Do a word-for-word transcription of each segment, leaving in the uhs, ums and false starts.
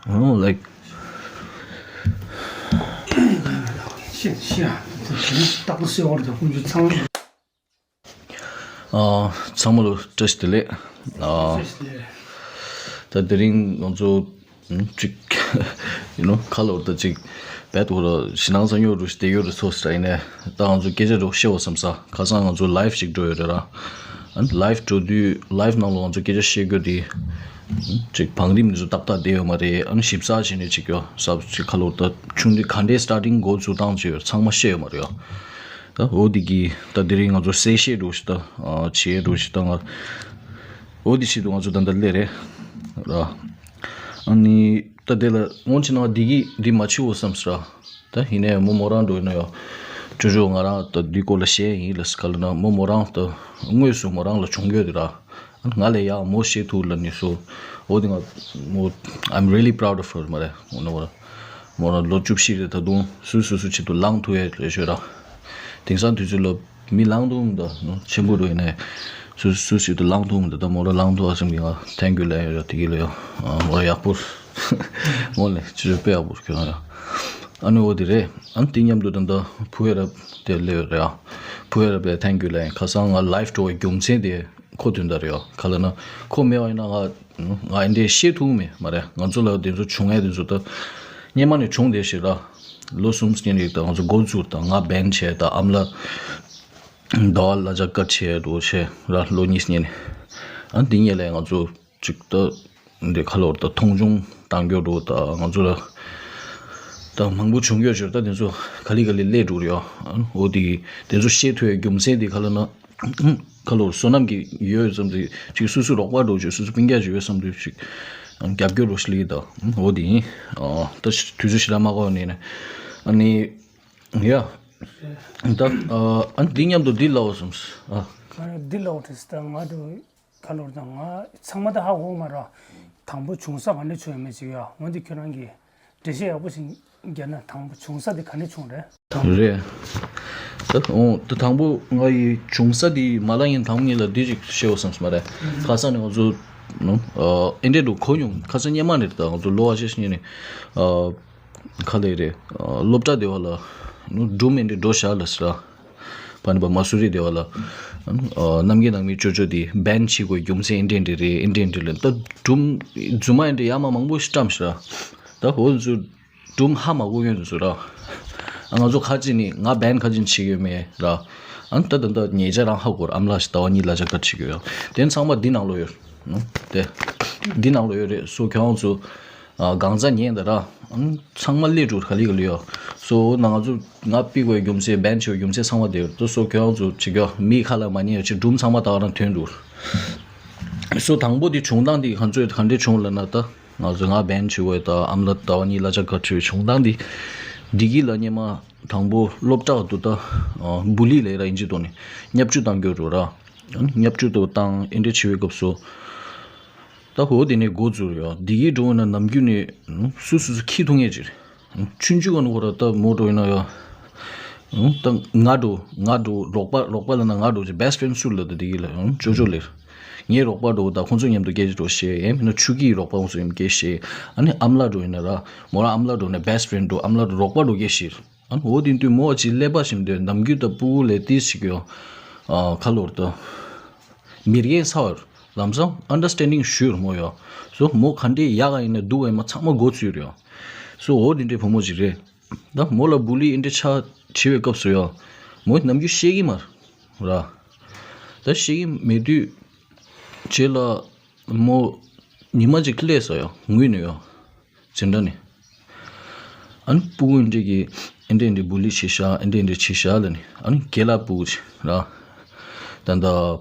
I don't know, like, ཤེས་ཤེས་ཨ། ད་དེ་ནི་རྟག་ཏུ་གསོལ་བ་རེད། ད་ཁོང་ཚོ་ཚང་མ། ཨ། ཚང་མ་ལ་བཀྲ་ཤིས་བདེ་ལེགས། ཨ། ད་དེ་རིང་ང་ཚོ་ཨ་ཅིག you know ཁ་ལོར་ད་ཅིག་བད་དོ་ར་ཞི་སྣང་ཚ་ཉོ་རུ་ཞི་བདེ་ཡོད་རུ་ཚོ་ས་ཡིན་ནས། ད་ང་ཚོ་སྐད་ཆ་རུ་བཤད་འོ་བསམ་ས། ཁ་སང་ང་ཚོ་live་ཞིག་འགྲོ་ཡོད་རེད་ར། ཨ་live་འགྲོ་དུས་live་ནང་ལ་ང་ཚོ་སྐད་ཆ་བཤད་རྒྱུ་དེ་ཅིག་བང་རིམ་འདི་ཚོ་ཏག་ཏག་བསྡད་ཡོད་མ་རེད། ཨ་ཞིབ་ཚགས་བྱས་ནས་ཅིག་ཡོ་ས་ཅིག་ཁ་ལོར་ད་ཆུང་དུས་ག་འདྲའི་starting་འགོ་འཛུགས་སྟངས་ཅིག་ཡོད་ཚང་མ་བཤད་ཡོད་མ་རེད་ཡོ། ད་འོ་དེ་གི་ད་དེ་རིང་ང་ཚོ་གསལ་བཤད་འགྲོ་ཞིག་ད་ཨ་བྱེད་འགྲོ་ཞིག་ད་ང་འོ་དེ་ཆེད་དུ་ང་ཚོ་ད་ལྟ་སླེབས་རེད་ར། ཨ་ནི་ད་དེ་ལ་སྔོན་ཆད་ན་འདི་གི་འདི་མ་བྱེད་འོ་བསམ་ས་ར། ད་ཡིན་ནའི་མོ་མོ་རང་འགྲོ་ཡིན་ན་ཡོ། ཅོ་ཅོ་ང་རང་ད་འདི་སྐོར་ལ་བཤད་ཡིན་ལ་ས་ག་ལ་ན་མོ་མོ་རང་ད་དངོས་སུ་མོ་རང་ལ་བྱུང་ཡོད་དེ་ར། ང་ལས་ཡག་མོ་བཤད་ཐུབ་ལ་ནི་སོ། འོ་དེ་ང་མོ། I'm really proud of her མ་རེད། འོ་ན་མོ་རང་མོ་རང་ལོ་བཅུ་བཞི་རེད། ད་དུང་སུ་སུ་སུ་ཆེད་དུ་ལངས་ཐུབ་ཡས་རེད་ཤོད་ར། དེང་སང་དུས་ཚོད་ལ་མི་ལངས་ཐུབ་མི་འདུག་ནོ་ཆེན་པོ་འགྲོ་ཡིན་ནའི། སུ་སུ་ཆེད་དུ་ལངས་ཐུབ་མི་འདུག་ད་མོ་རང་ལངས་ཐུབ་ཨ་སེམས་ཀྱི་ང་thank you ལན་ཡོད་ར། དེ་གི་ལ་ཡོ། མོ་རང་ཡག་པོ། ངོ་ལས་ཅི་རེད་དཔེ་ཡག་པོ་ཁྱོད་རང་ཡོ། ཨ་ནི་འོ་དེ་རེད། ཨ་ནི་དེ་མཉམ་དུ་ད་ད་བུ་ཡ་རབ་དེ་སླེབས་ཡོད་རེད་ཨ། བུ་ཡ་རབ་ལ་thank you ལན། ཁ་སང་ང་live འགྲོ་བའི་རྒྱུ་མཚན་དེ། ཁོ་དོན་དག་རེད་ཡོ། ག་ལ་ན་ཁོ་མེད་པ་ཡིན་ན་ང་ང་ཨེ་འདྲས་བཤད་ཐུབ་མེད་མ་རེད། ང་ཚོ་ལ་དེ་ཚོ་བྱུང་ཡས་དེ་ཚོ་ད་སྔོན་མ་ནས་བྱུང་བསྡད་ཤག་ར། ལོ་གསུམ་སྔོན་ནས་ད་ང་ཚོ་འགོ་བཙུགས་དང་ང་བན་བྱས་དང་ཨམ་ལགས་ཟླ་བ་ལ་ཅག་བཀའ་བྱས་འགྲོ་བྱས་ར་ལོ་གཉིས་སྔོན་ནས། ཨ་འདི་གཉིས་ལས་ང་ཚོ་ཅིག་ད་འདི་ཁ་ལོར་ད་མཐོང་ཆུང་བཏང་རྒྱུ་འགྲོ་ད་ང་ཚོ་ལ་ད་མང་པོ་བྱུང་རྒྱུ་ཞོར་ད་དེ་ཚོ་ག་ལེ་ག་ལེ་སླེབས་འགྲོ་རེད་ཡོ། འོ་དེ་དེ་ཚོ་བཤད་ཐུབ་ཡས་རྒྱུ་མཚན་དེ་ག་ལ་ན། ཁ་ལོར་བསོད་ནམས་ཀྱི་ཡོད་ཙམ་དེ་ཅིག་སུ་སུ་རོགས་པ་འགྲོ་ཅིག་སུ་སུ་སྤུན་ཀྱག་ཅིག་ཡོད་བསམ་དུས་ཅིག་རྒྱབ་སྐྱོར་རོགས་ཞིག་ལས་ད། འོ་དེ་ཡིན། ད་དུས་ཚོད་ཞེ་དྲག་མ་འགོར་ནས་ནས་ཨ་ནི་ཡ། ད་ཨ་འདི་མཉམ་དུ་འདི་ལའོ་བསམ་ཨ། འདི་ལའོ་དེ་ད་ང་དུ་ཁ་ལོར་ད་ང་ཚང་མ་ད་ཧ་གོ་མ་ར། དང་པོ་བྱུང་ས་ག་ནས་བྱུང་ཡོད་མེད་ཅིག་ཡ་འོན་ཏེ་ཁྱོད་རང་གིས། འགྲེལ་བཤད་ཡག་པོ་ཞིག་བརྒྱབ་ན། དང་པོ་བྱུང་ས་དེ་ག་ནས་བྱུང་རེད། རེད། ད་འོ་ད་དང་པོ་ང་ཡི་བྱུང་ས་དེ་མ་ལ་ཡིན་དང་པོ་ངེད་ལ་འདི་ཅིག་བཤད་འོ་བསམ་སོང་མ་རེད། ཁ་སང་ནས་ང་ཚོ་ཨེ་འདྲས་འགྲོ་གོ་མྱོང་། ཁ་སང་སྔོན་མ་ནས་རེད། ད་ང་ཚོ་ལོ་བ་ཤེས་ཤེས་ནས་ཁ་ལས་རེད། སློབ་གྲྭ་དེ་བ་ལ་སྒྲུང་ཨེ་འདྲས་འགྲོ་བཞག་ལ་ཟེར། ཕ་ནི་པ་མ་སུ་རི་དེ་བ་ལ། ཨ་ནི་ཨ་རྣམ་རྒྱལ་ནང་མི་ཅོ་ཅོ་དེ་བན་བྱེད་དགོས་རྒྱུ་མཚན་ཨེ་འདྲས་འདྲས་རེད། ཨེ་འདྲས་འདྲས་ལབ་ད་སྒྲུང་རྫུན་མ་ཨེ་འདྲས་ཡ་མ་མང་པོ་ཞིག་བཀྲམ་ཤག་ད་འོ་ཚོ་སྒྲུང་ཧ་མ་གོ་མཁན་ཚོ་ར། ཨ་ང་ཚོ་ཁ་ཅིག་ནི་ང་བན་ཁ་ཅིག་བྱེད་ཀྱི་ཡོད་མེད་ར། ཨ་ནི་ད་ད་ད་ཉེ་ཆར་རང་ཧ་གོ་ར། ཨམ་ལགས་ཤིག་ཟླ་བ་གཉིས་ལ་ཆ་ཁ་བྱེད་ཀྱི་ཡོད། དེ་ཚང་མ་འདི་ནང་ལོ་ཡོད། ཨ་དེ་འདི་ནང་ལོ་ཡོད་རེད། སོ་ཁྱོད་རང་ཚོ། ཨ་གང་ཟག་ཉན་ད་ར། ཨང་ཚང་མ་སླེབས་འགྲོ་ག་ལེ་ག་ལེ་ཡོད། སོ་ན་ང་ཚོ་ང་པི་གོའི་རྒྱུ་མཚན་བན་ཆེ་བའི་རྒྱུ་མཚན་ཚང་མ་དེ་ཡོད་དོ། སོ་ཁྱོད་རང་ཚོ་བྱེད་རྒྱུ་མིའི་ཁ་ལ་མ་ཉན་ཡོད་ཅེས་སྒྲུང་ཚང་མ་ད་ག་རང་ཐོན་འགྲོ། སོ་དང་པོ་དེ་བྱུང་སྟངས་དེ་ག་ཚོད་ག་འདྲས་བྱུང་ལབ་ན། ད་ང་ཚོ་ང་བན་ཆེ་བའི་ད་ཨམ་ལ་ཟླ་བ་གཉིས་ལ་ཆ་ག་ཚོད་བྱུང་སྟངས་དེ་བདེ་སྐྱིད་ལ་སྔོན་མ་དང་པོ་སློབ་གྲྭ་དུ་ད་ཨ་བུ་ལི་ལས་ར་ཨིན་ཇི་ཐོག་ནས་བརྙས་བཅོས་བཏང་རྒྱུ་རུ་ར། བརྙས་བཅོས་དུ་བཏང་ཨེ་འདྲས་བྱེད་པའི་སྐབས་སུ། ད་འོ་དེ་ནས་འགོ་འཛུགས་ཡོད། བདེ་སྐྱིད་འགྲོ་ན་ནམ་རྒྱུན་ནས་སུ་སུ་སུ་ཁྱི་འཐུང་ཡས་ཅིག་རེད། ཆུང་ཆུང་ག་ནས་ཁོ་ར་ད་མོ་འགྲོ་ཡིན་ན་ཡ། ད་ང་འགྲོ་ང་འགྲོ་རོགས་པ་རོགས་པ་ལ་ན་ང་འགྲོ་ཅིག་best friend སུ་ལ་ད་བདེ་སྐྱིད་ལ་ཅོ་ཅོ་ལེར། ངའི་རོགས་པ་འགྲོ་ད་ཁོང་ཚོ་མཉམ་དུ་སྐད་ཆ་འགྲོ་ཤེས། ཡང་མིན་ན་ཆུ་སྐྱིད་རོགས་པ་ཁོང་ཚོ་མཉམ་སྐད་ཤེས། ཨ་ནི་ཨམ་ལགས་འགྲོ་ཡིན་ན་ར་མོ་ར་ཨམ་ལགས་འགྲོ་ན་best friend འགྲོ་ཨམ་ལགས་འགྲོ་རོགས་པ་འགྲོ་སྐད་ཤེས། ཨ་ནི་འོ་དེ་དུས་མོ་ཅིག་ཀླད་པ་ཞིམ་དུས་ནམ་རྒྱུན་ད་སྤུ་གུ་ལས་ཏིས་ཞིག་ཡོད། ཨ་ཁ་ལོར་ད། མི་རྒན་ཚ་བར་ལམ་སང་understanding ཞུ་ར་མོ་ཡོད། སོ་མོ་ག་འདྲའི་ཡག་ག་ཡིན་ན་སྡུག་ག་ཡིན་ན་ཚང་མ་མགོ་ཚོས་རེད་ཡོད། སོ་འོ་དེ་འདྲའི་བུ་མོ་ཅིག་རེད། ད་མོ་ལ་བུ་ལི་ཨེ་འདྲ་ཆ་བྱེད་པའི་སྐབས་སུ་ཡོད། མོ་ནམ་རྒྱུན་བཤད་ཀྱི་མ་ར། ད་བཤད་ཀྱི་མེད་དུས་རྗེས་ལ་མོ་ཉི་མ་ཅིག་སླེབས་སོ་ཡོད་ངུས་ནས་ཡོད། འཛིན་གྲྭ་ནས། ཨ་ནི་སྤུ་གུ་འདི་གི་ཨེ་འདྲས་འདྲས་བུ་ལི་བྱེད་ཤག་ཨེ་འདྲས་འདྲས་བྱེད་ཤག་ལ་ནི་ཨ་ནི་རྒན་ལགས་སྤུ་གུ་ཅིག་ར། ད་ལྟ་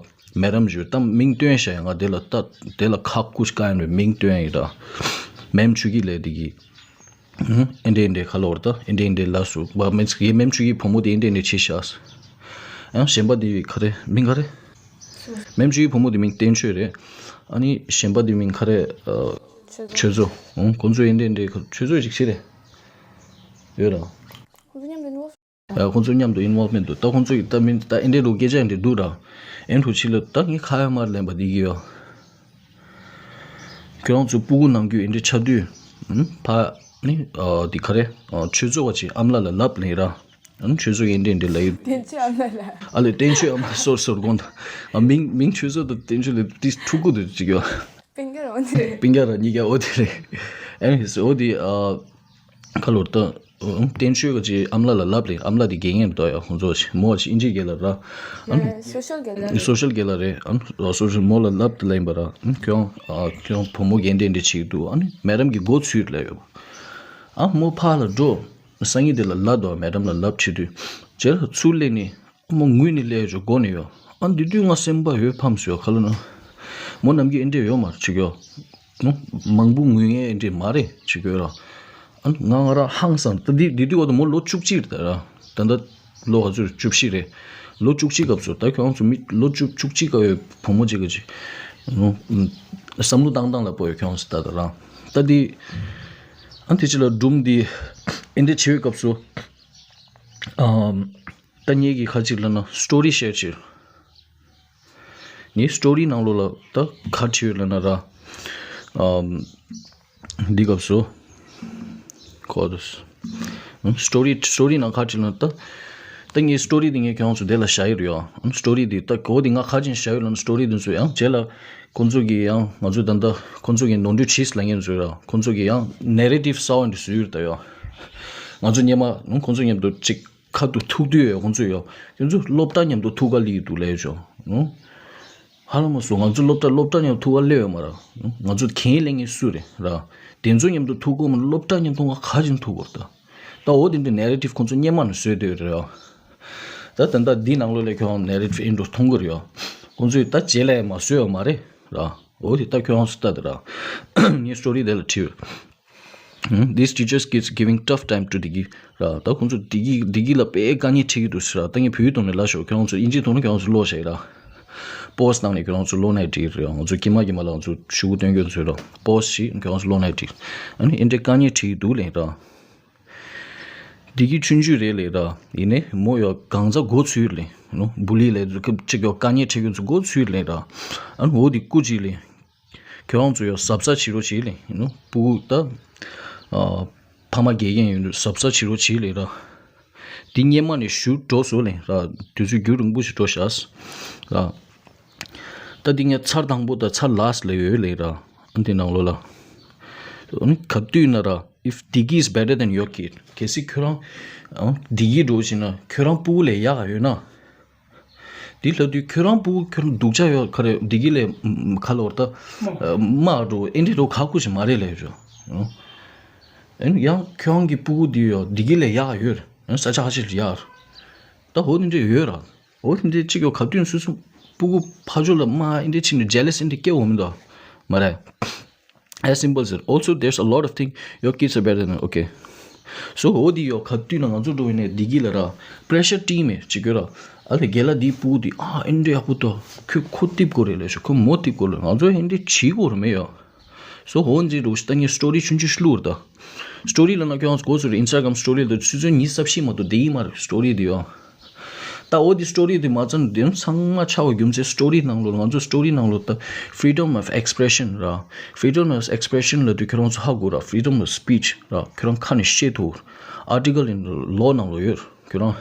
མེ་རམ་ཞུ་ད་མིང་བཏོན་ཤག་ཡ་ང་དེ་ལ་ད་དེ་ལ་ཁག་ཁུ་ཅིག་ག་ཡིན་རེད་མིང་བཏོན་ཡིན་ར། མེམ་ཆུ་གི་ལས་དེ་གི་ཨེ་འདྲས་ཨེ་འདྲས་ཁ་ལོར་ད་ཨེ་འདྲས་ཨེ་འདྲས་ལ་སུ་བ་མེ་ཚིག་ཡེ་མེམ་ཆུ་གི་བུ་མོ་དེ་ཨེ་འདྲས་ཨེ་འདྲས་བྱེད་ཤག་ཡང་གཞན་པ་དེ་ག་རེ་མིང་ག་རེ། མེམ་ཆུ་གི་བུ་མོ་དེ་མིང་བསྟན་ཆོས་རེད། ཨ་ནི་གཞན་པ་དེ་མིང་ག་རེ། ཆོས་ཚོ། ཨང་ཁོང་ཚོ་ཨེ་འདྲས་ཨེ་འདྲས་ཆོས་ཚོ་ཞིག་ཤི་རེད། ཡོད་ར། ཁོང་ཚོ་མཉམ་དུ་ཨ་ཁོང་ཚོ་མཉམ་དུ་involvement་འདུག་ད་ཁོང་ཚོ་ཡི་ད་མིན་ད་ཨེ་འདྲས་འགྲོ་སྐད་ཆ་ཨེ་འདྲས་འདུག་ར། ཨེ་འགྲོ་ཕྱི་ལ་ད་ངས་ཁ་ཡ་མར་ལེན་པ་འདི་གི་ཡོད། ཁྱོད་རང་ཚོ་སྤུ་གུ་ནང་རྒྱུད་ཨེ་འདྲས་ཆགས་དུས། ཨུམ། ཕ་ནི་ཨ་འདི་ག་རེ། ཨ་ཆོས་ཚོགས་པ་ཅིག་ཨ་མ་ལགས་ལ་ལབ་ལེ་ར། ཨ་ནི་ཆོས་ཚོགས་ཡིན་འདྲེ་འདྲེ་ལ་ཡོད། བསྟན་ཆོས་ཨ་མ་ལགས། ཨ་ལེ་བསྟན་ཆོས་ཨ་མ་ལགས་སོར་སོར་དགོངས་དང་། ཨ་མིང་མིང་ཆོས་ཚོགས་དང་བསྟན་ཆོས་ལ་ཏིས་ཐུག་གུ་དུ་ཅིག་ཡོད། སྤུན་ཀྱག་རང་དེ་རེད། སྤུན་ཀྱག་ར་གཉིས་ཀ་འོ་དེ་རེད། ཨ་ནི་འོ་དེ་ཨ་ཁ་ལོར་ད་བསྟན་ཆོས་ཀྱི་ཨ་མ་ལགས་ལ་ལབ་ལེ། ཨ་མ་ལགས་དེ་དགེ་རྒན་རེད་ཡ། ཁོང་ཚོ་མོ་ཨ་ཅི་ཨིན་ཇིའི་རྒན་ལགས་ར། ཨ་ནི་སོ་ཤལ་རྒན་ལགས་རེད། སོ་ཤལ་རྒན་ལགས་རེད། ཨ་ནི་སོ་ཤལ་མོ་ལ་ལབ་དེ་ལ་ཡིན་པ་ར། ཨ་ནི་ཁྱོད་ཨ་ཁྱོད་བུ་མོ་རྒན་ཏན་ཏན་བྱེད་ཀྱི་འདུག་ཨ་ནི་མེ་ཌམ་གྱི་མགོ་ཚུད་ལ་ཡོད་པ། ཨ་མོ་ཕར་ལ་འགྲོ། སང་ཉིན་དེ་ལ་ལབ་དོ། མེ་ཌམ་ལ་ལབ་བྱེད་དུས་རྗེས་ལ་ཚུར་སླེབས་ནས་ཨ་མོ་ངུས་ནས་སླེབས་ཡོད་ཅོ་སྒོ་ནས་ཡོད། ཨ་འདི་དུས་ང་སེམས་པ་ཡོད་ཕམ་སོ་ཡོད་ཁ་ལ་ན། མོ་ནམ་རྒྱུན་ཨེ་འདྲས་ཡོད་མ་རེད་ཅིག་ཡོད། ནོ། མང་པོ་ངུས་ངེས་ཨེ་འདྲས་མ་རེད་ཅིག་ཡོད་ར། ཨ་ང་ང་ར་ཧང་སང་ད་འདི་འདི་དུས་བར་དུ་མོ་ལོ་བཅུ་གཅིག་རེད་ད་ར། ད་ལྟ་ལོ་ག་ཚོད་བཅུ་བཞི་རེད། ལོ་བཅུ་གཅིག་སྐབས་སུ་ད་ཁྱོད་རང་ཚོ་མི་ལོ་བཅུ་བཅུ་གཅིག་སྐབས་ཡོད་བུ་མོ་གཅིག་ག་ཅིག་ནོ། བསམ་བློ་བཏང་སྟངས་ལ་སྤོ་ཡོད་ཁྱོད་རང་ཚོ་ད་ད་ར། ད་འདི་ཨ་དེ་ཅི་ལ་སྒྲུང་འདི་ཨེ་འདྲས་བྱེད་པའི་སྐབས་སུ། ཨམ། ད་ངེད་ཀྱིས་ཁ་ཅིག་ལ་ན་སི་ཊོ་རི་ཤེར་བྱེད། ངའི་སི་ཊོ་རི་ནང་ལོགས་ལ་ད་ག་བྲིས་ཡོད་ལ་ན་ར། ཨམ། འདི་སྐབས་སུ། ཁོ་ཚོ། སི་ཊོ་རི་སི་ཊོ་རི་ནང་ག་བྲིས་ལ་ན་ད། ད་ངའི་སི་ཊོ་རི་འདི་ངས་ཁྱོད་ཚོ་དེ་ལ་བཞག་ཡོད་རེད་ཡ། སི་ཊོ་རི་འདི་ད་གོ་འདི་ང་ག་ཅིག་བཞག་ཡོད་ལ་ན་སི་ཊོ་རི་འདི་ཚོ་ཡང་རྗེས་ལ་ཁོ་ཚོ་གིས་ཡང་ང་ཚོ་ད་ལྟ་ཁོ་ཚོ་གིས་ནོར་འཁྲུལ་བྱས་ལ་ངས་ཚོ་ར། ཁོ་ཚོ་གིས་ཡང་ནེ་རེ་ཊིབ་གསར་པ་འདི་བཟོས་ཡོད་རེད་ད་ཡ། ང་ཚོ་སྔོན་མ་ཁོ་ཚོ་མཉམ་དུ་གཅིག་ཁ་ཐུག་ཐུག་དུས་ཡོད་ཁོང་ཚོས་ཡོད། ཁྱོད་ཚོ་སློབ་གྲྭ་མཉམ་དུ་ཐུག་ག་ལི་འདུག་ལས་ཆོག་ཨུ། ཧ་ལམ་མ་སོང་ང་ཚོ་སློབ་གྲྭ་སློབ་གྲྭ་མཉམ་ཐུག་ག་ལས་ཡོད་མ་ར། ང་ཚོ་གན་ལས་ངེས་སུ་རེད་ར། དེ་ཚོ་མཉམ་དུ་ཐུག་གོ་མ་སློབ་གྲྭ་མཉམ་ཐུག་ག་ག་ཅིན་ཐུག་གོ་ར་ད། ད་འོ་དེ་འདྲ་ནེ་རེ་ཊིབ་ཁོང་ཚོ་སྔོན་མ་ནས་བཟོས་བསྡད་ཡོད་རེད་ཡ། ད་ད་ལྟ་འདི་ནང་ལོགས་ལས་ཁྱོད་ནེ་རེ་ཊིབ་ཨིན་འགྲོ་མཐོང་གི་རེད་ཡ། ཁོང་ཚོས་ད་རྗེས་ལས་མ་བཟོས་ཡོད་མ་རེད་ར། འོ་དེ་ད་ཁྱོད་རང་ཚོ་ལྟ་དེ་ར། ངའི་སི་ཊོ་རི་དེ་ལ་བྲིས་ཡོད། This teacher keeps giving tough time to Digi. ར་ད་ཁོང་ཚོ་དི་གི་དི་གི་ལ་དཔེ་དཀའ་ངལ་འཕྲད་ཀྱི་འདུག་ཟེར་ར། ད་ངས་བོད་ཡིག་ཐོག་ནས་ལབ་ཤོག་ཁྱོད་རང་ཚོ་དབྱིན་ཇིའི་ཐོག་ནས་ཁྱོད་རང་ཚོ་ཀློག་བྱས་ར། པོ་སི་ནང་ནས་ཁྱོད་རང་ཚོ་ཀློག་ནའི་འགྲིག་རེད། ང་ཚོ་ཀྱི་མ་ཀྱི་མ་ལ་ང་ཚོ་ཤོག་གུ་སྟོན་རྒྱུ་ཚོད་ར། པོ་སི་ཞིག་ཁྱོད་རང་ཚོ་ཀློག་ནའི་འགྲིག་ཨ་ནི་ཨེ་འདྲའི་དཀའ་ངལ་འཕྲད་ཀྱི་འདུག་ལན་ར། དི་གི་ཆུང་ཆུང་རེད་ལེ་ར། ཡིན་ནའི་མོ་ཡོ་གང་ཚ་མགོ་ཚུད་ལེ། ནོ་བུ་ལི་ལེ་ཅིག་ཡོ་དཀའ་ངལ་འཕྲད་ཀྱི་ཚོ་མགོ་ཚུད་ལེ་ར། ཨ་ནི་འོ་དི་སྐུ་ཅིག་ལེ། ཁྱོད་རང་ཚོ་ཡོ་གཟབ་གཟབ་བྱེད་རོགས་བྱེད་ལེ། ནོ་སྤུ་གུ་ད། ཨ་ཕ་མ་དགེ་རྒན་ཡོད་འདུག་གཟབ་གཟབ་བྱེད་རོགས་བྱེད་ལེ་ར། དི་སྔོན་མ་ནས་ཞུ་འགྲོ་སོ་ལེ་ར། དུས་ཚོད་རྒྱུན་རིང་པོ་ཞིག་འགྲོ་ཤག་ར། ད་འདི་ངས་ཚར་དང་པོ་དང་ཚར་ལཱ་སི་ལ་ཡོད་ལེ་ར། འདི་ནང་ལོགས་ལ། ཨ་ནི་ག་དུས་ན་ར། If Digi is better than your kid, གལ་སྲིད་ཁྱོད་རང་ཨང་དི་གི་འགྲོ་ཕྱིན་ན་ཁྱོད་རང་སྤུ་གུ་ལས་ཡག་ཡོད་ན། འདི་ལྷ་དུས་ཁྱོད་རང་སྤུ་གུ་ཁྱོད་རང་སྡུག་ཅག་ཡོད་ཁ་རེ་དི་གི་ལས་ཁ་ལོར་ད་དམག་འགྲོ་ཨེ་འདྲི་འགྲོ་ཁག་ཁུ་ཞིག་མ་རེད་ལས་རོ། ཨ་ནི་ཡང་ཁྱོད་རང་གི་སྤུ་གུ་འདི་ཡོད་དི་གི་ལས་ཡག་ཡོད་ས་ཆ་ཁ་ཤས་ལ་ཡག་ད་འོ་འདི་འདྲ་ཡོད་ར། འོ་དེ་འདྲའི་གཅིག་ཡོད་ག་དུས་སོ་སོ་སྤུ་གུ་ཕ་ཇོ་ལ་མ་ཨེ་འདྲའི་ཕྱིན་ནས་ཇེ་ལེ་སི་ཨེ་འདྲའི་སྐྱེ་འོང་མི་འདུག་མ་རེད། As simple as that. Also, there's a lot of things your kids are better than. Okay. So འོ་དེ་ཡོད་ག་དུས་ན་ང་ཚོ་འགྲོ་བའི་ནས་བདེ་སྐྱིད་ལ་ར་པི་རེ་ཤར་སྤྲད་མེད་ཅིག་ཡོད་ར། ཨ་ལས་རྒན་ལགས་འདིའི་སྤུ་གུ་འདི་ཨ་ཨེ་འདྲའི་ཡག་པོ་འདུག་ཁོས་ཁོ་ཏིབ་དགོས་རེད་ལས་ཤོག་ཁོས་མོ་ཏིབ་དགོས་རེད། ང་ཚོ་ཨེ་འདྲའི་བྱེད་དགོས་རེད་མེད་ཡོད། སོ་འོ་འདི་རུ་ཤི་ད་ངས་སི་ཊོ་རི་ཆུང་ཆུང་ཤི་ལུགས་རེད་ད། སི་ཊོ་རི་ལ་ན་ཁྱོད་རང་ཚོ་གོ་ཚོད་རེད། ཨིན་སི་ཊ་གྷ་རམ་སི་ཊོ་རི་ལ་ཆུ་ཚོད་ཉི་ཤུ་རྩ་བཞི་མ་གཏོགས་བསྡད་ཀྱི་མ་རེད་སི་ཊོ་རི་དེ་ཡོ། ད་འོ་དེ་སི་ཊོ་རི་དེ་མ་ཚང་དེ་ཚང་མ་ཆགས་པ་རྒྱུ་མཚན་སི་ཊོ་རི་ནང་ལོགས་ང་ཚོ་སི་ཊོ་རི་ནང་ལོགས་ད་freedom of expression ར། Freedom of expression ལབ་དུས་ཁྱོད་རང་ཚོ་ཧ་གོ་ར། Freedom of speech ར། ཁྱོད་རང་ཁ་ནས་བཤད་ཐུབ། Article in the law ནང་ལོགས་ཡོད་ཁྱོད་རང་།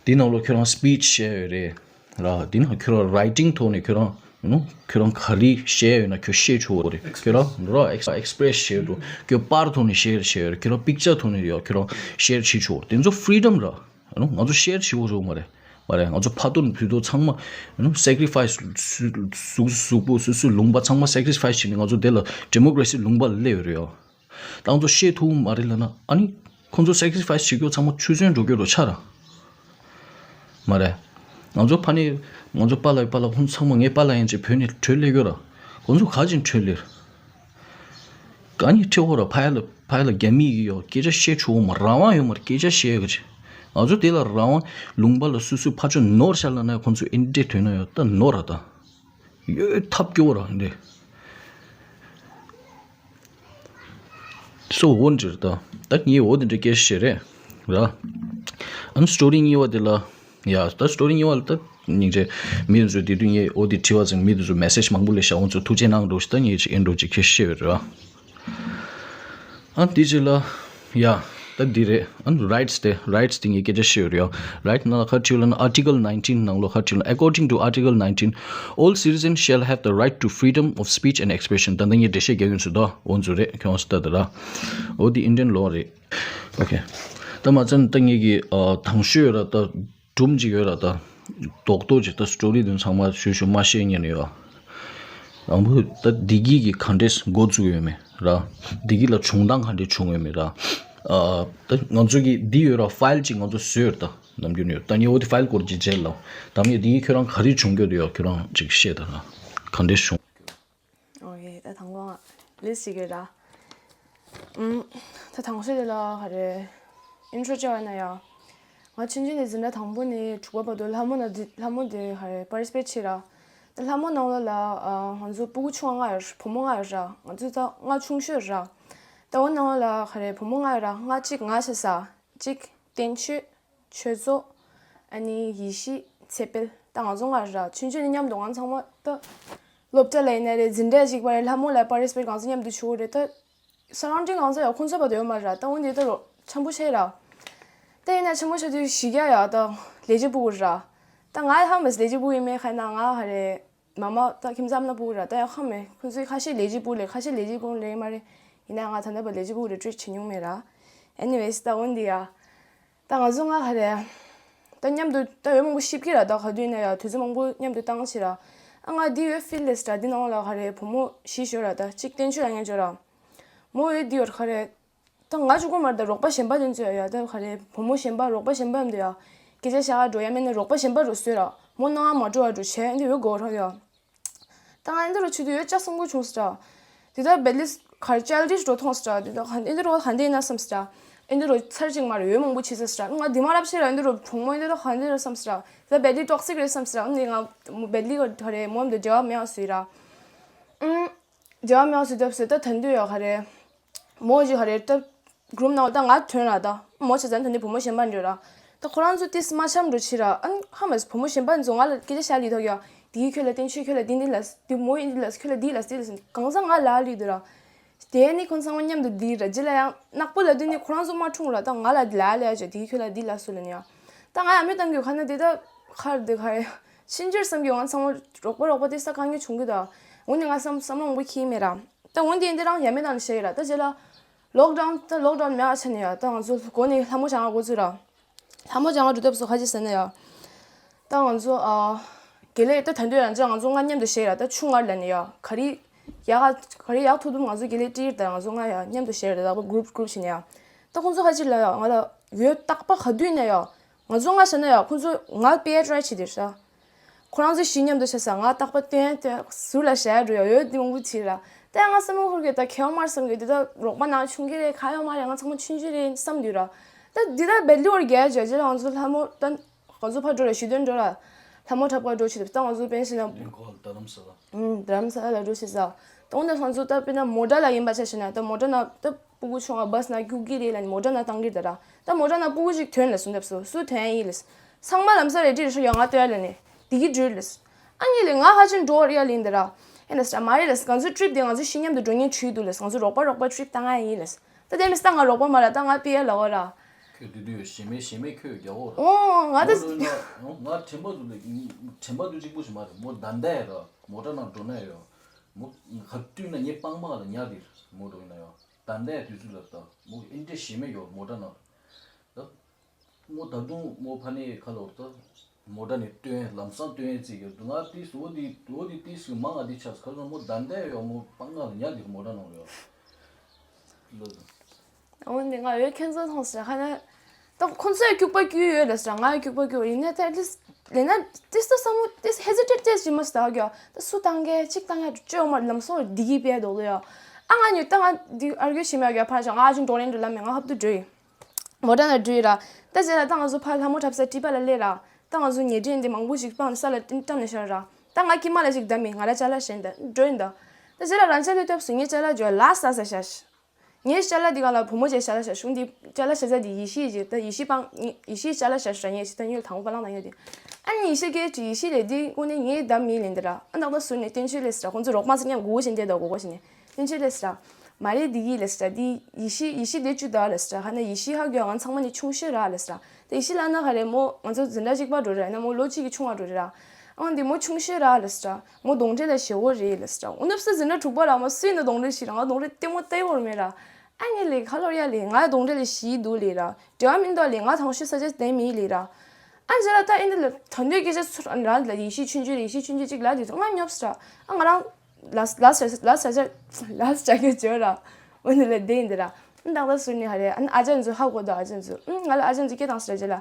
དེ་ནང་ལོགས་ཁྱོད་རང་སི་པི་ཆི་བཤད་ཡོད་རེད། ར། འདི་ན་ཁྱོད་རང་རའི་ཊིང་ཐོག་ནས་ཁྱོད་རང་ནོ་ཁྱོད་རང་ག་རེ་བཤད་ཡོད་ན་ཁྱོད་བཤད་ཆོག་རེད། ཁྱོད་རང་ར་ཨེག་སི་པི་རེ་སི་བྱེད་འགྲོ། ཁྱོད་པར་ཐོག་ནས་ཤེར་བྱེད་ཡོད་རེད། ཁྱོད་རང་པིག་ཅར་ཐོག་ནས་ཡོད་ཁྱོད་རང་ཤེར་བྱེད་ཆོག་དེ་ཚོ་ཕི་རི་ཌམ་ར། ནོ་ང་ཚོ་ཤེར་བྱེད་འོ་རོགས་མ་རེད། མ་རེད། ང་ཚོ་ཕ་ཏོ་ནས་བུ་ཏོ་ཚང་མ་ནོ་སེག་རི་ཕའི་སི་གཟུགས་གཟུགས་པོ་སོ་སོའི་ལུང་པ་ཚང་མ་སེག་རི་ཕའི་སི་བྱས་ནས་ང་ཚོ་དེ་ལ་ཌི་མོ་ཀ་རེ་སི་ལུང་པ་ལ་སླེབས་ཡོད་རེད་ཡ། ད་ང་ཚོ་བཤད་ཐུབ་མ་རེད་ལབ་ན་ཨ་ནི་ཁོང་ཚོ་སེག་རི་ཕའི་སི་བྱེད་རྒྱུ་ཚང་མ་ཆུ་ཚོད་འགྲོ་རྒྱུ་རོ་ཆ་ར། མ་རེད། ང་ཚོ་ཕ་ནི་ང་ཚོ་པཱ་ལགས་པཱ་ལགས་ཁོང་ཚོ་ཚང་མ་ངའི་པཱ་ལགས་ཡན་ཆད་བོད་ནས་བྲོས་སླེབས་ཡོད་ར། ཁོང་ཚོ་ག་ཅིན་བྲོས་སླེབས། ག་ནི་ཁྲེ་ཧོ་ར་ཕ་ཡ་ལ་ཕ་ཡ་ལ་རྒྱ་མི་ཡི་ཡོ་སྐད་ཆ་བཤད་ཆོག་མ་རང་དབང་ཡོད་མ་རེད་སྐད་ཆ་བཤད་ཡོད་ག་ཅི། ང་ཚོ་དེ་ལ་རང་དབང་ལུང་པ་ལ་སོ་སོའི་ཕ་ཆོ་ནོར་ཤ་ལ་ན་ཁོང་ཚོ་ཨིན་འདྲེ་ཐོན་ན་ཡོད་ད་ནོར་ར་ད། ཡོད་ཐབས་སྐྱོ་ར་འདི། སོ་འོ་འདྲི་ར་ད། ད་ངས་འོ་དེ་འདྲ་སྐད་ཆ་བཤད་རེད། ར། ཨ་ནི་སི་ཊོ་རི་གཉིས་པ་དེ་ལ། ཡ་ད་སི་ཊོ་རི་གཉིས་པ་ལ་ད་སྙིང་རྗེ་མི་ཚོས་དེ་དུས་ངས་འོ་དེ་བྲིས་པ་ཙང་མི་དེ་ཚོ་མེ་སེ་ཇི་མང་པོ་སླེབས་ཤག་ཁོང་ཚོ་ཐུགས་རྗེ་གནང་འགྲོ་ཞིག་ད་ངས་ཅིག་ཨེ་འགྲོ་ཅིག་ཁྱེད་བཤད་རེད་ར། ཨ་དེ་རྗེས་ལ་ཡ། ད་འདི་རེད། ཨ་rights དེ། rights དེ་ངས་སྐད་ཆ་བཤད་ཡོད་རེད་ཡ། right ནང་ལ་ག་རེ་བྲིས་ཡོད་ལབ་ན། Article nineteen ནང་ལོགས་ག་རེ་བྲིས་ཡོད་ལབ་ན། According to Article nineteen, all citizens shall have the right to freedom of speech and expression. ད་ལྟ་ངས་འགྲེལ་བཤད་རྒྱག་གི་ཡོད་ཚུལ་ད་འོ་ཚོ་རེད། ཁྱོད་ཚོ་ལྟ་ད་ར། འོ་འདི་Indian law རེད། Okay. ད་མ་ཚད་ད་ངས་ཀྱི་ཨ་དང་ཤོས་ར་ད་སྒྲུང་ཅིག་ཡོད་ར། ད་རྡོག་རྡོག་ཅིག་ད་story དེ་ཚང་མ་ཞུ་ཞུ་མ་བཤད་ཉན་ཡོད། དང་པོ་ད་བདེ་སྐྱིད་ཀྱི་ག་འདྲས་འགོ་བཙུགས་ཡོད་མེད་ར། བདེ་སྐྱིད་ལ་བྱུང་སྟངས་ག་འདྲས་བྱུང་ཡོད་མེད་ར། ཨ་ད་ང་ཚོ་གི་འདི་ཡོད་ར། file ཅིག་ང་ཚོ་བཟོས་ཡོད་ད། ནམ་རྒྱུན་ཡོད་ད། ངས་འོ་དེ་file སྐོར་ཅིག་བརྗེད་ལ། ད་ངས་འདི་ཁྱོད་རང་ག་རེ་བྱུང་རྒྱུ་དེ་ཡོད་ཁྱོད་རང་ཅིག་བཤད་ད་ར། ག་འདྲས་བྱུང་། Okay. ད་དང་པོ་ལས་ཤིག་གི་ར། ཨུམ། ད་དང་ཤོས་དེ་ལ་ག་རེ་intro བྱས་པ་ན་ཡ། ང་ཆུང་ཆུང་ནས་འཛིན་གྲྭ་དང་པོ་ནས་དྲུག་པ་བར་དུ་ལྷ་མོ་ན་འདི་ལྷ་མོ་དེ་ག་རེ་participate བྱས་ར། ད་ལྷ་མོ་ནང་ལོགས་ལ་ཨ་ང་ཚོ་སྤུ་གུ་ཆུང་ང་ཡོད། བུ་མོ་ལྔ་ཡོད་ར། ང་ཚོ་ད་ལྔ་ཆུང་ཤོས་ར། ད་འོ་ནང་ལོགས་ལ་ག་རེ་བུ་མོ་ལྔ་ཡོད་ར། ལྔ་གཅིག་ང་བྱས་ས། གཅིག་བསྟན་ཆོས། ཆོས་ཚོགས། ཨ་ནི་ཡེ་ཤེས། ཚེ་འཕེལ། ད་ང་ཚོ་ལྔ་ར། ཆུང་ཆུང་ནས་མཉམ་དུ་ང་ཚང་མ་ད་སློབ་གྲྭ་ལ་ཡིན་ན་རེད། འཛིན་གྲྭ་གཅིག་པ་རེད། ལྷ་མོ་ལ་participate གང་ཚོ་མཉམ་དུ་བྱུང་རེད། ད་surrounding གང་ཚོ་ཡང་ཁོང་ཚོ་བར་དུ་ཡོད་མ་རེད། ད་འོན་ཏེ་ད་རོ་འཆམ་པོ་བྱས་ར། ད་ཡིན་ན་ཆེན་པོ་ཆགས་དུས་གཞི་རྒྱ་ཡ་ད་ལས་བྱེད་སྤུ་གུ་ར། ད་ང་ཧ་མས་ལས་བྱེད་སྤུ་གུ་ཡིན་མེད་ཁ་ན་ང་ཧ་རེད། མ་མ་ད་ཁྱིམ་ཚང་ན་སྤུ་གུ་ར། ད་ཡང་ཁ་མེད། ཁོང་ཚོའི་ཁ་ཤས་ལས་བྱེད་སྤུ་གུ་ལས། ཁ་ཤས་ལས་བྱེད་སྤུ་གུ་ལས་མ་རེད། ཡིན་ན་ང་ད་ལྟ་བར་ལས་བྱེད་སྤུ་གུ་རེ་ཊི་རིཊ་བྱེད་མྱོང་མེད་ར། Anyways ད་འོན་ཏེ་ཡ། ད་ང་ཚོ་ལྔ་ག་རེ། ད་མཉམ་དུ་ད་འོས་མང་པོ་ཤེས་ཀྱི་ར། ད་ག་དུས་ན་ཡ་དུས་ཚོད་མང་པོ་མཉམ་དུ་བཏང་ཕྱིར་ར། ཨ་ང་འདི་འོས་ཕིལ་ལེས་ར། འདི་ནང་ལ་ག་རེ་བུ་མོ་བཞི་ཤོད་ར། ད་གཅིག་བསྟན་ཆོས་ལ་ངན་ཅོ་ར། མོ་འོས་འདི་ཡོད་ག་རེ། ད་ང་གཅིག་པོ་མ་རེད། ད་རོགས་པ་གཞན་པ་དེ་ཚོ་ཡ་ད་ག་རེ་བུ་མོ་གཞན་པ་རོགས་པ་གཞན་པ་འདི་ཡ། སྐད་ཆ་བཤད་ག་འགྲོ་ཡ་མེད་ན་རོགས་པ་གཞན་པ་རུ་བཟོས་ར། མོ་ནང་མ་འགྲོ་བ་འགྲོ་བྱས་འདི་འོས་དགོས་ར་ཡ། ད་ང་འདི་རུ་ཆུ་དུས་ཡོད་ཅག་སུམ་གུ་བྱུང་སྲིད་ར། དེ་ད་བེ་ལི་གར་ཅལ་ཏིས་འགྲོ་ཐོང་སྲིད་ར། དེ་ད་ག་འདི་རུ་ག་འདི་ཡིན་ན་བསམ་སྲིད་ར། འདི་རུ་ཚར་གཅིག་མ་རེད། ཡོད་མང་པོ་ཕྱི་སྲིད་ར། ང་འདི་མ་རབས་ཤེས་ར། འདི་རུ་གྲོང་མོ་འདི་རུ་ག་འདི་རུ་བསམ་སྲིད་ར། ད་བེ་ལི་ཊོག་སིག་རེད་བསམ་སྲིད་ར། འདི་ང་བེ་ལི་ག་རེ་མོ་འདི་འབྲེལ་བ་མེད་པ་སུ་ཡིན་ར། ཨུམ། འབྲེལ་བ་མེད་པ་སུ་ཐབས་སུ་ད་ད་འདི་ཡོད་ག་རེ། མོ་ཞིག་ག་རེ་ད། གུ་རུབ་ནང་ད་ང་ཐོན་ར། ད་མོ་ཆ་ཚང་ཐོན་དུས་བུ་མོ་གཞན་པ་འདྲ་ར། ད་ཁོ་རང་ཚོ་ཏིས་མ་འཆམ་འགྲོ་ཕྱིར་ར། ཨ་ཧ་མས་བུ་མོ་གཞན་པ་ཚོ་ང་ལ་སྐད་ཆ་བཤད་ལི་ཐོག་ཡ། དེའི་ཁྱོད་ལ་བསྟན་ཆོས་ཁྱོད་ལ་འདི་འདི་ལ་དེ་མོ་ཡིན་འདི་ལ་ཁྱོད་ལ་འདི་ལ་སྟེ་ལ་གང་ཟག་ང་ལ་ལི་འདུག་ར། དེ་ནི་ཁོང་ཚང་མ་མཉམ་དུ་འདི་ར་རྗེས་ལ་ཡང་ནག་པོ་ལ་དེ་ནི་ཁོ་རང་ཚོ་མ་འཁྲུངས་ར། ད་ང་ལ་ལ་ལ་ཡ་ཅེ་དེའི་ཁྱོད་ལ་འདི་ལ་སུ་ལ་ནི་ཡ། ད་ང་ཡ་མི་བཏང་གི་ཁ་ན་དེ་ད་ཁར་དེ་ཁ་ཡ་ཕྱིན་ཆེར་བསམ་གི་ང་ཚང་མ་རོགས་པ་རོགས་པ་དེ་ས་དཀའ་ངལ་བྱུང་གི་ད། འོ་ནི་ང་བསམ་བསམ་བློ་མང་པོ་ཁྱེར་མེད་ར། ད་འོན་ཏེ་འདི་རང་ཡ་མེད་དང་བཤད་ཡོད་ར། ད་རྗེས་ལ་ལོག་ཌའུན་ད་ལོག་ཌའུན་མེད་ཨ་ཆ་ནས་ཡ། ད་ང་ཚོ་སྒོ་ནས་ལྷ་མོ་བྱ་ང་འགོ་ཚུགས་ར། ལྷ་མོ་བྱ་ང་འགྲོ་ཐབས་སུ་ཁ་ཅིག་ཟེར་ན་ཡ། ད་ང་ཚོ་ཨ་དགེ་ལས་ད་ད་འདོད་ཡང་ཅི་ང་ཚོ་ང་མཉམ་དུ་བཤད་ར། ད་ཆུང་ངར་ལ་ནས་ཡ་ག་རེ་ཡག་ག་རེ་ཡག་ཐུབ་ཐུབ་ང་ཚོ་དགེ་ལས་ཏིར་ད་ང་ཚོ་ང་ཡ་མཉམ་དུ་བཤད་ར། ད་གུ་རུབ་གུ་རུབ་བྱས་ནས་ཡ། ད་ཁོང་ཚོ་ཁ་ཅིག་ལ་ཡ་ང་ལ་ཡོད་རྟག་པ་ག་དུས་ནས་ཡ། ང་ཚོ་ང་བྱ་ན་ཡ་ཁོང་ཚོ་ང་དཔེ་ཊ་རའི་བྱེད་དེ་ར། ཁོ་རང་ཚོ་ཞི་མཉམ་དུ་བྱས་ས་ང་རྟག་པ་སྟོན་སྟོན་ཟུར་ལ་བྱས་འགྲོ་ཡ་ཡོད་འདི་མང་པོ་བྱེད་ར། ད་ཡང་ང་བསམ་བློ་འཁོར་གི་ད་ཁེ་བ་མར་བསམ་གི་འདི་ད་རོགས་པ་ནང་ཆུང་གི་རེད། ཁ་ཡོད་མ་རེད། ང་ཚང་མ་ཆུང་ཆུང་རེད་བསམ་འདུག་ར། ད་འདི་ད་བེ་ལི་བར་རྒྱལ་བྱས་རྗེས་ལ་ང་ཚོ་ལྷ་མོ་ད་ང་ཚོ་ཕར་འགྲོ་ར་ཞི་དོན་འགྲོ་ར། ལྷ་མོ་འཁྲབ་ག་འགྲོ་བྱེད་དུས་ད་ང་ཚོ་པེན་སི་ན་རྡ་རམ་ས་ལ། ཨུམ་རྡ་རམ་ས་ལ་འགྲོ་བྱེད་ས། ད་འོ་ན་ང་ཚོ་ད་དཔེར་ན་མོ་ཊ་ལ་ཡིན་པ་ཆ་བཞག་ན་ད་མོ་ཊ་ན་ད། སྤུ་གུ་ཆུང་བ་བྷས་ནང་རྒྱུག་གི་རེད་ལབ་ནས་མོ་ཊ་ནང་བཏང་གི་རེད་ད་ར། ད་མོ་ཊ་ནང་སྤུ་གུ་ཅིག་ཐོན་ལ་སུ་འདེབས་སུ་སུ་ཐོན་ཡིན་ལས། ཚང་མ་ལམ་སང་རེ་ཌི་རེད་ཤག་ཡ་ང་ལྟོས་ལ་ནས་འདི་གི་འགྲོས་ལས། ཨ་ནི་ལས་ང་ཧ་ཅང་འགྲོ་བར་ཡ་ལིན་ད་ར། ཨེ་ན་ས་མ་རེད་ལས། ང་ཚོའི་ཊི་རིབ་དེ་ང་ཚོ་ཤི་མཉམ་དུ་འགྲོ་མཁན་བྱུས་འདུག་ལས། ང་ཚོ་རོགས་པ་རོགས་པ་ཊི་རིབ་བཏང་ཡ་ཡིན་ལས། ད་དེ་མི་ས་ང་རོགས་པ་མ་ར་ད་ང་པི་ཡ་ལ་བ་ར། ཁྱོད་དུས་དུས་ཞེ་མེད་ཞེ་མེད་ཁྱོད་རྒྱག་འོ་ར། ཨོ་ང་ད། མོ་འགྲོ་ཡིན་ན་ང་དྲན་པ་འདུག་ལས། དྲན་པ་འདུག་གཅིག་པུ་ཞིག་མ་རེད། མོ་ད་ལྟ་ཡ་ར་མོ་ཊ་ནང་འགྲོ་ན་ཡ་ར། མོ་ག་དུས་ན་ངའི་པང་པང་ལ་ཉལ་དེ་མོ་འགྲོ་ཡིན་ན་ཡ། ད་ལྟའི་དུས་ཚོད་ལ་ད་མོ་ཨེ་འདྲས་ཞེ་མེད་ཡོད་མོ་ཊ་ནང་། ད་མོ་ད་དུང་མོ་ཕ་ནས་ཁ་ལོར་ད་མོ་ཊ་ནས་སྟོན་ལམ་སང་སྟོན་ཡས་ཅིག་ཡོད་འདུག་ང་ཏིས་འོ་དེ་འོ་དེ་ཏིས་སུ་མང་ང་དེ་ཆགས་ཁ་སང་མོ་ད་ལྟའི་ཡོད་མོ་པང་ང་ལ་ཉལ་དེ་མོ་ཊ་ནང་ཡོད་ལོ། འོ་ནི་ང་ཡོད་ཁྱེད་ཚོ་མཐོང་ཟེར་ཁ་ན། ད་ཁོང་ཚོས་སྐྱུག་པ་སྐྱུག་ཡོད་ལ་ཟེར། ང་ཡོད་སྐྱུག་པ་སྐྱུག་ཡིན་ན་ད་ལིས་ལེ་ན་ཏིས་ད་བསམ་བློ་ཏིས་ཧེ་ཛི་ཊེཊ་ཏིས་ཅི་མ་ཟེར་ད་གི་ད་སུ་བཏང་གི་གཅིག་བཏང་གི་བཅོས་མ་ལམ་སང་བདེ་སྐྱིད་པའི་དོག་ལོ་ཡ། ཨ་ང་ཉོ་ད་ང་འདི་ཨར་གུ་བྱེད་མ་གི་ཕར་ཅང་ང་ཨ་ཅུང་འགྲོ་ལེན་འགྲོ་ལ་མེད། ང་ཧབ་ཏུ་འགྲོ་ཡི་མོ་ཊ་ན་འགྲོ་ཡི་ར། ད་ཟེར་ལ་ད་ང་ཚོ་ཕར་ལྷ་མོ་འཁྲབ་ས་ཊི་པ་ལ་སླེབས་ར། ད་ང་ཚོ་ཉལ་ཁྲི་འདི་མང་པོ་ཞིག་སྤང་ས་ལ་བཏང་ནས་ཤར་ར། ད་ང་ཀི་མ་ལ་ཞིག་བསྡད་མི་ང་ར་ཅ་ལག་གཞན་ད་འགྲོ་ཡིན་ད། ད་ཟེར་ལ་རང་ཅག་ལས་སྟོབས་སུ་ངའི་ཅ་ལག་འཇོག་ལ་ས་ས་ཤ་ཤ། ངའི་ཅ་ལག་འདི་ག་ལ་བུ་མོ་ཅེས་ཅ་ལག་བྱ་ཤུང་འདི་ཅ་ལག་བྱ་ས་འདི་ཡེ་ཤེས་ཅེས་ད་ཡེ་ཤེས་པང་ཡེ་ཤེས་ཅ་ལག་བྱ་ཤུ་ར་ངས་ཅི་ད་ཉུལ་དང་པོ་པ་ལང་ན་ཡོད་དེ། ཨ་ནི་ཡེ་ཤེས་ཀྱི་ཅི་ཡེ་ཤེས་ལས་འདི་ཀུན་ནས་ངའི་བདམ་མི་ལེན་འདི་ར། ཨ་ནག་ད་ཟུར་ནས་བསྟན་ཆོས་ལས་སི་ར་ཁོང་ཚོ་རོགས་པ་ཚོ་མཉམ་མགོ་བོ་བཞིན་བསྡད་ད་མགོ་བོ་བཞིན་ནས་བསྟན་ཆོས་ལས་སི་ར། མ་རེད་འདི་གི་ལབ་སོང་ར། འདི་ཡེ་ཤེས་ཡེ་ཤེས་དེ་བཅུ་དག་ལབ་སོང་ར། ཧ་ན་ཡེ་ཤེས་ཧ་གོ་ཡ། ང་ཚང་མ་ནི་ཆུང་ཤོས་ར་ལབ་སོང་ར། ད་ཡེ་ཤེས་ལབ་ན་ག་རེ་མོ་ང་ཚོ་འཛིན་གྲྭ་གཅིག་པ་འགྲོ་རེད་ན། མོ་ལོ་གཅིག་གི་ཆུང་བ་འགྲོ་རེད་ར། ཨང་འདི་མོ་ཆུང་ཤོས་ར་ལབ་སོང་ར། མོ་གདོང་འདྲེ་ལ་ཞེ་བོ་རེད་ལབ་སོང་ར། འུ་ནབ་སི་འཛིན་གྲྭ་དྲུག་པ་ར། མོ་སུ་ཡིན་ན་གདོང་འདྲེ་ཞིག་ར། ང་གདོང་འདྲེ་ལྟད་མོ་ལྟ་ཡོད་མེད་ར། ཨ་ངས་ལས་ཁ་ལོར་ཡ་ལས། ང་གདོང་འདྲེ་ལས་ཞིག་འདུག་ལས་ར། འབྲེལ་བ་མི་འདུག་ལས། ང་དང་ཤོས་ས་ཆ་དེ་མི་ལས་ར། ཨ་འཇེ་ལ་ད་ཨེ་འདི་ལ་ད་འདོད་སྐད་ཆ་ཚུར་ཨ་རང་ལ་ཡེ་ཤེས་ཆུང་ཆུང་རེད། ཡེ་ཤེས་ཆུང་ཆུང་གཅིག་ལ་དེ་ཚོ་ང་ཉོབ་སོང་ར། ཨ་ང་རང་ལ་ལ་ལ་ལ་ལ་ལ་སྐད་བརྗོད་ར། འོ་འདི་ལ་བསྡད་ཡིན་འདི་ར། ཨ་ཏག་ཏག་ཟུར་ནས་ཧ་རེ་ཨ་ཨ་ཅག་ཚོ་ཧ་གོ་འདུག་ཨ་ཅག་ཚོ་ཨ་ང་ལ་ཨ་ཅག་ཚོ་སྐད་བཏང་སོང་ར་རྗེ་ལ།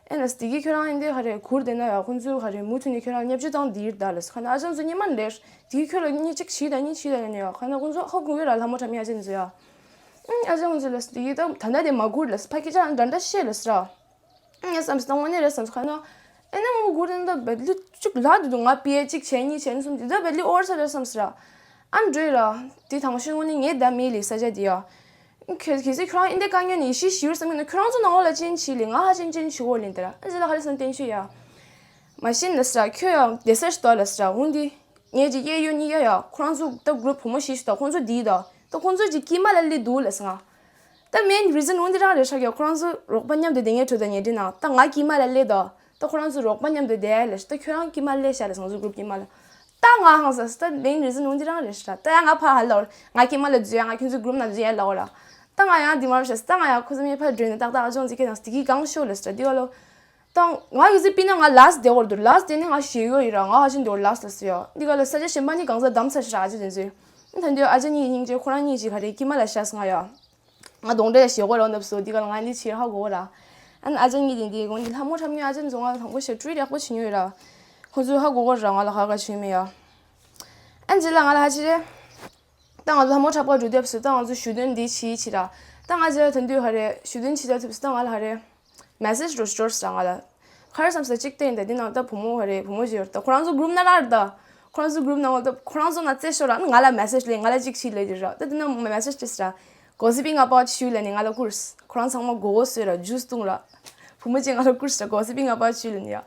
ཨེ་ན་སི་དེ་གི་ཁྱོད་རང་ཨེ་འདི་ཧ་རེ་གུར་བསྡད་ན་ཡ། ཁོང་ཚོས་ཧ་རེ་མུ་མཐུད་ནས་ཁྱོད་རང་བརྙས་བཅོས་བཏང་འདི་ཡིན་ད་ལ་སོང་། ཁ་ན་ཨ་ཅག་ཚོ་སྙེ་མ་ལེར་དེ་གི་ཁྱོད་ལ་སྙེ་གཅིག་བྱིས་དང་གཉིས་བྱིས་དང་ཡ། ཁ་ན་ཁོང་ཚོ་ཧ་གོ་གི་ར། ལྷ་མོ་འཁྲབ་མཁན་ཨ་ཅག་ཚོ་ཡ། ཨ་ཅག་ཁོང་ཚོ་ལ་སི་དེ་གི་ད་ད་ལྟ་དེ་མ་གུར་ལ་སི་ཕ་སྐད་ཆ་འདྲ་འདྲ་བཤད་ལ་སི་ར། ངས་བསམ་སོང་། དངོས་གནས་རེད་བསམ་སོང་། ཁ་ན་ཨེ་ན་མང་པོ་སྒུག་དེ་འདྲ་བེད་ལི་བཅུག་ལ་དུ་དུ་ང་པི་ཨེ་གཅིག་བྱས་གཉིས་བྱས་གསུམ་དེ་འདྲ་བེད་ལི་ཨོ་བར་ས་རེད་བསམ་སོང་ར། ཨ་འགྲོས་ར། དེ་དང་ཤོས་དངོས་གནས་ངས་ད་མེད་ལི་ས་ཆ་དེ་ཡ། གལ་གལ་སྲིད་ཁྱོད་རང་ཨེ་འདྲ་དཀའ་ངལ་ནས་ཡེ་ཤེས་ཞིག་ཡོད་བསམ་གྱི་ན་ཁྱོད་རང་ཚོ་ནང་ལོགས་ལ་ཅན་ཞིག་ལས། ང་ཧ་ཅན་ཅན་ཞིག་འོག་ལེན་དེ་ར། ཨ་ཅེ་ལ་ཧ་རེ་སོང་བསྟན་ཆོས་ཡ། མ་ཤེས་ན་ས་ཁྱོད་ཡང་བསྡད་ས་ཞིག་ལ་ས་འོང་དེ། ངས་ཅིག་གཡས་གཡོན་གཉིས་ཀ་ཡ། ཁོ་རང་ཚོ་ད་གུ་རུབ་བུ་མོ་བཞི་ཞིག་ད་ཁོང་ཚོ་འདི་ད་ད་ཁོང་ཚོ་ཅིག་དཀྱིལ་མ་ལ་སླེབས་འདུག་ལབ་སོང་ང་། ད་མེན་རི་ཛན་འོ་འདི་རང་རེད་ཤག་ཡ། ཁོ་རང་ཚོ་རོགས་པ་མཉམ་དུ་བསྡད་མཁན་ཁྲོད་དུ་ཉེ་འབྲེལ་ནང་ད་ང་དཀྱིལ་མ་ལ་སླེབས་ད། ད་ཁོ་རང་ཚོ་རོགས་པ་མཉམ་དུ་བསྡད་ལབ་ཤག་ད་ཁྱོད་རང་དཀྱིལ་མ་སླེབས་ཤག་ལབ་སོང་། ང་ཚོ་གུ་རུབ་དཀྱིལ་མ་ལ། ད་ང་ཧང་སངས་ད་མེན་རི་ཛན་འོ་འདི་རང་རེད་ཤག་ད་ཡ་ང་ཕར་ཧ་ལོར་ང་དཀྱིལ་མ་ལ་འཛུལ་ཡ། ང་ཁྱོད་ཚོའི་གུ་རུབ་ནང་འཛུལ་ཡ་ལབ་འོ་ར། ད་ང་ཡང་འདི་མ་རེད་ཤག་ད་ང་ཡང་ཁོ་ཚོ་མེད་ཕར་འགྲོས་ནས་ཏག་ཏག་ཨ་ཅོང་ཚིག་ཁྱེད་དང་སྟི་གི་གང་ཤོ་ལབ་ཤག་ད་འདི་བ་ལོ། ད་ང་གི་ཚེ་པི་ན་ང་ལ་སི་བསྡད་དགོས་འདུག་ལ་སི་བསྡད་ནས་ང་ཞེད་གོ་ཡི་ར། ང་ཧ་ཅང་འདོར་ལ་སི་ལ་སི་ཡ། འདི་ག་ལ་ས་ཆ་གཞན་པ་ནི་གང་ས་བདམས་ཚར་ཤག་ཨ་ཅེ་དེ་ཚོས། ད་འདི་ཨ་ཅེ་གཉིས་སྙིང་རྗེ། ཁོ་རང་གཉིས་ཀྱིས་ག་རེ་དཀྱིལ་མ་ལ་བཞག་སོང་ང་ཡ། ང་གདོང་འདྲེ་ལ་ཞེད་གོ་ར་འདབས་སོ། འདི་ག་ལ་ང་འདི་ཕྱིར་ཧ་གོ་གོ་ར། ཨ་ནི་ཨ་ཅེ་གཉིས་དེ་འདི་གོ་འདི་ལྷ་མོ་འཁྲབ་མཁན་ཨ་ཅེ་ཚོ་ང་ལ་དང་པོ་ཞེ་ཀྲུའི་ཡག་པོ་བྱེད་མྱོང་ཡོད་ར། ཁོ་ཚོས་ཧ་གོ་གོ་ར་ང་ལ་ཧ་ག་བྱེད་མེད་ཡ། ཨ་ནི་རྗེས་ལ་ང་ལ་ཧ་ཅི་རེད། ད་ང་ཚོ་ལྷ་མོ་འཁྲབ་ག་འགྲོ་དུས་སུ་ད་ང་ཚོ་ཞུ་དོན་འདི་བྱེད་ཕྱིར་ར། ད་ང་ཚོ་དོན་དུ་ཧ་རེ་ཞུ་དོན་བྱེད་ད་ཐུབ་སུ་ད་ང་ལ་ཧ་རེ། མེ་སེ་ཇི་རོ་སི་ཊོར་སི་ར་ང་ལ། ཁར་བསམ་ས་གཅིག་བལྟས་ཡིན་ད་འདི་ནང་ད་བུ་མོ་ཧ་རེ་བུ་མོ་ཞིག་ཡོད་ར། ད་ཁོ་རང་ཚོ་གུ་རུབ་ནང་ར་ར་ད། ཁོ་རང་ཚོ་གུ་རུབ་ནང་ལ་ད་ཁོ་རང་ཚོ་ན་རྩེ་ཤོར་ར། ང་ལ་མེ་སེ་ཇི་སླེབས། ང་ལ་གཅིག་ཕྱིས་ལབ་ཀྱི་ར། ད་འདི་ནང་མེ་སེ་ཇི་སླེབས་སི་ར། Gossiping about you ལབ་ནས་ང་ལ་བསྐུར། ཁོ་རང་ཚང་མ་མགོ་བོ་གསོས་ར་ཇུས་བཏུང་ར། བུ་མོ་གཅིག་ང་ལ་བསྐུར་སི་ར། Gossiping about you ལབ་ནས་ཡ།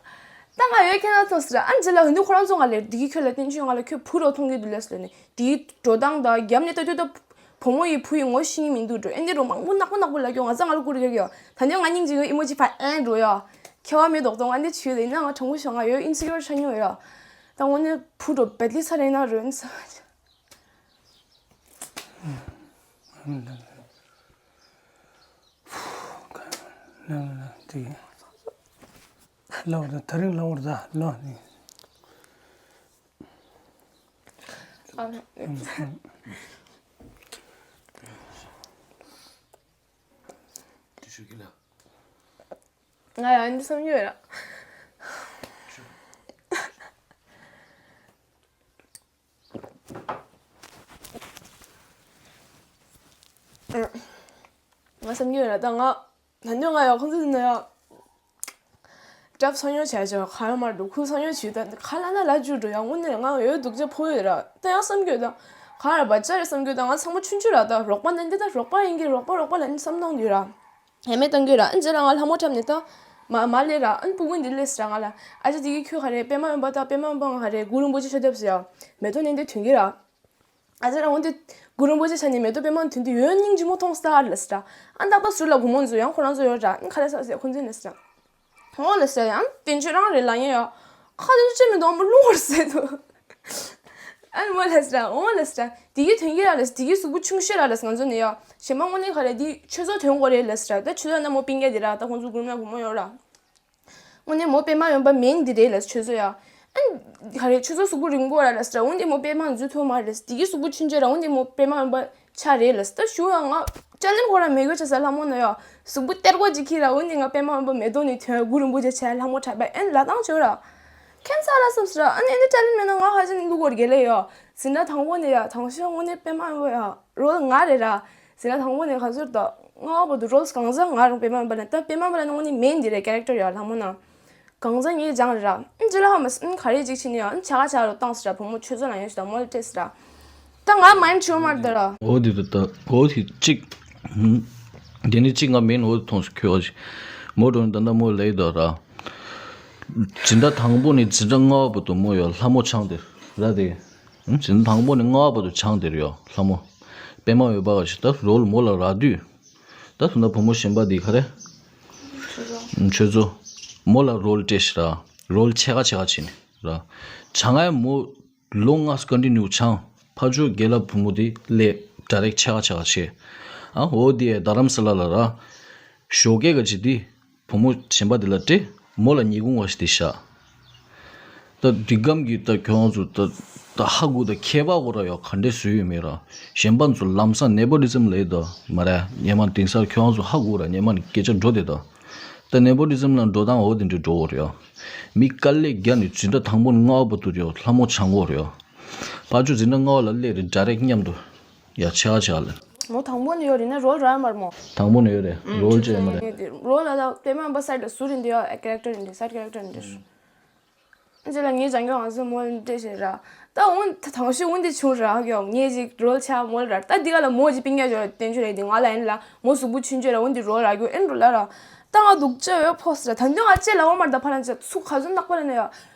ད་ང་ཡོད་ཁྱེད་རང་ཚོ་སི་ར། ཨ་ནི་རྗེས་ལ་འདི་ཁོ་རང་ཚོ་ང་ལ་འདི་གི་ཁྱོད་ལ་བསྟན་བཅོས་ང་ལ་ཁྱོད་བུ་རོ་མཐོང་གི་འདུག་ལབ་སི་ལབ་ནས། དེའི་འགྲོ་སྟངས་དང་རྒྱབ་ནས་ལྟ་དུས་ད་བུ་མོ་ཡི་བུ་ཡི་ངོ་ཤེས་ཀྱི་མི་འདུག་འགྲོ། ཨེ་འདི་རུ་མང་པོ་ནག་པོ་ནག་པོ་ལབ་ཀྱོག་ང་ཚང་ང་ལ་བསྐུར་ཀྱོག་ཡོ། ད་ནི་ང་སྙིང་རྗེ་གི་ཨི་མོ་ཇི་ཕར་ཨེ་འགྲོ་ཡོ། ཁྱེད་བ་མེད་མདོག་མདོག་ང་འདི་བྱུས་ལ་ཡིན་ན་ང་དྲང་པོ་ཤོད་ང་ཡོ་ཨིན་སི་ཀིའུར་ཆགས་མྱོང་ཡོ། ད་དངོས་གནས་བུ་འགྲོ་བེད་ལི་ཚ་རེ་ན་རོ་ཨིན་ས། ལ་བར་ད་ད་རིང་ལ་བར་ད་ལོ་ནི། ཨ། ང་ཡང་འདི་བསམ་རྒྱུ་ཡོད་ར། ང་བསམ་རྒྱུ་ཡོད་ར། ད་ང་ད་ནི་ང་ཡང་ཁོང་ཚོ་འདི་ན་ཡང་སྐྲ་ཚོ་ཉོ་བྱས་བྱས་ག་ཡང་མ་འགྲོ། ཁུ་ཚོ་ཉོ་བྱས་ད་ག་ལ་ན་ལ་རྒྱུ་འགྲོ་ཡང་དངོས་གནས་ང་ཡོད་སྡུག་ཅག་ཕོ་ཡོད་ར། ད་ཡང་བསམ་རྒྱུ་ཡོད་ད། ག་ར་བ་ཅག་རེད་བསམ་རྒྱུ་ད། ང་ཚང་མ་ཆུང་ཆུང་ར། ད་རོགས་པ་ནི་འདི་ད་རོགས་པ་ཡིན་གྱི་རོགས་པ་རོགས་པ་ལ་ནི་བསམ་སྟངས་འདི་ཡོད་ར། ཧེ་མེད་གཏོང་རྒྱུ་ར། ཨ་ནི་རྗེས་ལ་ང་ལྷ་མོ་འཁྲབ་ནས་ད་མ་མ་སླེབས་ར། ཨ་ནི་སྤུ་གུ་འདི་སླེབས་སི་ར་ང་ལ། ཨ་ཅེ་དེ་གི་ཁྱོད་ག་རེ་པད་མ་འོན་པ་ད་པད་མ་འོན་པ་ང་ག་རེ་གུ་རུ་རིན་པོ་ཆེ་ཤོ་ཐེབས་སི་ཡ། མེ་ཏོག་ནས་འདི་ཐོན་གྱི་ར། ཨ་ཅེ་ར་འོན་ཏེ་གུ་རུ་རིན་པོ་ཆེ་ཆ་ནས་མེ་ཏོག་པད་མ་ཐོན་དུས་ཡོད་སྙིང་རྗེ་མོ་མཐོང་སི་ད་ཨ་ལ་སི་ར། ཨ་ནི་ཏག་ཏག་ཟུར་ལ་བུ་མོ་འཛུལ་ཡང་ཁོ་རང་ཚོ་ཡོད་ར། ཨ་ནི་ག་རེ་ས་སི་ཁོ་ཚོ་ནས་སི་ར། འོ་ལ་ཟེར་ཡང་བསྟན་བཅོས་རང་རེད་ལ་ཡིན་ཡ། ཁ་དེ་ཚོ་ཅི་མི་འདུག་མོ་རླུང་བར་ཟེར་འདུག་ཨ་ནི་མོ་ལ་ཟེར་འོ་ལ་ཟེར་དེ་གི་དོན་གྱི་ར་ལ་ཟེར་དེ་གི་གཟུགས་པོ་ཆུང་ཤོས་ར་ལ་ཟེར་ང་ཚོ་ནས་ཡ་གཞན་མ་དངོས་གནས་ག་རེ་དེ་ཆོས་ཚོགས་དོན་གོ་རེད་ལ་ཟེར་ད་ཆོས་ཚོགས་ན་མོ་སྤུན་ཀྱག་དེ་ར་ད་ཁོང་ཚོ་གུར་ན་བུ་མོ་ཡོད་ར། དངོས་གནས་མོ་པད་མ་འོན་པ་མིན་འདི་རེད་ལ་ཆོས་ཚོགས་ཡ། ཨ་ནི་ག་རེ་ཆོས་ཚོགས་གཟུགས་པོ་རིང་པོ་ར་ལ་ཟེར་འོ་འདི་མོ་པད་མ་འཛུལ་ཐུབ་མ་རེད་དེ་གི་གཟུགས་པོ་ཆུང་ཆོས་ར་འོ་འདི་མོ་པད་མ་འོན་པ། ཆ་རེད་ལ་ད་ཞུ་ཡང་ང་ཅ་ལན་ཁོ་རང་མེད་གོ་ཆ་ས་ལྷ་མོ་ན་ཡ། གཟུགས་པོ་སྟེར་གོ་ཅིག་ཁྱེར་ར་འོ་ནི་ང་པད་མ་འོན་པ་མེ་ཏོག་ནས་ཐོན་གུ་རིན་པོ་ཆེ་ཆ་ལྷ་མོ་འཁྲབ་པ་ཨེ་ལ་བཏང་བྱོས་ར། ཁྱེད་ཚ་ལ་བསམ་སི་ར་ཨ་ནི་ཨེ་འདི་ཅ་ལན་མེད་ན་ང་ཧ་ཅང་ནི་ལུག་གོར་དགེ་ལེ་ཡ། ཟིན་ན་དང་པོ་ནས་ཡ་དང་ཤོས་འོ་ནི་པད་མ་འོན་པ་ཡ་རོལ་ང་རེད་ར། ཟིན་ན་དང་པོ་ནས་ག་ཚོད་ད་ང་བ་དུ་རོལ་གང་ཟག་ང་རང་པད་མ་འོན་པ་ལ་ད་པད་མ་འོན་པ་ལ་ནི་འོ་ནི་མེན་འདི་རེད་ཀེ་རེག་ཊར་ཡ་ལྷ་མོ་ན། གང་ཟག་ངས་སྦྱངས་རེད་ར། ཨ་ཅི་ལ་ཧ་མ་སི་ཨ་ག་རེ་ཅིག་བྱས་ནས་ཡང་ཆ་ག་ཆ་རུ་བཏང་སི་ར་བུ་མོ་ཆོས་ཚོགས་ལ་ཡོང་ཞིག་དང་མོ་ལ་སྤྲད་སི་ར། ད་ང་མ་ཡིན་ཆོས་མར་ད་ར། འོ་དེ་ད་ད་འོ་དེ་གཅིག་དེ་ནི་གཅིག་ང་མིན་འོ་དེ་མཐོང་སི་ཁྱོད་ཨ་ཅི་མོ་འགྲོ་ནི་ད་ད་མོ་ལེ་ད་ར། འཛིན་གྲྭ་དང་པོ་ནས་འཛིན་གྲྭ་ལྔ་བ་བར་དུ་མོ་ཡོད་ལྷ་མོ་ཆང་དེ་ར་དེ། འཛིན་གྲྭ་དང་པོ་ནས་ལྔ་བ་བར་དུ་ཆང་དེ་ར་ཡོད་ལྷ་མོ། པད་མ་འོད་འབར་ག་ཞིག་ད་རོལ་མོ་ལ་རག་དུས། ད་དུ་ན་བུ་མོ་གཞན་པ་འདི་ག་རེ། ཆོས་ཚོ། མོ་ལ་རོལ་སྤྲད་ཤི་ར། རོལ་ཆེ་ག་ཆེ་ག་བྱེད་ནི་ར། བྱང་ང་མོ། ལོ་ལྔ་ཀོན་ཊི་ནིའུ་སྦྱང་། ཕར་ཕྱོགས་རྒན་ལགས་བུ་མོ་དེ་སླེབས་ཌའི་རེག་ཆེ་ག་ཆེ་ག་བྱས། ཨ་འོ་དེ་རྡ་རམ་ས་ལ་ལ་ར། ཞོགས་ཀས་ག་ཅི་དེ། བུ་མོ་གཞན་པ་དེ་ལ་སྤྲད། མོ་ལ་ཉི་གུང་བ་ཞིག་དེ་བཞག་ད་འདི་གམ་གྱི་ད་ཁྱོད་ཚོ་ད་ད་ཧ་གོ་ད་ཁྱད་པར་གོ་ར་ཡོད་ག་འདྲས་བཟོས་ཡོད་མེད་ར། གཞན་པ་ཚོ་ལམ་སང་ནེ་པོ་ཊི་ཛམ་ལས་ད་མ་ར་སྙེ་མ་དེང་སང་ཁྱོད་ཚོ་ཧ་གོ་ར་སྙེ་མ་ནི་སྐད་ཆ་འགྲོ་དེ་ད། ད་ནེ་པོ་ཊི་ཛམ་ལ་འགྲོ་སྟངས་འོ་དེ་འདྲས་འགྲོ་གོ་ར་ཡོད། མི་དཀའ་ལས་རྒྱག་ནས་འཛིན་གྲྭ་དང་པོ་ལྔ་པ་བར་དུ་ཡོད་ལྷ་མོ་སྦྱང་གོ་ར་ཡོད། ཕར་ཕྱོགས་འཛིན་གྲྭ་ལྔ་པ་ལ་སླེབས་རེད་ཌའི་རེག་མཉམ་དུ། ཡ་ཆེ་ག་ཆེ་ག་ལ། མོ་དང་པོ་ནས་ཡོད་རེད་ན་རོལ་རག་མར་མོ། དང་པོ་ནས་ཡོད་རེད་རོལ་ཆེ་མ་རེད། རོལ་ལ་ད་པད་མ་འོད་འབར་སའིཌ་ལ་ཟུར་རེད་འདི་ཡ་ཀེ་རེག་ཊར་རེད་འདི་སའིཌ་ཀེ་རེག་ཊར་རེད་འདི། རྗེས་ལ་ངའི་སྦྱང་རྒྱུ་ང་ཚོ་མོ་ལ་སྤྲད་ཤེས་ར། ད་འོན་ད་དང་ཤོས་འོན་ཏེ་བྱུང་ར་ཡོང་ངས་ཅིག་རོལ་ཆ་མོ་ལ་ར་ད་འདི་ག་ལ་མོ་ཅིག་སྤུན་ཀྱག་ཅོ་བསྟན་ཆོས་རེད་འདི་ང་ལ་ཡིན་ལ་མོ་གཟུགས་པོ་ཆུང་ཆུང་ར་འོན་ཏེ་རོལ་ར་རྒྱུ་ཨེ་འགྲོ་ལ་ར། ད་ང་སྡུག་ཅག་ཡོད་ཕོ་སི་ར་ད་འདི་ང་ཅེ་ལ་འོ་མར་ད་ཕ་ལ་ཅིག་ཚུགས་ག་ཚོད་ནག་པ་ར་ནས་ཡ།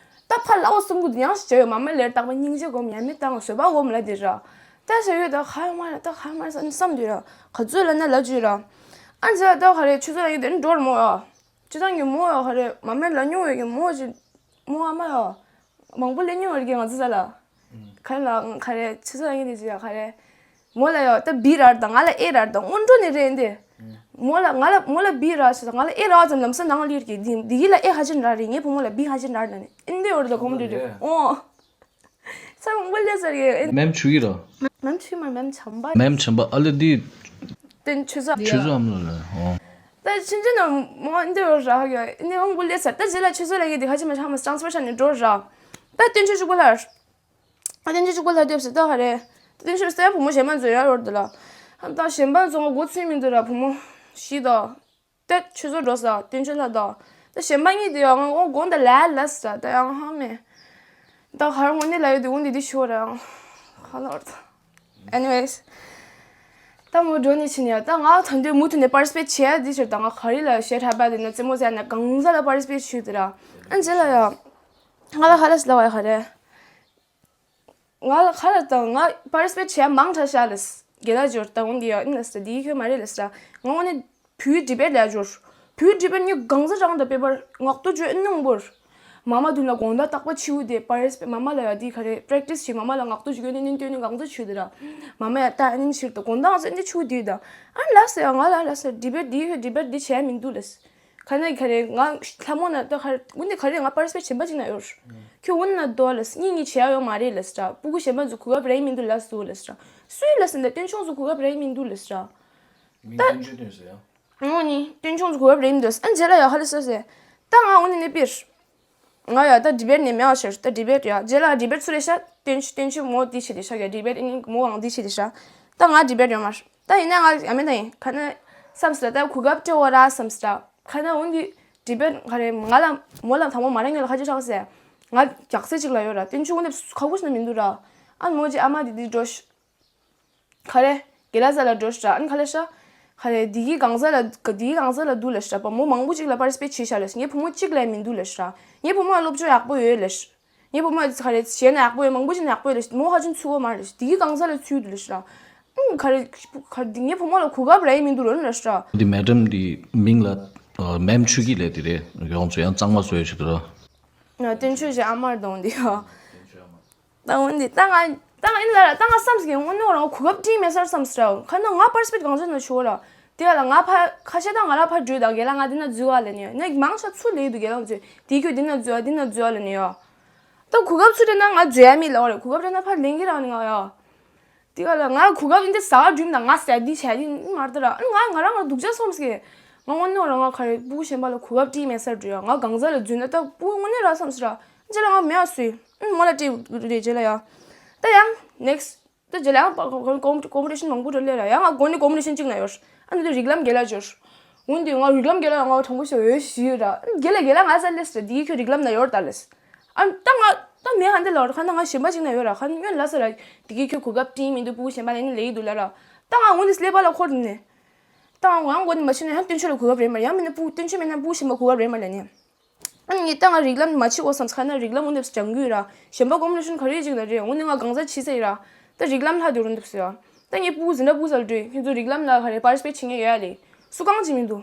ད་ཕ་ལ་འོ་གསུམ་གུ་ཡང་ཞིག་ཅོ་ཡོད་མ་མ་ལེར་བཏགས་པ་སྙིང་རྗེ་སྒོམ་ཡ་མི་བཏང་བཟོད་པ་སྒོམ་ལ་འདི་ར། ད་ཞོ་ཡོད་ད་ཧ་ཡོད་མ་ར་ད་ཧ་ཡོད་མ་ར་བསམ་བསམ་འདི་ར་ག་ཚོད་ལ་ན་ལ་ཅོ་ར། ཨ་འཇལ་ད་ག་རེ་ཆུ་ཚོད་ལ་ཡིན་དེ་འགྲོར་མོ་ཡ། སྤྱི་བཏང་གི་མོ་ཡ་ག་རེ་མ་མེད་ལ་ཉུང་བའི་གི་མོ་ཅི། མོ་ཨ་མ་ཡ། མང་པོ་ལས་ཉུང་བའི་གི་ང་ཚོ་ས་ལ། ག་རེ་ལ་ག་རེ་ཆུ་ཚོད་ལ་ཡིན་དེ་ཅི་ཡ་ག་རེ། མོ་ལ་ཡ་ད་བི་རར་དང་ང་ལ་ཨེ་རར་དང་སྔོན་འགྲོ་ནས་རེད་འདི། མོ་ལ་ང་ལ་མོ་ལ་བི་ར་ཞེས་ང་ལ་ཨེ་ར་ཙམ་ལམ་སང་ནང་ལིར་གི་འདི་འདི་གི་ལ་ཨེ་ཧ་ཅིན་ར་རེད་ངའི་བུ་མོ་ལ་བི་ཧ་ཅིན་ར་ནི་འདི་འོར་ད་གོམ་འདི་རེད་ཨོ། ས་མང་པོ་ལས་ས་རེད། མེམ་ཆུ་ཡི་ར། མེམ་ཆུ་མ་མེམ་ཆམ་པ། མེམ་ཆམ་པ་ཨ་ལེ་འདི། དེ་ཆུ་ཚོད། ཆུ་ཚོད་ཨམ་ལོ་ལ་ཨོ། ད་ཕྱིན་ཆད་ནང་མོ་འདི་འོར་ར་ཧ་གི་འདི་མང་པོ་ལས་ས་ད་རྗེས་ལ་ཆུ་ཚོད་ལ་གི་འདི་ཁ་ཆེ་མ་ཆ་མ་སྲང་སྤར་ཤ་ནས་འགྲོ་ར། ད་དེ་ཆུ་ཆུ་པོ་ལ། ཨ་དེ་ཆུ་ཆུ་པོ་ལ་སྡོད་སི་ད་ཧ་རེ། དེ་ཆུ་སྟེ་བུ་མོ་གཞན་མ་འཛུལ་ཡ་འོར་འདི་ལ། ད་གཞན་པ་ཚོ་ང་མགོ་ཚོས་མི་འདུག་ར་བུ་མོ་ཤི་ད། ཏེ་ཆུ་ཚོད་འགྲོ་ས་བསྟན་ཆོས་ལྷ་དང་། ཏེ་གཞན་པ་གཉིས་དེ་ཡང་ང་དགོང་དག་ལས་ལས་ས་ད་ཡང་ཧ་མེ། ད་ཧར་ངོ་ནས་ལ་ཡོད་དེ་འོན་དེ་དེ་ཤོར་ར་ཡང་ཧ་ལོར་ད། Anyways། ད་མོ་འགྲོ་ནས་ཕྱིན་ཡ་ད་ང་ད་འདོད་མུ་མཐུད་ནས་པར་སི་པེཊ་བྱེད་ཡ་དེ་ཕྱིར་ད་ང་ག་རེ་ལ་ཤེར་ཧ་པ་དེ་ན་རྩེད་མོ་ཟེར་ན་གང་ཟག་ལ་པར་སི་པེཊ་བྱེད་དེ་ར། ཨ་འཇེ་ལ་ཡ། ང་ལ་ཧ་ལ་སི་ལ་བ་ཡ་ཧ་རེ། ང་ལ་ཁ་ལ་དང་ང་པར་སི་པེཊ་བྱས་མང་དྲགས་ཤག་ལས། དགེ་ལགས་འབྱོར་ད་འོང་གི་ཡ་ཨིན་ལ་སི་ད་དེའི་ཁྱོད་མ་རེད་ལ་སི་ད། ང་འོང་ནས་བུའི་ཌི་བེཊ་ལས་འབྱོར། བུའི་ཌི་བེཊ་ངས་གང་ཟག་རང་དང་པེ་པར་ངག་ཏུ་བརྗོད་ཨིན་ནོང་བོར། མ་མ་དུ་ན་དགོང་དག་རྟག་པ་ཆིའུ་དེ་པར་སི་པེཊ་མ་མ་ལ་ཡ་དེ་ག་རེ་པྲེག་ཊི་སི་བྱེད་མ་མ་ལ་ངག་ཏུ་བརྗོད་ནས་ནིན་སྟོན་ནས་གང་ཟག་ཆུ་དེ་ར། མ་མ་ཡ་ད་ཨ་ནིན་ཕྱིར་དུ་དགོང་དག་ང་ཚོ་ཨིན་དེ་ཆུ་དེ་ད། ཨ་ལ་སི་ཡ་ང་ལ་ལ་སི་ཌི་བེཊ་དེའི་ཁྱོད་ཌི་བེཊ་དེ་བྱས་མི་འདུག་ལ་སི། ཁ་ན་ག་རེ་ང་ལྷ་མོ་ན་ད་ག་རེ་འུ་ནི་ག་རེ་ང་པར་སི་པེཊ་བྱེད་པ་ཅིག་ན་ཡོད། ཁྱོད་འུ་ན་དོ་ལ་སི་གཉིས་གཉིས་བྱེད་ཡ་ཡོད་མ་རེད་ལ་སི་ད། སྤུ་གུ་གཞན་པ་ཚོ་གོ་སྐབས་རེད་མི་འདུག་ལ་སི་འདུག་ལ་སི་ད། སུའི་ལ་སི་འདི་སྟོན་ཆུང་ཚོ་གོ་སྐབས་རེད་མི་འདུག་ལ་སི་ད། མི་ད་སྟོན་ཆུང་སྟོན་ཟེར་ཡ། འུ་ནི་སྟོན་ཆུང་ཚོ་གོ་སྐབས་རེད་མི་འདུག་ལ་སི་ཨ་འཇེ་ལ་ཡ་ཧ་ལ་སི་ཟེར། ད་ང་འུ་ནི་ནི་པིར། ང་ཡ་ད་ཌི་བེཊ་ནས་མེད་པ་ཤར་ད་ཌི་བེཊ་ཡ་རྗེས་ལ་ཌི་བེཊ་ཚུར་རེད་ཤག་སྟོན་ཆུ་སྟོན་ཆུ་མོ་འདི་བྱེད་དེ་ཤག་ཡ་ཌི་བེཊ་ཨིན་མོ་ཨང་འདི་བྱེད་དེ་ཤག་ད་ང་ཌི་བེཊ་ཡོད་མ་རེད་ད་ཡིན་ན་ང་ཡ་མེད་ད་ཡིན་ཁ་ན་བསམ་སི་ད་ད་གོ་སྐབས་སྤྲད་འོ་ར་བསམ་སི་ད་ཁ་ན་འོན་ཏེ་ཌི་བེཊ་ག་རེ་ང་ལ་མོ་ལ་དང་པོ་མ་ར་ཉོ་ལ་ཁ་ཅིག་ཧྲག་སེ་ང་རྒྱག་ཚད་ཅིག་ལ་ཡོད་ར་སྟོན་ཆུ་འོན་ཏེ་ཁ་ཁུ་ཤི་ན་མི་འདུག་ར་ཨ་མོ་ཅི་ཨ་མ་དེ་དེ་འགྲོ་ཤི། ཁ་རེ། དགེ་ལགས་ས་ལ་འགྲོ་ཤ་ཨ་ནི་ཁ་ལེ་ཤ། ཁ་རེ་དེ་གི་གང་ཟག་ལ་དེ་གི་གང་ཟག་ལ་འདུག་ལེ་ཤ་པ་མོ་མང་པོ་ཅིག་ལ་པར་སི་པེཊ་བྱེད་ཤ་ལེ་ཤ་ངའི་བུ་མོ་གཅིག་ལས་མི་འདུག་ལེ་ཤ། ངའི་བུ་མོ་ལ་སློབ་སྦྱོང་ཡག་པོ་ཡོད་ལེ་ཤ། ངའི་བུ་མོ་ཁ་རེ་གཞན་ན་ཡག་པོ་ཡོད་མང་པོ་ཅིག་ན་ཡག་པོ་ཡོད་ལེ་ཤ་མོ་ཧ་ཅང་ཚུགས་པ་མ་རེད་ལེ་ཤ་དེ་གི་གང་ཟག་ལ་ཚུད་འདུག་ལེ་ཤ། ཨུམ་ཁ་རེ་ཁ་རེ་ངའི་བུ་མོ་ལ་གོ་སྐབས་རེ་མི་འདུག་ལོ་ལེ་ཤ། འདི་མེ་ཌམ་འདི་མིང་ལ་ཨ་མེམ་ཆུ་གི་ལས་དེ་རེད་ཡོངས་ཚོ་ཡང་གཙང་མ་བཟོ་ཡ་ཆུ་དེ་ར། ང་བསྟན་ཆོས་ཀྱི་ཨ་མར་གདོང་འདི་ཡོད། ད་འོན་ཏེ་ད་ང་ད་ང་ཨིན་ལ་ར་ད་ང་བསམ་ཟིན་དངོས་གནས་རང་གོ་སྐབས་བྲིས་མེད་སར་བསམ་སི་ར་ཁ་ན་ང་པར་སི་པེཊ་གང་ཟག་ན་ཤོར་ར། དེ་ཡ་ལ་ང་ཕ་ཁ་ཤས་ད་ང་ར་ཕ་འགྲོས་ད་རྒན་ལགས་ང་འདི་ན་འཛུལ་བ་ལ་ནི་ཡོད་ནི་མང་ཤ་ཚུར་ལེགས་འདུག་རྒན་ལགས་འཛུལ་དེ་ཁྱོད་འདི་ན་འཛུལ་བ་འདི་ན་འཛུལ་བ་ལ་ནི་ཡོད། ད་གོ་སྐབས་ཚུར་སྤྲད་ན་ང་འཛུལ་ཡ་མེད་ལ་བ་རེད་གོ་སྐབས་སྤྲད་ན་ཕར་ལེན་གི་རང་ནི་ང་ཡ། དེ་ག་ལ་ང་གོ་སྐབས་འདི་ཟ་བ་སྒྲུབ་ན་ང་ཟ་འདི་བྱ་འདི་མར་ད་ར་ང་ང་རང་ང་སྡུག་ཅག་སོང་ཟེར། ང་དངོས་གནས་རང་ང་ག་རེ་སྤུ་གུ་གཞན་པ་ལ་གོ་སྐབས་སྤྲད་མེད་སར་འགྲོ་ཡ་ང་གང་ཟག་ལ་འཛུལ་ན་ད་སྤུ་གུ་དངོས་གནས་ར་བསམ་ཟེར་ར། རྗེས་ལ་ང་མེད་ཨ་སུས་མོ་ལ་སྤྲད་རེད་རྗེས་ལ་ཡ། ད་ཡང་next ད་རྗེས་ལ་ཡང་ཀོམ་པི་ཊི་ཤན་མང་པོ་འགྲོ་ལས་ར་ཡ་ང་དགོན་ནས་ཀོམ་པི་ཊི་ཤན་གཅིག་ན་ཡོད། ཨ་ནི་ད་རིགས་ལམ་རྒན་ལགས་འབྱོར། འོན་ཏེ་ང་རིགས་ལམ་རྒན་ལགས་ང་དྲང་པོ་ཞིག་འོས་ཞིག་ཡོད་ར། རྒན་ལགས་རྒན་ལགས་ང་ས་ལས་ཟེར་འདི་ཁྱོད་རིགས་ལམ་ན་ཡོད་ད་ལས། ཨ་ད་ང་ད་མེད་ཧ་འདི་ལ་ཁ་ན་ང་གཞན་པ་ཅིག་ན་ཡོད་ར་ཁ་ན་སྔོན་ལ་ས་ར། འདི་གི་ཁྱོད་གོ་སྐབས་སྤྲིན་མི་འདུག་སྤུ་གུ་གཞན་པ་ལ་ནི་ལེགས་འདུག་ལ་ར། ད་ང་འོན་ཏེ་སླེབས་པ་ལ་འཁོར་ནས། ད་ང་ང་འགོ་ནས་མ་ཕྱིན་ན་ཡང་སྟོན་ཆོས་ལ་གོ་སྐབས་རེད་མ་རེད་ཡང་མིན་ན་སྤུ་གུ་སྟོན་ཆོས་མེད་ན་སྤུ་གུ་གཞན་པ་གོ་སྐབས་རེད་མ་ལ་ནི། ཨ་ནི་ད་ང་རིགས་ལམ་མ་ཕྱི་འོ་བསམ་ཁ་ན་རིགས་ལམ་འོ་འདེབས་སྦྱང་རྒྱུ་ར། གཞན་པ་ཀོམ་པི་ཊི་ཤན་ག་རེ་ཅིག་ལ་རེད་འོ་ནི་ང་གང་ཟག་ཕྱི་ས་ཡིན་ར། ད་རིགས་ལམ་ལྷ་དུ་རུ་འདུག་ཟེར་ཡ། ད་ངའི་སྤུ་གུ་འཛིན་གྲྭ་སྤུ་གུ་ཚོ་ལ་འགྲོ་ཡིན། ཁྱེད་ཚོ་རིགས་ལམ་ལ་ག་རེ་པར་ཊི་སི་པེཊ་བྱེད་མཁན་ཡོད་ཡ་ལེ། སུ་གང་ཅི་མི་འདུག་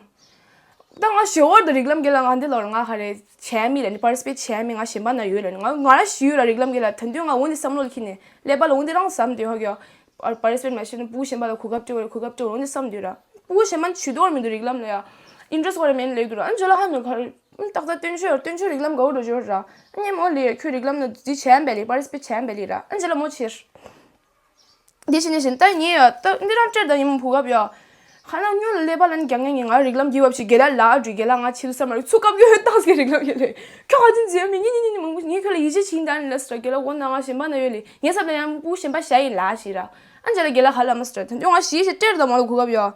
ད་ང་ཞེ་བོར་དུ་རིགས་ལམ་རྒན་ལགས་ང་འདི་ལོར་ང་ག་རེ་བྱས་མི་ལ་ནི་པར་ཊི་སི་པེཊ་བྱས་མི། ང་གཞན་པ་ན་ཡོད་ལ་ནི་ང་ང་རང་ཞི་ཡོད་ར། རིགས་ལམ་རྒན་ལགས་ད་དུང་ང་འོ་འདི་བསམ་བློ་ལ་ཁྱེར་ནས་ཀླད་པ་ལ་འོ་འདི་རང་བསམ་དུས་ཧ་གི་ཡ། པར་ཊི་སི་པེཊ་མ་བྱས་ན་སྤུ་གུ་གཞན་པ་ལ་གོ་སྐབས་སྤྲད་དགོས་རེད། གོ་སྐབས་སྤྲད་དགོས་རེད་འོ་འདི་བསམ་དུས་ར། སྤུ་གུ་གཞན་པ་ཇུས་གཏོགས་མི་འདུག་རིགས་ལམ་ལ་ཡ། ཨིན་ཊི་རེ་སི་ཊི་ག་རེ་མེད་ལེགས་འདུག་ར། ཨ་ཇོ་ལ་ཧ་མི་ག་རེ། ཏག་ཏག་བསྟན་ཆོས་ཡོད། བསྟན་ཆོས་རིགས་ལམ་དགའ་བོ་འགྲོ་ཆོག་ར། ཨ་ཉེ་མོ་ལི་ཁྱོད་རིགས་ལམ་ན་འདི་བྱས་པས་ལི་པར་ཊི་སི་པེཊ་བྱས་པས་ལི་ར། ཨ་ཇོ་ལ་མོ་ཕྱིར། འདི་བྱས་ནས་བཞིན་ད་ཉེ་ཡོད་ད་འདི་རང་སྤྲེལ་དང་ཉིན་མོ་བུ་གབ་ཡོད། ཁ་ན་སྨྱོ་ལ་ཀླད་པ་ལ་ནི་རྒྱག་ངེས་ངེས་ང་རིགས་ལམ་རྒྱས་བབ་ཞིག་རྒན་ལགས་ལ་འགྲོ་རྒན་ལགས་ང་ཕྱིར་བསམ་མ་རེད་ཚུགས་སྐབས་ཡོད་ཏང་སྐད་རིགས་ལམ་ཡོད་ལེ། ཁྱོད་ཧ་ཅིན་ཛེ་མི་ཉིན་ཉིན་ཉིན་མང་པོ་ངས་ཁྱོད་ལ་ཡིད་ཆེས་བྱིན་ད་ནི་ལ་སི་ར་རྒན་ལགས་འོ་ན་ང་གཞན་པ་ན་ཡོད་ལེ་ངས་བསམ་ན་ཡང་སྤུ་གུ་གཞན་པ་བཞག་ཡིན་ལ་ཞིག་ར། ཨ་ཇོ་ལ་རྒན་ལགས་ཧ་ལ་མ་སི་ར་ད་ང་ཞིག་ཞིག་སྤྲེལ་དང་མ་ལ་གོ་སྐབས་ཡོད།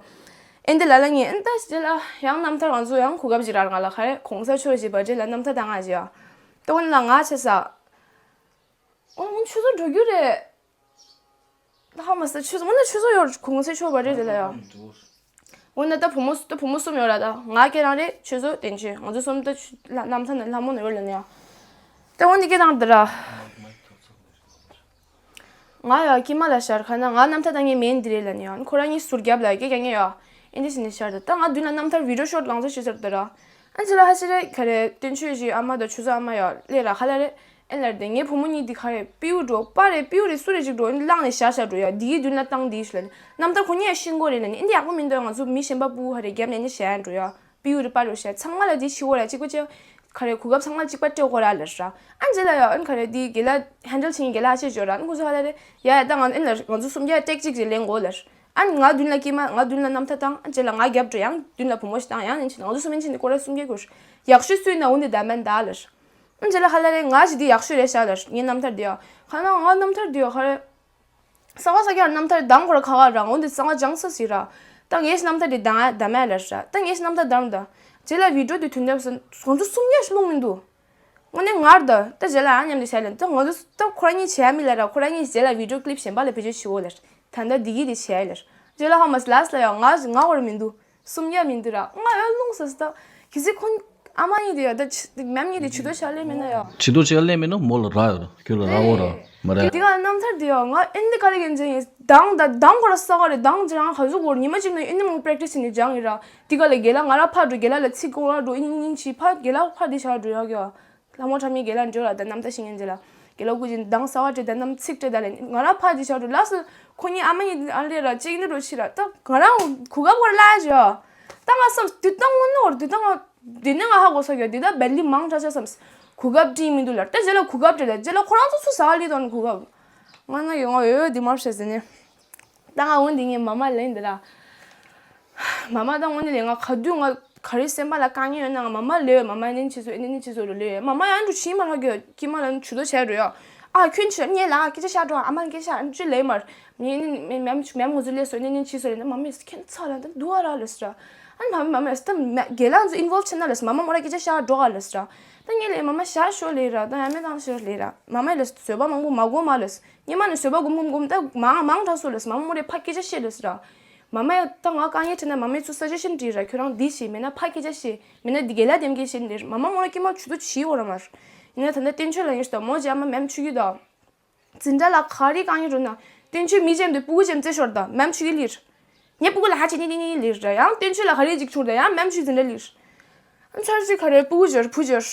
ཨེ་འདི་ལ་ལ་ངས་ཨེ་ད་ཞི་ལ་ཡང་རྣམ་ཐར་ང་ཚོ་ཡང་གོ་སྐབས་ཅིག་རག་ང་ལ་ཁ་རེ་གོང་ས་མཆོག་ཞིག་བར་ཆད་ལ་རྣམ་ཐར་དང་ང་ཞིག་ཡ། ཏོ་ན་ང་ཆེ་ས། ཨོ་ང་ཆུ་ཚོད་འགྲོ་རྒྱུ་རེད། ད་ཧ་མ་ས་ཆུ་ཚོད་འོ་ན་ཆུ་ཚོད་ཡོད་གོང་ས་མཆོག་བར་ཆད་དེ་ལ་ཡ། འོ་ན་ད་བུ་མོ་ད་བུ་མོ་གསུམ་ཡོད་ར་ད་ང་སྐད་རང་རེད་ཆུ་ཚོད་བསྟན་ཆོས་ང་ཚོ་གསུམ་ད་ཆུ་ལ་རྣམ་ཐར་ན་ལྷ་མོ་ན་ཡོད་ལ་ནི་ཡ། ད་འོ་ནི་སྐད་རང་དེ་ར། ང་ཡ་ཀི་མ་ལ་ཤར་ཁ་ན་ང་རྣམ་ཐར་ད་ངའི་མེན་འདི་རེད་ལ་ནི་ཡ་ཁོ་རང་གཉིས་ཟུར་རྒྱབ་ལ་སྐད་རྒྱག་ངེས་ཡ། ཨེ་འདི་ཞིག་ནི་ཤར་ད་ད་ང་མདུན་ལ་རྣམ་ཐར་བི་ཌིའོ་ཤོཊ་ལང་ཚོ་ཤི་ཟེར་ད་ར། ཨ་ཅི་ལ་ཧ་ཤི་རེ་ག་རེ་བསྟན་ཆོས་ཞིག་ཨ་མ་དང་ཆུ་ཚོད་ཨ་མ་ཡ་ལེ་ར་ཧ་ལ་རེ། ཨེ་ལར་དེ་ངའི་བུ་མོ་གཉིས་འདི་ག་རེ་པིའུ་འགྲོ་པ་རེ་པིའུ་རེ་སུ་རེ་ཅིག་འགྲོ་ཨེ་བླངས་ནས་བཞག་བཞག་འགྲོ་ཡ་འདིའི་མདུན་ལ་བཏང་འདི་ཞིག་ལ་ནི་རྣམ་ཐར་ཁོ་གཉིས་ཡ་ཤི་མགོ་རེ་ལ་ནི་ཨེ་འདི་ཡག་པོ་མི་འདུག་ང་ཚོ་མི་གཞན་པ་པུའུ་ཧ་རེ་རྒྱབ་ནས་ནི་བཞག་འགྲོ་ཡ། པིའུ་རེ་པ་རེ་ཤ་ཚང་མ་ལ་དེ་ཤི་བོ་ར་གཅིག་པ་ཅེ། ག་རེ་གོ་སྐབས་ཚང་མ་གཅིག་པ་སྤྲད་དགོས་ར་ལ་ཤ། ཨན་ཇེ་ལ་ཡ་ཨན་ག་རེ་དེ་གེ་ལ་ཧན་ཌལ་བྱེད་མཁན་གེ་ལ་ཨ་ཅེ་འབྱོར་ར་ཨན་ཁོ་ཚོ་ཧ་ལ་རེ། ཡ་ཡ་ད་ང་ཨན་ལ་ང་ཚོ་གསུམ་ཀ་ཏེག་གཅིག་ཅིག་ལེན་དགོས་ལ་ཤ། ཨན་ང་མདུན་ལ་ཀི་མ་ང་མདུན་ལ་རྣམ་ཐར་བཏང་ཨན་ཇེ་ལ་ང་རྒྱབ་འགྲོ་ཡང་མདུན་ལ་བུ་མོ་ཞིག་བཏང་ཡང་ཨན་ཆེ་ང་ཚོ་གསུམ་ཨན་ཆེ་ནི་ཀོ་ར་གསུམ་ཀའི་གོ་ཤ། ཡག་ཤོས་སུ་ཡིན་ན་འོ་འདི་ད་མན་ད་ལ་ཤ། ཨན་ཇེ་ལ་ཧ་ལ་རེ་ང་ཞིག་དེ་ཡག་ཤོས་རེད་ཤ་ལ་ཤ་ངའི་རྣམ་ཐར་དེ་ཡ། ཁ་ན་ང་རྣམ་ཐར་དེ་ཡ་ག་རེ། ས་བ་ས་ཀྱང་རྣམ་ཐར་དང་ཁོ་ར་ཁ་ཁ་རང་འོ་འདི་གཙང་བ་སྦྱངས་ས་ཟིག་ར། ད་ངས་རྣམ་ཐར་དེ་དང་ད་མེད་ལ་ར། ད་ངས་རྣམ་ཐར་དང་ད། རྗེས་ལ་བི་ཌིའོ་དེ་ཐོན་ཐབས་སུ་ང་ཚོ་གསུམ་ཡས་ལྷུང་མི་འདུག་དངོས་གནས་ངར་ད་ད་རྗེས་ལ་ཨ་མཉམ་དུ་བྱས་ལ་ད་ང་ཚོ་ད་ཁོ་ར་གཉིས་བྱས་མི་ལ་ར་ཁོ་ར་གཉིས་རྗེས་ལ་བི་ཌིའོ་ཀི་ལིབ་གཞན་པ་ལ་བེད་སྤྱོད་བྱེད་འོ་ལ་ར། ད་ད་འདི་གི་དེ་བྱས་ལ་ར། རྗེས་ལ་ཧ་མ་སི་ལ་སི་ལ་ཡང་ང་ང་བར་མི་འདུག་གསུམ་ཡས་མི་འདུག་ར་ང་ཡ་ལྷུང་ས་སི་ད། གལ་སྲིད་ཁོ་ཨ་མ་གཉིས་དེ་ཡ་ད་ཕྱི་མམ་གཉིས་དེ་ཇུས་གཏོགས་བྱ་ལེ་མེད་ན་ཡ། ཇུས་གཏོགས་བྱ་ལེ་མེད་ན་མོ་ལ་རག་ཡོད་ར་ཁྱོད་ལ་རག་འོ་ར་མ་རེད། དེ་ག་རྣམ་ཐར་དེ་ཡ་ང་ཨེ་འདི་ག་ལེ་གན་ཅན་ཡིན་དང་ད་དང་གོ་ར་ས་ག་རེ་དང་ཅི་རང་ག་ཟུག་གོ་ར་ཉི་མ་གཅིག་ན་ཨེ་འདི་མོ་པྲེག་ཊི་སི་ནི་སྦྱང་ཡིན་ར། དེ་ག་ལེ་རྒན་ལགས་ང་ར་ཕར་འགྲོ་རྒན་ལགས་ལ་ཚིག་གོ་ར་འགྲོ་ཨེ་ཉིན་ཉིན་ཕྱི་ཕར་རྒན་ལགས་ཕར་དེ་བྱ་འགྲོ་ཡ་གི་ཡ། ལྷ་མོ་ཁྲ་མི་རྒན་ལགས་འགྲོ་ར་ད་རྣམ་ཐར་ཤེས་ངན་ཅི་ལ། རྒན་ལགས་སྐུ་མཁྱེན་དང་ས་ག་བྲེ་ད་རྣམ་ཚིག་བྲེ་ད་ལེ་ང་ར་ཕར་དེ་བྱ་འགྲོ་ལ་སི་ཁོ་གཉིས་ཨ་མ་གཉིས་ཨ་ལེ་ར་གཅིག་ནི་འགྲོ་ཕྱི་ར་ད་ང་ར་གོ་སྐབས་གོ་ར་ལ་ཡ་ད་ང་བསམ་དེ་ད་དངོས་གནས་འོར་དེ་ད་ང་། དེ་ནས་ང་ཧ་གོ་ས་གི་དེ་ད་བལ་ལི་མང་དྲགས་ཆ་བསམ། གོ་སྐབས་སྤྲད་མི་འདུག་ལར་ད་རྗེས་ལ་གོ་སྐབས་སྤྲད་ལ་རྗེས་ལ་ཁོ་རང་ཚོ་ཚུར་ཟ་ལི་དོན་གོ་སྐབས། ང་ན་ཡོང་ང་ཡོད་ཡོད་དེ་མར་བཤད་ཟེར་ནས། ད་ང་འོན་དེ་ངའི་མ་མ་ལེན་དེ་ལ། མ་མ་ད་འོན་དེ་ལས་ང་ག་དུས་ང་ག་རེ་སེམས་པ་ལ་དཀའ་ངལ་ཡོད་ན་ང་མ་མ་ལེ་ཡོད་མ་མ་ནན་ཆི་སོ་ཨེ་ནན་ཆི་སོ་རུ་ལེ་ཡོད་མ་མ་ཡང་འགྲོ་ཕྱིན་མ་ལྷག་གི་ཀི་མ་ལ་ཆུ་དོ་བྱས་རུ་ཡོད། ཨ་ཁྱོད་ཆི་ངས་ལ་སྐད་ཆ་བཤད་འགྲོ་ཨ་མ་སྐད་ཆ་ཨ་ཅི་ལེ་མར། ངས་ནི་མེ་མེ་མེ་ངོ་ཚོ་ལས་སོ་ནི་ནི་ཕྱི་སོ་རེ་ན་མ་མེ་ཁྱེད་ཚ་ལ་ད་འདུག་ཨ་ར་ལོས་ར། ཨ་ནི་མ་མེ་མ་མེ་ད་རྒན་ལགས་ཚོ་ཨིན་ཝོལབ་བྱེད་ན་ལོས་མ་མ་མོ་ར་སྐད་ཆ་བཤད་འགྲོ་ཨ་ལོས་ར། ད་ངས་ལས་མ་མ་བཤད་ཤོ་ལས་ར་ད་ཡ་མེ་དང་ཤོ་ལས་ར་མ་མེ་ལོས་བཟོད་པ་མང་པོ་མ་གོ་མ་ལོས། ཉི་མ་ནི་བཟོད་པ་སྒོམ་སྒོམ་སྒོམ་ད་མང་མང་དྲགས་སོ་ལོས་མ་མ་མོ་རེ་ཕ་སྐད་ཆ་བཤད་ལོས་ར། མ་མ་ཡ་ད་ང་དཀའ་ངལ་འཕྲད་ན་མ་མེ་ཚོ་སུ་ཇེ་ཤན་འདྲི་ར་ཁྱོད་རང་འདི་བྱེད་མེད་ན་ཕ་སྐད་ཆ་བཤད་མེད་ན་འདི་རྒན་ལགས་དེམ་སྐད་བཤད་འདྲི་མ་མ་མོ་ར་ཀི་མ་ཆུ་དོ་བྱིས་འོ་ར་མར། ཡིན་ན་ད་ལྟ་བསྟན་ཆོས་ལ་ཡིན་ཞིག་ད་མོ་ཇི་ཨ་མ་མེམ་ཆུ་གི་ད། འཛིན་གྲྭ་ལ་ག་རེ་དཀའ་ངལ་འགྲོ་ན། བསྟན་ཆོས་མི་ཅན་དུ་སྤུ་གུ་ཅན་རྩེ་ཤོར་དང་མེམ་ཆུ་གི་ལིར། ངའི་སྤུ་གུ་ལ་ཧ་ཅི་ནི་ནི་ནི་ལིར་ར་ཡང་བསྟན་ཆོས་ལ་ག་རེ་ཅིག་ཆུར་དང་ཡང་མེམ་ཆུ་འཛིན་གྲྭ་ལིར། ཚར་ཅིག་ག་རེ་སྤུ་གུ་འབྱོར་བུ་འབྱོར།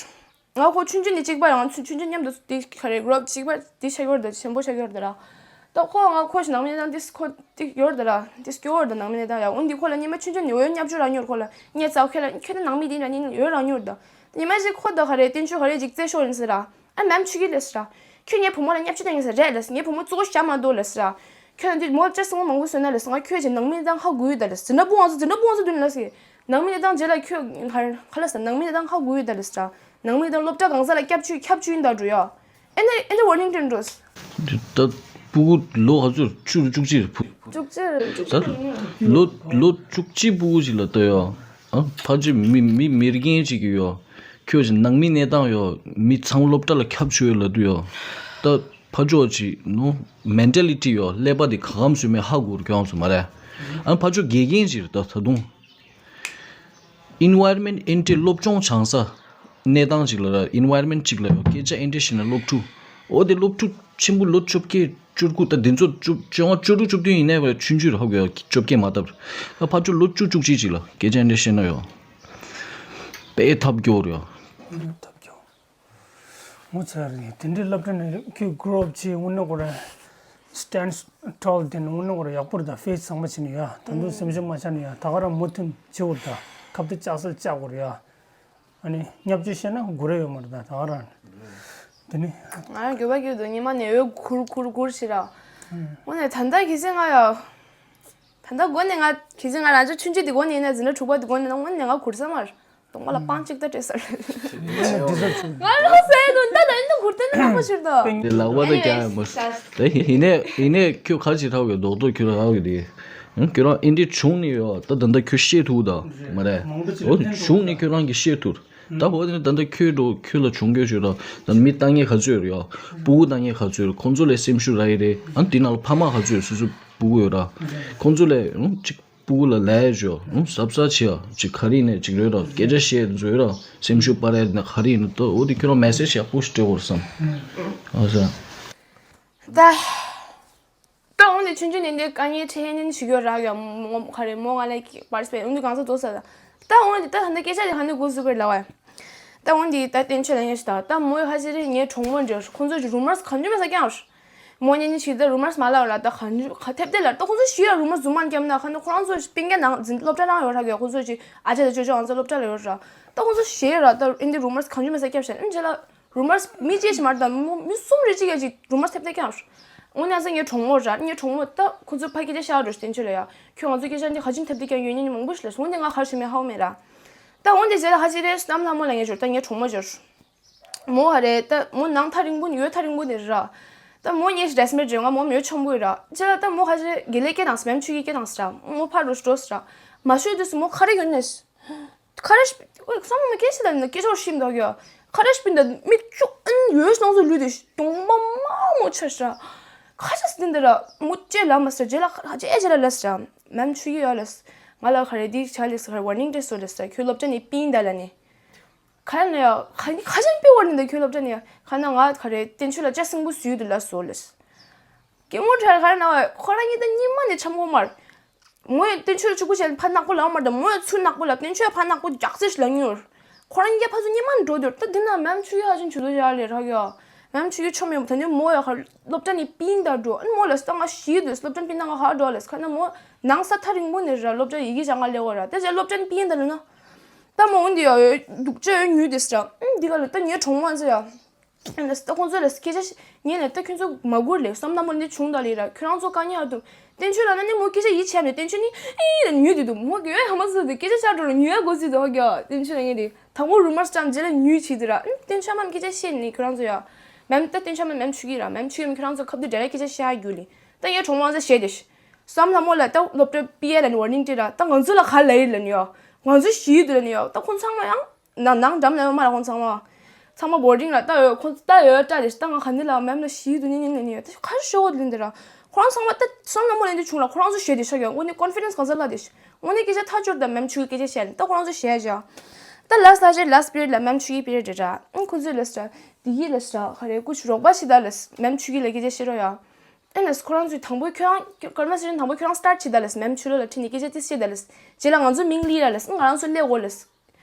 ང་ཁོ་ཆུང་ཆུང་ནི་གཅིག་པ་ཡང་ཆུང་ཆུང་མཉམ་དུ་དེ་ག་རེ་གྲོབ་གཅིག་པ་དེ་ཆ་གྱོར་དང་ཆེན་པོ་ཆ་གྱོར་དང་ར། ད་ཁོ་ང་ཁོ་ཞིག་ནང་མི་དང་དེ་ཁོ་དེ་གྱོར་དང་ར་དེ་སྐྱོར་དང་ནང་མི་དང་ཡང་འོན་ཏེ་ཁོ་ལ་ཉི་མ་ཆུང་ཆུང་ནི་འོ་ཡོད་ཉབ་ཆུ་ར་ཉོར་ཁོ་ལ་ངས་ཙག་ཁྱོད་ལ་ཁྱོད་ད་ནང་མི་དེ་འདྲ་ནི་ཡོད་ར་ཉོར་དང་ཉི་མ་ཞིག་ཁོ་ད་ག་རེ་བསྟན་ཆོས་ག་རེ་ཅིག་རྩེ་ཤོར་ཡིན་ཟེར་ར། ཨ་མེམ་ཆུ་གི་ལས་སི་ར། ཁྱོད་ངའི་བུ་མོ་ལ་ཉབ་ཆུ་བཏང་ཡིན་ཟེར་རེད་ལས་སི་ངའི་བུ་མོ་གཙོ་བོ་ཞྭ་མ་འདུག་ལས་སི་ར། ཁྱོད་ན་འདི་མོ་ལ་སྤྲད་སོང་མང་པོ་བཟོས་ན་ལས་སི་ང་ཁྱོད་ཀྱི་ནང་མི་དང་ཧ་གོ་ཡོད་ད་ལས་སི་ནག་པོ་ང་ཚོ་འཛིན་གྲྭ་པོ་ང་ཚོ་མདུན་ལས་སི། ནང་མི་དང་རྗེས་ལ་ཁྱོད་ཧར་ཁ་ལས་སི་ནང་མི་དང་ཧ་གོ་ཡོད་ད་ལས་སི་ར། ནང་མི་དང་སློབ་གྲྭ་གང་ས་ལ་སྐྱབས་བཅོལ་སྐྱབས་བཅོལ་ཡིན་ད་འགྲོ་ཡ། ཨེ་ནི་ཨེ་ནི་ཝར་ནིང་ཏོན་འགྲོ་སི། ད་སྤུ་གུ་ལོ་ག་ཚོད་བཅུ་བཅུ་གཅིག་རེད་བུ། བཅུ་གཅིག་རེད། ད་ལོ་ལོ་བཅུ་གཅིག་སྤུ་གུ་ཅིག་ལ་ལྟོས་ཡ། ཨ་ཕ་ཆོས་མི་མི་མི་རྒན་ཅིག་གི་ཡོད། ཁྱོད་ཀྱི་ནང་མི་གནས་སྟངས་ཡོད་མི་ཚང་སློབ་གྲྭ་ལ་ཁྱབ་ཆོས་ཡོད་ལ་དུ་ཡོད། ད་ཕ་ཆོས་ཅིག་ནོ་མེན་ཊེ་ལི་ཊི་ཡོད་ཀླད་པ་དེ་ག་གམ་སུ་མེ་ཧ་གོ་རུ་གྱོང་སུ་མ་རེད། ཨ་ཕ་ཆོས་དགེ་རྒན་ཅིག་རེད་ད་ད་དུང་། ཨིན་ཝའི་རོན་མེན་ཊི་ཨེན་ཊི་སློབ་སྦྱོང་སྦྱང་ས་གནས་སྟངས་ཅིག་ལ་ར་ཨིན་ཝའི་རོན་མེན་ཊི་ཅིག་ལ་ཡོད་སྐད་ཆ་ཨེན་ཊི་ཤི་ན་སློབ་ཕྲུག་འོ་དེ་སློབ་ཕྲུག་ཆེན་པོ་ལོ་བཅོ་བརྒྱད། བཅུ་དགུ་ད་འདི་ཚོ་བཅུ་བཅོ་ལྔ་བཅུ་དྲུག་བཅུ་བདུན་ཡིན་ནའི་ཆུང་ཆུང་རེད། ཧ་གོ་ཡ། བཅོ་བརྒྱད་མ་བཏབ། ད་ཕར་ཕྱོགས་ལོ་བཅུ་བཅུ་གཅིག་ཅིག་ལ་སྐད་ཆ་འདྲ་བཤད་ན་ཡོད། དཔེ་ཐབས་སྐྱོ་རེད་ཡ། ཐབས་སྐྱོ། ངོ་ཚ་རེད། དེ་འདྲའི་སློབ་གྲྭ་ནས་ཁྱོད་grow up བྱས། དངོས་གནས་ཁོ་རང་stand tall དེ་ནི་དངོས་གནས་ཁོ་རང་ཡག་པོ་རེད། ད་faith བཟང་པོ་བྱས་ནས་ཡ། ད་དུང་སེམས་ཤུགས་མ་ཆག་ནས་ཡ། ད་ག་རང་མུ་མཐུད་བྱེད་དགོས་རེད། ད་ཁ་གཏད་བཅག་སར་བཅག་དགོས་རེད་ཡ། ཨ་ནི་བརྙས་བཅོས་བཤད་ན་དགོས་རེ་ཡོད་མ་རེད། ད་ད་ག་རང་དེ་ནི། ང་རང་འགྱོད་པ་སྐྱེ་འདུག་ཉི་མ་ནས་འོད་ཁུར་ཁུར་ཁུར་བྱེད་ར། དངོས་གནས་ད་ལྟ་གལ་སྲིད་ང་ཡ། ད་ལྟ་འགོ་ནས་ང་གལ་སྲིད་ང་རང་ཚོ་ཆུང་ཆུང་དེ་འགོ་ནས་ཡིན་ན། འཛིན་གྲྭ་དྲུག་པ་དེ་འགོ་ནས་ན། དངོས་གནས་ང་གུར་ས་མར་གདོང་པ་ལ་སྤང་གཅིག་ད་སྤྲད་ས་རེད། ང་ལོ་སེ་དུ་ད་ད་ཡིན་དུ་གུར་སྟོན་ནི་མང་པོ་ཕྱིར་དོ། དེ་ལག་པ་ད་རྒྱག་ཡ་མ་ད་ཡིན་ནས་ཡིན་ནས་ཁྱོད་ག་ཅི་ཐག་གི་རྡོག་རྡོག་ཁྱོད་རང་གི་དེ། ཁྱོད་རང་ཨིན་དྲི་བྱུང་ནི་ཡོད། ད་ད་ལྟ་ཁྱོད་ཤེས་ཐུབ་ད་མ་རེད། འོ་བྱུང་ནི་ཁྱོད་རང་གི་ཤེས་ཐུབ། ད་བོ་དེ་ད་ལྟ་ཁྱོད་འགྲོ་ཁྱོད་ལ་བྱུང་རྒྱུ་ཞུ་ད། ད་མི་ལྟ་ངན་ག་ཚོད་རེད་ཡ། སྤུ་གུ་ལྟ་ངན་ག་ཚོད་རེད། ཁོང་ཚོ་ལས་སེམས་ཤུགས་རག་གི་རེད། ཨ་དེ་ནང་ལ་ཕ་མ་ག་ཚོད་སོ་སོ་སྤུ་གུ་ཡོད་ར། ཁོང་ཚོ་ལས་ཨང་ཅིག་སྤུ་གུ་ལ་ལས་ཞོ་ཨང་གཟབ་གཟབ་བྱེད་ཡ། ཅིག་ག་རེ་ནས་ཅིག་རེད་ར། སྐད་ཆ་བཤད་མཛོད་ར། སེམས་ཤུགས་སྤར་ཡ་ན་ག་རེ་ཡིན་ན། ད་འོ་དེ་ཁྱོད་རང་མེ་སེ་ཇི་ཡག་པོ་ཞིག་སྤྲད་དགོས་རེད་བསམ། ཨ་ས། ད། ད་འོན་ཏེ་ཆུང་ཆུང་ནས་འདི་དཀའ་ངལ་འཕྲད་ནས་ཞུ་རྒྱུ་རག་ཡོད། མོ་ག་རེ་མོ་ང་ལ་པར་སི་པེ་འོན་ཏེ་གང་ས་དོ་ས་ད། ད་འོན་ཏེ་ད་ད་ལྟ་སྐད་ཆ་དེ་ག་ནས་འགོ་བཙུགས་པར་ལབ་པ། ད་འོན་ཏེ་ད་བསྟན་ཆོས་ལ་ངས་ཞུ་ད། ད་མོ་ཡི་ཧ་ཅི་རེད། ངའི་གྲོགས་མོ་འདྲ་ཁོང་ཚོ་གི་རུ་མར་གང་བྱུང་མེད་ས་ཀྱང་། མོ་ཉན་ཉན་ཞིག་ད་རུ་མར་མ་ལབ་ལ། ད་གང་བྱུང་ག་ཐེབས་དེ་ལ་ད་ཁོང་ཚོ་ཞུ་ཡ་རུ་མར་རྫུན་མ་རྒྱབ་ན་ག་ན་ཁོ་རང་ཚོ་སྤུན་ཀྱག་ནང་འཛིན་སློབ་གྲྭ་རང་ཡོད་ར་གི། ཁོང་ཚོ་ཅི་ཨ་ཅག་དང་ཅོ་ཅོ་ང་ཚོ་སློབ་གྲྭ་ལ་ཡོད་ར། ད་ཁོང་ཚོ་ཞུ་ཡ་ར། ད་འོན་ཏེ་རུ་མར་གང་བྱུང་མེད་ས་རྒྱབ་ཤག་ཨ་ཅེ་ལ། རུ་མར་མི་གཅིག་ཞིག་མ་རེད་ད། མོ་མི་གསུམ་རེ་གཅིག་ཡ་གཅིག་རུ་མར་ཐེབས་ཐེབས་ཀྱང་། འོ་ན་ས་ངའི་གྲོགས་མོ་ར། ངའི་གྲོགས་མོ་ད་ཁོ་ཚོ་ཕ་སྐད་ཆ་བཤད་འགྲོ་བསྟན་ཆོས་ལ་ཡ། ཁྱོད་ང་ཚོ་སྐད་ཆ་འདི་ག་ཅིན་ཐེབས་ཐེབས་ཀྱང་ཡོད་ཉན་མང་པོ་ཞིག་ལ་སོང་། འདི་ང་གར་ཞུ་མེད་ཧ་གོ་མེད་ར། ད་འོན་ཏེ་རྗེས་ལ་ཧ་ཅི་རེད་བསམ་ལྷ་མོ་ལ་ངས་འབྱོར། ད་ངའི་གྲོགས་མོ་འབྱོར། མོ་ཧ་རེད་ད། མོ་ནང་ཐག་རིང་པོ་ནི་ཡོད་ཐག་རིང་པོ་ནི་ར། ད་མོ་ངས་རེས་མེད་འབྱོར། ང་མོ་མི་ཡོད་ཆོམ་པོ་ཡོད་ར། རྗེས་ལ་ད་མོ་ཧ་ཅི་རེད། དགེ་ལས་སྐད་དང་སི་མེམ་ཆུ་གི་སྐད་དང་སི་ར། མོ་ཕར་རུ་འགྲོ་སི་ར། མ་ཤོད་དུས་སུ་མོ་ག་རེ་ཡོད་ནས། ཁ་ར་ཤི་ཨོ་བསམ་མ་སྐད་ཆ་ལ་ནི་སྐད་ཆ་ཤིམ་འདུག་ཡ། ཁ་ར་ཤི་པིན་ད་མི་བཅུ་ཨན་ཡོད་སྣང་ཚུལ་ལུས་ཏེ་གདོང་པ་མ་མོ་ཆ་ཤ། ཁ་ཤ་སི་དེ་འདི་ར་མོ་ཅེ་ལ་མ་སི་ར། རྗེས་ལ་ཁ་ཅེ་རྗེས་ལ་ལ་སི་ར། མེམ་ཆུ་ཡི་ཡོད་ལ་སི། ང་ལ་ག་རེ་འདི་ཆ་ལ་སི་ག་རེ་ཝར་ནིང་སྤྲད་སོ་ལ་སི་ར། ཁྱོད་སློབ་གྲྭ་ནས་པིན་ད་ལ་ནི། ཁ་ཡ་ནི་ཡ་ཁ་ཁ་ཤ་པི་ཝར་ནིང་ད་ཁྱོད་སློབ་གྲྭ་ནས་ཡ། ཁ་ན་ང་ག་རེ་བསྟན་ཆོས་ལ་ཅ་སིང་པོ་སུ་ཡོད་དུ་ལ་སོ་ལ་སི། སྐྱེ་མོ་ཁྲ་ག་རེ་ན་བ་ཁོ་རང་གཉིས་ད་གཉིས་མ་ནས་འཆམ་གོ་མར། མོ་ཡང་བསྟན་ཆོས་ལ་གཅིག་པུ་བྱས་ཕར་ནག་པོ་ལབ་མ་རེད། མོ་ཡང་ཚུར་ནག་པོ་ལབ། བསྟན་ཆོས་ཕར་ནག་པོ་རྒྱག་རྩིས་ལ་ཉོར། ཁོ་རང་གཉིས་ཀ་ཕར་ཚུར་གཉིས་མ་འགྲོ་འདུག་ད་འདི་ན་མེམ་ཆུ་ཡི་ཧ་ཅང་ཆུ་ལོ་ཡ་ལེ་རག་ཡ། མེམ་ཆུ་ཡི་ཆོ་མེད་ད་ནི་མོ་ཡ་ཁར་སློབ་གྲྭ་ནས་པིན་ད་འགྲོ། ཨ་ནི་མོ་ལ་སི་ད་ང་ཤི་འདུག་སློབ་གྲྭ་ནས་པིན་ད་ང་ཧ་འགྲོ་ལ་སི། ཁ་ན་མོ་ནང་ས་ཐག་རིང་པོ་ནས་ར། སློབ་གྲྭ་ཡི་གེ་སྦྱང་ག་སླེབས་ཡོད་ར། ད་ཅི་སློབ་གྲྭ་ནས་པིན་ད་ལ་ན། ད་མོ་འོན་ཏེ་ཡ་ཡོད་སྡུག་ཅག་ཡོད་ཉུལ་དེ་སི་ར། ཨ་ནི་འདི་ག་ལ་ད་ངའི་གྲོགས་མོ་ཨ་ཚོ་ཡ། ཨ་ནི་ད་ཁོང་ཚོ་ལ་སྐད་ཆ་ཞིག་ངས་ནས་ད་ཁྱོད་ཚོ་མ་སྒུར་ལེ་བསམ་ན་མོ་འདི་བྱུང་ད་ལེ་ར། ཁྱོད་རང་ཚོ་དཀའ་ངལ་ཨ་དུ་བསྟན་ཆོས་ལ་ན་ནི་མོ་སྐད་ཆ་ཡིད་ཆེས་ནས་བསྟན་ཆོས་ནི་ཨེ་ལ་ཉུལ་དེ་འདུག་མོ་གི་ཨེ་ཧ་མ་སུ་དེ་སྐད་ཆ་ཆགས་འགྲོ་ར་ཉུལ་ཡ་དགོས་སྲིད་དོ་ཧ་གི་བསྟན་ཆོས་ལ་ངས་དེ་དང་པོ་རུ་མར་སི་ཅམ་རྗེས་ལ་ཉུལ་བྱེད་དེ་ར། ཨ་བསྟན་ཆོས་མམ་སྐད་ཆ་བཤད་ནི་ཁྱོད་རང་ཚོ་ཡ། མེམ་ད་བསྟན་ཆོས་མམ་མེམ་ཆུ་གི་ར། མེམ་ཆུ་གི་མི་ཁྱོད་རང་ཚོ་ཁབ་དེ་འདྲ་ཡ་སྐད་ཆ་བཤད་ཡ་རྒྱུ་ལེ། ད་ངའི་གྲོགས་མོ་ཨ་ཚོ་བཤད་དེ་ཤི། བསམ་ལྷ་མོ་ལ་ད་སློབ་གྲྭ་པི་ཨེ་ལ་ནི་ཝར་ནིང་སྤྲད་ར། ད་ང་ཚོ་ལ་ག་ལ་ཡིན་ལ་ནི་ཡ། ང་ཚོ་ཤི་འདུག་ལ་ནི་ཡ། ད་ཁོང་ཚང་མ་ཡང་ན་ནང་འགྲམ་ལ་ཡོད་མ་ར། ཁོང་ཚང་མ་ཚང་མ་བོར་ཌིང་ལ་ལྟ་ཡོད། ཁོང་ལྟ་ཡོད་ལྟ་དེ་ད་ང་ག་འདི་ལ་མེམ་ལ་ཤི་འདུག་ནི་ནི་ནི་ནི་ཡ། ད་ག་རེ་ཤོག་འོ་དེ་ལིན་དེ་ར། ཁོ་རང་ཚང་མ་ད་བསམ་ལྷ་མོ་ལ་འདི་བྱུང་ལ་ཁོ་རང་ཚོ་བཤད་དེ་ཤག་ཡ། འོ་ནི་ཀོན་ཕི་ཌེན་སི་གང་ས་ལ་དེ་ཤི། འོ་ནི་སྐད་ཆ་ཐག་ཆོད་ད་མེམ་ཆུ་གི་སྐད་ཆ་བཤད་ནི་ད་ཁོ་རང་ཚོ་བཤད་བྱ། ད་ལ་སི་ལ་ཇེ་ལ་སི་པི་རི་ཡོད་ལ་མེམ་ཆུ་གི་པི་རི་ཡོད་དེ་ར། ཨང་ཁོ་ཚོས་ལ་སི་ར་དེ་གི་ལ་སི་ར་ག་རེ་ཀུ་ཆུ་རོགས་པ་ཞིག་ད་ལ་སི་མེམ་ཆུ་གི་ལ་སྐད་ཆ་བཤད་རོགས་ཡ། ཨེ་ནས་ཁོ་རང་ཚོས་དང་པོ་ཁྱོད་རང་ཀརྨ་སི་རིན་དང་པོ་ཁྱོད་རང་སི་ཊར་བྱེད་ད་ལས་མེམ་ཆུ་ལོ་ལ་ཁྲིད་ནས་སྐད་ཆ་དེ་བཤད་ད་ལས། རྗེས་ལ་ང་ཚོ་མིང་ལི་ར་ལས་ང་རང་ཚོ་སླེབས་གོ་ལས།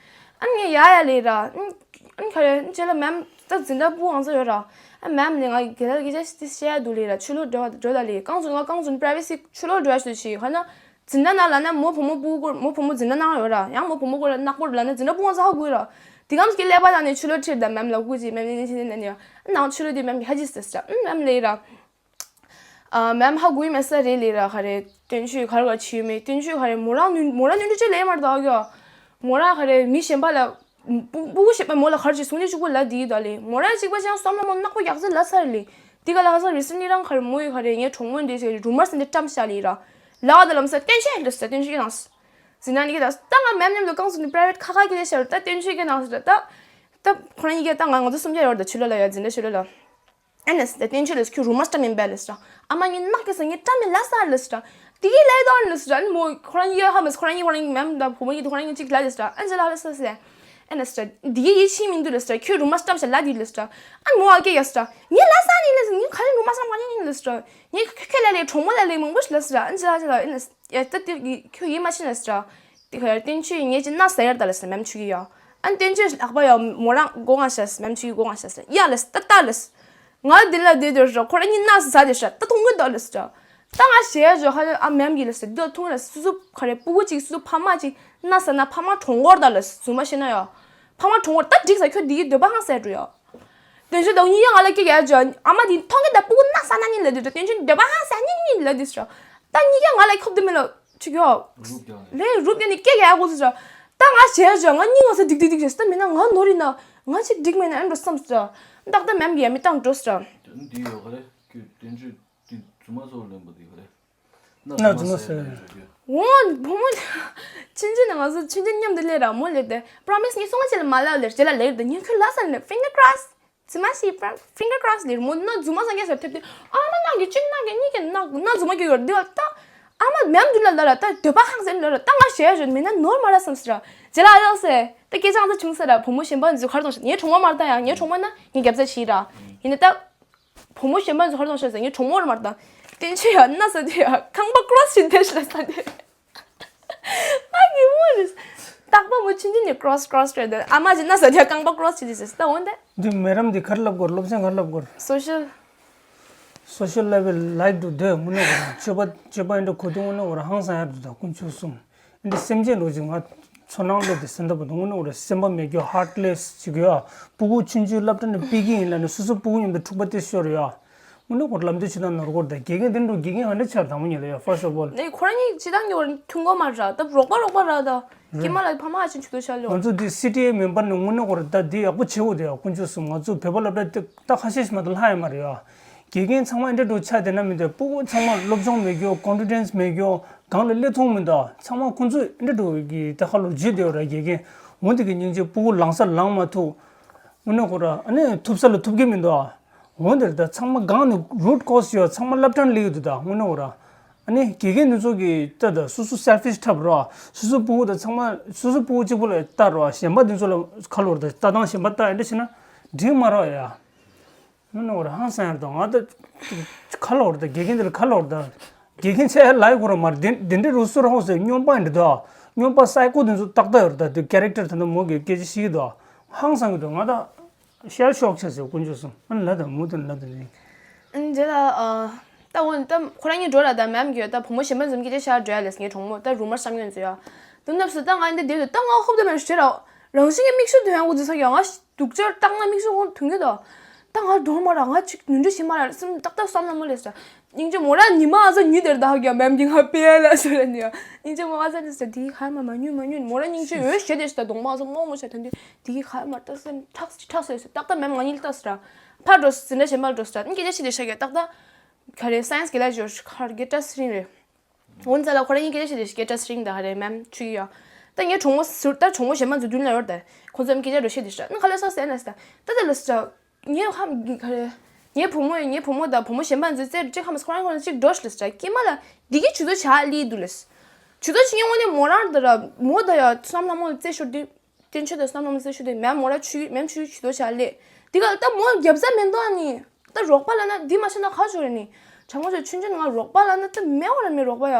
ཨ་ངས་ཡ་ཡ་ལས་ར། ཨ་ཁ་རེ་རྗེས་ལ་མེམ་ད་འཛིན་གྲྭ་སྤུ་ང་ཚོ་ཡོད་ར། ཨ་མེམ་ནས་ང་རྒན་ལགས་སྐད་ཆ་དེ་བཤད་ཡ་འདུག་ལས་ར། ཆུ་ལོ་འགྲོ་འགྲོ་ད་ལས་རྐང་བཙུན་ང་རྐང་བཙུན་པ་རའི་ཝེ་སི་ཆུ་ལོ་འགྲོ་ཡ་ཞུ་ཞིག་ཧ་ན། འཛིན་གྲྭ་ནང་ལ་ན་མོ་བུ་མོ་སྤུ་གུ་མོ་བུ་མོ་འཛིན་གྲྭ་ནང་ཡོད་ར། ཡང་མོ་བུ་མོ་སྐོར་ལ་ནག་པོ་ལ་ན་འཛིན་གྲྭ་སྤུ་ང་ཚོ་ཧ་གོ་ཡོད་ར། དེ་གམ་སྐད་ཀླད་པ་ལ་ནས་ཆུ་ལོ་ཁྲིད་ད་མེམ་ལ་སྐུ་ཅི་མེམ་ནས་ནས་ཆི་ནས་ནས་ནས་ནང་ཆུ་ལོ་དེ་མེམ་གི་ཧ་ཅི་སི་སི་ར། ཨ་མེམ་ལས་ར། ཨ་མེམ་ཧ་གོ་ཡི་མེད་ས་རེད་ལས་ར། ག་རེ་བསྟན་ཆོས་ག་རེ་ག་བྱེད་ཡོད་མེད། བསྟན་ཆོས་ག་རེ་མོ་རང་ནུ་མོ་རང་ནུ་འདྲི་ཅི་ལས་མར་དག་གི། མོ་རང་ག་རེ་མི་གཞན་པ་ལ་སྤུ་སྤུ་གུ་གཞན་པ་མོ་ལ་ག་རེ་བྱེད་སོང་ནས་གཅིག་པུ་ལ་དེ་ཡི་ད་ལས་མོ་རང་གཅིག་པ་ཅང་བསམ་བློ་མོ་ནག་པོ་རྒྱག་ཚེ་ལ་ས་རེད་ལས། དེ་ག་ལ་ཧ་སང་རི་སི་ནི་རང་ག་རེ་མོ་ཡི་ག་རེ་ངའི་གྲོགས་མོ་འདྲི་ཅི་རུ་མར་སི་འདི་བཀྲམ་ཤ་ལས་ར། ལ་བ་ད་ལམ་ས་བསྟན་ཆོས་ལ་ས་བསྟན་ཆོས་ཀྱི་ནང་ས། ཟི་ན་ནི་གི་ད་ད་ང་མེམ་མཉམ་དུ་རྐང་བཙུགས་ནས་པ་རའི་ཝེ་ཊི་ཁ་ཁ་གི་ལས་ཤར་ད་བསྟན་ཆོས་ཀྱི་ནང་ས་ད། ད་ཁོ་རང་གཉིས་ཀ་ད་ང་ང་ཚོ་སུམ་བརྒྱ་ཡོད་ར་ད་ཆུ་ལོ་ལ་ཡ་འཛིན་གྲྭ་ཆུ་ལོ་ལ། ཨ་ནས་ད་བསྟན་ཆོས་ལ་ཁྱོད་རུ་མར་སི་བཀྲམ་ཡིན་པས་ལ་ས། ཨ་མ་ངའི་ནག་གི་ས་ངའི་བཀྲམ་མི་ལ་ས་ལ་ས། དེ་གི་ལས་དོན་ལ་ས་ཨ་ནི་མོ་ཁོ་རང་གཉིས་ཀ་ཧ་མ་ས་ཁོ་རང་གཉིས་ཁོ་རང་གཉིས་མེམ་ད་བུ་མོ་གཉིས་དུ་ཁོ་རང་གཉིས་གཅིག་ལ་ལ་ས་ཨ་ནི་ལ་ལ་ས་ས། ཨེ་ན་སི་ཊ་འདི་གི་ཡིད་ཆེས་མི་འདུག་ལ་སི་ཊ་ཁྱོད་རུ་མ་སི་ཊ་བྱ་ལ་འདི་ལ་སི་ཊ་ཨ་མོ་ཨ་ཀེ་ཡ་སི་ཊ་ངས་ལ་ས་ནི་ལ་སི་ངས་ག་རེ་རུ་མ་སི་ཊ་མ་ནི་ལ་སི་ཊ་ངས་ཁ་ཁ་ལ་ལས་གྲོགས་མོ་ལ་ལས་མང་པོ་ཞིག་ལ་སི་ཊ་ཨན་ཅི་ལ་ཅི་ལ་ཨེ་ན་སི་ཡ་ད་དེ་ཁྱོད་ཡིད་མ་ཆེས་ལ་སི་ཊ་དེ་ག་ཡ་བསྟན་ཆོས་ངས་ཅི་ན་ཟེར་ཡར་ད་ལ་སི་ཊ་མེམ་ཆུ་གི་ཡ་ཨན་བསྟན་ཆོས་ལག་པ་ཡ་མོ་རང་སྒོ་ང་ཤ་སི་མེམ་ཆུ་གི་སྒོ་ང་ཤ་སི་ཡ་ལ་སི་ད་ད་ལ་སི་ང་འདི་ལ་བསྡད་དེ་ར་ཁོ་ར་གཉིས་ན་ཟ་དེ་ཤ་ད་མཐོང་གི་འདུག་ལ་སི་ད་ད་ང་ཞེ་ཡ་ཇོ་ཧ་ཨ་མེམ་གི་ལ་སི་འདི་ལ་མཐོང་ལ་སི་སུ་ཁ་རེ་སྤུ་གུ་གཅིག་སུ་ཕ་མ་གཅིག་ན་ཟ་ན་ཕ་མ་གྲོང་སྐོར་ད་ལ་སི་ཟུ་མ་ཤེས་ན་ཡ་ཕ་མ་གྲོང་སྐོར་ད་འགྲིག་ས་ཁྱོད་འདི་གི་འདོད་པ་ཧང་སེ་འགྲོ་ཡ། བསྟན་ཆོས་ད་གཉིས་ཀ་ང་ལ་སྐད་རྒྱག་ཇོ་ཨ་མ་འདི་མཐོང་གི་ད་སྤུ་གུ་ན་ཟ་ན་གཉིས་ལ་འདི་འདྲ་བསྟན་ཆོས་འདོད་པ་ཧང་སེ་གཉིས་གཉིས་ལ་འདི་སི་ད་གཉིས་ཀ་ང་ལ་ཁྱོབ་འདི་མི་ལ་ཆུ་གྱོ། རུབ་ཀྱང་ལེ་རུབ་ཀྱང་ནི་སྐད་རྒྱག་གོ་སི་ད་ད་ང་ཞེ་ཡ་ཇོ་ང་གཉིས་ང་ས་འགྲིག་འགྲིག་འགྲིག་ཞེས་ད་མིན་ན་ང་ནོར་ཡིན་ན་ང་ཅིག་འགྲིག་མེད་ན་ཨེ་འགྲོ་བསམ་སི་ད་ཏག་ཏག་མེམ་གི་ཡ་མི་བཏང་འགྲོ་སི་ད། འདི་ཡོད་ག་རེ། ཁྱོད་བསྟན་བཅོས་འདི་རྫུན་མ་སོགས་ལེན་པ་འདི་ག་རེ། ན་རྫུན་མ་ཟེར་ཡ་ཡོད་རྒྱུ། འོ་བུ་མོ་ཆུན་ཆུན་ནི་ང་ཚོ་ཆུན་ཆུན་མཉམ་དུ་སླེབས་ར་མོ་སླེབས་ཏེ་པྲོ་མི་སི་ངས་སོང་ཅི་ལ་མ་ལབ་ལེར་རྗེས་ལ་ལེར་དུ་ཉིན་ཁུལ་ལ་ས་ནས་ཕིང་གར་ཀྲོ་སི་རྫུན་མ་ཞིག་པྲོ་ཕིང་གར་ཀྲོ་སི་ལེར་མོ་ན་རྫུན་མ་ས་ངས་ཟེར་ཐེབས་ཏེ་ཨ་མ་ནག་གི་གཅིག་ནག་གི་གཉིས་ཀྱི་ནག་ན་རྫུན་མ་གི་ཡོད་འདི་བ་ད་ཨ་མ་མེམ་འདི་ལ་ལ་ར་ད་འདོད་པ་ཧང་སེམས་ལ་ར་ད་ང་ཞེ་ཡ་ཞོན་མེད་ན་ནོར་མ་ར་བསམ་སི་ར་རྗེས་ལ་ཨ་ཡོག་སེ་ད་སྐད་ཆ་ང་ཚོ་བྱུང་ས་ར་བུ་མོ་གཞན་པ་འཛུལ་ཁར་དང་ངའི་གྲོགས་མོ་མ་ར་ད་ཡ་ངའི་གྲོགས་མོ་ན་ངའི་རྒྱབ་རྩ་ཞིག་ར་ཡིན་ནི་ད། བུ་མོ་གཞན་པ་ཚོ་ཧར་དང་ཤར་ཟེར་ངའི་གྲོགས་མོ་ར་མར་དང་། བསྟན་ཆོས་ཡ་ན་ས་དེ་ཡ་ཁང་པ་ཀྲོ་སི་བྱིན་དེ་ཤ་ས་དེ། ཨ་གི་མོ་རེད། རྟག་པ་མོ་ཆུན་ཆུན་ནས་ཀྲོ་སི་ཀྲོ་སི་རེད་དེ་ཨ་མ་ཅི་ན་ས་དེ་ཡ་ཁང་པ་ཀྲོ་སི་བྱིན་དེ་ཟེར་ད་འོན་ཏེ། འདི་མེ་རམ་འདི་གར་ལབ་གོར་སློབ་ཚན་གར་ལབ་གོར། སོ་ཤལ། སོ་ཤལ་ལེ་ཝལ་ལའིག་ཏུ་དེ་དངོས་གནས་གོར་སྤྱོད་པ་སྤྱོད་པ་ཨིན་འདྲ་གོ་དུ་དངོས་གནས་གོར་ཧང་སང་ཡ་དུ་ད་དཀོན་མཆོག་གསུམ། འདི་སེམས་ཅན་རོ་ཅིག་ང་ཚོ་ནང་སླེབས་ཏེ་སེམས་ཐག་པ་དུང་ངུ་ནོ་རེ་སེམས་པ་མེད་རྒྱུ་ཧར་ཊི་ལེ་སི་ཅིག་ཡོད། སྤུ་གུ་ཆུང་ཆུང་སློབ་གྲྭ་ནས་ཕུད་ཀྱི་ཡིན་ལབ་ནས་སོ་སོ་སྤུ་གུ་མཉམ་དུ་འཁྲུག་པ་དེ་ཤོར་ཡོད། ངུ་ནོ་གོ་ལབ་དུས་ཕྱི་ནང་ནོར་གོར་དང་དགེ་རྒན་དེ་འགྲོ་དགེ་རྒན་ཧ་འདྲ་ཆར་དང་མོ་ཉེ་ལ་ཡོད་first of all། ནས་ཁོ་རང་གཉིས་ཅི་དང་ཉོ་མཐུན་གོ་མ་ར་ད་རོགས་པ་རོགས་པ་ར་ད་ཀྱི་མ་ལ་ཕ་མ་ཨ་ཆེན་ཆུ་དོ་ཤ་ལོ། ང་ཚོ་འདི་སི་ཊི་ཨེ་མེམ་བར་ནས་ངུ་ནོ་གོ་ར་ད་འདི་ཡག་པོ་བྱེད་འོ་དེ་ཡག་དཀོན་མཆོག་གསུམ། ང་ཚོ་བོད་པ་སློབ་གྲྭ་དེ་ད་ཁ་ཤས་ཤིག་མ་གཏོགས་ལྷག་ཡ་མ་རེད་ཡ། དགེ་རྒན་ཚང་མ་འདྲ་འགྲོ་ཆ་དེ་ན་མི་འདུག་སྤུ་གུ་ཚང་མ་སློབ་སྦྱོང་མེད་རྒྱུ་ཀོན་ཕི་ཌེན་སི་མེད་རྒྱུ་གང་ལ་སླེབས་མཐོང་མི་འདུག་ཚང་མ་ཁོང་ཚོས་འདྲ་འགྲོ་གི་ད་ཁ་ལོ་བརྗོད་དེ་ར་དགེ་རྒན་འོན་ཏེ་གི་སྙིང་རྗེ་སྤུ་གུ་ལངས་ས་ལངས་མ་ཐུབ། འོ་ན་ཁོ་ར་ཨ་ནི་ཐུབ་ས་ལ་ཐུབ་ཀྱི་མི་འདུག་འོན་ཏེ་ད་ཚང་མ་སྒང་ནས་རུ་ཊི་ཀོ་སི་ཡོད་ཚང་མ་སློབ་གྲྭར་སླེབས་ཡོད་འདུག་ད་འོ་ན་ཁོ་ར་ཨ་ནི་དགེ་རྒན་འདི་ཚོ་གི་ད་ད་སོ་སོ་སེལ་ཕི་ཤི་འཁྲབ་ར་སོ་སོ་སྤུ་གུ་ད་ཚང་མ་སོ་སོ་སྤུ་གུ་གཅིག་པུ་ལ་ལྟ་ར་གཞན་པ་འདི་ཚོ་ལ་ཁ་ལོ་ར་ད་ལྟ་སྟངས་གཞན་པ་ལྟ་ཡ་འདྲ་བྱས་ན་འགྲིག་མ་ར་ཡ། ནོ་ནོ་ར་ཧང་སང་ཡར་དང་ང་ད་ཁ་ལོར་ད་དགེ་རྒན་དེ་ལ་ཁ་ལོར་ད་དགེ་རྒན་ཆེ་ལ་ཡི་གོ་ར་མར་དེ་དེ་འདྲའི་རུ་སོར་ཧོ་ཟེར་སྨྱོན་པ་འདི་ད་སྨྱོན་པ་སའི་ཀོ་དེ་ཚོ་ཏག་ཏག་ཡོད་ད་དེ་ཀེ་རེག་ཊར་ད་ནི་མོ་གི་སྐད་ཆ་ཤི་གི་ད་ཧང་སང་གི་ད་ང་ད་ཤེལ་ཤོག་ཆ་ཟེར་དཀོན་མཆོག་གསུམ་ཨ་ལ་ད་མུ་ད་ལ་ད་ནི། ཨན་རྗེས་ལ་ཨ་ད་འོ་ད་ཁོ་རང་གཉིས་འགྲོ་ལ་ད་མེམ་གི་ད་བུ་མོ་གཞན་པ་འཛོམས་ཀྱི་ད་ཤར་འགྲོ་ཡ་ལས་ངའི་གྲོགས་མོ་ད་རུ་མར་བསམ་ཡོད་ཚོ་ཡ་དུ་ནབ་སུ་ད་ང་འདི་དེ་ད་ང་ཧོབ་ད་མེད་ཤེ་ར་རང་བཞིན་གྱི་མིག་ཤུགས་དོན་ཡང་གོ་ཚོད་ས་ཡ་ང་། སྡུག་ཅག་བཏང་ན་མིག་ཆུ་ཁོང་དུང་གི་དོ། ད་ང་འགྲོ་མ་ར་ང་ཅིག་ཉུང་འདྲི་ཞིག་མ་ར་སེམས་ཏག་ཏག་བསམ་ན་མོ་ལས་ས། སྙིང་རྗེ་མོ་ར་ཉི་མ་ཨ་ཟ་ཉུ་དེར་ད་ཧ་གྱ་མེམ་གྱི་ང་པེ་ལ་སོ་ལ་ནི་ཡ། སྙིང་རྗེ་མོ་ཨ་ཟ་ནི་ས་དེའི་ཁ་མ་མ་ཉུ་མ་ཉུ་མོ་ར་སྙིང་རྗེ་འོད་ཞེ་དེ་ས་ད་གདོང་མ་ཨ་ཟ་མོ་མོ་ས་ཐོན་དུས་དེའི་ཁ་མ་ཏག་སེམས་ཁྲག་ཁྲག་སོས་སོ་ཏག་ཏག་མེམ་ང་གཉིས་ལྟ་ས་ར། ཕར་འགྲོ་ཟིན་ར་ཞེན་པ་འགྲོ་ས་ར་ནི་སྐད་ཆ་ཤི་དེ་ཤ་གྱ་ཏག་ཏག་ག་རེ་སའེན་སི་གི་ལ་ཇོར་ཁར་གི་ཏྲ་སི་རིང་རེད། འོན་ཙ་ལ་ཁོ་རང་གཉིས་སྐད་ཆ་བཤད་དེ་སྐད་ཆ་སི་རིང་ད་ཧ་རེ་མེམ་ཆུ་ཡོ། ད་ངའི་གྲོགས་མོ་ཟུར་ད་གྲོགས་མོ་གཞན་པ་ཚོ་མདུན་ལ་ཡོད་དེ། ཁོང་ཚོ་སྐད་ཆ་འགྲོ་བཤད་དེ་ཤ་ནི་ཁ་ལ་ས་སེ་ན་ས་ད་ད་ལ་ས་ངའི་ཧམ་ག་རེ། ངའི་བུ་མོ་ངའི་བུ་མོ་དང་བུ་མོ་གཞན་པ་ཚོ་རྩེ་གཅིག་ཧམ་ཁོ་རང་ཁོ་རང་གཅིག་འགྲོ་ཤི་ལ་ས་ཀྱེ་མ་ལ་འདི་གི་ཇུས་གཏོགས་བྱ་ལི་འདུག་ལ་ས། ཇུས་གཏོགས་བྱེད་ངས་དངོས་གནས་མོ་རང་ད་ར་མོ་ད་ཡ་བསམ་ན་མོ་རྩེ་ཤོར་དུས། བསྟན་ཆོས་དང་བསམ་བློ་མི་སེར་ཞུ་དེ་མེམ་མོ་ར་ཆུ་མེམ་ཆུ་ཆུ་དོ་བྱ་ལེ། དེ་ག་ད་མོ་རྒྱབ་ས་མེད་དོ་ཨ་ནི། ད་རོགས་པ་ལ་ན་འདི་མ་བྱས་ན་ག་ཞོར་ནི། བྱ་མོ་ཆོ་ཆུན་ཆུན་ང་རོགས་པ་ལ་ན་ད་མེ་བ་ར་མེ་རོགས་པ་ཡ།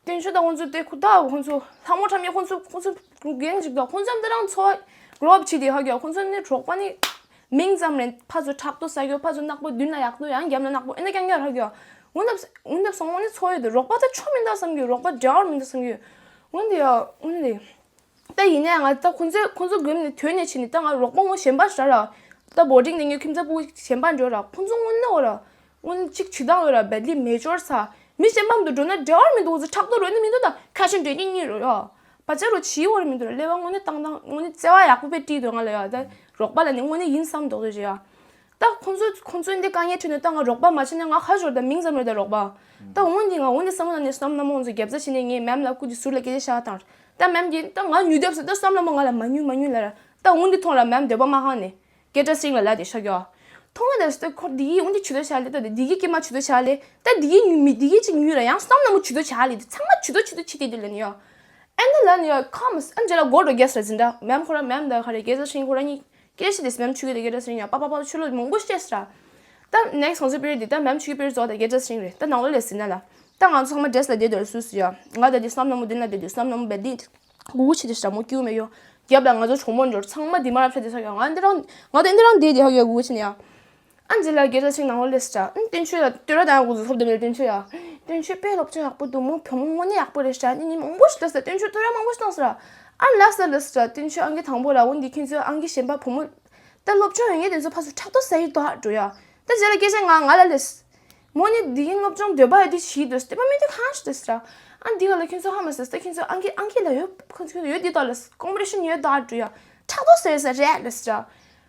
བསྟན་ཆོས་དང་ཁོང་ཚོ་དེ་ཁུ་ད་ཁོང་ཚོ་ལྷ་མོ་ཁྲ་མེ་ཁོང་ཚོ་ཁོང་ཚོ་རྒན་ཅིག་ད་ཁོང་ཚོ་ད་རང་འཚོ་བ་གྲོ་བ་བྱེད་དེ་ཧ་གི་ཁོང་ཚོ་ནི་རོགས་པ་ནི། མིང་ཙམ་རེད་ཕ་ཚོ་ཕྲག་དོག་ས་གི་ཕ་ཚོ་ནག་པོ་མདུན་ལ་ཡག་པོ་ཡང་རྒྱབ་ལ་ནག་པོ་ཨེ་ན་རྐྱང་རྐྱང་ཧ་གི་འུན་དབ་འུན་དབ་སོང་ནི་འཚོ་ཡོད་དེ་རོགས་པ་ད་ཆོ་མིན་ད་བསམ་གི་རོགས་པ་འབྲེལ་བ་མིན་ད་བསམ་གི་འོན་ཏེ་ཡ་འོན་ཏེ། ད་ཡིན་ནའང་ད་ཁོང་ཚོས་ཁོང་ཚོ་སྒོམ་ནས་ཐོན་ནས་ཕྱིན་ནས་ད་ང་རོགས་པ་ངོ་གཞན་པ་ཞིག་ར། ད་བོ་ཌིང་ནས་ངའི་ཁྱིམ་ཚང་ཕྲུ་གུ་གཞན་པ་འགྲོ་ར་ཁོང་ཚོ་དངོས་གནས་འོ་ར། དངོས་གནས་གཅིག་བྱེད་སྟངས་ཡོད་ར་བེད་ལི་མེ་ཅོར་ཚ། མི་གཞན་པ་མི་འདུག་འགྲོ་ན་འབྲེལ་བ་མི་འདུག་ཁོང་ཚོ་ཕྲག་དོག་རོལ་ནི་མི་འདུག་ད་ཁ་ཤས་འདྲེ་གཉིས་གཉིས་རོ་ཡ། བ་ཅ་རོ་བྱིས་འོ་ར་མི་འདུག་ར་ཀླད་པ་དངོས་གནས་བཏང་བཏང་དངོས་གནས་བརྩེ་བ་ཡག་པོ་དཔེ་སྤྲད་འདུག་ང་ལ་ཡ་ད་རོགས་པ་ལ་ནི་དངོས་གནས་ཡིན་བསམ་མདོག་དེ་རེད་ཡ། ད་ཁོང་ཚོ་ཁོང་ཚོའི་འདི་དཀའ་ངལ་འཕྲད་ནས་ད་ང་རོགས་པ་མ་བྱས་ན་ང་ཧ་ཞོར་ད་མིང་ཙམ་རེད་ད་རོགས་པ། ད་འོན་ཏེ་ང་འོན་ཏེ་བསམ་བློ་ནས་བསམ་ན་མོ་ང་ཚོ་རྒྱབ་རྩ་བྱས་ནས་ངས་མེམ་ལ་སྐུ་མདུན་ཟུར་ལ་སྐད་ཆ་བཤད་བཏང་། ད་མེམ་གྱིས་ད་ང་ཉུ་སྡེབ་སུ་ད་བསམ་བློ་མོ་ང་ལ་མ་ཉུ་མ་ཉུ་ལ་ར་ད་འོན་ཏེ་ཐོང་ལ་མེམ་འདོད་པ་མ་ཧང་ནས་སྐད་ཆ་སིང་ལ་ལ་དེ་ཤ་གྱོ། ཐོང་ང་ད་སུ་ད་ཁོ་འདི་གིས་འོན་ཏེ་ཆུ་ད་བྱ་ལེ་ད་འདི་གིས་ཀྱེ་མ་ཆུ་ད་བྱ་ལེ་ད་འདི་གིས་ཉུ་མི་འདི་གིས་ཅིག་ཉུ་ར་ཡང་བསམ་ན་མོ་ཆུ་ད་བྱ་ལེ་ད་ཚང་མ་ཆུ་ད་ཆུ་ད་ཆི་དེ་དེ་ལ་ནི་ཡོ། ཨན་ད་ལ་ནི་ཡ་ཁམས་ཨན་ཇེ་ལ་གོ་འགྲོ་རྒྱས་ར་ཟིན་ད་མེམ་ཁོ་ར་མེམ་ད་ཁ་རེ་རྒྱས་ས་ཤིང་ཁོ་ར་ནི་སྐད་ཤི་དེ་སི་མེམ་ཆུ་གི་དེ་རྒྱས་ས་ཤིང་ཡ་པ་པ་པ་ཆུ་ལོ་མང་པོ་ཤེས་ར། ད་ནེགསི་ཧོང་སུ་པི་རི་དེ་ད་མེམ་ཆུ་གི་པི་རི་ཛོ་ད་རྒྱས་ས་ཤིང་རེད། ད་ནང་ལོ་ལས་ཟིན་ན་ལ་ད་ང་ཚོ་ཚང་མ་འདྲེས་ལ་བསྡད་དོ་ར་སུ་སུ་ཡ་ང་ད་དེ་སམ་ན་མོ་དེ་ན་བསྡད་དུ་སམ་ན་མོ་བེ་དིན། གུ་གུ་ཆི་དེ་ཤ་མོ་ཀྱུ་མེ་ཡོ། རྒྱབ་ལ་ང་ཚོ་གྲོགས་མོ་འབྱོར་ཚང་མ་དེ་མ་རབ་ཤ་དེ་ཤ་ཡོ། ང་འདི་རང་ང་དེ་འདི་རང་དེ་དེ་ཧ་གོ་གུ་གུ་ཆི་ནི་ཡ། ཨ་འདི་ལ་རྒྱལ་ས་ཆིང་ནང་ལོ་ལེ་སི་ཏྲ་ཨ་བསྟན་ཆོས་ལ་བསྟོད་ར་དང་གུ་ཚོ་ཐོབ་དེ་མེད་བསྟན་ཆོས་ཡ། བསྟན་ཆོས་དཔེ་སློབ་སྦྱོང་ཡག་པོ་འདུག་མོ་བུ་མོ་དངོས་གནས་ཡག་པོ་རེད་ཤ་ནི་ནི་མང་པོ་ཞིག་ལ་ས་བསྟན་ཆོས་བསྟོད་ར་མང་པོ་ཞིག་བཏང་ས་ར། ཨ་ལ་ས་ལེ་སི་ཏྲ་བསྟན་ཆོས་ཨང་གི་དང་པོ་ར་འོན་འདི་ཁྱེད་ཚོ་ཨང་གི་གཞན་པ་བུ་མོ། ད་སློབ་སྦྱོང་ཡོད་ངེས་དེ་ཚོ་ཕ་ཚོ་ཕྲག་དོག་ཟ་ཡི་དོ་ཧ་འགྲོ་ཡ། ད་རྗེས་ལ་སྐད་ཆ་ང་ང་ལ་ལེ་སི། མོ་ནི་འདི་ཡིན་སློབ་སྦྱོང་འདོད་པ་ཡོད་དེ་བྱིས་འདུག་སྟེ་པ་མི་དེ་གང་ཞིག་འདུག་ཟེར། ཨ་འདི་ག་ལ་ཁྱོད་ཚོ་ཧ་མ་ཟེར་སྟེ་ཁྱོད་ཚོ་ཨང་ཀི་ཨང་ཀི་ལ་ཡོད་ཁོ་ཚོ་ཡོད་འདི་དག་ལ་ཀོམ་པི་ཊི་ཤན་ཡོད་དག་འགྲོ་ཡ། ཕྲག་དོག་ཟེར་ཟེར་རེད་ལ་ཟེར།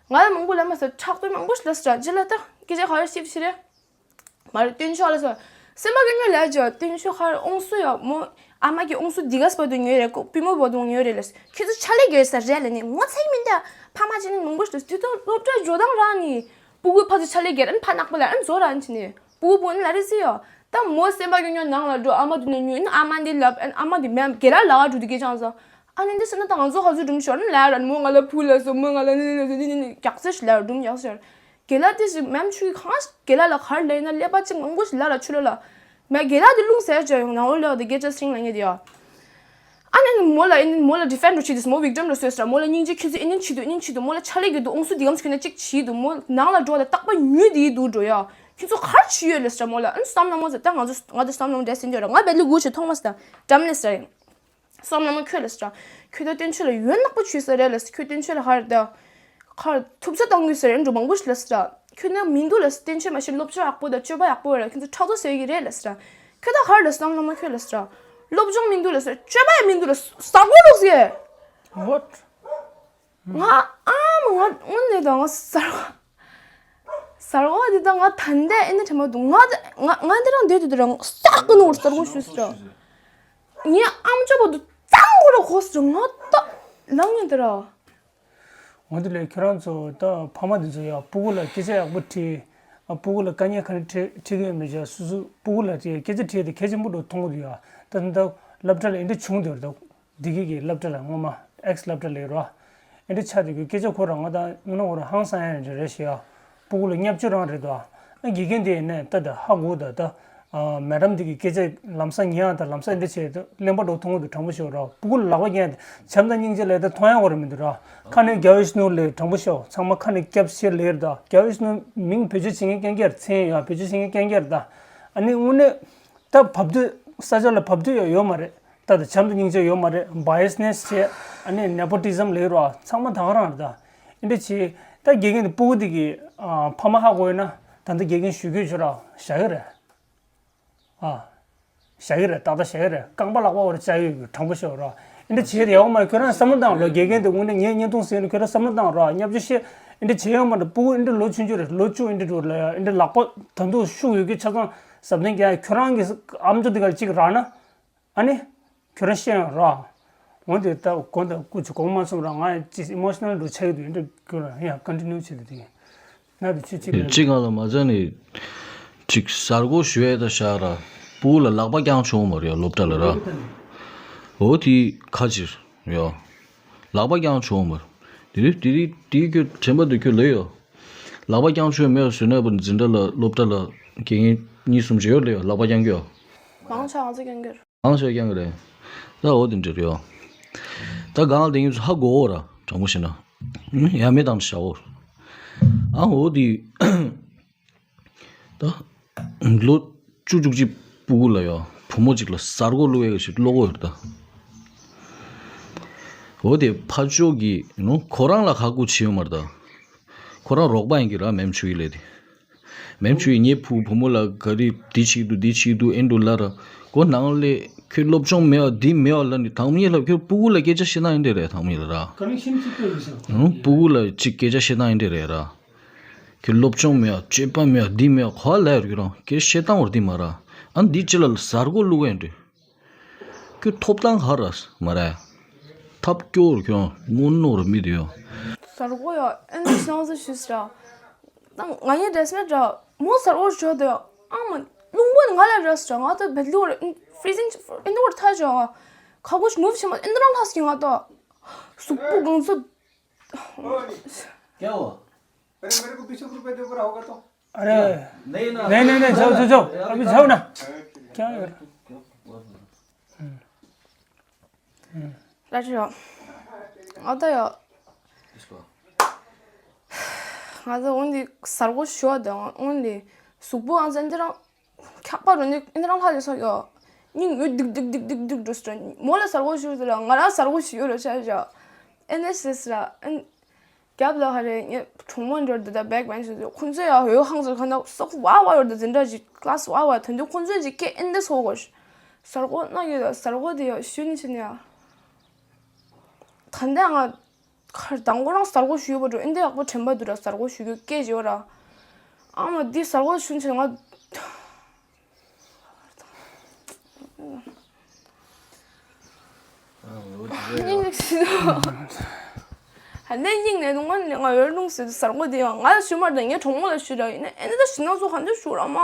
ང་ལ་མང་པོ་ལ་མ་ཟེར་ཕྲག་དོག་མང་པོ་ཞིག་ལ་ཟེར་རྗེས་ལ་ད་སྐད་ཆ་ག་རེ་ཤིབ་ཤི་རེད། མ་རེད་སྟོན་ཆོག་ལ་ཟེར། སེམས་པ་ཀུན་ཉོ་ལ་ཇོ་སྟོན་ཆོག་ཁར་ཨོང་སུ་ཡོད་མོ། ཨ་མ་གི་ཨོང་སུ་འདི་གས་པ་དུ་ཉོས་རེད་ཀོ་པི་མོ་བོ་དུ་ཉོས་རེད་ལ་ཁྱོད་ཚོ་ཆ་ལས་གས་ཟེར་རེད་ལ་ནི་ངོ་ཚ་ཡི་མིན་ད། ཕ་མ་ཅི་ནི་མང་པོ་ཞིག་ལ་དུས་ཐོག་སློབ་གྲྭ་འཇོ་དང་ར་ནི། སྤུ་གུ་ཕ་ཚོ་ཆ་ལས་རྒྱལ་ཨན་ཕ་ནག་པོ་ལ་ཨན་བཟོ་ར་ཨན་ཆི་ནི། སྤུ་གུ་བུ་ཨན་ལ་རེ་ཟི་ཡོ། ད་མོ་སེམས་པ་གི་ཉོ་ནང་ལ་འགྲོ་ཨ་མ་དུ་ནས་ཉོ་ཨན་ཨ་མ་འདི་ལབ་ཨན་ཨ་མ་འདི་མེམ་རྒྱལ་ལ་ལ་འགྲོ་དུ་གི་ཅང་ཟ། ཨ་ནི་འདི་སེ་ན་ད་ང་ཚོ་ཧ་ཚོ་སྒྲུང་ཤོར་ན་ལ་ར་མོ་ང་ལ་བུ་ལ་སོ་མོ་ང་ལ་ནི་ནི་ནི་ནི་རྒྱག་ཚེ་ཞིག་ལ་སྒྲུང་ཡག་ཤོར། རྒྱལ་ལ་དེ་ཞིག་མེམ་ཆུ་གི་ཁང་རྒྱལ་ལ་ལ་གར་ལས་ན་ཀླད་པ་གཅིག་མང་པོ་ཞིག་ལ་ལ་ཆུ་ལ་ལ། མེ་རྒྱལ་ལ་དེ་རླུང་ཟེར་བྱ་ཡོང་ནང་ལོ་ལ་དེ་རྒྱལ་ཅག་སིང་ལ་ངེས་དེ་ཡོ། ཨ་ནི་མོ་ལ་ཨེ་ནི་མོ་ལ་ཌི་ཕེན་ཌ་རུ་བྱེད་དུས་མོ་ཝིག་ཊམ་རུ་སོས་སྲ་མོ་ལ་སྙིང་རྗེ་ཁྱོད་ཚོས་ཨེ་ནི་བྱེད་དུ་ཨེ་ནི་བྱེད་དུ་མོ་ལ་ཆ་ལེ་གི་འདུག་ཨོང་སུ་འདི་གམ་ཁྱོད་ན་གཅིག་བྱེད་དུ་མོ་ནང་ལ་འགྲོ་ལ་རྟག་པ་ཉུལ་དེ་འདུག་འགྲོ་ཡ། ཁྱོད་ཚོ་གར་བྱེད་ཡོད་ལེ་སྲ་མོ་ལ་ཨ་ནི་བསམ་ན་མོ་ཟེར་ད་ང་ཚོ་ང་ཚོ་བསམ་ན་མོ་འདྲ་སེ་འདོད་ར་ང་བེ་ལི་གུ་ཆེ་ཐོང་མ་སྲ་འགྲམ་ལེ་སྲ་ཡིན། བསམ་ན་མོ་ཁྱོད་ལེ་སྲ་ཁྱོད་ད་བསྟན་ཆོས་ལ་ཡོན་ནག་པོ་བྱོས་ས་རེད་ལེ་ཁྱོད་བསྟན་ཆོས་ལ་ཧར་ད། ཁར་ཐུབ་ཚོད་བཏང་དགོས་ཟེར་ཡིན་འགྲོ་མང་པོ་ཞིག་ལ་ཟེར། ཁྱོད་ནི་མི་འདུག་ལ་བསྟན་ཆོས་མ་ཤེས་སློབ་སྦྱོང་ཡག་པོ་དང་སྤྱོད་པ་ཡག་པོ་ར་ཁྱོད་ཚོ་ཕྲག་དོག་ཟེར་གི་རེད་ལ་ཟེར། ཁྱོད་ད་ཧར་ལ་བསམ་ན་མ་ཁྱོད་ལ་ཟེར། སློབ་སྦྱོང་མི་འདུག་ལ་ཟེར་སྤྱོད་པ་ཡང་མི་འདུག་ལ་ཟེར་གཟར་གོ་ལོག་ཟེར། What? ང་ཨ་མ་ང་དངོས་གནས་དང་ང་གཟར་གོ། གཟར་གོ་འདི་དང་ང་ད་ལྟ་ཨེ་ནི་དྲན་མ་འདུག་ང་ད་ང་ང་འདི་རང་བསྡད་དུས་དེ་རང་ཟག་གི་ནོར་གཟར་གོ་ཞུས་ཟེར། ངའི་ཨམ་ཅོག་པོ་འདུག་གཙང་གོ་ར་གོ་ཟེར་ང་ད་ལང་ངེ་དེ་ར། འོ་དེ་ལས་ཁྱོད་རང་ཚོ་ད་ཕ་མ་དེ་ཚོ་ཡ་སྤུ་གུ་ལ་སྐད་ཆ་ཡག་པོ་དྲིས། ཨ་སྤུ་གུ་ལ་དཀའ་ངལ་ག་རེ་འཕྲད་འཕྲད་ཀྱི་ཡོད་མེད་ཀྱང་སོ་སོ་སྤུ་གུ་ལ་དེ་སྐད་ཆ་དྲིས་དེ་གལ་ཆེན་པོ་འགྲོ་མཐོང་གི་འདུག་ཡ། ད་ད་སློབ་གྲྭ་ལ་ཨེ་འདྲ་བྱུང་འདུག་ར་ད། འདི་གི་གི་སློབ་གྲྭ་ལ་སྔོན་མ་ཨེག་སི་སློབ་གྲྭ་ལ་ཡོད་ར། ཨེ་འདྲ་ཆགས་དེ་གི་སྐད་ཆ་ཁོ་རང་ང་ད་དངོས་གནས་ཁོ་རང་ཧང་སང་ཡ་རེད་ཤི་ཡ། སྤུ་གུ་ལ་བརྙས་བཅོས་རང་རེད་དོ། ཨ་དགེ་རྒན་དེ་ཡིན་ནས་ད་ད་ཧ་གོ་ད་ད། ཨ་མེ་ཌམ་འདི་གི་སྐད་ཆ་ལམ་སང་ཉན་ཡང་ད་ལམ་སང་འདི་བྱས་ད་གླེན་པ་འགྲོ་མཐོང་གི་འདུག་དྲང་པོ་ཤོད་རོགས། སྤུ་གུ་ལ་ལག་པ་བརྒྱན་ཏེ་བྱམས་དང་སྙིང་རྗེ་ལས་ད་མཐོང་ཡ་གོ་རེ་མི་འདུག་ར། ཁ་ནས་རྒྱལ་བའི་ཤིན་ནུ་ལས་དྲང་པོ་ཤོད་ཚང་མ་ཁ་ནས་སྐྱབས་ཤེར་ལེར་ད་རྒྱལ་བའི་ཤིན་ནུ་མིང་བེད་སྤྱོད་བྱེད་མཁན་རྐྱང་རྐྱང་རེད། མཚན་ཡང་བེད་སྤྱོད་བྱེད་མཁན་རྐྱང་རྐྱང་རེད་ད། ཨ་ནི་དངོས་གནས་ད་བབ་དུས་ས་ཆ་ལ་བབ་དུས་ཡང་ཡོད་མ་རེད། ད་ད་བྱམས་དང་སྙིང་རྗེ་ཡོད་མ་རེད། བྷ་ཡེ་སི་ནེ་སི་བྱས་ཨ་ནི་ནེ་པོ་ཊི་ཛམ་ལེར་ར་ཚང་མ་ད་ག་རང་རེད་ད། ཨེ་འདྲ་བྱས་ད་དགེ་རྒན་དེ་སྤུ་གུ་དེ་གི་ཨ་ཕ་མ་ཧ་གོ་ཡོད་ན་ད་ལྟ་དགེ་རྒན་ཞུ་རྒྱུ་བྱོས་ར་བཞག་གི་རེད། ཨ། བཞག་གི་རེད། ཏག་ཏག་བཞག་གི་རེད། རྐང་པ་ལག་པ་བར་བཅག་ཡོད་ཀྱི་དྲང་པོ་ཤོད་རོགས། ཨེ་འདྲ་བྱེད་ཡོད་མ་རེད། ཁྱོད་རང་བསམ་བློ་བཏང་རོགས། དགེ་རྒན་དེ་དངོས་གནས་ངས་བརྙན་ཐུང་གཟིགས་ནས་ཁྱོད་རང་བསམ་བློ་བཏང་རོགས། བརྙས་བཅོས་བཤད་ཨེ་འདྲ་བྱེད་ཡོད་མ་རེད། སྤུ་གུ་ཨེ་འདྲ་ལོ་ཆུང་ཆུང་རེད། ལོ་བཅུ་ཨེ་འདྲ་འགྲོ་ལ་ཡ་ཨེ་འདྲ་ལག་པ་ད་དུང་ཤུགས་ཡོད་ཀྱི་ཆ་ཚང་གཟབ་ནན་རྒྱག་ཁྱོད་རང་གི་ཨམ་ཅོག་དེ་གར་གཅིག་རག་ན། ཨ་ནི། ཁྱོད་རང་ཤེས་ཡོང་ར། འོན་ཏེ་ད་གོ་ད་སྐུ་ཅི་གོང་མ་སོང་ར་ང་ཅི་ཨི་མོ་ཤི་ནལ་འགྲོ་ཆགས་ཀྱི་འདུག་འདི་ཁྱོད་རང་ཡང་ཀོན་ཊི་ནིའུ་བྱེད་དུ་དེ་ན་དུ་ཆུ་ཅིག་ལ་ཅི་གང་ལ་མ་ཚད་ནི་ཅིག་གསར་འགོད་ཞུ་ཡས་ད་ཤག་ར་སྤུ་གུ་ལ་ལག་པ་བརྐྱང་ཆོག་མ་རེད་ཡ་སློབ་གྲྭ་ལ་ར། འོ་དེ་ཁ་ཕྱིར་ཡ། ལག་པ་བརྐྱང་ཆོག་མ་རེད། དེ་རིང་དེ་རིང་དེ་ཁྱོད་དྲན་པ་འདུག་ཁྱོད་ལོས་ཡོད། ལག་པ་བརྐྱང་ཆོག་མེད་ཟེར་ན་པ་འཛིན་གྲྭ་ལ་སློབ་གྲྭ་ལ་དགེ་རྒན་གཉིས་གསུམ་ཅིག་ཡོད་ལོས་ཡོད་ལག་པ་བརྐྱང་གི་ཡོད། མང་ཆེ་ང་ཚོ་བརྐྱང་གི་ཡོད། ཨང་ཤོས་རྐྱང་གི་རེད། ད་འོ་དེ་འདྲ་རེད་ཡོ། ད་གང་ལ་དེ་ངེད་ཚོ་ཧ་གོ་འོ་ར་དྲང་པོ་བཤད་ན། ཡ་མེད་དང་བྱའོ། ཨ་འོ་དེ། ད། ལོ་བཅུ་བཅུ་གཅིག་སྤུ་གུ་ལ་ཡོ་བུ་མོ་གཅིག་ལ་གསར་འགོད་བླུག་ཡ་ཞིག་བླུག་གོ་ཡོད་ད། འོ་དེ་ཕ་ཕྱོགས་ཀྱི་ནོ་ཁོ་རང་ལ་ཧ་གོ་བྱེད་ཡོད་མ་རེད་ད། ཁོ་རང་རོགས་པ་ཡིན་གྱི་ར་མེམ་ཆུ་ཡི་ལས་དེ། མེམ་ཆུ་ཡི་ངའི་བུ་བུ་མོ་ལ་ག་རེ་འདི་བྱེད་འདུག་འདི་བྱེད་འདུག་ཨེ་འདུག་ལ་ར། ཁོ་ནང་ལས་ཁྱོད་སློབ་སྦྱོང་མེད་པ་འདི་མེད་པ་ལ་ནི་དང་མི་ལ་ཁྱོད་སྤུ་གུ་ལ་སྐད་ཆ་བཤད་སྟངས་ཨེ་འདྲ་རེད་དང་མི་ལ་ར། ཀ་ནེག་ཤན་གཅིག་པོ་ཡིན་ས། ཨང་སྤུ་གུ་ལ་གཅིག་སྐད་ཆ་བཤད་སྟངས་ཨེ་འདྲ་རེད་ར། ཁྱོད་སློབ་སྦྱོང་མེད་པ་སྤྱོད་པ་མེད་པ་འདི་མེད་པ་ག་ལ་ཡོད་ཁྱོད་རང་སྐད་བཤད་སྟངས་བར་འདི་མ་ར། ཨ་འདི་ཅི་ལ་གཟར་མགོ་བླུག་ཨེ་འདྲ། ཁྱོད་ཐོབ་ཐང་ག་རེ་མ་རེད། ཐབས་སྐྱོ་བོར་ཁྱོད་དངོས་གནས་རུ་མི་དེ་ཡོད། གཟར་མགོ་ཡ་ཨེ་འདི་སོང་ཟེར་ཞུས་ར། ད་ང་ཡི་འདྲེས་མེད་ར་མོ་གཟར་མགོ་ཞོ་དེ་ཨ་མ་རླུང་པོ་ང་ལ་ར་ཟེར་ང་ད་བེད་ལུག་ར་ཕི་རི་ཛིང་ཨེ་འདི་བར་ཐ་ཇོ། ཁ་སྒོ་ཞིག་མུ་བྱེད་མ་ཨེ་འདྲ་ལྷག་ཞིག་ང་ད། གཟུགས་པོ་གང་ཚོད། क्या हुआ? अरे मेरे को पीछे ग्रुप पे देखो रहा होगा तो। अरे। नहीं ना। नहीं, नहीं, नहीं, जाओ, जाओ, जाओ। अभी जाओ ना। क्या कर? लाटो। ཨ་ད་ཡ། इसको। ང་ཚོ་འོན་ཏེ་གཟར་གོ་ཞོ་དང་འོན་ཏེ་གཟུགས་པོ་ཨང་ཚན་དེ་རང་ཁྱག་པ་རུ་ནི་ཨེ་རང་ལྷ་ལས་སོ་ཡོ། སྙིང་ཡོད་སྡིག་སྡིག་སྡིག་སྡིག་སྡིག་འགྲོ་སོ། མོ་ལ་གཟར་གོ་ཞོ་ཟེར་ལ་ང་རང་གཟར་གོ་ཞོ་ཡོད་ར་ཆ་ཡ། ཨེ་ནས་ཟེར་ལ་ཨེ། རྒྱབ་ལ་ཧ་རེ་ངས་གྲོགས་མོ་འགྲོ་འདི་ད་བེག་བན་ཞུ་ཁོང་ཚོ་ཡ་ཡོད་ཧང་ཟེར་ཁ་ན་སོག་བ་བ་ཡོད་ད་འཛིན་གྲྭ་ཞིག་ཀླ་སི་བ་བ་ད་འདི་ཁོང་ཚོ་ཞིག་སྐད་ཨེ་འདི་སོ་གོ་ཞོ། གཟར་གོ་ན་ཡོད་ད་གཟར་གོ་དེ་ཡ་ཞུ་ནི་ཆེ་ནི་ཡ། ད་འདི་ང་། ཁར་དང་པོ་རང་གཟར་གོ་ཞུས་པ་འགྲོ་ཨིན་དེ་ཡག་པོ་དྲན་པ་འདུག་ར་གཟར་གོ་ཞུ་རྒྱུ་སྐད་བརྗོད་ར། ཨ་མ་འདི་གཟར་གོ་ཞུན་ཆེ་ང་། སྙིང་ནས་ཞུ། ཧ་ནས་སྙིང་ནས་ང་ནས་ང་ཡོད་རུང་ཟེར་གཟར་གོ་འདི་ཡང་ང་ལ་ཞུ་མ་རེད་ངའི་གྲོགས་མོ་ལ་ཞུ་ར་ཡིན་ན་ཨེ་ནི་ད་ཞུ་ན་ཚོ་ག་འདི་ཞུ་ར་མ་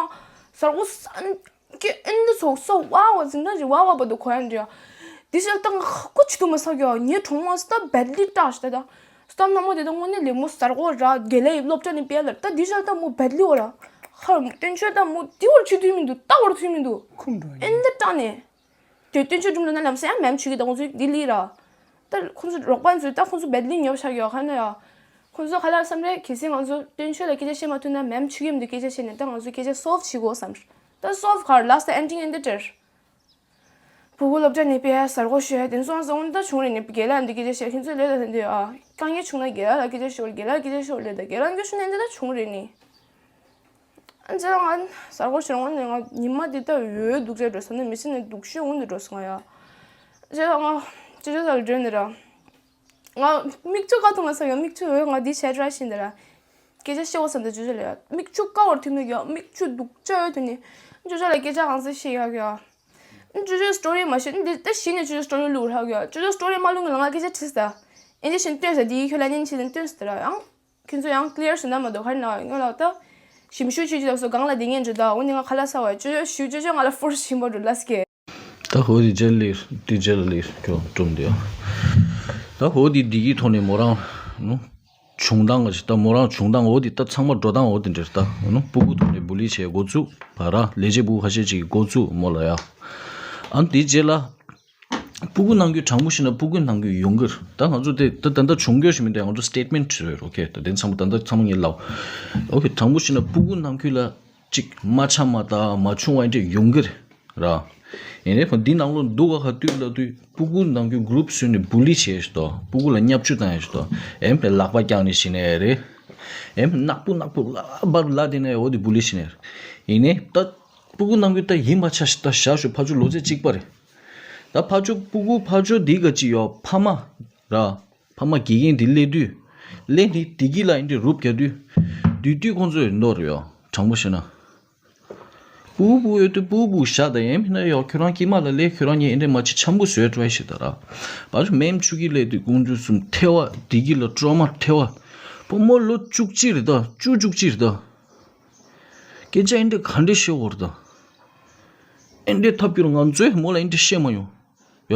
གཟར་གོ་ས། ཀྱེ་ཨིན་དི་སོགས་སོགས་ཝ་ཝ་ཟིན་ན་ཞིག་ཝ་ཝ་བ་དུ་གོ་ཡ་འདྲ། དེ་ཞལ་ཏང་ཁ་ཁོ་ཆི་དུ་མ་ས་གྱ་ངའི་གྲོང་མ་སྟབས་བད་ལི་ཏྲ་ཞིག་ད། སྟབས་ན་མོ་དེ་དང་དངོས་གནས་ལས་མོ་གསར་གོ་ར་དགེ་ལས་སློབ་གྲྭ་ནས་སྤེལ་ལར་ད་དེ་ཞལ་ཏང་མོ་བད་ལི་འོ་ར། ཧར་སྟོན་ཆོས་ཏང་མོ་དེ་བར་ཆི་དུས་མི་འདུག་ད་བར་ཆི་མི་འདུག་ཁུམ་འགྲོ་ཡིན། ཨིན་དི་ཏྲ་ནས། དེ་སྟོན་ཆོས་སྒྲུང་ལ་ན་ལམ་སེ་ཡང་མེམ་ཆུ་གི་དང་ཚུལ་དེ་ལི་ར། ད་ཁོང་ཚོ་རོགས་པ་ཚོས་ད་ཁོང་ཚོ་བད་ལི་ཉོབ་ཤག་ཡོད་ཁ་ན་ཡ། ཁོང་ཚོ་ཁ་ལར་བསམ་རེད་གལ་སྲིད་ང་ཚོ་སྟོན་ཆོས་ལ་སྐད་ཆ་བཤད་མ་ཐུབ་ན་མེམ་ཆུ་གེམ་དུ་སྐད་ཆ་བཤད་ནས་ད་ང་ཚོ་སྐད་ཆ་སོལབ་བྱེད་དགོས་བསམ། ད་སོལབ་གར་ལ་སྟ་ཨེན་ཌིང་ཨེན་ཌི་ཏེར། ཕྲུ་གུ་སློབ་གྲྭ་ནས་སྤེལ་ཡ་གསར་གོ་ཤོད་ཡ་དེ་ཚོ་ང་ཚོ་འོན་ད་བྱུང་རེད་ནས་རྒན་ལགས་འདི་སྐད་ཆ་བཤད་ཁྱེད་ཚོས་ལས་ད་དེ་འདི་ཨ་དཀའ་ངལ་བྱུང་ན་རྒན་ལགས་ལ་སྐད་ཆ་ཤོད་རྒན་ལགས་སྐད་ཆ་ཤོད་ལས་ད་རྒན་ལགས་འགྱོད་ཤོད་ནས་འདི་ད་བྱུང་རེད་ནི། ཨ་ཅེ་ལ་ང་གསར་གོ་ཤོད་འོན་ནས་ང་ཉི་མ་འདི་ད་འོས་སྡུག་ཅག་འགྲོ་སོང་ནས་མི་སེམས་ནས་སྡུག་ཤོས་འོན་དུ་འགྲོ་སོང་ང་ཡ། ཅེ་ལ་ང་ཅེ་ཅེ་ལ་འགྲོ་ནི་ར། ང་མིག་ཆུ་ཁ་ཐུག་ང་ས་ཡོད་མིག་ཆུ་འོད་ང་འདི་བྱས་ར་ཤིན་ད་ར། སྐད་ཆ་བཤད་བ་ས་འདི་ཇུ་ཇུ་ལ་ཡ་མིག་ཆུ་ཀ་བར་ཐུག་ནས་ཡ་མིག་ཆུ་སྡུག་ཅག་ཡོད་དུ་ནི། ཇུ་ཇུ་ལ་སྐད་ཆ་གང་ས་བཤད་ཡ་གི་ཡ། ཇུ་ཇུ་སི་ཊོ་རི་མ་བཤད་འདི་ད་ཤི་ནས་ཇུ་ཇུ་སི་ཊོ་རི་བླུག་ར་གི་ཡ་ཇུ་ཇུ་སི་ཊོ་རི་མ་བླུག་ངས་ལ་ང་སྐད་ཆ་དྲིས་ད། ཨིན་ཇི་ཤིན་སྟོན་ས་འདི་ཁྱོད་ལ་ཉིན་ཕྱི་ནས་སྟོན་ས་ད་ར་ཡང་། ཁྱོད་ཚོ་ཡང་ཀླི་ཡར་ཞུ་ན་མ་གཏོགས་ག་རེ་ན་ཡོད་ལགས་ད། ཞིམ་ཤུ་ཆུ་ཆུ་ལགས་སོ་གང་ལ་དེ་ངན་འཇུ་ད་འོ་ནི་ང་ཁ་ལག་ཟ་བ་ཅོ་ཅོ་ཞུ་ཅོ་ཅོ་ང་ལ་ཕོར་ཞིམ་པོ་འགྲོ་ལ་སྐད། ད་ཧོ་དེ་ཇེ་ལིར་དེ་ཇེ་ལིར་ཁྱོད་གྲུམ་དེ་ཡོ། ད་ཧོ་དེ་བདེ་སྐྱིད་ཐོག་ནས་མོ་རང་ནུ། བྱུང་སྟངས་ག་ཞིག་ད་མོ་རང་བྱུང་སྟངས་འོ་དེ་ད་ཚང་མ་འགྲོ་སྟངས་འོ་དེ་འདྲ་ད་ནུ་སྤུ་གུ་ཐོག་ནས་བུ་ལི་བྱས་འགོ་བཙུགས་ད་ར་ལས་བྱེད་སྤུ་གུ་ཁ་ཤས་ཅིག་གིས་འགོ་བཙུགས་མོ་ལ་ཡ། ཨ་དེ་རྗེས་ལ། སྤུ་གུ་ནང་ཁུལ་དྲང་པོ་བཤད་ན་སྤུ་གུ་ནང་ཁུལ་ཡོང་གི་རེད། ད་ང་ཚོ་དེ་ད་ད་ལྟ་བྱུང་རྒྱུ་ཞིག་མི་འདུག་ང་ཚོ་སི་ཊེཊ་མེནཊ་རེད། ཨོ་ཁེ། ད་དེ་ཚང་མ་ད་ལྟ་ཚང་མ་ངས་ལབ། ཨོ་ཁེ། དྲང་པོ་བཤད་ན་སྤུ་གུ་ནང་ཁུལ་ལ་གཅིག་མ་ཆགས་མ་དང་མ་བྱུང་བ་འདྲ་ཡོང་གི་རེད་ར། ཡིན་ནའི་ཁོ་འདི་ནང་ལོགས་འདུག་ག་ཁ་དུས་ལ་དུས་སྤུ་གུ་ནང་ཁུལ་གུ་རུབ་བཟོས་ནས་བུ་ལི་བྱས་ཤི་ཏོ། སྤུ་གུ་ལ་བརྙས་བཅོས་བཏང་ཡ་ཤི་ཏོ། ཨེམ་ལག་པ་བརྐྱངས་ནས་ཤི་ནས་རེད། ཨེམ་ནག་པོ་ནག་པོ་ལ་བར་ལ་དེ་ནས་འོ་དེ་བུ་ལི་ཤི་ནས་རེད། ཡིན་ནའི་ད། སྤུ་གུ་ནང་ཁུལ་ད་ཡིན་པ་ཆ་ཞིག་ད་བཞག་ཞོག་ཕར་ཕྱོགས་ལོ་ཚད་གཅིག་པ་རེད། ད་ཕར་ཕྱོགས་སྤུ་གུ་ཕར་ཕྱོགས་འདི་ག་ཅི་ཡོད་ཕ་མ་ར། ཕ་མ་དགེ་རྒན་འདི་སླེབས་དུས། སླེབས་ནི་བདེ་སྐྱིད་ལ་ཨེ་འདྲས་རུབ་རྒྱག་དུས། དུས་དུས་ཁོང་ཚོས་ནོར་ཡོད་དྲང་པོ་བཤད་ན། སྤུ་གུ་སྤུ་གུ་ཡོད་དུས་སྤུ་གུ་སྤུ་གུ་བཞག་ད་ཡིན་མིན་ན་ཡོད་ཁྱོད་རང་དཀྱིལ་མ་ལ་སླེབས་ཁྱོད་རང་ཉིད་ཨེ་འདྲས་མ་བྱེད་འཆམ་པོ་བཟོས་ཏྲའི་ཤི་ད་ར། ཕར་ཕྱོགས་མེམ་ཆུ་གི་སླེབས་དུས་ཀོང་ཇུ་གསུམ་ཐལ་བ་བདེ་སྐྱིད་ལ་ཀྲོ་མ་ཐལ་བ། བུ་མོ་ལོ་བཅུ་གཅིག་རེད་ད་བཅུ་བཅུ་གཅིག་རེད་ད། སྐད་ཆ་ཨེ་འདྲས་ག་འདྲས་བཤད་འོར་ད། ཨེ་འདྲས་ཐབས་སྐྱོར་ང་ཚོས་མོ་ལ་ཨེ་འདྲས་བཤད་མ་མྱོང་། ཡ།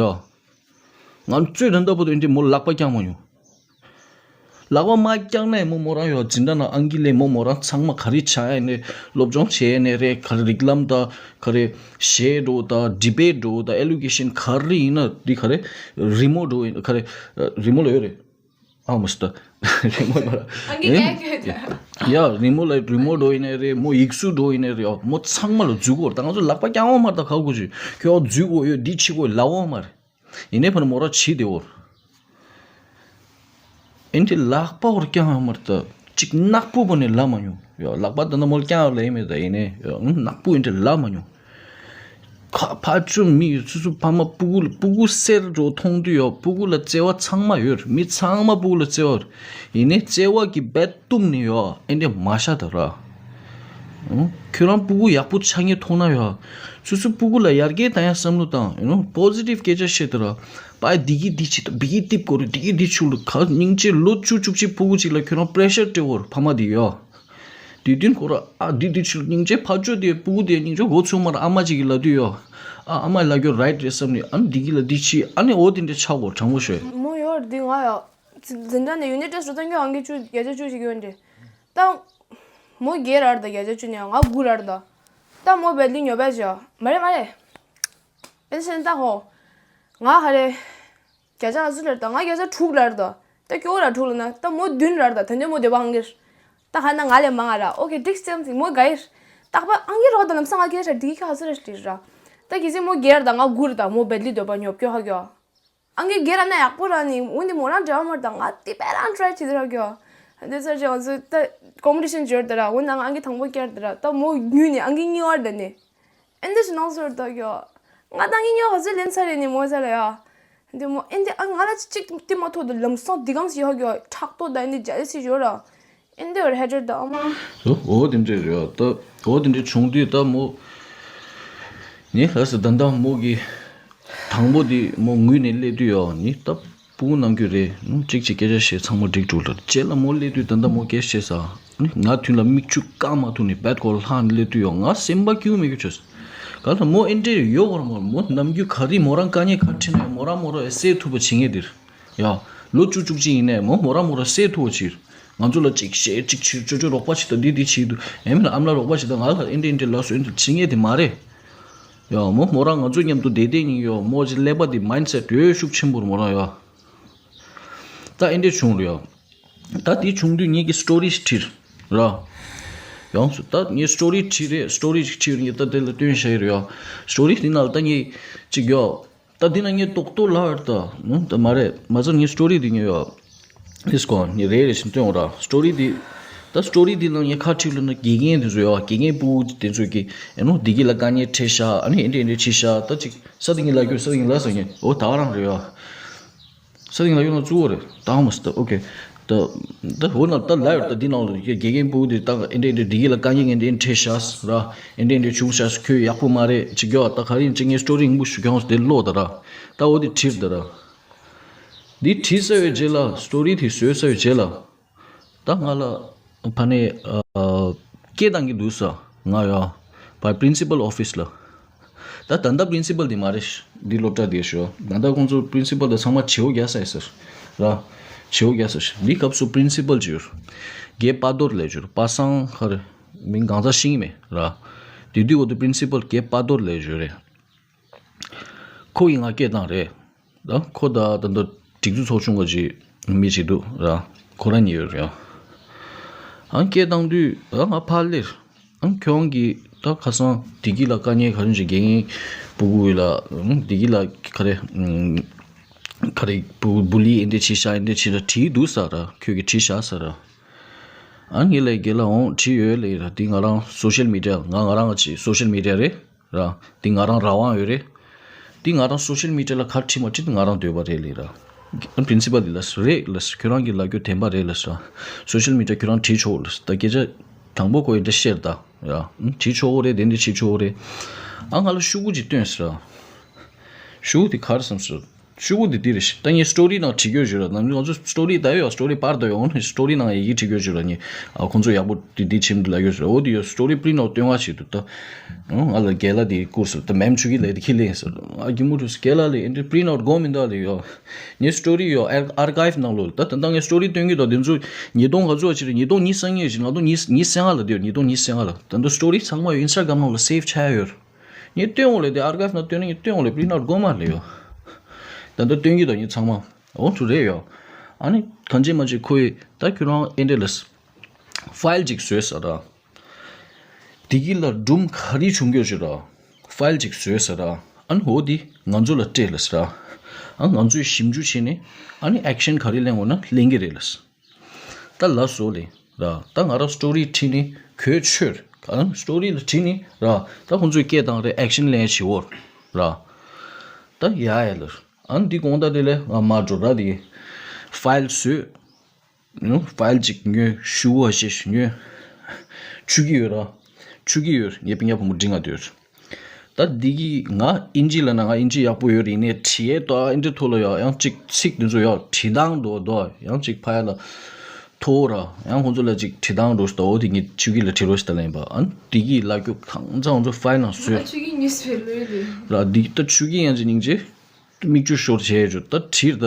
ང་ཚོས་ད་ལྟ་བར་དུ་ཨེ་འདྲས་མོ་ལ་ལག་པ་བརྐྱངས་མ་མྱོང་། ལག་པ་མ་བརྐྱངས་ན་མོ་མོ་རང་ཡོད་འཛིན་གྲྭ་ནང་ཨང་ཀི་ལས་མོ་མོ་རང་ཚང་མ་ག་རེ་བྱ་ཡ་ནས་སློབ་སྦྱོང་བྱས་ནས་རེད། ག་རེ་རིགས་ལམ་དང་ག་རེ་གཞས་འགྲོ་དང་ཌི་བེཊ་འགྲོ་དང་ཨེ་ལུ་ཀེ་ཤན་ག་རེ་ཡིན་ན་འདི་ག་རེ་རི་མོ་འགྲོ་ཡིན་ག་རེ་རི་མོ་ལ་ཡོད་རེད། ཨ་མ་སྟ། རི་མོ་ལ། ཨང་ཀི་ཡ། ཡ་རི་མོ་ལ་རི་མོ་འགྲོ་ཡིན་ནའི་རེད། མོ་ཡིག་གཟུགས་འགྲོ་ཡིན་ནའི་རེད། ཨོ་མོ་ཚང་མ་ལ་འཛུལ་གོ་ར། ད་ང་ཚོ་ལག་པ་བརྐྱང་བ་མ་རེད། ད་ག་གོ་ཅི་ཁྱོད་འཛུལ་གོ་ཡོད་འདི་བྱེད་གོ་ལབ་བ་མ་རེད། ཡིན་ནའི་ཕ་ནི་མོ་ར་བྱེད་དེ་འོ། ཨེ་འདྲས་ལག་པ་འོར་བརྐྱང་བ་མ་རེད། ད་གཅིག་ནག་པོ་བོ་ནས་ལབ་མ་མྱོང་། ཡ་ལག་པ་ད་ནི་མོ་ལ་བརྐྱང་བ་ལ་ཡིན་མེད་ད་ཡིན་ནའི་ཡ་ནག་པོ་ཨེ་འདྲས་ལབ་མ་མྱོང་། ཁ་ཕར་ཕྱོགས་མི་ཡོད་སོ་སོ་ཕ་མ་སྤུ་གུ་ལ་སྤུ་གུ་གསེར་འགྲོ་མཐོང་དུས་ཡོད་སྤུ་གུ་ལ་བརྩེ་བ་ཚང་མ་ཡོད་མི་ཚང་མ་སྤུ་གུ་ལ་བརྩེ་བ་ཡོད། ཡིན་ནའི་བརྩེ་བ་གི་རྦད་གཏུམ་ནས་ཡོད་ཨེ་འདྲས་མ་བཞག་ད་ར། ཨང་། ཁྱོད་རང་སྤུ་གུ་ཡག་པོ་ཆགས་ཉེན་མཐོང་ན་ཡོད། སོ་སོ་སྤུ་གུ་ལ་ཡར་རྒྱས་བཏང་ཡ་བསམ་བློ་བཏང་ཡོད་ནོ་པོ་ཟི་ཊིབ་སྐད་ཆ་བཤད་ད་ར། པའི་འདི་གི་འདི་བྱེད་ད་བི་གི་ཏིབ་གོ་རེ་འདི་གི་འདི་ཆུ་ལ་ག་སྙིང་རྗེ་ལོ་བཅུ་བཅུ་གཅིག་སྤུ་གུ་གཅིག་ལ་ཁྱོད་རང་པེ་རེ་ཤར་སྤྲད་གོ་ར་ཕ་མ་འདི་ཡོད། དུས་སྟོན་ཁོ་ར་ཨ་འདི་འདི་ཆུ་སྙིང་རྗེ་ཕར་ཕྱོགས་དེ་སྤུ་གུ་དེ་སྙིང་རྗེ་འོ་ཚོད་མར་ཨ་མ་ཅིག་གིས་ལབ་དུས་ཡོད། ཨ་ཨ་མ་ལ་རྒྱུ་རའིཊ་རེད་བསམ་ནས། ཨ་ནི་འདི་གི་ལ་འདི་ཕྱི། ཨ་ནི་འོ་དེ་འདྲ་ཆགས་གོ། དྲང་པོ་ཤོད། མོ་ཡོད་འདི་ང་ཡ་འཛིན་གྲྭ་ནས་ཡུ་ནིཊ་ཊེ་སི་ཊི་རུ་གཏོང་རྒྱུ་ཨང་ཀི་བཅུ་བརྒྱ་ཆ་བཅུ་ཞིག་ཡོད་འདྲི། ད་མོ་བརྒྱད་རེད་ད། བརྒྱ་ཆ་བཅུ་ནས་ང་དགུ་རེད་ད། ད་མོ་བེད་ལི་ཉོ་བས་བྱ་མ་རེད་མ་རེད། ཨེ་ཤེས་ད་ཧོ། ང་ཧ་རེ། བརྒྱ་ཆ་ལ་སུ་ལར་ད་ང་བརྒྱ་ཆ་དྲུག་ལར་ད། ད་སྐྱོ་བོ་ར་དྲུག་ལ་ན་ད་མོ་བདུན་རར་ད། ད་འདི་མོ་བདེ་བ་ཨང་གིར། ད་ཧ་ན་ང་ལས་མང་ང་ར། ཨོ་ཁེ་འགྲིག་སེམས་སིང་མོ་ག་ཡིར། རྟག་པ་ཨང་གིར་རོགས་ད་ལམ་སང་ང་ཁེ་ཧྲ་འགྲིག་ཁ་ཧ་སུ་ར་ལིར་ར། ད་གི་སི་མོ་བརྒྱད་ར་ད་ང་དགུ་ར་ད། མོ་བེད་ལི་འདོད་པ་ཉོབ་སྐྱོ་ཧ་གྱོ། ཨང་གི་བརྒྱད་ར་ན་ཡག་པོ་ར་ནི་འུ་ནི་མོ་རང་འབྲེལ་བ་མོར་ད་ང་དེ་པེ་རང་ཊ་རའི་བྱེད་དེ་ར་གྱོ། འདི་ཚར་ཅི་ང་ཚོ་ད་ཀོམ་པི་ཊི་ཤན་འབྱོར་ད་ར། འུ་ན་ང་ཨང་གི་དང་པོ་བསྐྱར་ད་ར། ད་མོ་ཉུས་ནི་ཨང་གི་གཉིས་བར་ད་ནི། ཨེ་འདི་ཞིག་ནང་སོར་ད་གྱོ། ང་ད་ངི་ཉོ་ཧ་ཟོས་ལེན་ཚར་རེ་ནི་མོ་ཟ་ལ་ཡ། འདི་མོ་ཨེ་འདི་ཨ་ང་ལ་ཅི་ཅིག་དེ་མ་ཐོག་ཏུ་ལམ་སང་འདི་གམ་ཞིག་ཧ་གྱོ་ཕྲག་དོག་ད་ཨེ་འདི་ཇ་ལི་སི་ཡོད་ར། ཨེ་འདི་བར་ཧེ་ཏྲར་ད་ཨ་མ། འོ་འོ་དེ་འདྲས་རེད་ད། འོ་དེ་འདྲས་བྱུང་དུས་ད་མོ། ངས་ལ་ས་ད་ད་མོ་གི་དང་པོ་དེ་མོ་ངུས་ནས་སླེབས་དུས་ཡ་ནི་ད། སྤུ་གུ་ནང་ཁུལ་རེད། ཨུམ། གཅིག་གཅིག་སྐད་ཆ་བཤད་ཚང་མ་འགྲིག་འགྲོ་ལ། རྗེས་ལ་མོ་སླེབས་དུས་ད་ལྟ་མོ་སྐད་བཤད་ས། ཨ་ནི་ང་མདུན་ལ་མིག་ཆུ་བཀག་མ་ཐུབ་ནས་བད་ཁོ་ལྷག་ནས་སླེབས་དུས་ཡང་ང་སེམས་པ་སྐྱིད་པོ་མེད་རྒྱུ་བྱས། ག་ལ་མོ་ཨེ་འདྲས་ཡོད་བར་མོ་མོ་ནམ་རྒྱུན་ག་རེ་མོ་རང་དཀའ་ངལ་ག་འཕྲད་ན་ཡང་མོ་རང་མོ་རང་སེལ་ཐུབ་པ་བྱེད་མཁན་དེར། ཡ། ལོ་བཅུ་བཅུ་གཅིག་ཡིན་ནའི་མོ་མོ་རང་མོ་རང་སེལ་ཐུབ་པ་བྱེད། ང་ཚོ་ལ་གཅིག་བཤད་གཅིག་བྱེད། ཅོ་ཅོ་རོགས་པ་བྱེད་དང་འདི་འདི་བྱེད་དུ་ཨེ་མིན་ཨ་མ་ལ་རོགས་པ་བྱེད་དང་ང་ལ་ཨེ་འདྲས་ཨེ་འདྲས་ལ་སོ་ཨེ་འདྲས་བྱེད་མཁན་དེ་མ་རེད། ཡ་མོ་མོ་རང་ང་ཚོ་མཉམ་དུ་བསྡད་བསྡད་ཡིན་ཡོ། མོ་ཅི་ཀླད་པ་དེ་མའིན་སེཊ་ཡོད་ཤུགས་ཆེན་པོར་མོ་རང་ཡ། ད་ཨེ་འདྲས་བྱུང་རེད་ཡ། ད་དེ་བྱུང་དུས་ངེད་ཀྱི་སི་ཊོ་རི་ཞིག་བྲིས་ར། ཡོངས་སུ་ད་ངས་སི་ཊོ་རི་བྲིས་རེད། སི་ཊོ་རི་ཞིག་བྲིས་རེད། ངས་ད་དེ་ལ་སྟོན་བྱས་རེད་ཡ། སི་ཊོ་རི་དེ་ནང་ལ་ད་ངས་ཅིག་ཡོ། ད་དེ་ན་ངས་ཏོག་ཏོག་ལབ་ཡོད་ད། ནུ་ད་མ་རེད། མ་ཚད་ངས་སི་ཊོ་རི་དེ་ངས་ཡོ། ཨིས་ཀོ་ངས་རེ་རེ་བཞིན་སྟོན་འོང་ར། སི་ཊོ་རི་དེ། ད་སི་ཊོ་རི་དེ་ནང་ངས་ཁ་བྲིས་ལ་ན་དགེ་རྒན་དེ་ཚོ་ཡོ། དགེ་རྒན་སྤུ་གུ་དེ་ཚོ་གི་ཨེ་ནོ་བདེ་སྐྱིད་ལ་དཀའ་ངལ་འཕྲད་ཤག་ཨ་ནི་ཨེ་འདྲས་ཨེ་འདྲས་བྱས་ཤག་ད་ཅིག་ས་དེ་ངས་ལབ་རྒྱུ་ས་དེ་ངས་ལབ་ས་ངས་འོ་ད་ག་རང་རེད་ཡོ། ས་དེ་ལ་ཡོད་ན་གཙོ་བོ་རེད། ད་ཧ་མ་སི་ད་ཨོ་ཁེ། ད་ད་འོ་ན་ད་ལ་ཡོད་ད་འདི་ནང་ལ་དགེ་རྒན་སྤུ་གུ་དེ་ད་ཨེ་འདྲས་ཨེ་འདྲས་བདེ་སྐྱིད་ལ་དཀའ་ངལ་ངན་འདྲས་འཕྲད་ཤག་ར། ཨེ་འདྲས་ཨེ་འདྲས་བྱུང་ཤག་ཁོས་ཡག་པོ་མ་རེད་ཅིག་ཡོད་ད་ག་རེ་ཡིན་ཅིག་ངས་སི་ཊོ་རི་ཡིན་པོ་ཞུ་གྱོང་དེ་ཀློག་ད་ར། ད་འོ་དེ་བྲིས་ད་ར། འདི་བྲིས་ས་ཡོད་རྗེས་ལ་སི་ཊོ་རི་དེ་བཟོས་ས་ཡོད་རྗེས་ལ། ད་ང་ལ་ཕ་ནས་ཨ་སྐད་བཏང་གི་འདུག་ས། ང་ཡ་བར་པི་རིན་སི་པལ་ཨོ་ཕི་སི་ལ། ད་ད་ལྟ་པི་རིན་སི་པལ་དེ་མ་རེད། འདི་སློབ་གྲྭ་དེ་ཤོ། ད་ལྟ་ཁོང་ཚོ་པི་རིན་སི་པལ་དང་ཚང་མ་བྱེའུ་རྒྱག་ས་ཡིན་ཟེར་ར། བྱེའུ་རྒྱག་ས་ཤོ། འདི་སྐབས་སུ་པི་རིན་སི་པལ་ཅིག་ཡོད། རྒན་པ་རྡོར་ལས་བྱོས་པ་སངས་ཁ་རེ། མིང་གང་ཚ་ཤེས་ཀྱི་མེད་ར། དེ་དུས་འོ་དེ་པི་རིན་སི་པལ་རྒན་པ་རྡོར་ལས་བྱོས་རེད། ཁོ་ཡིས་ང་སྐད་བཏང་རེད། ད་ཁོ་ད་ད་ལྟ་སྒྲིག་འཛུགས་ཚོགས་ཆུང་ག་ཅིག་མི་ཅིག་འདུག་ར། ཁོ་རང་ཉིད་ཡོད་རེད། ཨང་སྐད་བཏང་དུས་ད་ང་ཕར་སླེབས། ཨང་ཁྱོད་རང་གིས་ད་ཁ་སང་བདེ་སྐྱིད་ལ་དཀའ་ངལ་ག་རེ་འཇིག་རྒན་སྤུ་གུ་ལ་ཨང་བདེ་སྐྱིད་ལ་ག་རེ་ཨང་ག་རེ་བུ་བུ་ལི་ཨེ་འདྲ་བྱས་ཤག་ཨེ་འདྲ་བྱས་ཤག་བྲིས་འདུག་ས་ར། ཁྱོད་ཀྱིས་བྲིས་ཤག་ས་ར། ཨང་ངས་ལབ་རྒན་ལགས་འོང་བྲིས་ཡོད་ལབ་ར། འདི་ང་རང་སོ་ཤལ་མི་ཌི་ཡ་ང་ང་རང་གི་སོ་ཤལ་མི་ཌི་ཡ་རེད། ར། འདི་ང་རང་རང་དབང་ཡོད་རེད། འདི་ང་རང་སོ་ཤལ་མི་ཌི་ཡ་ལ་ག་རེ་བྲིས་མ་བྲིས་འདི་ང་རང་འདོད་པ་རེད་ལབ་ར། པི་རིན་སི་པལ་འདི་ལ་རེད་ལ་ཁྱོད་རང་གི་ལབ་རྒྱུ་བདེན་པ་རེད་ལ། སོ་ཤལ་མི་ཌི་ཡ་ཁྱོད་རང་བྲིས་ཆོག་ལ། ད་སྐད་ཆ་དང་པོ་ཁོ་ཡི་འདྲ་བཤད་ད་ཡ། བྲིས་ཆོག་གོ་རེད། དེ་འདྲ་བྲིས་ཆོག་གོ་རེད། ཨ་ང་ལ་ཤོག་གུ་ཅིག་སྟོན་ཟེར་ར། ཤོག་གུ་དེ་ག་རེ་བསམ་ཟེར། ཤོག་གུ་འདི་འདི་རེད་ཤག་ད་ངས་སི་ཊོ་རི་ནང་བྲིས་རྒྱུ་བརྗོད་ར། ནང་ང་ཚོ་སི་ཊོ་རི་ད་ཡོད་སི་ཊོ་རི་པར་ད་ཡོད་ནི་སི་ཊོ་རི་ནང་ཡི་གེ་བྲིས་རྒྱུ་བརྗོད་ར། ནི་ཨ་ཁོང་ཚོ་ཡག་པོ་འདི་འདི་བྱེད་མི་འདུག་ལབ་རྒྱུ་བརྗོད་ར། འོ་འདི་ཡོད་སི་ཊོ་རི་པི་རིན་ཊི་ཨའུཊ་སྟོན་བ་བྱེད་འདུག་ད་ང་ལ་རྒན་ལགས་འདི་བསྐུར་ཟེར། ད་མེམ་ཆུ་གི་ལས་འདི་ཁྱི་ལེན་ཟེར། ཨ་གི་མུ་ཐུ་རྒན་ལགས་ལས་འདི་པི་རིན་ཊི་ཨའུཊ་དགོས་མི་འདུག་ལབ་ཡོད། ངས་སི་ཊོ་རི་ཡོད་ཨར་ཀའིབ་ནང་ལོགས་ད་ད་ལྟ་ངས་སི་ཊོ་རི་སྟོན་གི་འདུག་འདི་ཚོ་ཉིས་སྟོང་ག་ཚོད་ཅིག་རེད། ཉིས་སྟོང་ཉི་ཤུ་རྩ་གཉིས་ཞིག་ང་ཚོ་ཉི་ཉི་ཤུ་རྩ་ལྔ་ལ་འདི་ཡོད། ཉིས་སྟོང་ཉི་ཤུ་རྩ་ལྔ་ལ་ད་ལྟ་སི་ཊོ་རི་ཚང་མ་ཡོད་ཨིན་སི་ཊ་གྷ་རམ་ནང་ལ་སེབ་ཆགས་ཡོད། ངས་སྟོན་འོང་ལས་དེ་ཨར་ཀའིབ་ནང་སྟོན་ནས་སྟོན་འོང་ལས་པི་རིན་ཊི་ཨའུཊ་དགོས་མ་ལས་ཡོད། ད་ལྟ་སྟོན་གྱི་དང་ཉིད་ཚང་མ་འོ་ཚུ་རེད་ཡོད། ཨ་ནི་གང་ཅི་མ་ཅི་ཁོ་ཡི་ད་ཁྱོད་རང་ཨེ་འདྲ་ལས་ཕའིལ་ཅིག་བཟོས་ས་ར། དེ་གི་ལ་སྒྲུང་ག་རེ་བྱུང་གི་ཡོད་ཅིག་ར། ཕའིལ་ཅིག་བཟོས་ས་ར། ཨ་ནི་འོ་དེ་ང་ཚོ་ལ་སྤྲད་ལས་ས་ར། ཨ་ང་ཚོས་ཞིབ་འཇུག་བྱས་ནས་ཨ་ནི་ཨེག་ཤན་ག་རེ་ལེན་འོང་ན་ལེན་གི་རེད་ལས། ད་ལབ་སོང་ལེ་ར། ད་ང་རང་སི་ཊོ་རི་བྲིས་ནི་གོ་ཆོད་གང་སི་ཊོ་རི་ལ་བྲིས་ནི་ར། ད་ཁོང་ཚོས་སྐད་བཏང་རེད་ཨེག་ཤན་ལེན་བྱེད་འོར་ར། ད་ཡ་ཡ་ལ་ཨ་འདི་དགོང་དག་དེ་ལས་ང་མ་འགྲོ་ར། དེ་ཕའིལ་བཟོས་ནུ་ཕའིལ་ཅིག་ཉོས་ཤུ་བ་ཞེས་ཉོས་ཆུ་གི་ཡོད་ར། ཆུ་གི་ཡོད་ངས་པིན་ཡ་བུ་མོ་འབྲི་ང་འདོད། ད་འདི་གི་ང་ཨིན་ཇི་ལ་ན་ང་ཨིན་ཇི་ཡག་པོ་ཡོད་རེད་ནས་བྲིས་ཡས་ཏོ་ཨ་ཨིན་ཇི་ཐོག་ལ་ཡོད་ཡང་གཅིག་ཚིག་འདི་ཚོ་ཡོད་བྲིས་སྟངས་འདུག་འདུག་ཡང་གཅིག་ཕ་ཡ་ལ་ མཐོ་བོ་ར། ཡང་ཁོང་ཚོ་ལ་ཅིག་བྲིས་སྟངས་འགྲོ་ཞིག་ད། འོ་དེ་ངས་ཆུ་སྐྱིད་ལ་བྲིས་རོགས་ཞིག་ད་ལན་པ། ཨ་ནི་དེ་གི་ལ་རྒྱོ་གང་ཚང་ཁོང་ཚོ་ཕའིལ་ནང་བཟོས། ཆུ་སྐྱིད་ཉིས་བེ་ལོས་རེད། ར་འདི་ད་ཆུ་སྐྱིད་ཡང་ཅིག་སྙིང་རྗེ། མིག་ཆུ་ཤོར་བྱས་ཡོད་ད་བྲིས་ད།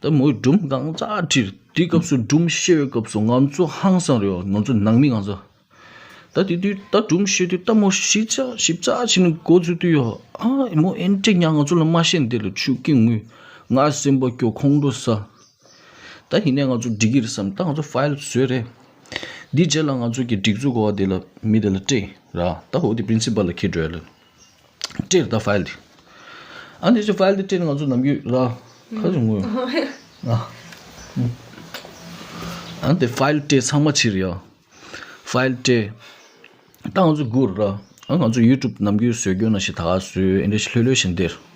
ད་མོའི་སྒྲུང་གང་ཚང་བྲིས། དེ་སྐབས་སུ་སྒྲུང་བཤད་པའི་སྐབས་སུ་ང་ཚོ་ཧང་སང་རེད་བ། ང་ཚོ་ནང་མི་གང་ཚང་། ད་དེ་དུས་ད་སྒྲུང་བཤད་དུས་ད་མོ་ཞིབ་ཚགས་ཞིབ་ཚགས་བྱས་ནས་མགོ་འཛུགས་དུས་ཡོ། ཨ་མོ་ཨེ་འདྲས་ཉག་ང་ཚོ་ལ་མ་བཤད་འདི་ལ་ཆུ་སྐྱིད་ངུས། ང་སེམས་པ་སྐྱོ། ཁོང་ཁྲོ་ཟ། ད་ཡིན་ནའི་ང་ཚོ་འགྲིག་གི་རེད་བསམ། ད་ང་ཚོ་ཕའིལ་བཟོས་རེད། འདི་རྗེས་ལ་ང་ཚོ་གི་སྒྲིག་འཛུགས་གོ་བ་དེ་ལ་མི་དེ་ལ་སྤྲད་ར། ད་འོ་དེ་པི་རིན་སི་པལ་ལ་འཁྱེར་འགྲོ་ཡ་ལ། སྤྲད་ད་ཕའིལ་དེ། ཨ་འདི་ཚོ་ཕའིལ་དེ་སྤྲད་ནས་ང་ཚོ་ནམ་རྒྱུན་ར། ཁ་ཅིག་ངུས། ཨ་ཨ་འདི་ཕའིལ་སྤྲད་ཚང་མ་ཕྱིར་ཡ། ཕའིལ་སྤྲད། ད་ང་ཚོ་སྒུག་ར། ཨ་ང་ཚོ་ཡུ་ཊུབ་ནམ་རྒྱུན་བཟོ་རྒྱུ་ན་ཞིག་ད་ག་བཟོས་ཨེ་འདྲ་ཞིག་ལྷོད་ལྷོད་བཞིན་བསྡད།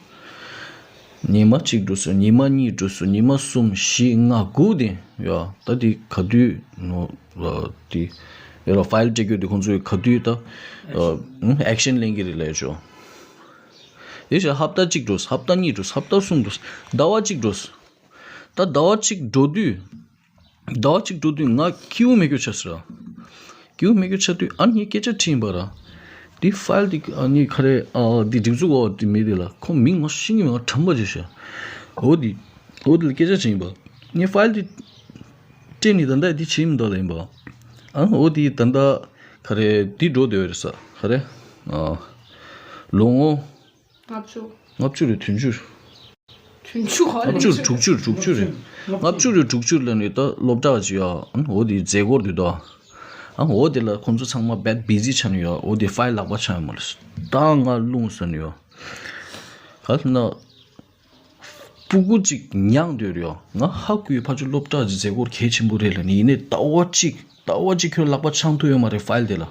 ཉི་མ་གཅིག་འགྲོ་སོང་། ཉི་མ་གཉིས་འགྲོ་སོང་། ཉི་མ་གསུམ་བཞི་ལྔ་དགུ་དེ་ཡ། ད་དེ་ག་དུས་ནོ་དེ་ཡ་ལ་ཕའིལ་སྤྲད་རྒྱུ་དེ་ཁོང་ཚོས་ག་དུས་ད་ཨེག་ཤན་ལེན་གི་རེད་ལས་ཆོག་དེ་བཞིན་ཧབ་ཏ་གཅིག་འགྲོ་སོང་། ཧབ་ཏ་གཉིས་འགྲོ་སོང་། ཧབ་ཏ་གསུམ་འགྲོ་སོང་། ཟླ་བ་གཅིག་འགྲོ་སོང་། ད་ཟླ་བ་གཅིག་འགྲོ་དུས། ཟླ་བ་གཅིག་འགྲོ་དུས་ང་སྐྱིད་པོ་མེད་རྒྱུ་ཆགས་སོང་ར། སྐྱིད་པོ་མེད་རྒྱུ་ཆགས་དུས་ཨ་ནི་ངས་སྐད་ཆ་དྲིས་ཡིན་པ་ར། འདི་ཕའིལ་འདི་ཨ་ནི་ག་རེ་ཨ་འདི་སྒྲིག་འཛུགས་འོག་འདི་མི་འདི་ལ་ཁོང་མིང་ང་ཤེས་ཀྱི་མེད། ང་དྲན་པ་བརྗེད་ཤག་འོ་འདི་འོ་འདི་ལ་སྐད་ཆ་དྲིས་ཡིན་པ། ངས་ཕའིལ་འདི་སྤྲད་ནས་ད་ལྟ་འདི་བྱེད་མི་འདུག་ལ་ཡིན་པ། ཨ་འོ་འདི་ད་ལྟ་ག་རེ་འདི་འགྲོ་བསྡད་ཡོད་རེད་ས་ག་རེ་ཨ་ལོ་ངོ། ལྔ་བཅུ། ལྔ་བཅུ་རེད་བདུན་ཅུ། བདུན་ཅུ་ག་ལྔ་བཅུ་རེད། དྲུག་ཅུ་རེད། དྲུག་ཅུ་རེད། ལྔ་བཅུ་རེད། དྲུག་ཅུ་ལ་ནི་ད་སློབ་གྲྭ་ཅིག་ཡོད། ཨ་འོ་དེ་མཛད་སྒོར་དུས་དོ། ཨ་འོ་དེ་ལ་ཁོང་ཚོ་ཚང་མ་བད་བི་ཟི་ཆགས་ནས་ཡོད། འོ་དེ་ཕའིལ་ལག་པ་འཆང་ཡོད་མ་རེད། ད་ང་རླུང་ཟ་ནས་ཡོད། ག་ལ་ན། སྤུ་གུ་ཅིག་མྱངས་སྡོད་རེད་ཡོད། ང་ཧ་གོ་ཡོད། ཕ་ཆུ་སློབ་གྲྭ་ཅིག་མཛད་སྒོར་གལ་ཆེན་པོ་རེད་ལ་ནི་ཡིན་ནའི་ཟླ་བ་གཅིག་ཟླ་བ་གཅིག་ཁྱོད་ལག་པ་འཆང་ཐུབ་ཡོད་མ་རེད་ཕའིལ་དེ་ལ།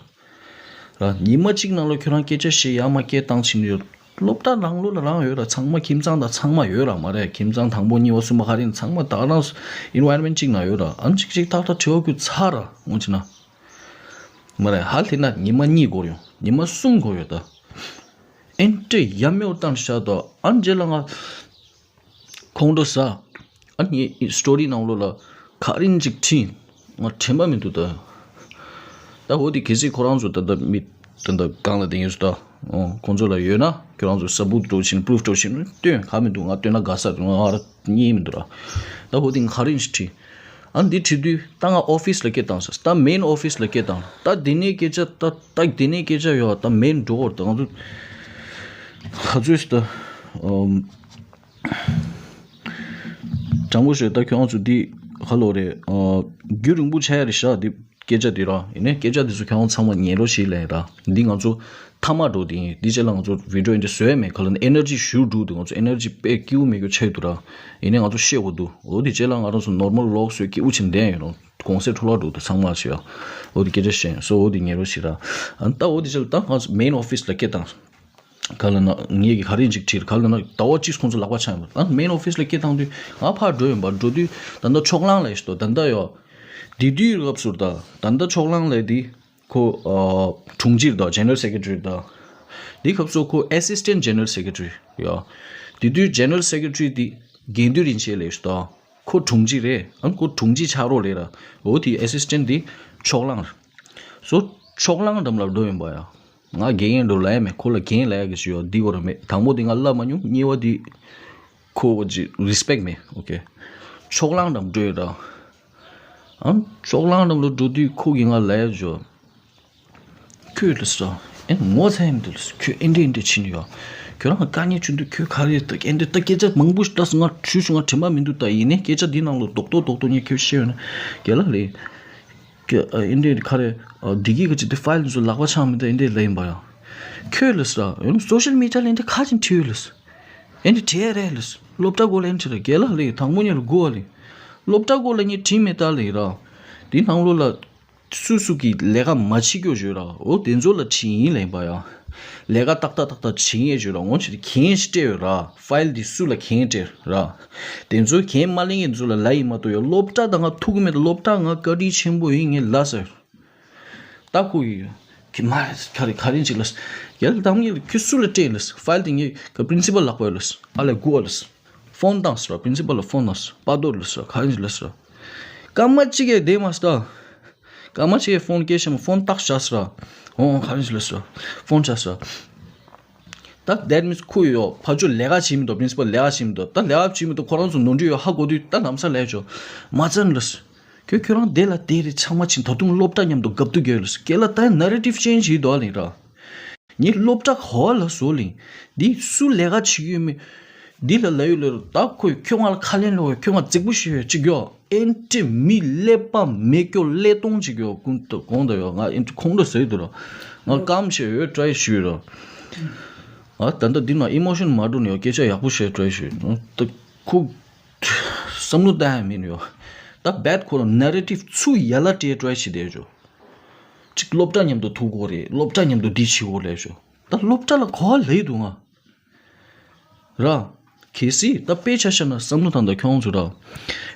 ར། ཉི་མ་གཅིག་ནང་ལ་ཁྱོད་རང་སྐད་ཆ་བཤད་ཡ་མ་སྐད་བཏང་ཕྱིན་ཡོད། སློབ་གྲྭ་ནང་ལོགས་ལ་རང་ཡོད་ར། ཚང་མ་ཁྱིམ་ཚང་དང་ཚང་མ་ཡོད་ར་མ་རེད། ཁྱིམ་ཚང་དང་པོ་གཉིས་པ་གསུམ་པ་ག་རེ་ཡིན་ཚང་མ་ད་ག་རང་environment་གཅིག་ནང་ཡོད་ར། ཨ་ནི་གཅིག་གཅིག་ཐག་ཐག་དྲི་བ་ཁུལ་ཚར་ར་འོང་ཕྱིན་ན། མ་རེད་ཧ་ལས་ན་ཉི་མ་གཉིས་འགོར་ཡོང་། ཉི་མ་གསུམ་འགོར་ཡོད་ད། ཨེ་འདྲས་ཡ་མེད་བཏང་བཞག་ད། ཨ་ནི་རྗེས་ལ་ང་། ཁོང་ཁྲོ་ཟ། ཨ་ནི་ངའི་སི་ཊོ་རི་ནང་ལོགས་ལ་ག་རེ་ཅིག་བྲིས། ང་དྲན་པ་མི་འདུག་ད། ད་འོ་དེ་གལ་སྲིད་ཁོ་རང་ཚོ་ད་ལྟ་མི་ད་ལྟ་སྒང་ལ་བསྡད་མཁན་ཚོ་ད། ཨོ་ཁོང་ཚོ་ལ་ཡོད་ན་ཁྱོད་རང་ཚོ་སཱ་བུད་འགྲོ་བཞིན་པུ་རུབ་འགྲོ་བཞིན་སྟོན་ག་མི་འདུག་ང་སྟོན་ན་དགའ་ས་རེད། ང་ར་རྙེད་མི་འདུག་ར། ད་འོ་དེ་ང་ག་རེ་ཅིག་བྲིས། ཨ་ནི་འདི་བྲིས་དུས་ད་ང་ཨོ་ཕི་སི་ལ་སྐད་བཏང་ས། ད་མེན་ཨོ་ཕི་སི་ལ་སྐད་བཏང་། ད་འདི་ནས་སྐད་ཆ་ད་ད་འདི་ནས་སྐད་ཆ་ཡོད་ད་མེན་འགྲོ་བར་ད་ང་ཚོ་ག་ཚོད་ད། ཨམ། དྲང་པོ་བཤད་ད་ཁྱོད་རང་ཚོ་འདི་ཧ་ལོ་རེད། ཨ་རྒྱུན་རིང་པོ་ཆགས་ཡ་རེད་ཤག་འདི་སྐད་ཆ་འདི་ར། ཡིན་ནའི་སྐད་ཆ་འདི་ཚོ་ཁྱོད་རང་ཚང་མ་ཉན་རོགས་ཞེས་ལན་ར། འདི་ང་ཚོ་མཐའ་མ་འགྲོ་འདི་ཡིན། འདི་རྗེས་ལ་ང་ཚོ་བི་ཌིའོ་འདི་བཟོ་ཡ་མེད། ག་ལ་ནི་ཨེ་ནར་ཇི་ཞུ་འགྲོ་འདི་ང་ཚོ་ཨེ་ནར་ཇི་དཔེ་སྐྱིད་པོ་མེད་རྒྱུ་ཆགས་འདུག་ར། ཡིན་ནའི་ང་ཚོ་ཤེས་དགོས་འདུག་འོ་འདི་རྗེས་ལ་ང་རང་ཚོ་ནོར་མལ་ལོག་བཟོས་སྐྱིད་པོ་ཆེན་ལྡན་ཡོད་རུང་གོང་ཚད་འཕྲོ་བརླག་འགྲོ་འདུག་ཚང་མ་བྱེད་ཡ། འོ་འདི་སྐད་ཆ་བཤད་སོ་འོ་འདི་ཉན་རོགས་ཞེས་ར། ཨ་ནི་ད་འོ་འདི་རྗེས་ལ་ད་ང་ཚོ་མེན་ཨོ་ཕི་སི་ལ་སྐད་བཏང་། ག་ལ་ན་ངས་ཀྱི་ག་རེ་ཅིག་བྲིས། ག་ལ་ན་ཟླ་བ་གཅིག་ཁོང་ཚོ་ལག་པ་འཆང་ཡོད་པ། ཨ་མེན་ཨོ་ཕི་སི་ལ་སྐད་བཏང་དུས་ང་ཕར་འགྲོ་ཡིན་པ། འགྲོ་དུས་ད་ལྟ་ཕྱོགས་གླང་ལ་ཡོད་ཤི་ཏོ་ད་ལྟ་ཡོད། དེ་དུས་སྐབས་སུ་ད་ད་ལྟ་ཕྱོགས་གླང་ལ་དེ་ཁོ་ཨ་དྲུང་ཆེ་ད་ཇེ་ནེ་རལ་སེ་ཀེ་ཊ་རི་ད། དེ་སྐབས་སུ་ཁོ་ཨེ་སི་སི་ཊེན་ཊི་ཇེ་ནེ་རལ་སེ་ཀེ་ཊ་རི་ཡོད། དེ་དུས་ཇེ་ནེ་རལ་སེ་ཀེ་ཊ་རི་དེ་དགེ་འདུན་རིན་ཆེན་ལ་ཡོད་ཤི་ཏོ། ཁོ་དྲུང་ཆེ་རེད། ཨ་ཁོ་དྲུང་ཆེ་ཆགས་རོགས་ལས་ར། འོ་དེ་ཨེ་སི་སི་ཊེན་ཊི་དེ་ཕྱོགས་གླང་རེད། སོ་ཕྱོགས་གླང་འགྲམ་ལ་འགྲོ་ཡིན་པ་ཡ། ང་རྒན་ཡིན་འགྲོ་ལ་ཡ་མེད། ཁོ་ལ་རྒན་ལ་ཡ་གི་ཞུ་ཡོད་འདི་གོ་ར་མེད། དང་པོ་དེ་ང་ལབ་མ་མྱོང་། གཉིས་པ་དེ་ཁོ་གི་རི་སི་པེག་མེད། ཨོ་ཀེ། ཕྱོགས་གླང་འགྲམ་འགྲོ་ཡོད་ར། ཨང་ཕྱོགས་གླང་འགྲམ་ལ་འགྲོ་དུས་ཁོ་གི་ང་ལ་ཡ་ཞུ། ཁྱོད་ལ་ཟེར། ཨེ་ངོ་ཚ་ཡིན་འདུག་ལ་ཟེར། ཁྱོད་ཨེ་འདྲས་ཨེ་འདྲས་ཕྱིན་ཡོད། ཁྱོད་རང་དཀའ་ངལ་བྱུང་དུས་ཁྱོད་ག་རེ་ད་ཨེ་འདྲས་ད་སྐད་ཆ་མང་པོ་ཞིག་ད་ང་ཞུ་ཞུ་ང་དྲན་པ་མི་འདུག་ད་ཡིན་ནའི་སྐད་ཆ་འདི་ནང་ལ་རྡོག་རྡོག་རྡོག་རྡོག་ངས་ཁྱོད་བཤད་ཡོད་ན་རྒན་ལགས་ལས། ཀྱི་ཨ་ཨེ་འདྲས་ག་རེ་ཨ་འདི་གི་ག་ཅིག་དེ་ཕའིལ་ཚོ་ལག་པ་འཆང་མི་འདུག་ཨེ་འདྲས་ལབ་ཡིན་པ་ཡ། ཁྱོད་ལ་ཟེར་ཡང་སོ་ཤལ་མི་ཌི་ཡ་ལ་ཨེ་འདྲས་ག་ཅིག་བྲིས་ཡོད་ལ་ཟེར། ཨེ་འདྲས་བྲིས་ཡ་རེད་ལ་ཟེར། སློབ་གྲྭ་སྐོར་ལ་ཨེ་འདྲས་བྲིས་ར་རྒན་ལགས་ལས་དང་པོ་ཉིད་ལ་སྒུག་བ་ལས། སློབ་གྲྭ་སྐོར་ལ་ངས་བྲིས་མེད་ད་ལས་ར། འདི་ནང་ལོགས་ལ་སུ་སུ་གིས་ལས་ཀ་མ་བྱེད་རྒྱུ་ཡོད་ར། འོ་དེ་ཚོ་ལ་བྲིས་ཡིན་ལབ་ཡིན་པ་ཡ། ལས་ཀ་ཏག་ཏག་ཏག་ཏག་བྱེད་ཡས་ཡོད་ར། འོ་ཅི་གན་ཞིག་སྤྲད་ཡོད་ར། ཕའིལ་འདི་སུ་ལ་གན་སྤྲད་ར། དེ་ཚོ་གན་མ་ལེན་མཁན་ཚོ་ལ་ལབ་ཡིན་མ་གཏོགས་ཡ་སློབ་གྲྭ་དང་ང་ཐུག་གི་མེད། སློབ་གྲྭ་ང་བཀའ་དྲིན་ཆེན་པོ་ཡིན་ངས་ལབ་ཟེར། ད་ཁོ་ཡི་གི་མ་ག་རེ་ག་རེ་ཅིག་ལབ་ཟེར། ཡ་ལ་དམ་ངས་ཁྱོད་སུ་ལ་སྤྲད་ལབ་ཟེར། ཕའིལ་དེ་ངས་ག་པི་རིན་སི་པལ་ལག་པ་ཡོད་ལབ་ཟེར། ཨ་ལས་སྒུག་ཨ་ལབ་ཟེར། ཕོན་བཏང་ཟེར་བ། པི་རིན་སི་པལ་ལ་ཕོན་བཏང་ཟེར། པ་དོར་ལབ་ཟེར་བ། ག་རེ་ཅིག་ལབ་ཟེར་བ། སྐར་མ་གཅིག་གིས་བསྡད་མ་སོང་། སྐར་མ་གཅིག་གིས་ཕོན་སྐད་ཆ་མ་ཕོན་ཏག་བཞག་སོང་ར། འོང་ག་རེ་ཞིག་ལ་སོང་ཕོན་བཞག་སོང་། ད་that means ཁོ་ཡོད་ཕར་ཕྱོགས་ལས་ཀ་བྱེད་མི་འདུག principal ལས་ཀ་བྱེད་མི་འདུག་ད་ལས་ཀ་བྱེད་མི་འདུག་ཁོ་རང་ཚོ་ནོར་འཁྲུལ་ཡོད་ཧ་གོ་དུས་ད་ལམ་སང་ལས་ཆོག་མ་ཙན་ལ་སོང་། ཁྱོད་ཁྱོད་རང་དེ་ལ་དེ་རེད་ཚང་མ་ཕྱིན་ད་དུང་སློབ་གྲྭ་མཉམ་དུ་འགབ་ཏུ་དགོས་ལ་སོང་སྐད་ལ་ད་narrative change བྱེད་འདུག་ཨ་ལིང་ར། ངས་སློབ་གྲྭ་ག་བ་ལ་བཟོ་ལིང་། འདི་སུ་ལས་ཀ་བྱེད་ཀྱི་ཡོད་མེད། འདི་ལ་ལབ་ཡོད་ལ་ད་ཁོས་ཁྱོད་ང་ལ་ཁ་ལན་སློག་ཡོད་ཁྱོད་ང་རྫིག་པོ་ཞིག་ཡོད་ཅིག་ཡོད། ཨེན་ཏི་མི་ཀླད་པ་མེད་སྐྱོ་ཀླད་སྟོང་ཅིག་ཡོད་ཀུན་ཏུ་གོང་དུ་ཡོད་ང་ཨེན་ཏི་ཁོང་དུ་ཟེར་དུ་ར། ང་སྐམ་ཞིག་ཡོད་try ཞུས་ར། ཨ་ད་ལྟ་འདི་ན་emotion མ་འགྲོ་ནས་ཡོད་སྐད་ཆ་ཡག་པོ་བཤད་try ཞུས་ད་ཁོ་བསམ་བློ་བཏང་ཡ་མིན་ཡོད། ད་bad ཁོ་རང་narrative ཚུ་ཡ་ལ་སྤྲད་try བྱེད་དེ་ཡོད་ཅོ། གཅིག་སློབ་གྲྭ་མཉམ་དུ་ཐུག་གོ་རེད་སློབ་གྲྭ་མཉམ་དུ་འདི་བྱེད་གོ་ལས་ཤོ། ད་སློབ་གྲྭ་ལ་གོ་བ་ལས་འདུག་ང་། ར། གལ་སྲིད་ད་དཔེ་ཆ་བཞག་ན་བསམ་བློ་བཏང་ད་ཁྱོད་རང་ཚོ་ར།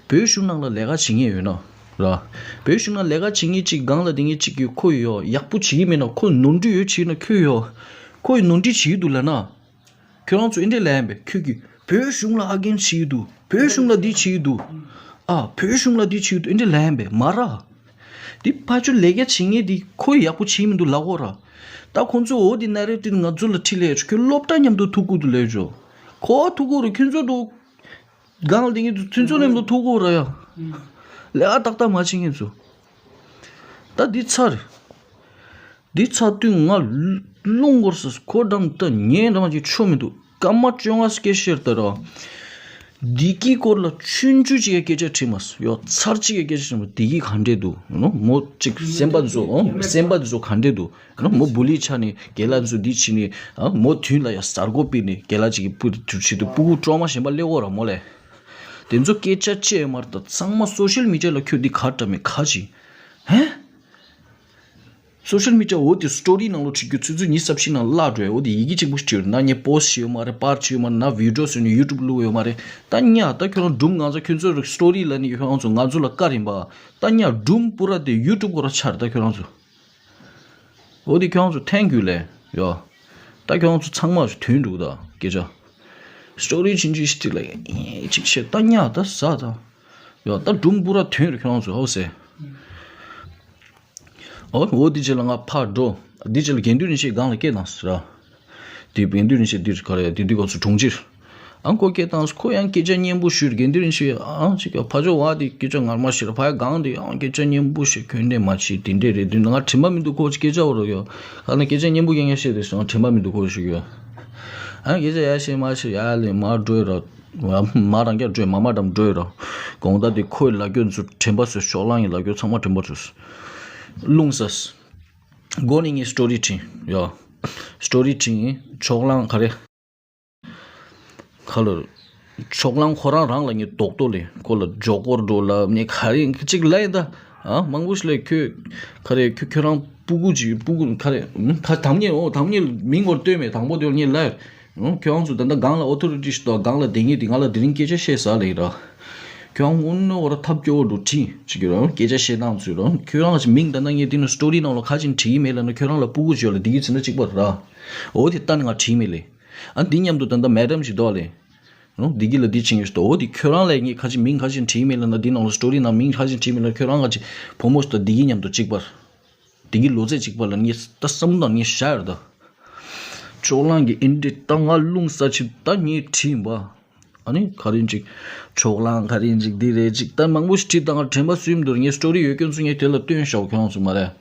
བོད་གཞུང་ནང་ལ་ལས་ཀ་བྱེད་མཁན་ཡོད་ན། ར། བོད་གཞུང་ནང་ལས་ཀ་བྱེད་མཁན་གཅིག་སྒང་ལ་བསྡད་མཁན་གཅིག་གིས་ཁོ་ཡོད་ཡག་པོ་བྱེད་ཀྱི་མེད་ན་ཁོ་ནོར་འཁྲུལ་ཡོད་བྱེད་ན་ཁོས་ཡོད། ཁོ་ཡི་ནོར་འཁྲུལ་བྱེད་ཀྱི་འདུག་ལབ་ན། ཁྱོད་རང་ཚོ་ཨེ་འདྲས་ལབ་ཡིན་པས་ཁྱོད་ཀྱིས་བོད་གཞུང་ལ་ཨ་རྒན་བྱེད་ཀྱི་འདུག་བོད་གཞུང་ལ་འདི་བྱེད་ཀྱི་འདུག་ཨ་བོད་གཞུང་ལ་འདི་བྱེད་ཀྱི་འདུག་ཨེ་འདྲས་ལབ་ཡིན་པས་མ་ར། འདི་ཕ་ཆོས་ལས་ཀ་བྱེད་མཁན་འདི་ཁོ་ཡག་པོ་བྱེད་མི་འདུག་ལབ་གོ་ར། ད་ཁོང་ཚོས་འོ་འདི་ན་རེ་འདི་ང་ཚོ་ལ་ཁྲིད་ལས་ཆོག་ཁྱོད་སློབ་གྲྭ་མཉམ་དུ་ཐུག་དགོས་འདུག་ལས་ཆོག་ཁོ་ཐུག་དགོས་རུ་ཁྱོད་ཚོ་འགྲོ། སྒང་ལ་འདི་ངས་ཚུན་ཚོད་ནས་མདོ་ཐུག་གོ་ར་ཡ། ལས་ཨ་ཏག་ཏག་མ་བྱེད་མཁན་ཚོ། ད་འདི་ཚར། འདི་ཚར་དུས་ང་རླུང་འཁོར་སོང་ཁོ་འགྲམ་ད་ཉན་འགྲམ་གྱི་ཆོ་མི་འདུག་སྐར་མ་བཅོ་ལྔ་སྐད་བཤད་ད་ར། བདེ་སྐྱིད་སྐོར་ལ་ཆུང་ཆུང་ཅིག་གི་སྐད་ཆ་དྲིས་མ་སོང་ཡོ་ཚར་གཅིག་གི་སྐད་ཆ་དྲིས་མ་བདེ་སྐྱིད་ག་འདྲས་འདུག་ནོ་མོ་གཅིག་སེམས་པ་བཟོ་ཨོ་སེམས་པ་བཟོ་ག་འདྲས་འདུག་ཨ་མོ་བུ་ལི་ཆ་ནས་རྒན་ལགས་ཚོ་འདི་བྱས་ནས་ཨ་མོ་དུས་ལ་ཡ་གཟར་མགོ་སྤིར་ནས་རྒན་ལགས་ཅིག་གི་སྤུ་གུ་དུ་བྱེད་དུ་སྤུ་གུ་ཀྲོ་མ་གཞན་པ་སླེབས་འོ་ར་མོ་ལས། དེ་ཚོ་སྐད་ཆ་བཅད་མར་ད་ཚང་མ་སོ་ཤལ་མི་ཌི་ཡ་ལ་ཁྱོད་འདི་ག་འདྲ་མེད་ག་ཅི། ཧེ། སོ་ཤལ་མི་ཌི་ཡ་འོ་དེ་སི་ཊོ་རི་ནང་ལོ་ཁྲིད་རྒྱུ་ཚོད་ཚོད་ཉི་ཤུ་རྩ་བཞི་ནང་བརླག་འགྲོ་ཡ་འོ་དེ་ཡི་གེ་གཅིག་པུ་ཞིག་བྲིས་ཡོད་ན་ངས་པོ་སི་ཊི་བྱས་ཡོད་མ་རེད་པར་བྱས་ཡོད་མ་རེད་ན་བི་ཌི་ཡོ་བཟོས་ནས་ཡུ་ཊུབ་བླུགས་ཡོད་མ་རེད་ད་ཉ་ད་ཁྱོད་རང་སྒྲུང་ང་ཚོ་ཁྱོད་ཚོ་སི་ཊོ་རི་ལ་ནི་ཁྱོད་རང་ཚོ་ང་ཚོ་ལ་བཀར་ཡིན་པ་ད་ཉ་སྒྲུང་པུ་ར་དེ་ཡུ་ཊུབ་སྐོར་ཆར་ད་ཁྱོད་རང་ཚོ། འོ་དེ་ཁྱོད་རང་ཚོ་ཐན་རྒྱུ་ལས་ཡོ། ད་ཁྱོད་རང་ཚོ་ཚང་མ་ཐོན་འདུག་ད་སྐད་ཆ། སི་ཊོ་རི་ཆིན་ཆི་ཤི་ཏི་ལ་ཡེ་ཅིག་བཤད་ད་ཉ་ད་ཟ་ད། ཡོ་ད་སྒྲུང་པུ་ར་ཐོན་རེ་ཁྱོད་རང་ཚོ་ཧོ་སེ། ཨོ་འོ་འདི་རྗེས་ལ་ང་ཕར་འགྲོ། འདི་རྗེས་ལ་དགེ་འདུན་རིན་ཆེན་སྒང་ལ་སྐད་བཏང་ཟེར་ར། དེ་དགེ་འདུན་རིན་ཆེན་འདིར་ག་རེ་དེ་འདི་སྐབས་སུ་གྲོང་ཁྱེར། ཨང་ཁོ་སྐད་བཏང་ཁོ་ཡང་སྐད་ཆ་སྙན་པོ་ཞུས་དགེ་འདུན་རིན་ཆེན་ཨང་ཅིག་ཕ་ཇོ་བ་དེ་སྐད་ཆ་ངར་མ་ཤེས་ར་ཕ་ཡ་སྒང་དེ་ཨང་སྐད་ཆ་སྙན་པོ་ཞིག་ཁྱོན་ནས་མ་བྱེད་དེ་འདྲས་རེད་དུས་ང་དྲན་པ་མི་འདུག་ཁོ་སྐད་ཆ་འོ་རོ་ཡོ་ཨ་ནི་སྐད་ཆ་སྙན་པོ་རྐྱང་རྐྱང་བཤད་དེ་སོང་དྲན་པ་མི་འདུག་ཁོ་ཞུ་ཡོ་ཨང་སྐད་ཆ་ཡ་ཤེས་མ་ཤེས་ཡ་ལས་མ་འགྲོ་ར། མ་རང་རྐྱ་འགྲོས་མ་མ་འགྲམ་འགྲོས་ར། དགོང་དག་དེ་ཁོའི་ལ་རྒྱོ་ཚོ་དྲན་པ་བཟོས་ཤོག་ལང་ཡི་ལ་རྒྱོ་ཚང་མ་དྲན་པ་བཟོས། རླུང་ཟ། སྒོ་ནས་ངས་སི་ཊོ་རི་བྲིས་ཡོ། སི་ཊོ་རི་བྲིས་ཡིན་ཕྱོགས་གླང་ག་རེ། ག་ལ། ཕྱོགས་གླང་ཁོ་རང་རང་ལ་ངས་རྡོག་རྡོག་ལས་ཁོ་ལ་ཇོ་ཀོར་འགྲོ་ལ་ནས་ག་རེ་གཅིག་ལ་ཡིན་ད། ཨ་མང་པོ་ཞིག་ལས་ཁྱོད། ག་རེ་ཁྱོད་ཁྱོད་རང་སྤུ་གུ་ཅིག་སྤུ་གུ་ག་རེ། ཁ་དམ་ཉེ་འོ་དམ་ཉེ་མིང་ངོར་ལྟོས་མེད་དང་པོ་དེ་ངས་ལ། ཁྱོད་རང་ཚོ་ད་ལྟ་སྒང་ལ་ཨོ་ཐོ་རི་ཊི་ཞིག་འདུག་སྒང་ལ་བསྡད་མཁན་དེ་ང་ལ་དེ་རིང་སྐད་ཆ་བཤད་ཟ་ལེ་ར། ཁྱོད་རང་དངོས་གནས་འོ་ར་ཐབས་སྐྱོ་བོ་འགྲོ་ཁྲིད་ཅིག་གི་ར་སྐད་ཆ་བཤད་སྟངས་ཚུལ་ར་ཁྱོད་རང་གི་མིང་ད་ལྟ་ངས་དེ་ནི་སི་ཊོ་རི་ནང་ལ་ཁ་ཅིག་བྲིས་ཡི་མེད་ལ་ན་ཁྱོད་རང་ལ་སྤུ་གུ་བྱོས་ལ་འདི་གི་ཚིག་ན་གཅིག་པ་ར། འོ་དེ་ལྟ་ནི་ང་བྲིས་མེད་ལེ། ཨ་འདི་མཉམ་དུ་ད་ལྟ་མེ་ཌམ་ཞིག་འདུག་ལེ། འོ་འདི་གི་ལ་འདི་བྱིན་ཡོད་ཞིག་འོ་དེ་ཁྱོད་རང་ལ་ངས་ཁ་ཅིག་མིང་ཁ་ཅིག་བྲིས་མེད་ལ་ན་འདི་ནང་ལ་སི་ཊོ་རི་ནང་མིང་ཁ་ཅིག་བྲིས་མེད་ལ་ཁྱོད་རང་ཁ་ཅིག་བུ་མོ་ཞིག་ད་འདི་གི་མཉམ་དུ་གཅིག་པ། དེ་གི་ལོ་ཚད་གཅིག་པ་ལ་ངས་ད་བསམ་བློ་ངས་བཞག་ཡོད་ད། ཕྱོགས་གླང་གི་ཨིན་དྲི་ད་ང་རླུང་ས་ཆེ་ད་ངས་བྲིས་ཡིན་པ། ཨ་ནི་ག་རེ་ཅིག་ཕྱོགས་གླང་ག་རེ་ཅིག་འདི་རེད་ཅིག་ད་མང་པོ་ཞིག་བྲིས་ད་ང་དྲན་པ་སུ་ཡིན་འདུག་ངས་སི་ཊོ་རི་ཡོད་སྐྱོན་ཚོ་ངས་དེ་ལ་སྟོན་ཤོག་ཁྱོད་རང་ཚོ་མ་རེད།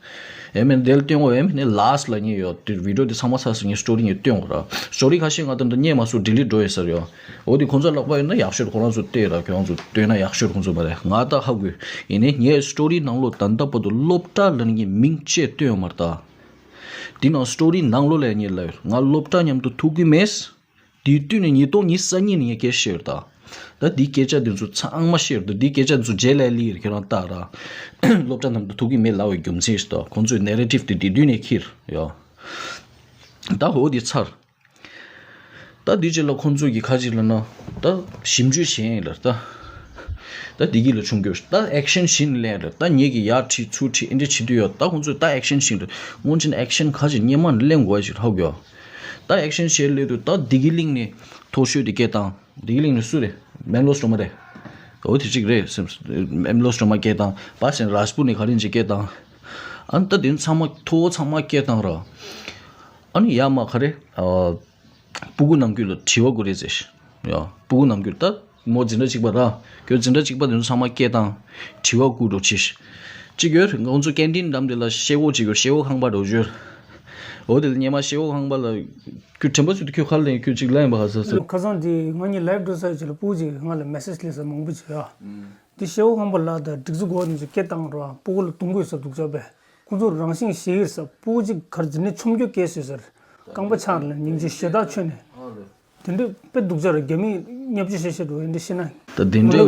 ཨེ་མིན་དེ་ལ་སྟོན་འོ་ཨེ་མིན་ནས་ལ་སི་ལ་ངས་ཡོད་དེ་བི་ཌི་ཡོ་དེ་ཚང་མ་ཚར་སོང་ངས་སི་ཊོ་རི་ངས་སྟོན་འོ་ར་སི་ཊོ་རི་ཁ་ཤས་ང་ད་ད་རྙེད་མ་སོང་ཌི་ལིཊ་འགྲོ་ཡོད་ས་རེད་ཡོད། འོ་དེ་ཁོང་ཚོ་ལག་པ་ཡོད་ན་ཡག་ཤོས་ཁོ་རང་ཚོ་བལྟས་ར་ཁྱོད་རང་ཚོ་བལྟས་ན་ཡག་ཤོས་ཁོང་ཚོ་མ་རེད་ང་ད་ཧ་གོ་ཡིན་ནའི་ངའི་སི་ཊོ་རི་ནང་ལོ་ད་ལྟ་བར་དུ་སློབ་གྲྭ་ལ་ངས་མིང་བཅས་བཏོན་ཡོད་མ་རེད་ད། འདི་ནང་སི་ཊོ་རི་ནང་ལོ་ལ་ངས་ལབ་ཡོད་ང་སློབ་གྲྭ་མཉམ་དུ་ཐུག་གི་མེད། དེ་དུས་ནས་ཉིས་སྟོང་ཉི་ཤུ་རྩ་གཉིས་ནས་ངས་སྐད་བཤད་ཡོད་ད། ད་འདི་སྐད་ཆ་འདི་ཚོ་ཚང་མ་བཤད་ཡོད་ད་འདི་སྐད་ཆ་འདི་ཚོ་རྗེས་ལ་ལི་ཡིར་ཁྱོད་རང་ལྟ་ར། སློབ་གྲྭ་མཉམ་དུ་ཐུག་གི་མེད་ལབ་པའི་རྒྱུ་མཚན་ཞིག་ད་ཁོང་ཚོའི་ནེ་རེ་ཊིབ་དེ་འདི་དུས་ནས་ཁྱེར་ཡོད། ད་འོ་འདི་ཚར། ད་འདི་རྗེས་ལ་ཁོང་ཚོ་གི་ཁ་ཅིག་ལ་ན་ད་ཞིབ་འཇུག་བྱས་ཡིན་ལ་ད། ད་འདི་གི་ལ་ཆུང་རྒྱུ་ད་ཨེག་ཤན་ཤིན་ལེན་ལ་ད་ངེད་ཀྱི་ཡར་ཁྲིད་ཚུར་ཁྲིད་ཨེ་འདྲ་བྱེད་དུས་ཡོད་ད་ཁོང་ཚོས་ད་ཨེག་ཤན་ཤིན་ལ་སྔོན་ཆད་ཨེག་ཤན་ཁ་ཅིག་སྔོན་མ་ནས་ལེན་དགོས་ཞིག་ཧ་གོ་ད་ཨེག་ཤན་བྱས་ལས་དུས་ད་འདི་གི་གླིང་ནས་མཐོ་ཤོས་དེ་སྐད་བཏང་འདི་གི་གླིང་ནས་སུ་རེད་མན་ལོ་སི་རོ་མ་རེད། འོ་དེ་གཅིག་རེད་སེམས། ཨེམ་ལོ་སི་ཊོ་མ་སྐད་བཏང་། པ་སེན་རཱཇ་པུར་ནས་ག་རེ་ཅིག་སྐད་བཏང་། ཨ་ནི་ད་དེ་ཚང་མ་མཐོ་བོ་ཚང་མ་སྐད་བཏང་ར། ཨ་ནི་ཡར་མར་ག་རེ་ཨ། སྤུ་གུ་ནམ་རྒྱུན་ལ་དྲི་བ་བསྐུར་རེད་ཟེར། ཡ། སྤུ་གུ་ནམ་རྒྱུན་ད་མོ་འཛིན་གྲྭ་གཅིག་པ་ར། ཁྱོད་འཛིན་གྲྭ་གཅིག་པ་དེ་ཚོ་ཚང་མ་སྐད་བཏང་། དྲི་བ་བསྐུར་རོགས་བྱེད། གཅིག་ཡོད་རེད། ང་ཚོ་ཀན་ཊིན་འགྲམ་དེ་ལ་ཤེལ་སྒོ་གཅིག་ཡོད། ཤེལ་སྒོ་ཁང་པ་འདྲ་བོ་ཅིག་ཡོད། འོ་དེ་ལ་སྔོན་མ་ཤེལ་སྒོ་ཁང་པ་ལ་ཁྱོད་དྲན་པ་གསོས་དུས་ཁྱོད་ག་ལ་ཡིན། ཁྱོད་གཅིག་ལ་ཡིན་པ་ཧ་ས་ས། ཁ་སང་དེ་ང་གཉིས་ལའེབ་འགྲོ་ས་ཡོད་ཅིག་ལ་སྤུ་གུ་ཅིག་ང་ལ་མེ་སེཇ་སླེབས་ས་མང་པོ་ཅིག་ཡ། འདི་ཤེལ་སྒོ་ཁང་པ་ལ་ད་སྒྲིག་འཛུགས་སྒོ་ནས་ཅིག་སྐད་བཏང་རོགས། སྤུ་གུ་ལ་རྡུང་དགོས་ས་འདུག་ཅག་པས། ཁོང་ཚོ་རང་བཞིན་ཞིག་ཡིན་ས། སྤུ་གུ་གཅིག་གར་འཛིན་ནས་ཆོམ་རྒྱུ་སྐད་ཤོད་ཟེར། རྐང་པ་ཆག་ལ་སྙིང་རྗེ་ཞེ་དྲག་ཆོད་ནས། དེ་འདྲ་དཔེ་སྡུག་ཅག་ར། རྒྱ་མིས་བརྙས་བཅོས་བྱེད་བྱེད་འགྲོ་ཡིན་འདྲ་ཤེས་ན། ད་དེ་འདྲའི་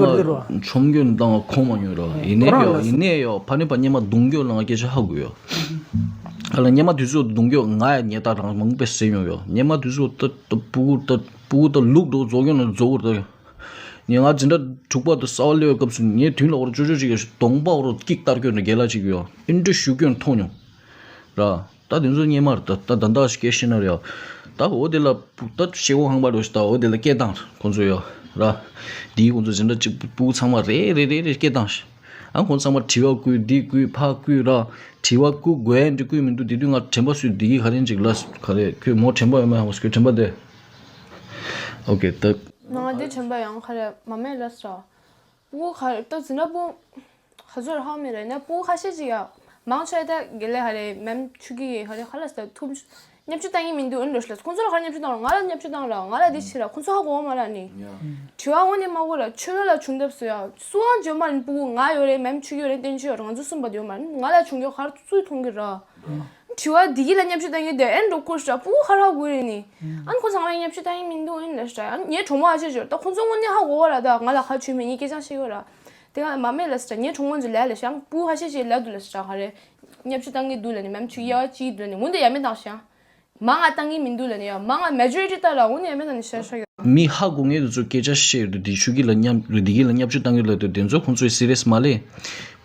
ང་ཆོམ་རྒྱུ་བཏང་བ་མཁོ་མ་མྱོང་ར། ཡིན་ནའི་ཡོ་ཡིན་ནའི་ཡོ་ཕ་ནི་པ་སྔོན་མ་རྡུང་རྒྱུ་ལ་ང་སྐད་ཆ་ཧ་གོ་ཡོ། ཨ་ལ་སྔོན་མ་དུས་ཚོད་རྡུང་རྒྱུ་ང་ཡ་ཉེ་ད་རང་མང་པོ་བཟས་མྱོང་ཡོ། སྔོན་མ་དུས་ཚོད་ད་ད་སྤུ་གུ་ད་སྤུ་གུ་ད་ལུག་འགྲོ་རྫོགས་རྒྱུ་ན་རྫོགས་གོ་ད་ཡོ། ངས་ང་འཛིན་གྲྭ་དྲུག་པ་དང་གསར་པ་སླེབས་པའི་སྐབས་སུ་ངའི་མདུན་ལ་འོར་ཅོ་ཅོ་ཅིག་གིས་གདོང་པ་འོར་ཀིག་བཏང་སྐྱོན་ནས་རྒན་ལགས་ཅིག་ཡོད། ཨེ་འདྲ་ཞུ་སྐྱོན་མཐོང་མྱོང་ར། ད་དེ་ཚོ་སྔོན་མ་རེད། ད་ད་ད་ལྟ་ཞིག་སྐད་བཤད་ན་རེད་ཡ། ད་འོ་དེ་ལ་སྤུ་ད་ཤེལ་སྒོ་ཁང་པ་འགྲོ་ཞིག་ད་འོ་དེ་ལ་སྐད་བཏང་ཁོང་ཚོ་ཡོད་ར། དེའི་ཁོང་ཚོ་འཛིན་གྲྭ་གཅིག་སྤུ་གུ་ཚང་མ་རེ་རེ་རེ་རེ་སྐད་བཏང་ཞིག་ཨ་ཁོང་ཚང་མ་དྲི་བ་བསྐུལ། འདི་བསྐུལ་ཕ་བསྐུལ་ར། དྲི་བ་བསྐུལ་དགོས་འདི་བསྐུལ་མི་འདུག་དེ་དུས་ང་དྲན་པ་གསོས། འདི་གི་ག་རེ་ཅིག་ལ་ག་རེ་ཁྱོད་མོ་དྲན་པ་ཡོད་མ་ཡོང་ཁྱོད་དྲན་པ་དེ། ཨོ་ཀེ་ད། ང་འདི་དྲན་པ་ཡང་ག་རེ་མ་མེད་ལ་སོ། སྤུ་གུ་ག་རེ་ད་འཛིན་གྲྭ་སྤུ་ག་ཚོད་ཧ་མི་རེད་ན། སྤུ་གུ་ཁ་ཤས་ཅིག་ཡ་མང་ཆེ་ད་དགེ་ལས་ག་རེ་མེམ་ཆུ་གི་ག་རེ་ཧ་ལ་ས་ཐུབ་བརྙས་བཅོས་བཏང་གི་མི་འདུག་ཨེ་འགྲོ་ཤི་ལ། ཁོང་ཚོ་ལ་ག་རེ་བརྙས་བཅོས་བཏང་ར། ང་ལ་བརྙས་བཅོས་བཏང་ར། ང་ལ་འདི་བྱེད་ར། ཁོང་ཚོ་ཧ་གོ་བ་མ་ར་ནི། དྲི་བ་འོ་ནི་མ་གོ་ར། ཆོས་ལ་ལ་བྱུང་ཐབས་སུ་ཡ་སུ་དབང་བྱོན་མ་ར་ནི། སྤུ་གུ་ང་ཡོད་རེད། མེམ་ཆུ་གི་ཡོད་རེད། བསྟན་ཆོས་ཡོད་རེད། ང་ཚོ་གསུམ་པ་དེ་ཡོད་མ་ར་ནི། ང་ལ་བྱུང་རྒྱུ་ག་རེ་ཚུར་མཐོང་གི་ར། དྲི་བ་འདི་གི་ལ་བརྙས་བཅོས་བཏང་གི་དེ་ཨེ་འགྲོ་ཁུར་ཤ་སྤུ་གུ་ཧ་ར་གུ་རེ་ནི། ཨན་ཁོ་ཚང་མ་བརྙས་བཅོས་བཏང་གི་མི་འདུག་ཨིན་ལ་ཤ། ཨན་ངའི་གྲོགས་མོ་ཨ་ཅེ་ཞོར་ད་ཁོ་ཚོ་དངོས་གནས་ཧ་གོ་བ་ར། ད་ང་ལ་ཁ་ཆུ་མེད་ངའི་སྐད་ཆ་ཤེས་གོ་ར། དེ་ག་མ་མེད་ལ་ཤ། ངའི་གྲོགས་མོ་ཚོ་ལ་ལ་ཤ་སྤུ་གུ་ཧ་ཤེས་ཤེས་ལ་འདུག་ལ་ཤ། ག་རེ་བརྙས་བཅོས་བཏང་གི་འདུག་ལ་ནི་མེམ་ཆུ་ཡ་ཅི་འདུག་ལ་ནི་འོན་ཏེ་ཡ་མེད་བཏང་ཤ། མང་ང་བཏང་གི་མི་འདུག་ལ་ནི་ཡ་མང་ང་མེ་ཇོ་རི་ཊི་ལྟར་ལ་འོན་ཏེ་ཡ་མེད་བཏང་ནི་ཤ་ཤ་ཡོད། མི་ཧ་གོ་མཁན་དེ་ཚོ་སྐད་ཆ་བཤད་ཡོད་དུས་དེ་ཆུ་གི་ལ་མཉམ་རེད། དེ་གི་ལ་བརྙས་བཅོས་བཏང་གི་ལ་དུས་དེ་ཚོ་ཁོང་ཚོས་སི་རི་ཡས་མ་ལེ།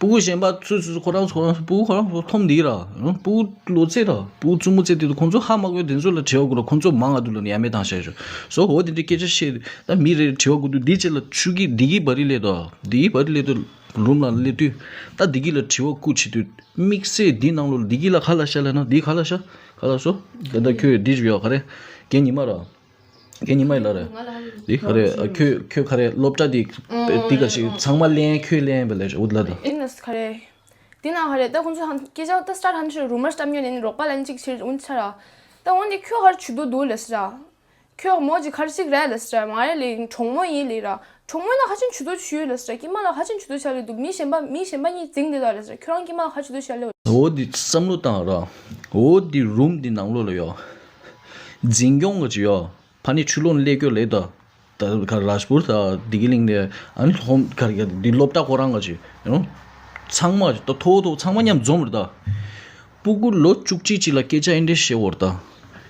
སྤུ་གུ་གཞན་པ་ཚོས་ཚོས་ཁོ་རང་ཁོ་རང་སྤུ་གུ་ཁོ་རང་ཚོ་མཐོམ་འདི་ར། སྤུ་གུ་ལོ་ཚད་ར་སྤུ་གུ་བཙུན་མོ་ཚད་དེ་དུས་ཁོང་ཚོ་ཧ་མ་གོ་དེ་ཚོ་ལ་དྲི་བ་བསྐུར་ར། ཁོང་ཚོ་མང་ང་འདུག་ལ་ནི་ཡ་མེད་བཏང་བཤད་ཤོག་སོ། འོ་དེ་འདྲའི་སྐད་ཆ་བཤད་ད་མི་རེ་རེ་དྲི་བ་བསྐུར་དུས་འདི་ཅེ་ལ་ཆུ་གི་འདི་གི་བ་རི་ལས་དོ་འདི་གི་བ་རི་ལས་དོ་རུམ་ལ་སླེབས་དུས་ད་འདི་གི་ལ་དྲི་བ་བསྐུར་བྱེད་དུས་དམིགས་བསལ་འདི་ནང་ལོ་འདི་གི་ལ་ཁ་ལ་ཤ་ལ་ན་འདི་ཁ་ལ་ཤ་ཁ་ལ་སོ། ད་ད་ཁྱོད་འདི་ཅིག་ཡོད་ག་རེ་རྒན་ཉི་མ་ར། རྒན་ཉི་མ་ཡིན་ལ་རེད། འདི་ག་རེ་ཨ་ཁྱོད་ཁྱོད་ག་རེ་སློབ་གྲྭ་འདི་འདི་ག་ཞིག་ཚང་མ་ལེན་ཁྱོད་ལེན་པ་ལས་འུ་ལ་ད། ཨིན་ནས་ག་རེ། འདི་ན་ག་རེ་ད་ཁོང་ཚོ་ཧང་སྐད་ཆ་ད་སི་ཊར་ཧན་ཤི་རུ་མར་སི་ཊམ་ཉོ་ནས་རོགས་པ་ལན་གཅིག་ཕྱིར་འུན་ཆ་ར། ད་འོན་ཏེ་ཁྱོད་ག་རེ་ཇུས་གཏོགས་འདུག་ལ་སི་ར། ཁྱོད་མོ་ཅིག་ག་རེ་ཞིག་རེད་ལ་སི་ར། མ་རེད་ལེ་གྲོགས་མོ་ཡིན་ལེ་ར། གྲོགས་མོ་ན་ཧ་ཅང་ཇུས་གཏོགས་ཞུས་ལ་སི་ར། ཀྱི་མ་ལ་ཧ་ཅང་ཇུས་གཏོགས་བྱ་ལེ་འདུག་མི་གཞན་པ་མི་གཞན་པ་གཉིས་འཛིང་བསྡད་ད་ལ་སི་ར། ཁྱོད་རང་ཀྱི་མ་ལ་ཧ་ཇུས་གཏོགས་བྱ་ལེ། འོ་འདི་བསམ་བློ་བཏང་ར། འོ་འདི་རུམ་འདི་ནང་ལོགས་ལ་ཡོད། འཛིན་སྐྱོང་ག་ཅིག་ཡོད། ཕ་ནི་ཆུ་ལོག་ནས་སླེབས་སྐྱོ་ལེ་ད། ད་ག་རཱཇ་པུར་ད་འདི་གི་གླིང་ནས་ཨ་ནི་ཧོམ་ག་རེ་ག་འདི་སློབ་གྲྭ་ཁོ་རང་ག་ཅིག་ཡོད། ཚང་མ་ད་མཐོ་མཐོ་ཚང་མ་མཉམ་འཛོམས་རེད་ད། སྤུ་གུ་ལོ་བཅུ་གཅིག་ཅིག་ལ་སྐད་ཆ་ཨེ་འདྲས་བཤད་འོར་ད།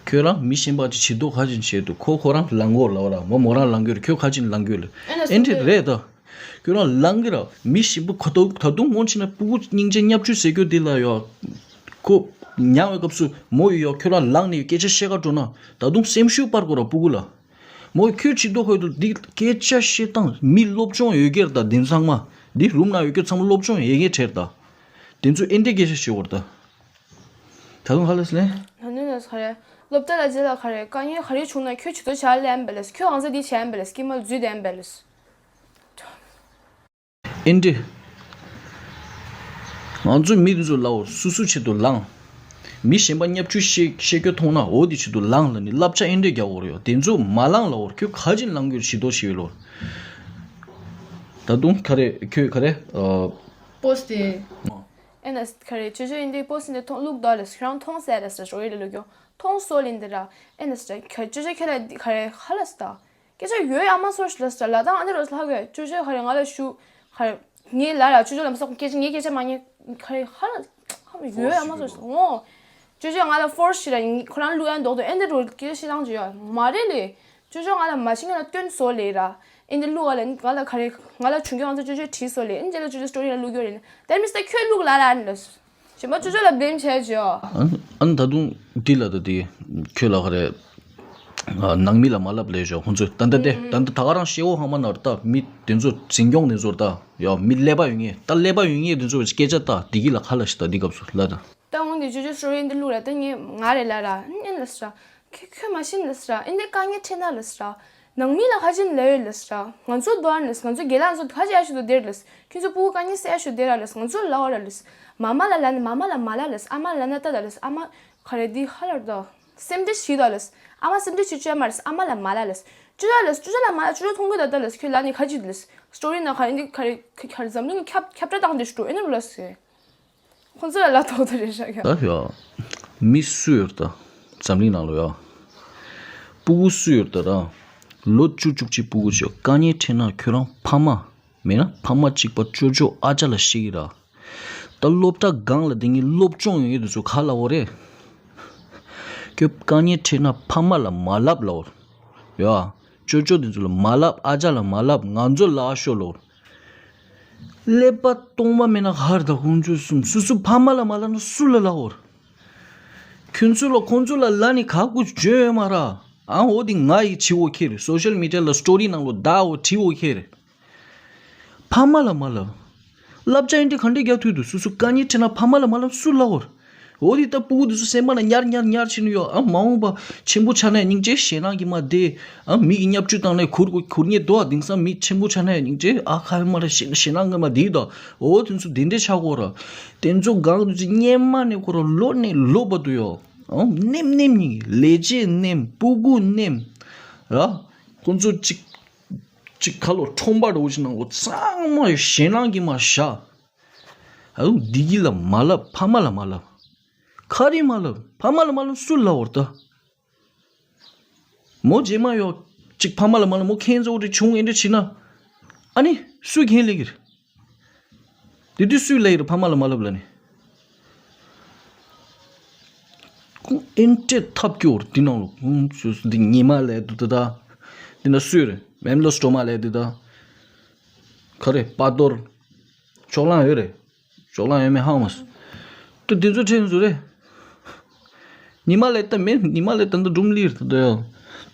ཁྱོད་རང་མི་གཞན་པ་ཅིག་བྱེད་མདོག་ག་ཅིག་བྱེད་འདུག་ཁོ་ཁོ་རང་ལང་གོ་ལ་བ་ར་མོ་མོ་རང་ལང་གོ་རེད། ཁྱོད་ག་ཅིག་ལང་གོ་ལ་ཨེ་འདྲས་རེད་ད། ཁྱོད་རང་ལང་གི་ར་མི་གཞན་པ་ཁ་ཐོག་ད་དུང་སྔོན་ཕྱིན་ན་སྤུ་གུ་སྙིང་རྗེ་བརྙས་བཅོས་ཟེར་རྒྱུ་འདི་ལ་ཡོད། ཁོ་མྱངས་པའི་སྐབས་སུ་མོ་ཡོད་ཡོད་ཁྱོད་རང་ལངས་ནས་སྐད་ཆ་བཤད་ག་འགྲོ་ན་ད་དུང་སེམས་ཤུགས་སྤར་དགོས་ར་སྤུ་གུ་ལ། མོ་ཁྱོད་ཅི་ལྟོ་ཁོས་དུ་འདི་སྐད་ཆ་བཤད་སྟངས་མི་སློབ་སྦྱོང་ཡོད་ཀྱི་རེད་ད། འདི་ཚང་མ་འདི་རུམ་ན་ཡོད་ཀྱི་ཚང་མ་སློབ་སྦྱོང་ཡོད་ཀྱི་བྲལ་ད། དེ་ཚོ་ཨེ་འདྲས་སྐད་ཆ་བཤད་དགོས་རེད་ད། ད་དུང་ཧ་ལས་ལེ། ན་ནུ་ན་ཁ་རེ། སློབ་གྲྭ་ལ་རྗེས་ལ་ཁ་རེ་དཀའ་ངལ་ག་རེ་བྱུང་ན་ཁྱོད་ཇུས་གཏོགས་བྱ་ལེན་པ་ལས་ཁྱོད་གང་ཟག་འདི་བྱས་པ་ལས་སྐྱེས་མ་ལ་འཛུལ་ལྡན་པ་ལས། ཨེ་འདྲས། ང་ཚོ་མི་འདི་ཚོ་ལའོ་སུ་སུ་ཆེད་དུ་ལངས། མི་གཞན་པ་བརྙས་བཅོས་བཤད་བཤད་རྒྱུ་མཐོང་ན་འོ་དེ་ཆེད་དུ་ལངས་ལ་ནི་བསླབ་བྱ་ཨེ་འདྲས་རྒྱག་དགོས་རེད་ཡོད། དེ་ཚོ་མ་ལངས་ལའོ་ཁྱོད་ག་ཅིན་ལངས་རྒྱུར་ཇུས་གཏོགས་བྱེད་ལོ། ད་དུང་ག་རེ་ཁྱོད་ག་རེ། ཨ། པོ་སི་ཊི། ཨེ་ན་ག་རེ་ཅོ་ཅོ་ཡིན་དུས་པོ་སི་ཊི་འདི་མཐོང་བླུག་དོ་ལ་ཁྱོད་རང་མཐོང་ཟེར་ར་ས་ཞོ་ཡི་ལ་ལུག་ཡོ་མཐོང་སོ་ལིན་འདི་ར། ཨེ་ན་ས་ཅོ་ཅོ་ཁྱེད་ལ་ག་རེ་ཧ་ལ་ས་ད། སྐད་ཆ་ཡོད་ཨ་མ་སོ་ཞིག་ལ་ས་ལ་དང་ཨ་ནི་རོ་ས་ལ་གོ་ཅོ་ཅོ་ག་རེ་ང་ལ་ཞུ། ག་རེ་ངའི་ལ་ར་ཅོ་ཅོ་ལ་མ་སོགས་སྐད་ཆ་ངའི་སྐད་ཆ་མ་ཉན་ག་རེ་ཧ་ལ་ཧ་ཡོད་ཨ་མ་སོ་ཞིག་ངོ་། ཅོ་ཅོ་ང་ལ་ཕོར་སི་ཞིག་ར་ཁོ་རང་བླུག་ཡ་མདོག་མདོག་ཨེ་འདི་རོ་སྐད་ཆ་བཤད་སྟངས་ཅིག་ཡོད་མ་རེད་ལེ། ཅོ་ཅོ་ང་ལ་མ་ཤེས་ང་ལ་སྟོན་སོ་ལེ་ར། ཨེ་འདི་བླུག་ཨ་ལ་ང་ལ་ག་རེ་ང་ལ་བྱུང་རྒྱུ་ང་ཚོ་ཅོ་ཅོ་བྲིས་སོ་ལེ་ཨེ་འདི་ལ་ཅོ་ཅོ་སི་ཊོ་རི་ལ་བླུག་རྒྱུ་རེད་ན་དེ་མི་སྟེ་ཁྱོད་བླུག་ལ་ར་ཨ་ནི་ལ། གཞན་པ་ཅོ་ཅོ་ལ་བི་ལེམ་བྱས་ཅིག་ཡོད། ཨ་ཨ་ནི་ད་དུང་འདི་ལ་ད་དེ་ཁྱོད་ལ་ག་རེ། ནང་མི་ལ་མ་ལབ་ལས་ཞོག་ཁོང་ཚོས་ད་ལྟ་དེ་ད་ལྟ་ད་ག་རང་ཤེའོ་ཧ་མ་ན་རུ་ད་མི་དེ་ཚོ་འཛིན་སྐྱོང་དེ་ཚོར་ད་ཡོ་མི་ཀླད་པ་ཡོད་ངེས་ད་ཀླད་པ་ཡོད་ངེས་དེ་ཚོ་སྐད་ཆ་ད་དེ་གི་ལ་ཁ་ལ་ཞིག་ད་འདི་སྐབས་སུ་ལ་ད། ད་འོང་དེ་ཅོ་ཅོ་སོ་རེ་འདི་ལུག་ར་ད་ངས་ང་རེ་ལ་ར་ཨེན་ལ་སྲ་ཁྱོད་ཁྱོད་མ་ཤེས་ལ་སྲ་ཨེ་འདི་དཀའ་ངལ་འཕྲད་ན་ལ་སྲ་ནང་མི་ལ་ཁ་ཅན་ལ་ཡོད་ལ་སྲ་ང་ཚོ་དོ་ཨན་ལ་ང་ཚོ་རྒན་ལགས་ང་ཚོ་ཁ་ཅན་ཨ་ཤུ་དོ་དེར་ལ་ཁྱོད་ཚོ་སྤུ་གུ་དཀའ་ངལ་སེ་ཨ་ཤུ་དེར་ལ་ང་ཚོ་ལ་བ་ར་ལ་མ་མ་ལ་ལ་ནི་མ་མ་ལ་མ་ལ་ལ་ཨ་མ་ལ་ན་ད་ད་ལ་ཨ་མ་ཁ་རེ་འདི་ཧ་ལར་ད། སེམས་ཁྲལ་བྱེད་དོ་ལེས། ཨ་མ་སེམས་ཁྲལ་བྱེད་ཅོ་ཡ་མ་རེས། ཨ་མ་ལ་མ་ལ་ལེས། ཅོ་ཅོ་ལེས། ཅོ་ཅོ་ལ་མ་ལ་ཅོ་ཅོ་མཐོང་གི་ད་ལྟ་ལེས། ཁྱོད་ལ་ནི་ཁ་ཅིག་ལེས། སི་ཊོ་རི་ན་ཁ་ཨིན་དི་ཁ་རེ་ཁ་ཁ་རེ་འཛམ་གླིང་ཁྱབ་ཁྱབ་བསྒྲགས་བཏང་དེ་ཤུ་ཨེ་ནི་རུ་ལེས། ཁོང་ཚོ་ལ་ལ་ཐོག་ཏུ་རེ་ཤ་ག་ད་ཡ། མི་སུ་ཡོད་ད། འཛམ་གླིང་ནང་ལོ་ཡ། སྤུ་གུ་སུ་ཡོད་ད་ར། ལོ་བཅུ་བཅུ་གཅིག་སྤུ་གུ་ཅོ་དཀའ་ངལ་འཕྲད་ན་ཁྱོད་རང་ཕ་མ། མེད་ན་ཕ་མ་གཅིག་པ་ཅོ་ཅོ་ཨ་ཅག་ལ་བཤད་ཀྱི་ར། ད་སློབ་གྲྭ་སྒང་ལ་དེ་ངའི་སློབ་སྦྱོང་ཡོད་ཡོད་དུ་ཚོ་ག་ལ་འོ་རེད། ཁྱོད་དཀའ་ངལ་འཕྲད་ན་ཕ་མ་ལ་མ་ལབ་ལ་འོ། ཡ། ཅོ་ཅོ་དེ་ཚོ་ལ་མ་ལབ་ཨ་ཅག་ལ་མ་ལབ་ང་ཚོ་ལ་ཤོ་ལོ། ཀླད་པ་སྟོང་པ་མེད་ན་ཧར་ད་ཁོང་ཚོས་གསུམ་སུ་སུ་ཕ་མ་ལ་མ་ལབ་ན་སུ་ལ་ལ་འོ། ཁྱོད་ཚོ་ལ་ཁོང་ཚོ་ལ་ལ་ནི་ག་གུ་བྱོན་ཡོད་མ་ར། ཨང་འོ་དེ་ང་ཡི་བྱི་འོ་ཁྱེར་སོ་ཤལ་མི་ཌི་ཡ་ལ་སི་ཊོ་རི་ནང་ལོ་ད་འོ་བྲི་འོ་ཁྱེར། ཕ་མ་ལ་མ་ལབ། བསླབ་བྱ་ཡིན་དེ་ག་འདྲས་རྒྱག་ཐུབ་འདུག་སུ་སུ་དཀའ་ངལ་འཕྲད་ན་ཕ་མ་ལ་མ་ལབ་སུ་ལབ་བོར། འོ་དེ་ལྟ་སྤུ་གུ་དེ་ཚོ་སེམས་པ་ལ་ཉར་ཉར་ཉར་ཕྱིན་ཡོད་ཨ་མ་འོངས་པ་ཆེན་པོ་ཆགས་ན་སྙིང་རྗེ་ཞེད་སྣང་གི་མ་བསྡད་ཨ་མི་གི་བརྙས་བཅོས་བཏང་ནས་ཁུར་ཁུར་ཉེས་དོ་ཨ་དེང་སང་མི་ཆེན་པོ་ཆགས་ན་སྙིང་རྗེ་ཨ་ཁ་མ་ར་ཞེད་ཞེད་སྣང་གི་མ་བསྡད་དོ་འོ་དེ་ཚོ་དེ་འདྲས་ཆགས་གོ་ར་དེ་ཚོ་གང་དེ་ཚོ་སྙེ་མ་ནས་ཁོ་ར་ལོ་ནས་ལོ་བར་དུ་ཡོད་ཨ་ནེམ་ནེམ་ཉིན་ལས་བྱེད་ནེམ་སྤུ་གུ་ནེམ་ར་ཁོ་ཚོ་གཅིག་གཅིག་ཁ་ལོ་ཁྲོམ་པ་འགྲོ་ཞིག་ནང་འོ་ཚང་མ་ཞེད་སྣང་གི་མ་བཞག་ཨ་འདི་གི་ལ་མ་ལབ་ཕ་མ་ལ་མ་ལབ། ཁ་རི་མ་ལབ་ཕ་མ་ལ་མ་ལབ་སུ་ལབ་བར་ད། མོ་རྗེས་མ་ཡོ་གཅིག་ཕ་མ་ལ་མ་ལབ་མོ་ཁེན་ཙོ་འདྲི་ཆུང་ཨེ་འདྲི་ཕྱི་ན། ཨ་ནི་སུས་ཁེན་ལེགས་གིར། དེ་དུས་སུས་ལེགས་རེད་ཕ་མ་ལ་མ་ལབ་ལ་ནི། ཁོང་ཨེ་འདྲས་ཐབས་སྐྱོར་འདི་ནང་ལོ་ཁོང་ཚོས་འདི་ཉི་མ་ལས་དུ་ད་ད། འདི་ན་སུས་རེད་མེམ་ལོ་སྤྲོ་མ་ལས་དུ་ད། ག་རེ་པ་ཏོར། ཕྱོགས་གླང་ཡོད་རེད། ཕྱོགས་གླང་ཡོད་མེད་ཧང་མ་སོ། ཏུ་དེ་ཚོ་ཁྲེན་ཚོ་རེད། ཉི་མ་ལས་ད་མེད་ཉི་མ་ལས་ད་འདི་སྒྲུང་ལིར་ད་ད་ཡོད།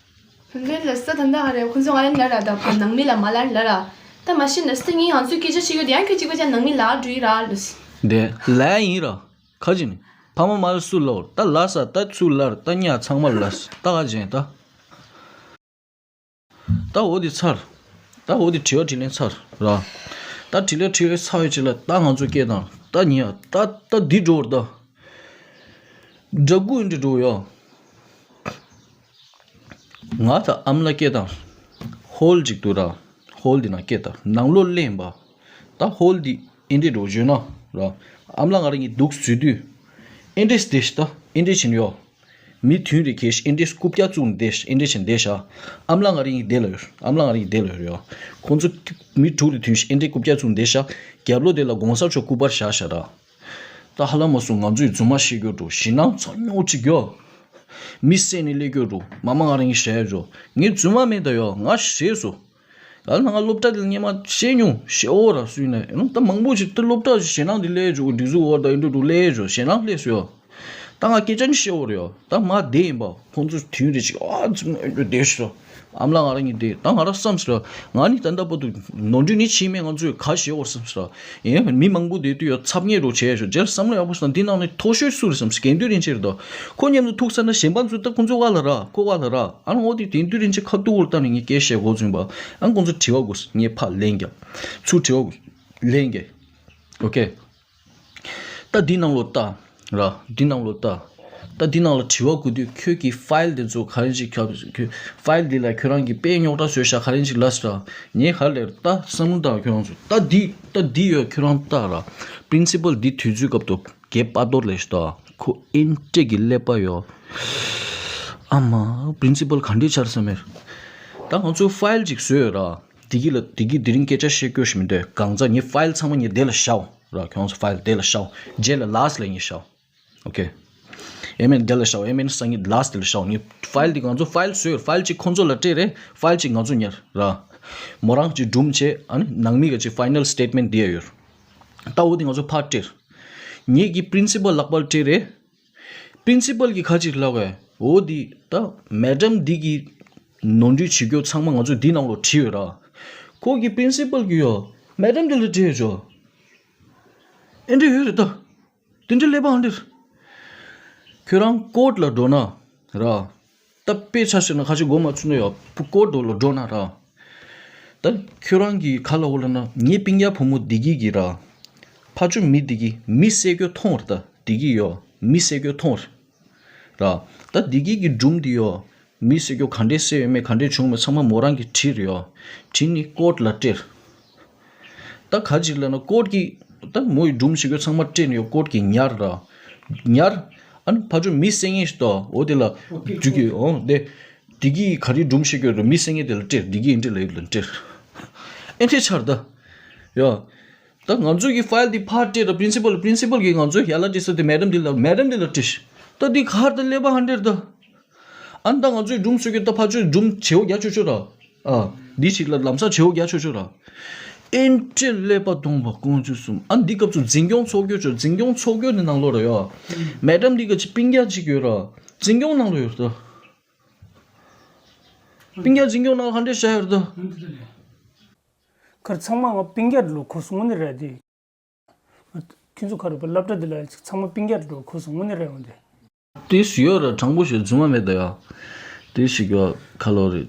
ཕན་ཚུན་ལ་ས་ད་འདི་ཧ་རེ་ཁོ་ཚོ་ང་ལ་ལ་ར་ད་ཁོ་ནང་མི་ལ་མ་ལ་ལ་ར། ད་མ་ཤི་ན་སི་ངའི་ང་ཚོའི་སྐད་ཆ་ཤི་ཡོད་ཡང་ཁྱོད་གཅིག་པ་ཅན་ནང་མི་ལ་འགྲོ་ཡི་ར་ལུས། དེ་ལ་ཡིན་ར། ཁ་ཅིག་ནི། ཕ་མ་མ་ལ་སུ་ལོར་ད་ལ་ས་ད་ཚུ་ལར་ད་ཉ་ཚང་མ་ལ་ས་ད་ག་ཅན་ད། ད་འོ་དེ་ཚར། ད་འོ་དེ་དྲི་བ་དྲིས་ལན་ཚར་ར། ད་དྲིས་ལན་དྲི་བའི་ཚར་བའི་ཆེད་ལ་ད་ང་ཚོ་སྐད་དང་ད་ཉེ་ད་ད་འདི་འགྲོ་བར་ད། འདྲ་སྐུ་འདྲི་འགྲོ་ཡོ། ང་ད་ཨམ་ལ་སྐད་དང་། ཧོལ་ཅིག་ཏུ་ར། ཧོལ་འདི་ན་སྐད་དང་ནང་ལོ་ལེན་པ། ད་ཧོལ་འདི་ཨེ་འདྲས་འགྲོ་བརྗོད་ན་ར། ཨམ་ལ་ང་རང་གི་འདུག་ཟུས་དུས། ཨེ་འདྲས་དེ་ཤི་ད་ཨེ་འདྲས་ཕྱིན་ཡོ། མི་མཐུན་རེ་ཁེ་ཤི་ཨེ་འདྲས་རྐུབ་བཀྱག་བཙུགས་ནས་བསྡད་ཤི་ཨེ་འདྲས་ཕྱིན་བསྡད་ཤ། ཨམ་ལ་ང་རང་གི་བསྡད་ལ་ཡོད་ཨམ་ལ་ང་རང་གི་བསྡད་ལ་ཡོད་ཡོ། ཁོང་ཚོ་མི་དྲུག་རེ་མཐུན་ཤི་ཨེ་འདྲས་རྐུབ་བཀྱག་བཙུགས་ནས་བསྡད་ཤ། རྒྱབ་ལོ་དེ་ལ་དགོང་ས་མཆོག་སྐུ་པར་བཞག་ཤ་ར། ད་ཧ་ལམ་མ་སོང་ང་ཚོའི་རྫུན་མ་བཤད་རྒྱུ་འགྲོ་ཞེད་སྣང་ཚ་ཉོག་ཅིག་ཡོད། མི་བསད་ནས་སླེབས་རྒྱུ་འགྲོ་མ་མ་ང་རང་གི་ཞལ་འགྲོ་ངའི་རྫུན་མ་མེད་ད་ཡོད་ང་ཞེས་སོ། ད་ང་སློབ་གྲྭ་དེ་ལ་སྔོན་མ་བཤད་མྱོང་ཞེ་འོ་ར་སུས་ནས་ཨེ་ནོ་ད་མང་པོ་ཞིག་ད་སློབ་གྲྭ་ཞེད་སྣང་དེ་སླེབས་འགྲོ་འདི་ཟུ་འོ་ད་ཨེ་འགྲོ་འགྲོ་སླེབས་འགྲོ་ཞེད་སྣང་སླེབས་སོ་ཡོད། ད་ང་སྐད་ཆ་ནི་བཤད་འོ་རེད་ཡོད་ད་མ་བསྡད་ཡིན་པ་ཁོང་ཚོ་དུས་རེ་ཞིག་ཨ་ཙི་ཨེ་འགྲོ་བསྡད་ཤོ། ཨམ་ལ་ང་རང་གཉིས་བསྡད་ད་ང་རང་བསམ་ཟེར་ང་ནི་ད་ལྟ་བར་དུ་ནོར་འཁྲུལ་ནི་ཕྱིས་མེད་ང་ཚོས་ག་བྱེད་འོར་བསམ་ཟེར་ཡིན་མི་མང་པོ་བསྡད་དུས་ཡོད་ཚབ་ངེས་རོགས་བྱས་ཤོ་རྗེས་ལ་བསམ་བློ་ཡག་པོ་བཏང་འདི་ནང་ནས་མཐོ་ཤོས་སུ་རེད་བསམ་ཟེར་དགེ་འདུན་རིན་ཆེན་རེད་དོ་ཁོ་མཉམ་དུ་ཐུག་ས་ན་གཞན་པ་ཚོས་ད་ཁོ་ཚོ་བ་ལ་ར་ཁོ་བ་ལ་ར་ཨ་ནི་འོ་དེ་དགེ་འདུན་རིན་ཆེན་ཁ་ཐུག་འོར་བཏང་ནས་ངས་སྐད་བཤད་འགོ་ཚུགས་པ་ཨ་ནི་ཁོ་ཚོ་དྲི་བ་དགོས་ངས་ཕ་ལན་རྒྱབ་ཚུར་དྲི་བ་དགོས་ལན་རྒྱབ་ཨོ་ཁེ། ད་འདི་ནང་ལོ་ལྟ། ར། འདི་ནང་ལོ་ལྟ། ད་འདི་ནང་ལ་དྲི་བ་བཀོད་དུས་ཁྱོད་ཀྱི་ཕའིལ་དེ་ཚོ་ག་རེ་ཅིག་ཁྱབ་ཁྱོད་ཕའིལ་འདི་ལ་ཁྱོད་རང་གིས་དཔེ་རྙོག་དྲ་བཟོས་ཤག་ག་རེ་ཅིག་ལབ་ཤག་ངས་ག་རེ་ལབ་ད་བསམ་བློ་བཏང་ཁྱོད་རང་ཚོ་ད་འདི་ད་འདི་ཡོད་ཁྱོད་རང་ལྟ་ར། པི་རིན་སི་པལ་འདི་དུས་ཚོད་སྐབས་དུ་རྒྱལ་པ་ཏོར་ལས་ཤི་ད་ཁོ་ཨིན་ཏྲེ་གི་ཀླད་པ་ཡོད། ཨ་མ་པི་རིན་སི་པལ་ག་འདྲས་ཆར་ས་མེར། ད་ང་ཚོ་ཕའིལ་ཅིག་བཟོས་ཡོད་ར། འདི་གི་ལ་འདི་གི་དེ་རིང་སྐད་ཆ་བཤད་དགོས་ཤི་མི་འདོད་གང་ཚ་ངས་ཕའིལ་ཚང་མ་ངས་དེ་ལ་བཞག་ར་ཁྱོད་ཚོ་ཕའིལ་དེ་ལ་ཤའོ། རྗེས་ལ་ལཱསི་ལ་ངས་ཤའོ། ཨོ་ཁེ། ཨེ་མེན་དེ་ལ་ཤའོ་ཨེ་མེན་སང་ཉིན་ལཱསི་དེ་ལ་ཤའོ་ངས་ཕའིལ་དེ་ང་ཚོ་ཕའིལ་བཟོས་ཕའིལ་གཅིག་ཁོང་ཚོ་ལ་སྤྲད་རེད་ཕའིལ་གཅིག་ང་ཚོ་ཉར་ར། མོ་རང་གཅིག་སྒྲུང་བྱས་ཨ་ནི་ནང་མི་ག་གཅིག་ཕའི་ནལ་སི་ཊེ་ཊི་མེན་ཊི་དེ་ཡ་ཡོད། ད་འོ་དེ་ང་ཚོ་ཕར་སྤྲད། ངེད་ཀྱི་པི་རིན་སི་པལ་ལག་པར་སྤྲད་རེད། པི་རིན་སི་པལ་གྱིས་ཁ་ཅིག་ལབ་གས། འོ་འདི་ད་མེ་ཌམ་འདི་གི་ནོར་འཁྲུལ་བྱེད་རྒྱུ་ཚང་མ་ང་ཚོ་འདི་ནང་ལོགས་བྲིས་ཡོད་ར། ཁོ་གི་པི་རིན་སི་པལ་གི་ཡོ་མེ་ཌམ་འདི་ལ་སྤྲད་ཆོག་ཨེ་འདྲ་ཡོད་རེད་ད། དེ་འདྲ་ཀླད་པ་ཨ་འདྲ། ཁྱོད་རང་ཀོརཊ་ལ་འགྲོ་ན་ར། ད་དཔེ་ཆ་བཤད་ན་ཁ་ཆེ་མགོ་མ་ཚོས་ན་ཡོ་ཀོརཊ་འགྲོ་ལ་འགྲོ་ན་ར། ད་ཁྱོད་རང་གི་ཁ་ལ་འོ་ལ་ན་ངའི་སྤུན་ཀྱག་བུ་མོ་འདི་གི་གི་ར། ཕ་ཆུ་མི་འདི་གི་མི་བསད་རྒྱུ་མཐོང་ར། ད་འདི་གི་ཡོ་མི་བསད་རྒྱུ་མཐོང་ར། ར། ད་འདི་གི་གི་སྒྲུང་འདི་ཡོ། མི་བསད་རྒྱུ་ག་འདྲས་བསད་ཡོད་མེད་ག་འདྲས་བྱུང་མེད་ཚང་མ་མོ་རང་གིས་བྲིས་རེད་ཡོ། བྲིས་ནི་ཀོརཊ་ལ་སྤྲད། ད་ག་ཅིག་ལབ་ན་ཀོརཊ་གིས་ད་མོ་ཡི་སྒྲུང་བཤད་རྒྱུ་ཚང་མ་སྤྲད་ནི་ཡོ་ཀོརཊ་གིས་ཉར་ར། ཉར། ཨ་ནི་ཕར་ཕྱོགས་མི་བསད་མཁན་ཞིག་ཏོ་འོ་དེ་ལ་རྒྱུ་གི་འོ་དེ། དེ་གིས་ག་རེ་སྒྲུང་བཤད་རྒྱུ་རེད་མི་བསད་མཁན་དེ་ལ་སྤྲད་དེ་གིས་འདི་ལ་ཡོད་ལ་སྤྲད། ཨེ་འདྲས་ཆར་ད། ཡོ། ད་ང་ཚོ་གི་ཕའིལ་འདི་ཕར་སྤྲད་ར་པི་རིན་སི་པལ་པི་རིན་སི་པལ་གིས་ང་ཚོ་ཡ་ལ་སྤྲད་ས་དེ་མེ་ཌམ་འདི་ལ་མེ་ཌམ་འདི་ལ་སྤྲད། ད་འདི་གར་ད་ཀླད་པ་ཧ་འདྲེར་ད། ཨ་ནི་ད་ང་ཚོའི་སྒྲུང་ཚོད་ཀྱི་ད་ཕར་ཚོའི་སྒྲུང་བྱེའུ་རྒྱ་ཆོད་ཆོད་ར། ཨ། འདི་ཞིག་ལ་ལམ་སང་བྱེའུ་རྒྱ་ཆོད་ཆོད་ར། ཨེ་འདྲས་ཀླད་པ་སྟོང་པ་ཀོང་ཆུ་གསུམ་ཨ་འདི་སྐབས་སུ་འཛིན་སྐྱོང་ཚོགས་སྐྱོ་ཆོད་འཛིན་སྐྱོང་ཚོགས་སྐྱོ་ནི་ནང་ལོགས་ར་ཡོ། མེ་ཌམ་འདི་ག་ཅི་སྤུན་ཀྱག་ཅིག་ཡོད་ར། འཛིན་སྐྱོང་ནང་ལོགས་ཡོད་ར། སྤུན་ཀྱག་འཛིན་སྐྱོང་ནང་ལ་ཧ་འདྲས་བྱ་ཡོད་ར། ཁར་ཚང་མ་ང་སྤུན་ཀྱག་འགྲོ་ཁུ་སོང་ནི་རེད་དེ། ཁྱོད་ཚོ་ག་རེ་བ་སློབ་གྲྭ་འདི་ལ་ཚང་མ་སྤུན་ཀྱག་འགྲོ་ཁུ་སོང་ནི་རེད་འོང་དེ། དེ་སུ་ཡོད་ར་དྲང་པོ་ཞིག་རྫུན་མ་མེད་ད་ཡ། དེ་ཞིག་ཡོད་ཁ་ལོ་རེད།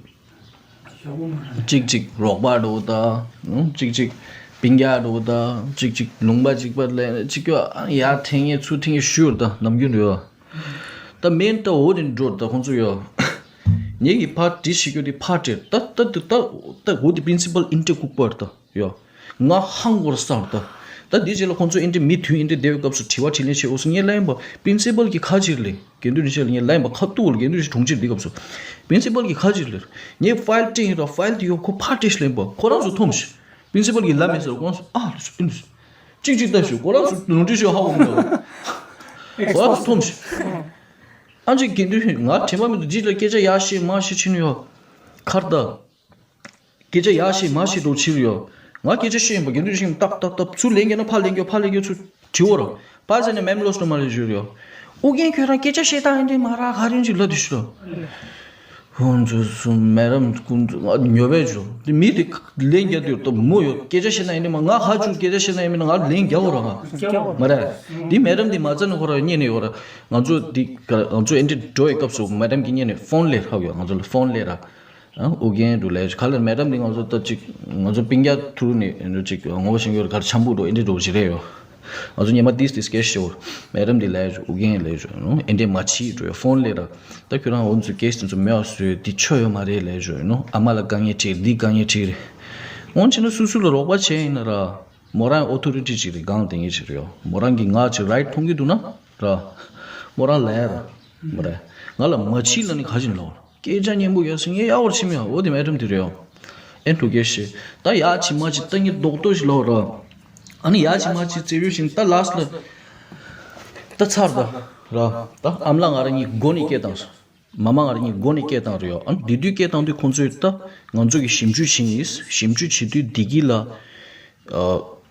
གཅིག་གཅིག་རོགས་པ་འགྲོ་ད། གཅིག་གཅིག་སྤུན་ཀྱག་འགྲོ་ད། གཅིག་གཅིག་ལུང་པ་གཅིག་པ་ལས་གཅིག་ཡོད་ཡ་ཐེངས་ངེ་ཚུ་ཐེངས་ངེ་ཞུ་ཡོད་ད་ནམ་རྒྱུན་འགྲོ་ཡོད། ད་མེན་ད་འོ་དེ་འགྲོ་ད་ཁོང་ཚོ་ཡོད། ངེད་ཀྱི་ཕར་དྲི་ཞིག་ཡོད་དེ་ཕར་དྲི་ད་ད་ད་ད་ད་འོ་དེ་པི་རིན་སི་པལ་ཨིན་ཏེ་ཀུག་པར་ད། ཡོ། ང་ཧང་གོར་སར་ད། ད་འདི་རྗེས་ལ་ཁོང་ཚོ་ཨིན་ཏེ་མི་དུས་ཨིན་ཏེ་བསྡད་པའི་སྐབས་སུ་དྲི་བ་དྲིས་ལན་བྱེད་འོ་སོ་ངས་ལན་པ་པི་རིན་སི་པལ་གྱི་ཁ་ཕྱིར་ལས་དགེ་འདུན་རིན་ཆེན་ལ་ངས་ལན་པ་ཁ་ཐུག་ལ་དགེ་འདུན་རིན་ཆེན་དྲུང་ཆེ་འདི་སྐབས་སུ། པི་རིན་སི་པལ་གྱི་ཁ་ཕྱིར་ལས་ངས་ཕའིལ་སྤྲད་ཡིན་ར་ཕའིལ་དེ་ཡོ་ཁོ་ཕར་སྤྲད་ལན་པ་ཁོ་རང་ཚོ་འཐོམ་ཤི། པི་རིན་སི་པལ་གྱི་ལན་མེད་ཟེར་ཁོང་ཚོ་ཨ་ལ་སུ་ཨིན་ཅིག་ཅིག་ལྟ་ཞུ་ཁོ་རང་ཚོ་ནོར་འཁྲུལ་ཤོད་ཧ་འོང་ད། ཁོ་རང་ཚོ་འཐོམ་ཤི། ཨ་ཅིག་དགེ་འདུན་ང་དྲན་པ་མི་འདུག་ཅིག་ལ་སྐད་ཆ་ཡག་ཤེས་མ་ཤེས་ཕྱིན་ཡོ། ཁར་ད། སྐད་ཆ་ཡག་ཤེས་མ་ཤེས་འགྲོ་ཕྱིར་ཡོད། ང་སྐད་ཆ་བཤད་ཡིན་པ་དགེ་འདུན་ཤིང་ཏག་ཏག་ཏག་ཚུར་ལན་རྒྱག་ན་ཕར་ལན་རྒྱག་ཕར་ལན་རྒྱག་ཚུར་དྲི་བོ་ར། ཕར་ཟེར་ནས་མེམ་ལོས་ནོ་མ་རེད་ཞུ་ཡོད། ཨུ་རྒྱན་ཁྱོད་རང་སྐད་ཆ་བཤད་སྟངས་ཡིན་དེ་མ་ར་ག་རེ་འཇིག་ལ་དེ་ཞུ་ར། ཧོན་ཚུ་སུ་མེ་རམ་ཀུན་ཚུ་ང་ཉོ་བས་ཞུ། དེ་མི་དེ་ལན་རྒྱག་དུས་ཏོ་མོ་ཡོད་སྐད་ཆ་བཤད་ན་ཡིན་དེ་མ་ང་ཧ་ཆུ་སྐད་ཆ་བཤད་ན་ཡིན་མིན་ང་ལན་རྒྱག་འོ་ར་ང་། མ་ར། དེ་མེ་རམ་དེ་མ་རྩ་ནས་ཁོ་ར་ཉན་ནས་ཡོད་ར། ང་ཚོ་དེ་ང་ཚོ་ཨེ་འདྲི་འགྲོ་བའི་སྐབས་སུ་མེ་རམ་གྱི་ཉན་ནས་ཕོན་ལས་ཧ་ཡོད་ང་ཚོ་ལ་ཕོན་ལས་ར། ཨ་ཨུ་རྒྱན་འདུག་ལས་ག་ལེར་མེ་ཌམ་འདི་ང་ཚོ་ད་ཅིག་ང་ཚོ་སྤུན་ཀྱག་ཐུག་ནས་འདུག་ཅིག་ངོ་བོ་ཤེས་ཡོད་གར་འཆམ་པོ་འགྲོ་ཨེ་འདྲ་འགྲོ་བཞི་རེ་ཡོད། ང་ཚོ་ཉི་མ་ཏིས་ཏིས་སྐད་ཤོར་མེ་ཌམ་འདི་ལས་ཨུ་རྒྱན་ལས་ཨེ་འདྲ་མ་ཕྱི་འགྲོ་ཡོད་ཕོན་ལས་ར། ད་ཁྱོད་རང་འོ་ཚོ་སྐད་ཤེས་ཚོ་མེད་བ་བཟོས་འདི་ཆོ་ཡོད་མ་རེད་ལས་ཨེ་འདྲ་ཨ་མ་ལ་དཀའ་ངལ་འཕྲད་འདི་དཀའ་ངལ་འཕྲད་རེད། འོན་ཆེ་ན་སུ་སུ་ལ་རོགས་པ་བྱས་ཡིན་ན་ར་མོ་རང་ཨོ་ཐོ་རི་ཊི་ཅིག་རེད་སྒང་དེ་ངེས་ཅིག་རེད་ཡོད་མོ་རང་གི་ང་ཅིག་རའིཊ་མཐོང་གི་འདུག་ན་ར། མོ་རང་ལས་ར་མོ་ར་ང་ལ་མ་ཕྱི་ལ་ནི་ག་ཅིག་ལོག་སྐད་ཆ་སྙན་པོ་ཡོད་ཟེར་ངས་ཡག་པར་ཕྱིན་མེད་འོ་དེ་མེ་ཌམ་དེ་རེད་ཡོ། ཨེ་འགྲོ་སྐད་ཤེས་ད་ཡག་ཅིག་མ་ཅིག་ད་ངས་རྡོག་རྡོག་ཞིག་ལོག་ར། ཨ་ནི་ཡག་ཅིག་མ་ཅིག་རྩེ་ཡོད་ཞིང་ད་ལགས་ལ་ད་ཚར་ད་ར་ད་ཨམ་ལ་ང་ར་གཉིས་སྒོ་ནས་སྐད་བཏང་སོང་། མ་མ་ང་ར་གཉིས་སྒོ་ནས་སྐད་བཏང་རེད་ཡོ། ཨ་ནི་དེ་དུས་སྐད་བཏང་དུས་ཁོང་ཚོས་ད་ང་ཚོ་གི་ཞིབ་འཇུག་བྱིན་ཡིན་ཞིབ་འཇུག་བྱེད་དུས་བདེ་སྐྱིད་ལ་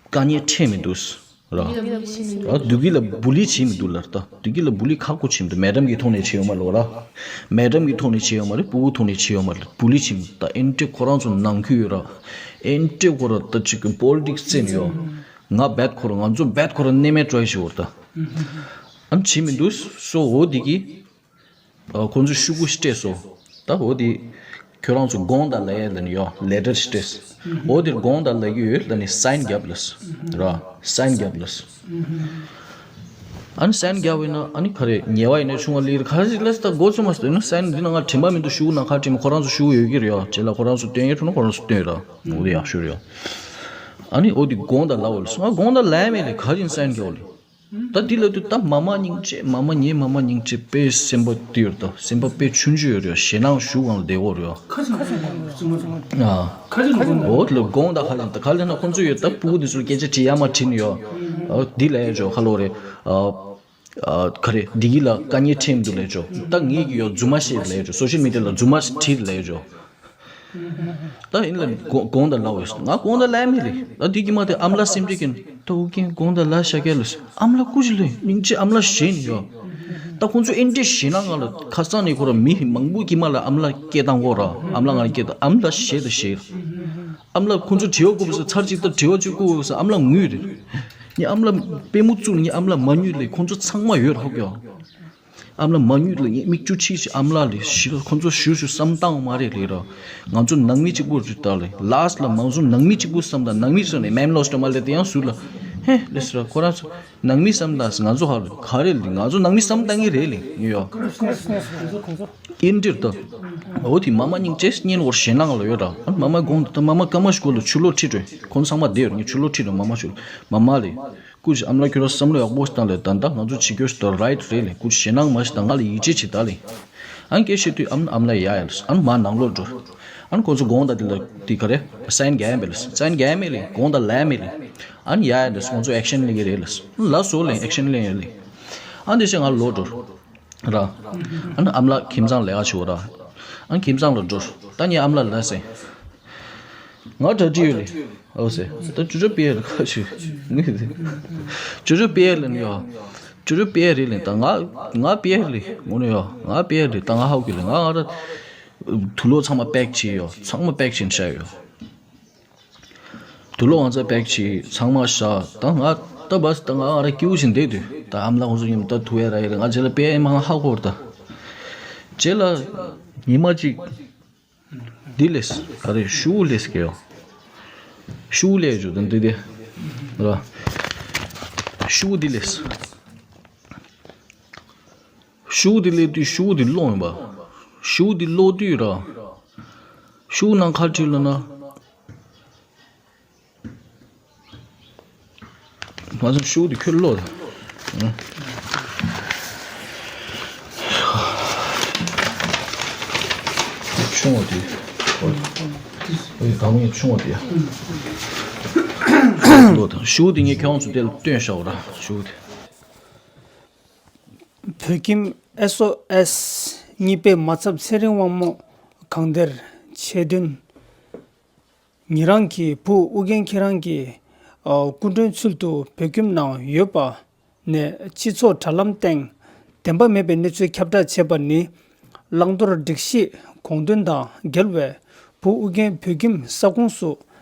དཀའ་ངལ་འཕྲད་མི་འདུག་ར། ར་བདུད་ཀྱི་ལ་བུ་ལི་བྱེད་མི་འདུག་ལར་ད་བདུད་ཀྱི་ལ་བུ་ལི་ཁག་པོ་བྱེད་མི་འདུག་མེ་ཌམ་གྱི་ཐོག་ནས་བྱེད་ཡོད་མ་ལོ་ར། མེ་ཌམ་གྱི་ཐོག་ནས་བྱེད་ཡོད་མ་རེད་ཕྲུ་གུ་ཐོག་ནས་བྱེད་ཡོད་མ་རེད་བུ་ལི་བྱེད་མི་འདུག་ད་ཨེ་འདྲས་ཁོ་རང་ཚོ་ནང་ཁུལ་ཡོད་ར། ཨེ་འདྲས་ཁོ་ར་ད་ཅིག་གི་པོ་ལི་ཊིག་སི་རྩེ་ནས་ཡོད། ང་བད་ཁོ་ར་ང་ཚོ་བད་ཁོ་ར་གནས་མེད་སྤྲོ་ཡི་ཞིག་བོར་ད། ཨ་བྱེད་མི་འདུག་སོ་འོ་འདི་གི་ཨ་ཁོང་ཚོས་ཤོག་གུ་ཞིག་སྤྲད་སོང་། ད་འོ་དེ་ཁྱོད་རང་ཚོ་དགོངས་དག་ལབ་ཡས་ལ་ནི་ཡོ་ལེ་ཊར་ཞིག་སྤྲད་སོང་། འོ་དེར་དགོངས་དག་ལབ་ཀྱི་ཡོད་ལ་ནི་སའིན་རྒྱབ་ལ་སོང་ར་སའིན་རྒྱབ་ལ་སོང་། ཨ་ནི་སའིན་རྒྱབ་ཡིན་ན་ཨ་ནི་ག་རེ་ཉེ་བ་ཡིན་ན་ཆུང་བ་ལིར་ག་རེ་ལ་ད་འགོ་ཚུགས་མ་སོང་ན་སའིན་འདི་ན་ང་དྲན་པ་མི་འདུག་ཤོག་གུ་ནང་ག་དྲན་མ་ཁོ་རང་ཚོ་ཤོག་གུ་ཡོད་ཀྱི་རེད་ཡོ་བྱས་ལ་ཁོ་རང་ཚོ་སྟོན་ཡས་ཐུག་ན་ཁོ་རང་ཚོ་སྟོན་ར་འོ་དེ་ཡག་ཤོས་རེད་ཡོ། ཨ་ནི་འོ་དེ་དགོངས་དག་ལབ་འོ་ལ་སོང་ང་དགོངས་དག་ལབ་ཡས་མེད་ལེ་ག་རེ་ཡིན་སའིན་རྒྱབ་ལེ། ད་འདི་ལ་དུས་ད་མ་མ་སྙིང་རྗེ་མ་མ་ངའི་མ་མ་སྙིང་རྗེ་དཔེ་སེམས་པ་འདི་ཡོད་ད་སེམས་པ་དཔེ་ཆུང་ཆུང་ཡོད་རེད་ཞེད་སྣང་ཞུ་གང་ལ་བསྡད་འོ་རེད། ཁ་ཅིག་ཁ་ཅིག་ཨ་ཁ་ཅིག་འོ་ལ་དགོངས་ད་ཁ་ཅིག་ད་ག་ལ་ན་ཁོང་ཚོ་ཡོད་ད་ཕྲུ་གུ་འདི་ཚོར་སྐད་ཆ་དྲི་ཡ་མ་དྲི་ནི་ཡོད། ཨ་འདི་ལ་ཡ་ཅོ་ཁ་ལོ་རེད། ཨ་ཨ་ག་རེ་འདི་གི་ལ་དཀའ་ངལ་འཕྲད་མི་འདུག་ལ་ཡ་ཅོ་ད་ངེད་ཀྱི་ཡོད་རྫུན་མ་བཤད་ལ་ཡ་ཅོ་སོ་ཤལ་མི་ཌི་ཡ་ལ་རྫུན་མ་བྲིས་ལ་ཡ་ཅོ། ད་ཡིན་ལ་དགོངས་དག་ལབ་འོས། ང་དགོངས་དག་ལབ་མེད་རེད། ད་འདི་གི་མ་དེ་ཨམ་ལ་སེམས་ཁྲལ་གྱིན་ད་འུ་རྒྱན་དགོངས་དག་ལབ་ཤ་སྐལ་ལ་ཨམ་ལ་སྐུ་ཞིག་ལས་སྙིང་རྗེ་ཨམ་ལ་ཞེན་ཡོད། ད་ཁོང་ཚོ་ཨེ་འདྲས་ཞེད་སྣང་ང་ལ་ཁ་སང་ནས་ཁོ་ར་མི་མང་པོ་གིས་མ་ལ་ཨམ་ལགས་སྐད་བཏང་གོ་ར། ཨམ་ལགས་ང་ལ་སྐད་བཏང་། ཨམ་ལགས་ཞེད་ད་ཞེད། ཨམ་ལགས་ཁོང་ཚོ་དྲི་བ་དགོས་པ་ས་ཚར་གཅིག་ད་དྲི་བ་གཅིག་དགོས་ས་ཨམ་ལགས་ངུས་རེད། ངས་ཨམ་ལགས་པུས་མོ་བཙུགས་ནས་ངས་ཨམ་ལགས་མ་ཉུལ་ལེ། ཁོང་ཚོ་ཚང་མ་ཡོད་ར་ཧོ་ཀྱོ། ཨམ་ལགས་མ་ཉུལ་ལེ། ངས་མིག་ཆུ་ཕྱིས་ཤིག་ཨམ་ལགས་ལེ་ཞི་ལ་ཁོང་ཚོ་ཞུ་ཞུ་བསམ་བཏང་མ་རེད་ལེ་ར། ང་ཚོ་ནང་མི་གཅིག་པུ་རེད་ད་ལེ། ལཱསི་ལ་མང་ཚོ་ནང་མི་གཅིག་པུ་བསམ་ད་ནང་མི་ཚོ་ནས་མེམ་ལོས་ཏོ་མ་ལེ་དེ་ཡང་ཟུར་ལ་ཧེ་ལེ་ཟེར་ར། ཁོ་རང་ཚོ་ནང་མི་བསམ་ད་ང་ཚོ་ཧ་ལེ་ག་རེ་ལེ། ང་ཚོ་ནང་མི་བསམ་བཏང་གི་རེད་ལེ་ཡོ། ཨིན་འདྲིར་ད། འོ་དེ་མ་མ་སྙིང་རྗེ་སྙན་བོར་ཞེད་སྣང་ལ་ཡོད་ར། ཨ་མ་མ་དགོངས་ད་མ་མ་སྐར་མ་ཞིག་གོ་ལ་ཆུ་ལོག་ཁྲིད་རེད། ཁོང་ཚང་མ་བསྡད་ཡོད་ར། ངས་ཆུ་ལོག་ཁྲིད་རེད་མ་མ་ཞིག་མ་མ་ལེ། སྐུ་མཁྱེན་ཨམ་ལགས་ཁྱོད་རང་བསམ་བློ་ཡག་པོ་ཞིག་བཏང་ལེ། ད་ལྟ་ང་ཚོ་བྱེད་རྒྱུ་ཞིག་ད་རའིཊ་རེད་ལེ། སྐུ་མཁྱེན་ཞེད་སྣང་མ་ཞིག་བཏང་། ང་ལ་ཡིད་ཆེས་བྱེད་ད་ལེ། ཨ་ནི་སྐད་བཤད་དུས་ཨམ་ཨམ་ལགས་ཡ་ཡ་ལེ། ཨ་ནི་མ་ནང་ལོགས་འགྲོ། ཨ་ནི་ཁོང་ཚོ་དགོངས་དག་དེ་ལ་དེ་ག་རེ་སའིན་རྒྱག་ཡ་མེད་ལེ། སའིན་རྒྱག་ཡ་མེད་ལེ། དགོངས་དག་ལ་ཡ་མེད་ལེ། ཨ་ནི་ཡ་ཡ་ལེ་ཁོང་ཚོ་ཨེག་ཤན་ལེན་གི་རེད་ལེ། ལ་སོ་ལེ་ཨེག་ཤན་ལེན་ཡ་ལེ། ཨ་ནི་དེ་བཞིན་ང་ལོག་འགྲོ། ར། ཨ་ནི་ཨམ་ལགས་ཁྱིམ་ཚང་ལས་ཀ་བྱེད་འོ་ར། ཨ་ནི་ཁྱིམ་ཚང་ལ་འགྲོ། ད་ངས་ཨམ་ལགས་ལ་ཟེར། ང་གྲ་སྒྲིག་ཡོད་ལེ། ཨོ་ཟེར། ད་ཅོ་ཅོ་པེ་ལ་ཁ་ཞིག་ངས་ཟེར། ཅོ་ཅོ་པེ་ལ་ནི་ཡོ། ཅོ་ཅོ་པེ་རེད་ལེ། ད་ང་ང་པེ་ལེ་ངོ་ནས་ཡོ། ང་པེ་རེད། ད་ང་ཧ་གོ་གི་ལེ། ང་ང་ར་དུག་ལོག་ཚང་མ་པེག་བྱས་ཡོ། ཚང་མ་པེག་བྱས་བཞག་ཡོ། དུག་ལོག་ང་ཚོ་པེག་བྱས་ཚང་མ་བཞག་ད་ང་ད་བས་ད་ང་ང་ར་སྐྱིད་པོ་ཞིག་བསྡད་དུས་ད་ཨམ་ལགས་ཁོང་ཚོ་ཉིན་ད་དུ་ཡ་ར་ཡ་ར་ང་རྗེས་ལ་པེ་མ་ཧ་གོ་ར་ད། རྗེས་ལ་ཉི་མ་གཅིག་འདི་ལས་ག་རེ་ཤུ་ལས་ཀྱི་ཡོ། ཤུ་ལས་ཇུ་དང་འདི་དེ་ར། ཤུ་འདི་ལས། ཤུ་འདི་ལས་དུས་ཤུ་འདི་ལོག་ཡིན་པ། ཤུ་འདི་ལོག་དུས་ར། ཤུ་ནང་ཁ་བྲིས་ལ་ན། ང་ཚོ་ཤུ་དེ་ཁྱོད་ལོ། ཆུང་བ་དེ། ཨོ་ཡི་དང་མི་ཆུང་བ་དེ། ལོ་དང་ཤུ་དེ་ངས་ཁྱོད་ཚོ་དེ་ལ་སྟོན་ཤག་ར་ཤུ་དེ། བོད་ཁྱིམ་ཨེས་ཨོ་ཨེས་གཉིས་པའི་མ་ཚབ་ཚེ་རིང་དབང་མོ་གང་བདེར་ཆེད་དོན། ཉེ་རང་གི་བུ་ཨུ་རྒྱན་ཁྱེད་རང་གི་ཨ་སྐུ་མགྲོན་ཚུལ་དུ་བོད་ཁྱིམ་ནང་ཡོད་པ་ནས་སྤྱི་ཚོགས་དྲ་ལམ་སྟེང་བདེན་པ་མེད་པའི་གནས་ཚུལ་ཁྱབ་བསྒྲགས་བྱས་པ་ནི་བླང་དོར་སྒྲིག་གཞི་དགོངས་དོན་དང་འགལ་བས་བུ་ཨུ་རྒྱན་བོད་ཁྱིམ་ས་ཁོངས་སུ་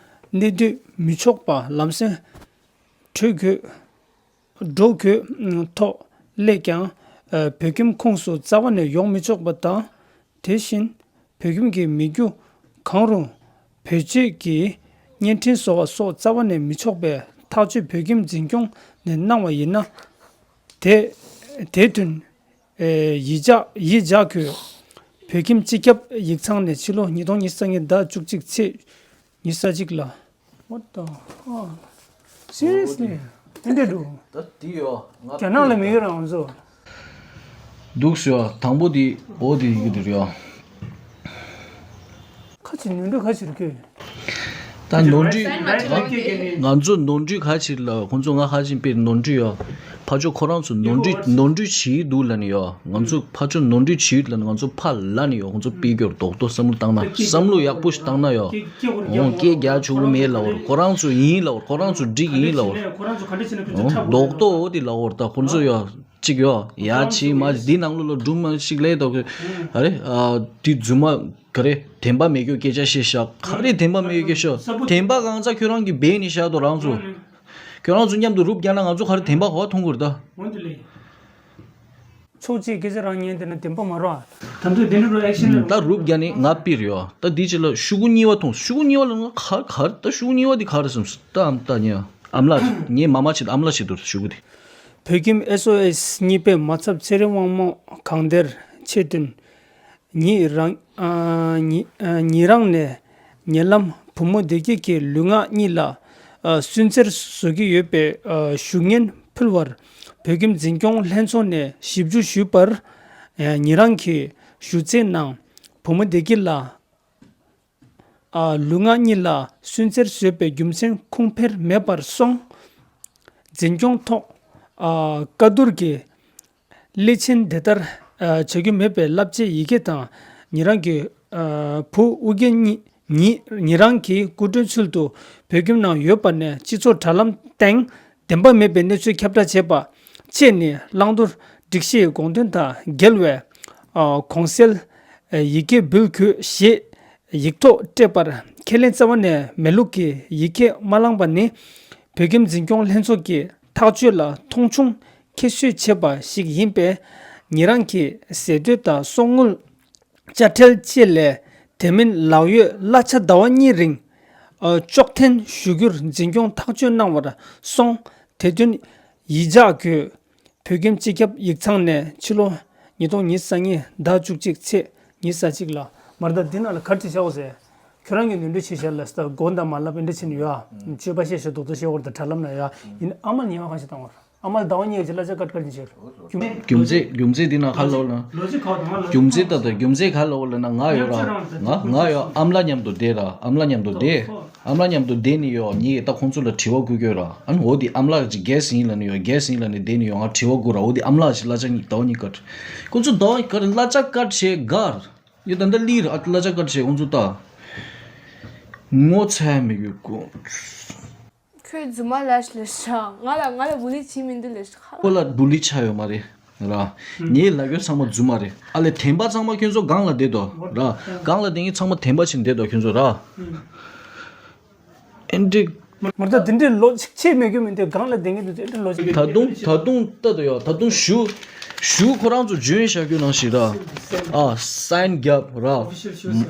གནས་སྡོད་མི་ཆོག་པ་ལམ་སེང་འགྲོ་དགོས། འགྲོ་དགོས་ཐོག་སླེབས་ཀྱང་ཨ་བོད་ཁྱིམ་ཁོངས་སུ་རྩ་བ་ནས་ཡོང་མི་ཆོག་པ་དང་། དེ་བཞིན་བོད་ཁྱིམ་གྱི་མི་རྒྱུ་གང་རུང་བེད་སྤྱོད་ཀྱིས་བརྙན་འཕྲིན་བཟོ་བ་སོགས་རྩ་བ་ནས་མི་ཆོག་པའི་ཐག་གཅོད་བོད་ཁྱིམ་འཛིན་སྐྱོང་ནས་གནང་བ་ཡིན་ན། དེ་དེ་དོན་ཡིད་འཇགས་ཡིད་འཇགས་དགོས། བོད་ཁྱིམ་སྤྱི་ཁྱབ་ཡིག་ཚང་ནས་ཕྱི་ལོ་ཉིས་སྟོང་ཉི་ཤུ་རྩ་གཉིས་ཟླ་བཅུ་གཅིག་ཚེས་ཉི་ཤུ་རྩ་གཅིག་ལ། What the fuck? Seriously? དེ་འདྲ་འདུག་ད་དེ་ཡོ། ང་རྒྱ་ནག་ལ་མི་ཡོད་རང་བཟོ། འདུག་ཟེར་བ་དང་པོ་དེ་འོ་དེ་ཡི་གེ་དེ་རེད་ཡ། ཁ་ཆེ་ནོར་འཁྲུལ་ཁ་ཆེ་རུ་སྐྱོད། ད་ནོར་འཁྲུལ་ང་ང་ཚོ་ནོར་འཁྲུལ་ག་ཅིག་ལ་ཁོང་ཚོ་ང་ཧ་ཅིང་པེར་ནོར་འཁྲུལ་ཡོད། ཕ་ཆོས་ཁོ་རང་ཚོ་ནོར་འཁྲུལ་ནོར་འཁྲུལ་བྱེད་འདུག་ལབ་ནས་ཡོད། ང་ཚོ་ཕ་ཆོས་ནོར་འཁྲུལ་བྱེད་ཡོད་ལབ་ནས་ང་ཚོ་ཕར་ལབ་ནས་ཡོད། ཁོང་ཚོ་སྤེལ་རྒྱུར་རྡོག་རྡོག་བསམ་བློ་བཏང་ན་བསམ་བློ་ཡག་པོ་ཞིག་བཏང་ན་ཡོད། འོང་སྐད་རྒྱག་ཆོག་གི་མེད་ལབ་བར་ཁོ་རང་ཚོ་ཡིན་ལབ་བར་ཁོ་རང་ཚོ་འགྲིག་ཡིན་ལབ་བར། འོང་རྡོག་རྡོག་འོ་དེ་ལབ་བར་ད་ཁོང་ཚོ་ཡོད། གཅིག་ཡོད་ཡ་ཆི་མ་འདི་ནང་ལོགས་ལ་སྒྲུང་མ་ཞིག་ལས་ཏོ་གི་ཨ་རེ་ཨ་འདི་རྫུན་མ་ག་རེ་བདེན་པ་མེད་རྒྱུ་སྐད་ཆ་བཤད་ཤག་ག་རེ་བདེན་པ་མེད་རྒྱུ་སྐད་ཆ་བདེན་པ་གང་ཚ་ཁྱོད་རང་གིས་སྦས་ནས་བཞག་དོ་རང་ཚོ་ཁྱོད་རང་ཚོ་མཉམ་དུ་རུབ་རྒྱག་ན་ང་ཚོ་ག་རེ་བདེན་པ་ག་བ་མཐོང་དགོས་རེད་ད། ཚོགས་གཅིག་སྐད་ཆ་རང་ཉན་དེ་ན་བདེན་པ་མ་རོ། ད་དུང་དེ་འདྲ་རུ་ཨེག་ཤན་ད་རུབ་རྒྱག་ནས་ང་པིར་ཡོད་ད་འདི་ཅི་ལ་ཤུ་གུ་གཉིས་པ་མཐོང་ཤུ་གུ་གཉིས་པ་ལ་ང་ག་ག་རེ་ད་ཤུ་གུ་གཉིས་པ་འདི་ག་རེ་སམ་ད་ཨམ་ད་ཉ་ཨམ་ལ་ངའི་མ་མ་ཆེད་ཨམ་ལ་ཆེད་དུ་ཤུ་གུ་དེ། བོད་ཁྱིམ་ཨེས་ཨོ་ཨེས་གཉིས་པའི་མ་ཚབ་ཚེ་རིང་དབང་མོ་གང་བདེར་ཆེད་དོན། ཉེ་རང་ཨ་ཉེ་ཨ་ཉེ་རང་ནས་ཉེ་ལམ་བུ་མོ་བདེ་སྐྱིད་ཀྱི་ལུས་ངག་གཉིས་ལ་ཨ་སུན་གཙེར་བཟོ་གི་ཡོད་པའི་ཨ་ཞུ་སྙན་ཕུལ་བར་བོད་ཁྱིམ་འཛིན་སྐྱོང་ལྷན་ཚོགས་ནས་ཞིབ་འཇུག་ཞུས་པར་ཨ་ཉེ་རང་གིས་ཞུ་ཚིག་ནང་བུ་མོ་བདེ་སྐྱིད་ལ། ཨ་ལུས་ངག་གཉིས་ལ་སུན་གཙེར་བཟོས་པའི་རྒྱུ་མཚན་ཁུངས་འཕེར་མེད་པར་སོང་། འཛིན་སྐྱོང་ཐོག་ཨ་བཀའ་བསྡུར་གྱི་སླད་ཕྱིན་དེ་ལྟར་ཨ་བྱ་རྒྱུ་མེད་པའི་བསླབ་བྱའི་ཡི་གེ་དང་ཉེ་རང་གི་ཨ་བུ་ཨུ་རྒྱན་གཉིས་ཉེ་ཉེ་རང་གི་སྐུ་མགྲོན་ཚུལ་དུ་བོད་ཁྱིམ་ནང་ཡོད་པ་ནས་སྤྱི་ཚོགས་དྲ་ལམ་སྟེང་བདེན་པ་མེད་པའི་གནས་ཚུལ་ཁྱབ་བསྒྲགས་བྱས་པ་བཅས་ནི་བླང་དོར་ སྒྲིག་གཞིའི་དགོངས་དོན་དང་འགལ་བའི་གོང་གསལ་ཡི་གེ་འབུལ་དགོས་ཞེས་ཡིག་ཐོག་སྤྲད་པར། ཁས་ལེན་རྩ་བ་ནས་མེད་ལུགས་ཀྱི་ཡི་གེ་མ་བླངས་པ་ནི། བོད་ཁྱིམ་འཛིན་སྐྱོང་ལྷན་ཚོགས་ཀྱི་ཐག་གཅོད་ལ་མཐོང་ཆུང་ཁྱད་གསོད་བྱས་པ་ཞིག་ཡིན་པས། ཉེ་རང་གི་ཟས་དོད་དང་གསོག་དངུལ་དཔྱ་ཁྲལ་བཅས་ལས་དེ་མིན་ལག་གཡོག་གླ་ཆ་ཟླ་བ་གཉིས་རིང་གཅོག་འཐེན་ཞུ་རྒྱུར་འཛིན་སྐྱོང་ཐག་གཅོད་གནང་བར་སོང་། དེ་དོན་ཡིག་ཆ་དགོས། བོད་ཁྱིམ་སྤྱི་ཁྱབ་ཡིག་ཚང་ནས་ཕྱི་ལོ་ཉིས་སྟོང་ཉི་ཤུ་རྩ་གཉིས་ཟླ་བཅུ་གཅིག་ཚེས་ཉི་ཤུ་རྩ་གཅིག་ལ། མར་ད་འདི་ནང་ལ་ག་རེ་བྲིས་བཞག་ཟེར། ཁྱོད་རང་གིས་ནོར་འཁྲུལ་བྱས་བཞག་ལ་ཟེར། དགོངས་དག་མ་ལབ་པ་འདྲ་བྱས་ནས་ཡོད་ཨ། སྤྱོད་པ་བཤད་བཤད་རྡོག་རྡོག་བཤད་བར་དུ་དྲ་ལམ་ན་ཡོད་ཨ། ཡིན་ཨ་མ་ཉེས་པ་གང་ཞིག་བཏང་བར། ཨ་མ་ལ་ཟླ་བ་གཉིས་ཀྱི་གླ་ཆ་ཀ་ཀ་ཉིན་བྱེད། རྒྱུ་མཚན་རྒྱུ་མཚན་འདི་ན་ག་ལོག་ལ། ལོ་གཅིག་ག་བ་དང་ང་ལོ་རྒྱུ་མཚན་ད་ལྟ་རྒྱུ་མཚན་ག་ལོག་ལ་ན་ང་ཡོད་ར། ང་ང་ཡོད་ཨ་མ་ལགས་མཉམ་དུ་བསྡད་ར། ཨ་མ་ལགས་མཉམ་དུ་བསྡད། ཨ་མ་ལགས་མཉམ་དུ་བསྡད་ནི་ཡོད། ངས་ད་ཁོང་ཚོ་ལ་དྲི་བ་བསྐུར་གྱི་ཡོད་ར། ཨ་ནི་འོ་དེ་ཨ་མ་ལགས་ཀྱི་གེ་སི་ཡིན་ལ་ནི་ཡོད། གེ་སི་ཡིན་ལ་ནི་བསྡད་ནི་ཡོད། ང་དྲི་བ་བསྐུར་ར། འོ་དེ་ཨ་མ་ལགས་ཀྱི་གླ་ཆ་གཉིས་ཟླ་བ་གཉིས་ཀ་ཁོང་ཚོ་ཟླ་བ་གཉིས་ཀ་གླ་ཆ་ཀ་བྱེད་གར། ཡོད་ད་ལྟ་ལི་ར་ཨ་གླ་ཆ་ཀ་བྱེད་ཁོང་ཚོ་ད། ངོ་ཚ་མི་དགོས་ཀོ། ཁྱོད་རྫུན་མ་ལ་ལས་ཤ། ང་ལ་ང་ལ་བུ་ལི་བྱེད་མི་འདུག་ལས་ཤ། ཁོ་ལ་བུ་ལི་ཆ་ཡོད་མ་རེད་ར། ངའི་ལ་གོས་ཚང་མ་རྫུན་མ་རེད། ཨ་ལས་དེན་པ་ཚང་མ་ཁྱོད་ཚོ་སྒང་ལ་བསྡད་དོ་ར། སྒང་ལ་བསྡད་མཁན་ཚང་མ་དེན་པ་བྱེད་བསྡད་དོ་ཁྱོད་ཚོ་ར། ཨེ་འདྲི། མ་མ་ད་དེ་འདྲའི་ལོ་གཅིག་ཆེས་མེད་རྒྱུ་མི་འདུག་སྒང་ལ་བསྡད་མཁན་དེ་ཚོ་ཨེ་འདྲའི་ལོ་གཅིག་ད་དུང་ད་དུང་ལྟ་དོ་ཡོ། ད་དུང་ཞུ་ཞུ་ཁོ་རང་ཚོ་འཇོན་བཞག་རྒྱུ་ནང་ཞིག་ར། ཨ་སའིན་རྒྱབ་ར།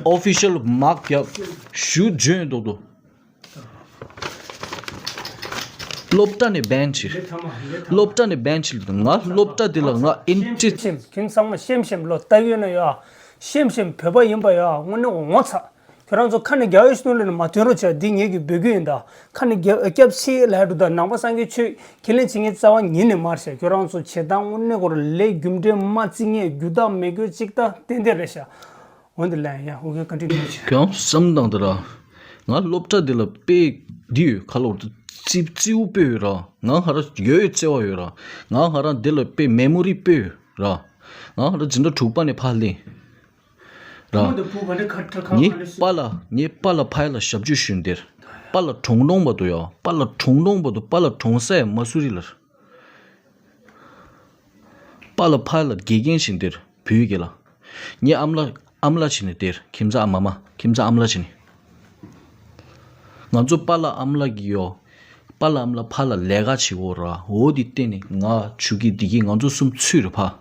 ཨོ་ཕི་ཤལ་མག་རྒྱབ་ཞུ་འཇོན་འདུག་དོ། སློབ་གྲྭ་ནས་བན་ཕྱིར། སློབ་གྲྭ་ནས་བན་ཕྱིར། ང་སློབ་གྲྭ་འདི་ལ་ང་ཨིན་ཊི། ཤེམ་ཤེམ་ཁྱེད་ཚང་མ་ཤེམ་ཤེམ་ལོ་ལྟ་ཡོད་ན་ཡོ། ཤེམ་ཤེམ་བོད་པ་ཡིན་པ་ཡོ་དངོས་གནས་ངོ་ཚ། ཁྱོད་རང་ཚོ་ཁ་ནས་རྒྱ་ཡོད་ཤི་ནོ་ལ་ནི་མ་ཐོན་རོགས་བྱ། འདི་ངེད་ཀྱི་འབོད་སྐུལ་ཡིན་ད། ཁ་ནས་རྒྱ་སྐྱབས་ཤིག་ལ་ཡ་འགྲོ་ད། ནང་པ་སངས་རྒྱས་ཆོས་ཁས་ལེན་བྱེད་མཁན་རྩ་བ་ཉིད་ནས་མ་རེད་ཤག་ཁྱོད་རང་ཚོ་བྱེད་སྟངས་དངོས་གནས་ཁོ་ར་ལས་རྒྱུ་འབྲས་མ་བརྩི་མཁན་རྒྱུ་དག་མེད་རྒྱུ་གཅིག་ད་ཏན་ཏན་རེད་ཤག་འོན་ཏེ་ལན་ཡ་ཨོ་ཁེ་བཀའ་དྲིན་ཆེ། ཁྱོད་བསམ་དང་དེ་ར། ང་སློབ་གྲྭ་འདི་ལ་དཔེ་འདི་ཡོད་ཁ་ལོ་རྩི་རྩིའུ་དཔེ་ཡོད་ར། ང་ང་ར་ཡོད་ཡོད་བརྩེ་བ་ཡོད་ར། ང་ང་ར་འདི་ལ་དཔེ་མེ་མོ་རི་དཔེ་ཡོད་ར། ང་ང་ར་འཛིན་གྲྭ་དྲུག་པ་ནས་ཕར་ལེན་ར། ངའི་པཱ་ལགས་ངའི་པཱ་ལགས་ཕ་ཡ་ལ་ཞབས་ཕྱི་ཞུ་འདིར། པཱ་ལགས་གྲོང་གྲོང་བར་དུ་ཡོད། པཱ་ལགས་གྲོང་གྲོང་བར་དུ། པཱ་ལགས་གྲོང་གསེབ་མ་སུ་རི་ལ། པཱ་ལགས་ཕ་ལགས་དགེ་རྒན་བྱས་ནས་དེར་བོད་ཡིག་གི་ལ། ངའི་ཨ་མ་ལགས་ཨ་མ་ལགས་བྱས་ནས་དེར་ཁྱིམ་ཚང་ཨ་མ་མ་ཁྱིམ་ཚང་ཨ་མ་ལགས་བྱས་ནས། ང་ཚོ་པཱ་ལགས་ཨ་མ་ལགས་ཀྱི་ཡོ། པཱ་ལགས་ཨ་མ་ལགས་ཕ་ལགས་ལས་ཀ་བྱེད་འོ་ར། འོ་དེ་བརྟེན་ནས་ང་ཆུ་ཀི་བདེ་སྐྱིད་ང་ཚོ་གསུམ་ཚུད་རེད་ཕ།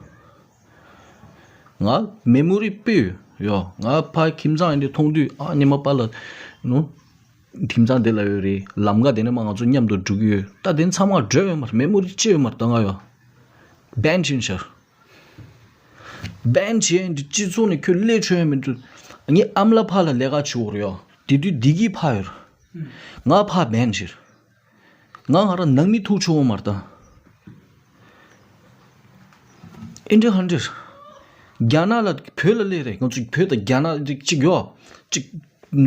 ང་མེ་མོ་རི་དཔེ་ཡོད་ཡོ། ང་ཕ་ཁྱིམ་ཚང་ཡིན་དུས་མཐོང་དུས་ཨ་ཉི་མ་པཱ་ལགས་ནུ། ཁྱིམ་ཚང་དེ་ལ་ཡོད་རེད། ལམ་ཀ་དེ་ནས་མ་ང་ཚོ་མཉམ་དུ་འགྲོ་གི་ཡོད། ད་དེ་ཚང་མ་འགྲོ་ཡོད་མ་རེད། མེ་མོ་རི་ཅི་ཡོད་མ་རེད། ད་ང་ཡོད་བན་ཕྱིན་ཤར། བན་བྱས་འདི་སྤྱི་ཚོགས་ནས་ཁྱོད་སླེབས་ཆོག་ཡོད་མི་འདུག་ངའི་ཨ་མ་ལགས་ཕ་ལགས་ལས་ཀ་བྱེད་འོར་ཡོད། དེ་དུས་བདེ་སྐྱིད་ཕ་ཡོད་ར། ང་ཕ་བན་ཕྱིར། ང་ང་རང་ནང་མི་ཐུག་ཆོག་མ་རེད་ད། ཨིན་དྲི་ཧན་དྲི། རྒྱ་ནག་ལ་བོད་ལ་སླེབས་རེད། ང་ཚོ་བོད་དང་རྒྱ་ནག་རིགས་གཅིག་ཡོད། གཅིག་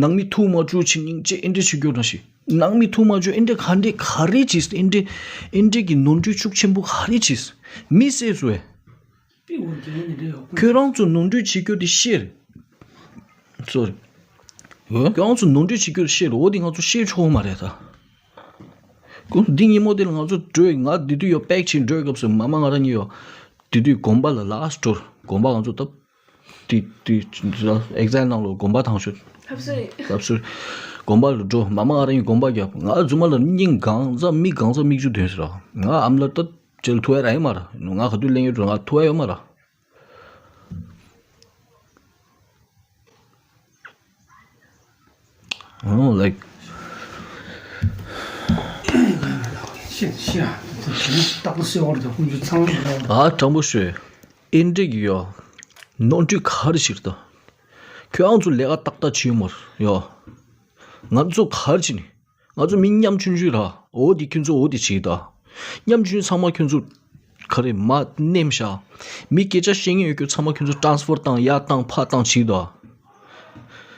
ནང་མི་ཐུག་མ་བཅུག་ཕྱི་ཉིན་གཅིག་ཨིན་དྲི་བྱེད་རྒྱུ་ན་ཞིག་ནང་མི་ཐུག་མ་བཅུག་ཨིན་དྲི་ཧན་དྲི་ག་རེ་བྱས། ཨིན་དྲི་ཨིན་དྲི་གི་ནོར་འཁྲུལ་ཤུགས་ཆེན་པོ་ག་རེ་བྱས། མི་བསད་སོང་བས། ཁྱོད་རང་ཚོ་ནོར་འཁྲུལ་བྱེད་རྒྱུ་དེ་ཤེས་རེད། སོ་རི། ཁྱོད་རང་ཚོ་ནོར་འཁྲུལ་བྱེད་རྒྱུ་དེ་ཤེས་རེད། འོ་དེ་ང་ཚོ་ཤེས་ཆོག་མ་རེད་ད། ཀུན་འདི་ཉིན་མོ་དེ་ལ་ང་ཚོ་འགྲོ་ཡི། ང་དེ་དུས་ཡོ་པེག་བྱས་འགྲོ་ཡི་སྐབས་སུ་མ་མ་ང་རང་གཉིས་ཡོ། དེ་དུས་དགོན་པ་ལ་ལཱ་སི་ཊི་ཊུར་དགོན་པ་ང་ཚོ་ད། དེ་དེ་ཨེག་ཛའི་ལི་ནང་ལོ་དགོན་པ་ཐང་ཤོད། ལབ་སུ་རེད། ལབ་སུ་རེད། དགོན་པ་ལ་འགྲོ་མ་མ་ང་རང་གཉིས་དགོན་པ་རྒྱབ། ང་རྫུན་མ་ལ་སྙིང་གང་ཟག་མི་གང་ཟག་མིག་ཆུ་ཐོན་ཟེར་ར། ང་ཨ་མ་ལ་ད་ཅེལ་ཐུ་ཨེ་ར་ཨེ་མ་ར། ང་ག་དུས་ལེན་ཡོད་འགྲོ་ང་ཐུ་ཨེ་ཡོད་མ་ར། ཨོ་ལའིཀ། ཤི་ཤི་ཨ། རྟག་ཏུ་སེ་བར་དུ་ཀུན་སྤྱོད་ཚང་མ་རེད། ཨ་དྲང་པོ་ཤོད། ཨིན་དྲི་གི་ཡོ། ནོར་འཁྲུལ་ག་རེ་ཞིག་རེད་ད། ཁྱོད་རང་ཚོ་ལས་ཀ་ཏག་ཏག་བྱེད་མོར་ཡོ། ང་ཚོ་ག་རེ་བྱེད་ནི། ང་ཚོ་མི་ཉམ་ཆུང་ཆུང་ར། འོ་དེ་ཁྱོད་ཚོ་འོ་དེ་བྱེད་ད། ཉམ་ཆུང་ཚང་མ་ཁྱོད་ཚོ་ག་རེ་མ་ནེམ་ཤ། མི་སྐད་ཆ་བཤད་མཁན་ཡོད་ཁྱོད་ཚང་མ་ཁྱོད་ཚོ་ཊ་རན་སི་ཕར་བཏང་ཡར་བཏང་ཕར་བཏང་བྱེད་ད།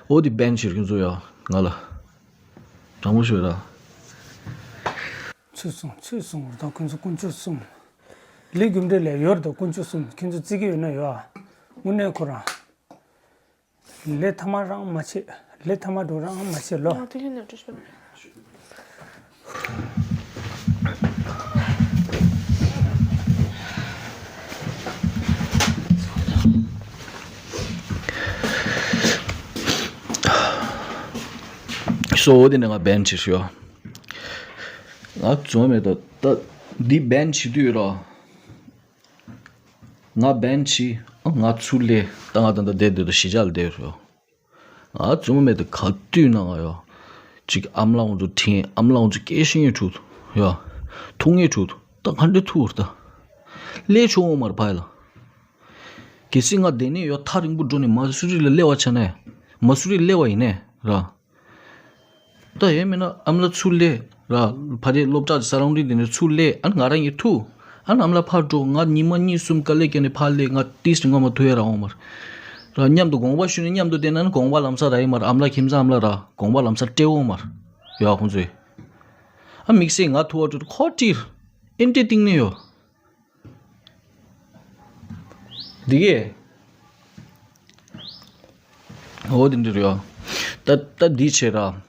འོ་དེ་བན་བྱེད་ཁྱོད་ཚོ་ཡ་ང་ལ། དྲང་པོ་ཤོད་ར། ཚུད་སོང་ཚུད་སོང་ར་ད་ཁྱོད་ཚོ་དཀོན་མཆོག་གསུམ། ལས་རྒྱུ་འབྲས་ལས་ཡོད་ར་ད་དཀོན་མཆོག་གསུམ་ཁྱོད་ཚོ་བརྩི་གི་ཡོད་ན་ཡོད་ཨ། དངོས་གནས་ཁོ་རང་། ལས་ཐ་མ་རང་མ་བྱེད། ལས་ཐ་མ་འགྲོ་རང་མ་བྱེད་ལོ། ང་དེ་ལས་ནོར་འཁྲུལ་བྱས་པ་རེད། གཙོ་བོ་དེ་ནི་ང་བན་བྱེད་ཤོག་ང་བཙོང་མེད་ད་ད་འདི་བན་བྱེད་དུས་ར། ང་བན་བྱེད་ཨ་ང་ཚུར་ལས་ད་ང་ད་ད་བསྡད་སྡོད་ད་གཞིས་ཆགས་ལ་བསྡད་ཤོག་ང་བཙོང་མེད་ད་ག་དུས་ན་ང་ཡོ། ཅིག་ཨམ་ལག་ང་ཚོ་འཐེན་ཨམ་ལག་ང་ཚོ་སྐད་ཤེས་ངེས་ཁྲུད་ཡོ། ཐུག་ངེས་ཁྲུད་ད་ག་འདྲ་ཐུག་ད། ལས་ཆོག་འོང་མར་ཕ་ཡ་ལ། གལ་སྲིད་ང་བསྡད་ནས་ཡོ་ཐག་རིང་པོ་འགྲོ་ནས་མ་སུ་རི་ལ་སླེབས་པ་ཆ་ནས་མ་སུ་རི་སླེབས་པ་ཡིན་ནས་ར། ད་ཡོད་མིན་ན་ཨམ་ལ་ཚུར་སླེབས་ར། ཕ་དེ་སློབ་གྲྭ་ས་རང་རིགས་དེ་ནས་ཚུར་སླེབས་ཨ་ང་རང་གཉིས་ཐུག་ཨ་ཨམ་ལ་ཕར་འགྲོ་ང་ཉི་མ་གཉིས་གསུམ་དཀའ་ལས་བརྒྱབ་ནས་ཕར་སླེབས་ང་ཏིས་རིང་པོ་མ་ཐུག་ཡ་རང་འོང་མར། ར་མཉམ་དུ་དགོངས་པ་ཞུས་ནས་མཉམ་དུ་བསྡད་ན་ནི་དགོངས་པ་ལམ་སང་རག་ཡིན་མར་ཨམ་ལ་ཁྱིམ་ཚང་ཨམ་ལ་ར་དགོངས་པ་ལམ་སང་སྤྲད་འོང་མར། ཡ་ཁོང་ཚོས། ཨ་དམིགས་བསལ་ང་ཐུག་པ་འགྲོ་ཁོ་ཏིར་ཨིན་ཏི་ཏིང་ནི་ཡོ། འདི་གས། འོ་དེ་འདྲ་རེད་ཡ། ད་ད་འདི་བྱས་ར།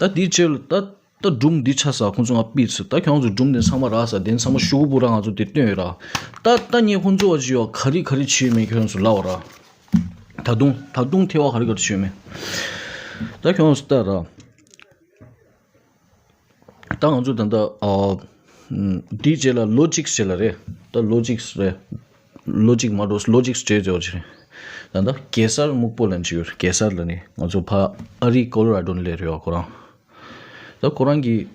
ད་འདི་བྱས་ལ་ད་ད་སྒྲུང་འདི་ཆ་ས་ཁོང་ཚོ་ང་པིས་ད་ཁྱོད་ཚོ་སྒྲུང་དེ་ཚང་མ་རག་ས་དེ་ཚང་མ་ཤུ་གུ་པུ་ར་ང་ཚོ་དེ་བཏོན་ཡོད་ར། ད་ད་ངས་ཁོང་ཚོ་བ་ཅི་ཡོ་ག་རི་ག་རི་བྱས་མེད་ཁྱོད་ཚོ་ལབ་པ་ར། ད་དུང་ད་དུང་ཐེ་བ་ག་རི་ག་རི་བྱས་མེད། ད་ཁྱོད་ཚོ་ལྟ་ར། ད་ང་ཚོ་ད་ལྟ་ཨ། འདིའི་རྗེས་ལ་ལོ་གཅིག་རྗེས་ལ་རེད། ད་ལོ་གཅིག་རེད། ལོ་གཅིག་མ་འགྲོ་ལོ་གཅིག་སྤྲད་བྱས་བྱས། ད་ལྟ་གེ་སར་སྨུག་པོ་ལབ་ཅིག་ཡོད་རེད། གེ་སར་ལབ་ནི་ང་ཚོ་ཕ་ཨ་རི་ཀོ་ལོ་ར་ཌོ་ནས་སླེབས་རེད་བ་ཁོ་རང་། ད་ཁོ་རང་གིས་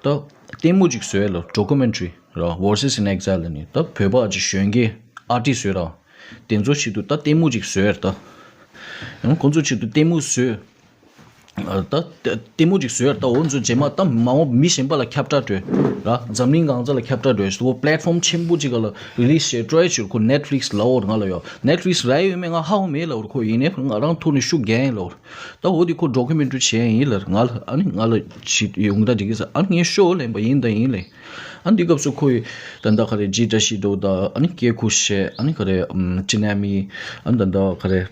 ད་ལྟད་མོ་ཅིག་བཟོས་ལ་ཌོ་ཀུ་མེན་ཊ་རི་ར་Voices in Exile ལབ་ནི་ད་བོད་པ་ཅིག་གཞོན་སྐྱེས་ཨར་ཊིསི་ཡོད་ར། དེ་ཚོ་ཆེད་དུ་ད་ལྟད་མོ་ཅིག་བཟོས་ར་ད། ཡང་ཁོ་ཚོ་ཆེད་དུ་ལྟད་མོ་བཟོས། ད་ལྟད་མོ་ཅིག་བཟོས་ད་འོ་ཚོ་རྗེས་མ་ད་མ་འོངས་མི་གཞན་པ་ལ་ཁྱབ་བསྒྲགས་སྤྲོད་ར། འཛམ་གླིང་གང་ས་ལ་ཁྱབ་བསྒྲགས་སྤྲོད་ཟེར་བོ་པི་ལེ་ཊི་ཕོམ་ཆེན་པོ་ཅིག་ག་ལ་རི་ལི་སི་བྱས་སྤྲོད་ཡ་ཅིག་ཁོ་ནེཊ་ཕི་ལིག་སི་ལབ་འོར་ང་ལ་ཡོ། ནེཊ་ཕི་ལིག་སི་རག་ཡོད་མེད་ང་ཧ་གོ་མེད་ལབ་འོར་ཁོ་ཡིན་ནའི་ང་རང་ཐོག་ནས་ཤུགས་རྒྱག་ཡིན་ལབ་འོར། ད་འོ་དེ་ཁོ་ཌོ་ཀུ་མེན་ཊ་རི་བྱས་ཡིན་ལབ་ང་ལ་ཨ་ནི་ང་ལ་ཅིག་ཡོང་ད་འགྲིག་གི་ས་ཨ་ནི་ངས་ཤོ་ལེན་པ་ཡིན་ད་ཡིན་ལེ། ཨ་ནི་འདི་སྐབས་སུ་ཁོ་ཡི་ད་ད་ག་རེ་ཇི་ཏྲ་ཤི་ཏོ་ད་ཨ་ནི་ཀེ་ཁུ་ཤེ་ཨ་ནི་ག་རེ་ཅི་ན་མི་ཨ་ནི་ད་ད་ག་རེ།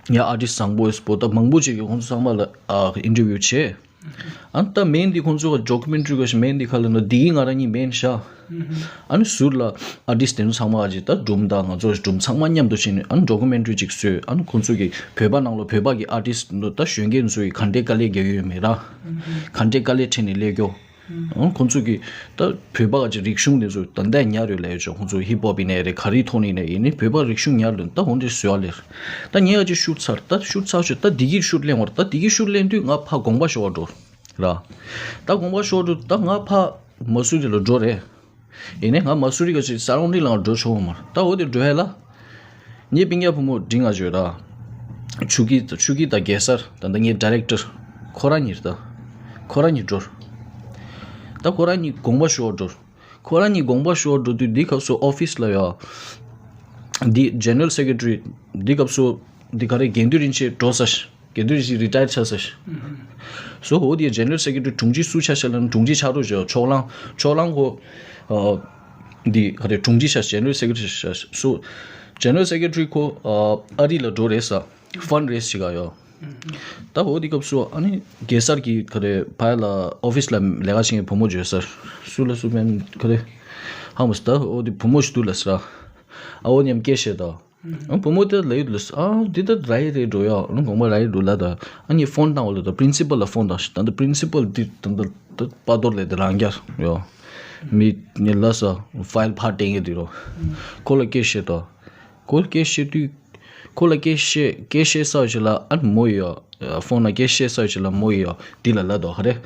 ཡ་ཨར་ཊིསི་བཟང་པོ་ཡོད་པོ་ད་མང་པོ་ཅིག་གིས་ཁོང་ཚོ་ཚང་མ་ལ་ཨ་ཨིན་ཊར་བིའུ་བྱས། ཨ་ད་མེན་འདི་ཁོང་ཚོ་ཌོ་ཀུ་མེན་ཊ་རི་ག་ཞིག་མེན་འདི་ཁ་ལ་ན་འདི་གི་ང་རང་གཉིས་མེན་ཤག་ཨ་ནི་ཟུར་ལ་ཨར་ཊིསི་དེ་ཚོ་ཚང་མ་ཨ་ཅི་ད་སྒྲུང་དང་ང་ཚོ་སྒྲུང་ཚང་མ་མཉམ་དུ་བྱས་ནས་ཨ་ནི་ཌོ་ཀུ་མེན་ཊ་རི་ཅིག་བཟོས་ཨ་ནི་ཁོང་ཚོ་གི་བོད་པ་ནང་ལ་བོད་པ་གི་ཨར་ཊིསི་ད་གཞོན་སྐྱེས་ཚོ་གི་ག་འདྲའི་དཀའ་ལས་རྒྱག་ཡོད་མེད་ར། ག་འདྲའི་དཀའ་ལས་འཕྲད་ནས་སླེབས་ཀྱོ། ཨང་ཁོང་ཚོ་གིས་ད་བོད་པ་ག་ཅིག་རིག་གཞུང་དེ་ཚོ་ད་ལྟ་ཉར་ཡོད་ལབ་ཡོད་ཅོག་ཁོང་ཚོ་ཧིབ་ཧོབ་ཡིན་ནའི་རེད་ག་རེའི་ཐོག་ནས་ཡིན་ནའི་ཡིན་ནའི་བོད་པ་རིག་གཞུང་ཉར་ལོན་ད་འོན་ཏེ་བཟོས་པ་ལེར། ད་ངས་ག་ཅིག་ཤུར་ཚར་ད་ཤུར་ཚར་ཤོད་ད་འདི་གིས་ཤུར་ལེན་བར་ད་འདི་གིས་ཤུར་ལེན་དུས་ང་ཕ་དགོངས་པ་ཞོག་འགྲོ་ར། ད་དགོངས་པ་ཞོག་འགྲོ་ད་ང་ཕ་མ་སུ་རི་ལ་འགྲོ་རེད། ཡིན་ནའི་ང་མ་སུ་རི་ག་ཅིག་ས་རོང་རི་ལ་འགྲོ་ཆོག་མ་ད་འོ་དེ་འགྲོ་ཧེ་ལ། ངའི་སྤུན་ཀྱག་བུ་མོ་འབྲིང་ང་བརྗོད་ར། ཆུ་སྐྱིད་ཆུ་སྐྱིད་དང་རྒྱལ་སར་ད་ལྟ་ངའི་ཌི་རེག་ཊར་ཁོ་རང་གཉིས་རེད་ད། ཁོ་རང་གཉིས་འགྲོ། ད་ཁོ་རང་གཉིས་དགོངས་པ་ཞུ་བར་འགྲོ། ཁོ་རང་གཉིས་དགོངས་པ་ཞུ་བར་འགྲོ་དུས་འདི་སྐབས་སུ་ཨོ་ཕི་སི་ལ་ཡ། འདི་ཇེ་ནེ་རལ་སེ་ཀེ་ཊ་རི་འདི་སྐབས་སུ་འདི་ག་རེ་དགེ་འདུན་རིན་ཆེན་འགྲོ་ས་ཞིག་དགེ་འདུན་རིན་ཆེན་རི་ཊ་ཡར་ཆགས་ས་ཞིག་སོ་འོ་དེ་ཇེ་ནེ་རལ་སེ་ཀེ་ཊ་རི་དྲུང་ཆེ་སུ་ཆགས་ཤག་ལབ་ན་དྲུང་ཆེ་ཆགས་རོགས་བྱོས་ཕྱོགས་གླང་ཕྱོགས་གླང་ཁོ། འདི་ག་རེ་དྲུང་ཆེ་ཆགས་ཇེ་ནེ་རལ་སེ་ཀེ་ཊ་རི་ཆགས་སོ། ཇེ་ནེ་རལ་སེ་ཀེ་ཊ་རི་ཁོ་ཨ་རི་ལ་འགྲོ་རེད་ས་ཕན་རེ་ཟི་ཞིག་ག་ཡོ། ད་འོ་དེ་སྐབས་སུ་ཨ་ནི་གེ་སར་གྱི་ག་རེ་ཕ་ཡ་ལ་ཨོ་ཕི་སི་ལ་ལས་ཀ་བྱེད་མཁན་བུ་མོ་བརྗོད་ས་སུ་ལ་སུ་མེན་ག་རེ་ཧ་མ་སི་ད་འོ་དེ་བུ་མོ་ཞིག་འདུག་ལ་ཟེར་ཨ་འོ་མཉམ་སྐད་བཤད་ད། ཨང་བུ་མོ་དེ་ལ་ཡོད་ལ་ཨ་འདི་ད་ར་ཡི་རེད་འགྲོ་ཡ་ཨང་དགོངས་པ་ར་ཡི་འགྲོ་ལ་ད་ཨ་ནི་ཕོན་བཏང་བ་ལ་ད་པི་རིན་སི་པལ་ལ་ཕོན་བཏང་ཞིག་ད་ད་པི་རིན་སི་པལ་འདི་ད་ད་ད་པ་དོར་ལས་དེ་རང་རྒྱལ་ཡོ། མི་ནི་ལ་ས་ཕ་ཡལ་ཕར་བཏང་གི་འདི་རོ། ཁོ་ལ་སྐད་བཤད་ད། ཁོ་ལ་སྐད་བཤད་དུས་ཁོ་ལ་སྐད་བཤད་སྐད་བཤད་ས་ཞིག་ལ་ཨ་ནི་མོ་ཡོ། ཕོན་ལ་སྐད་བཤད་ས་ཞིག་ལ་མོ་ཡོ་འདི་ལ་ལ་དོ་ཧ་རེ།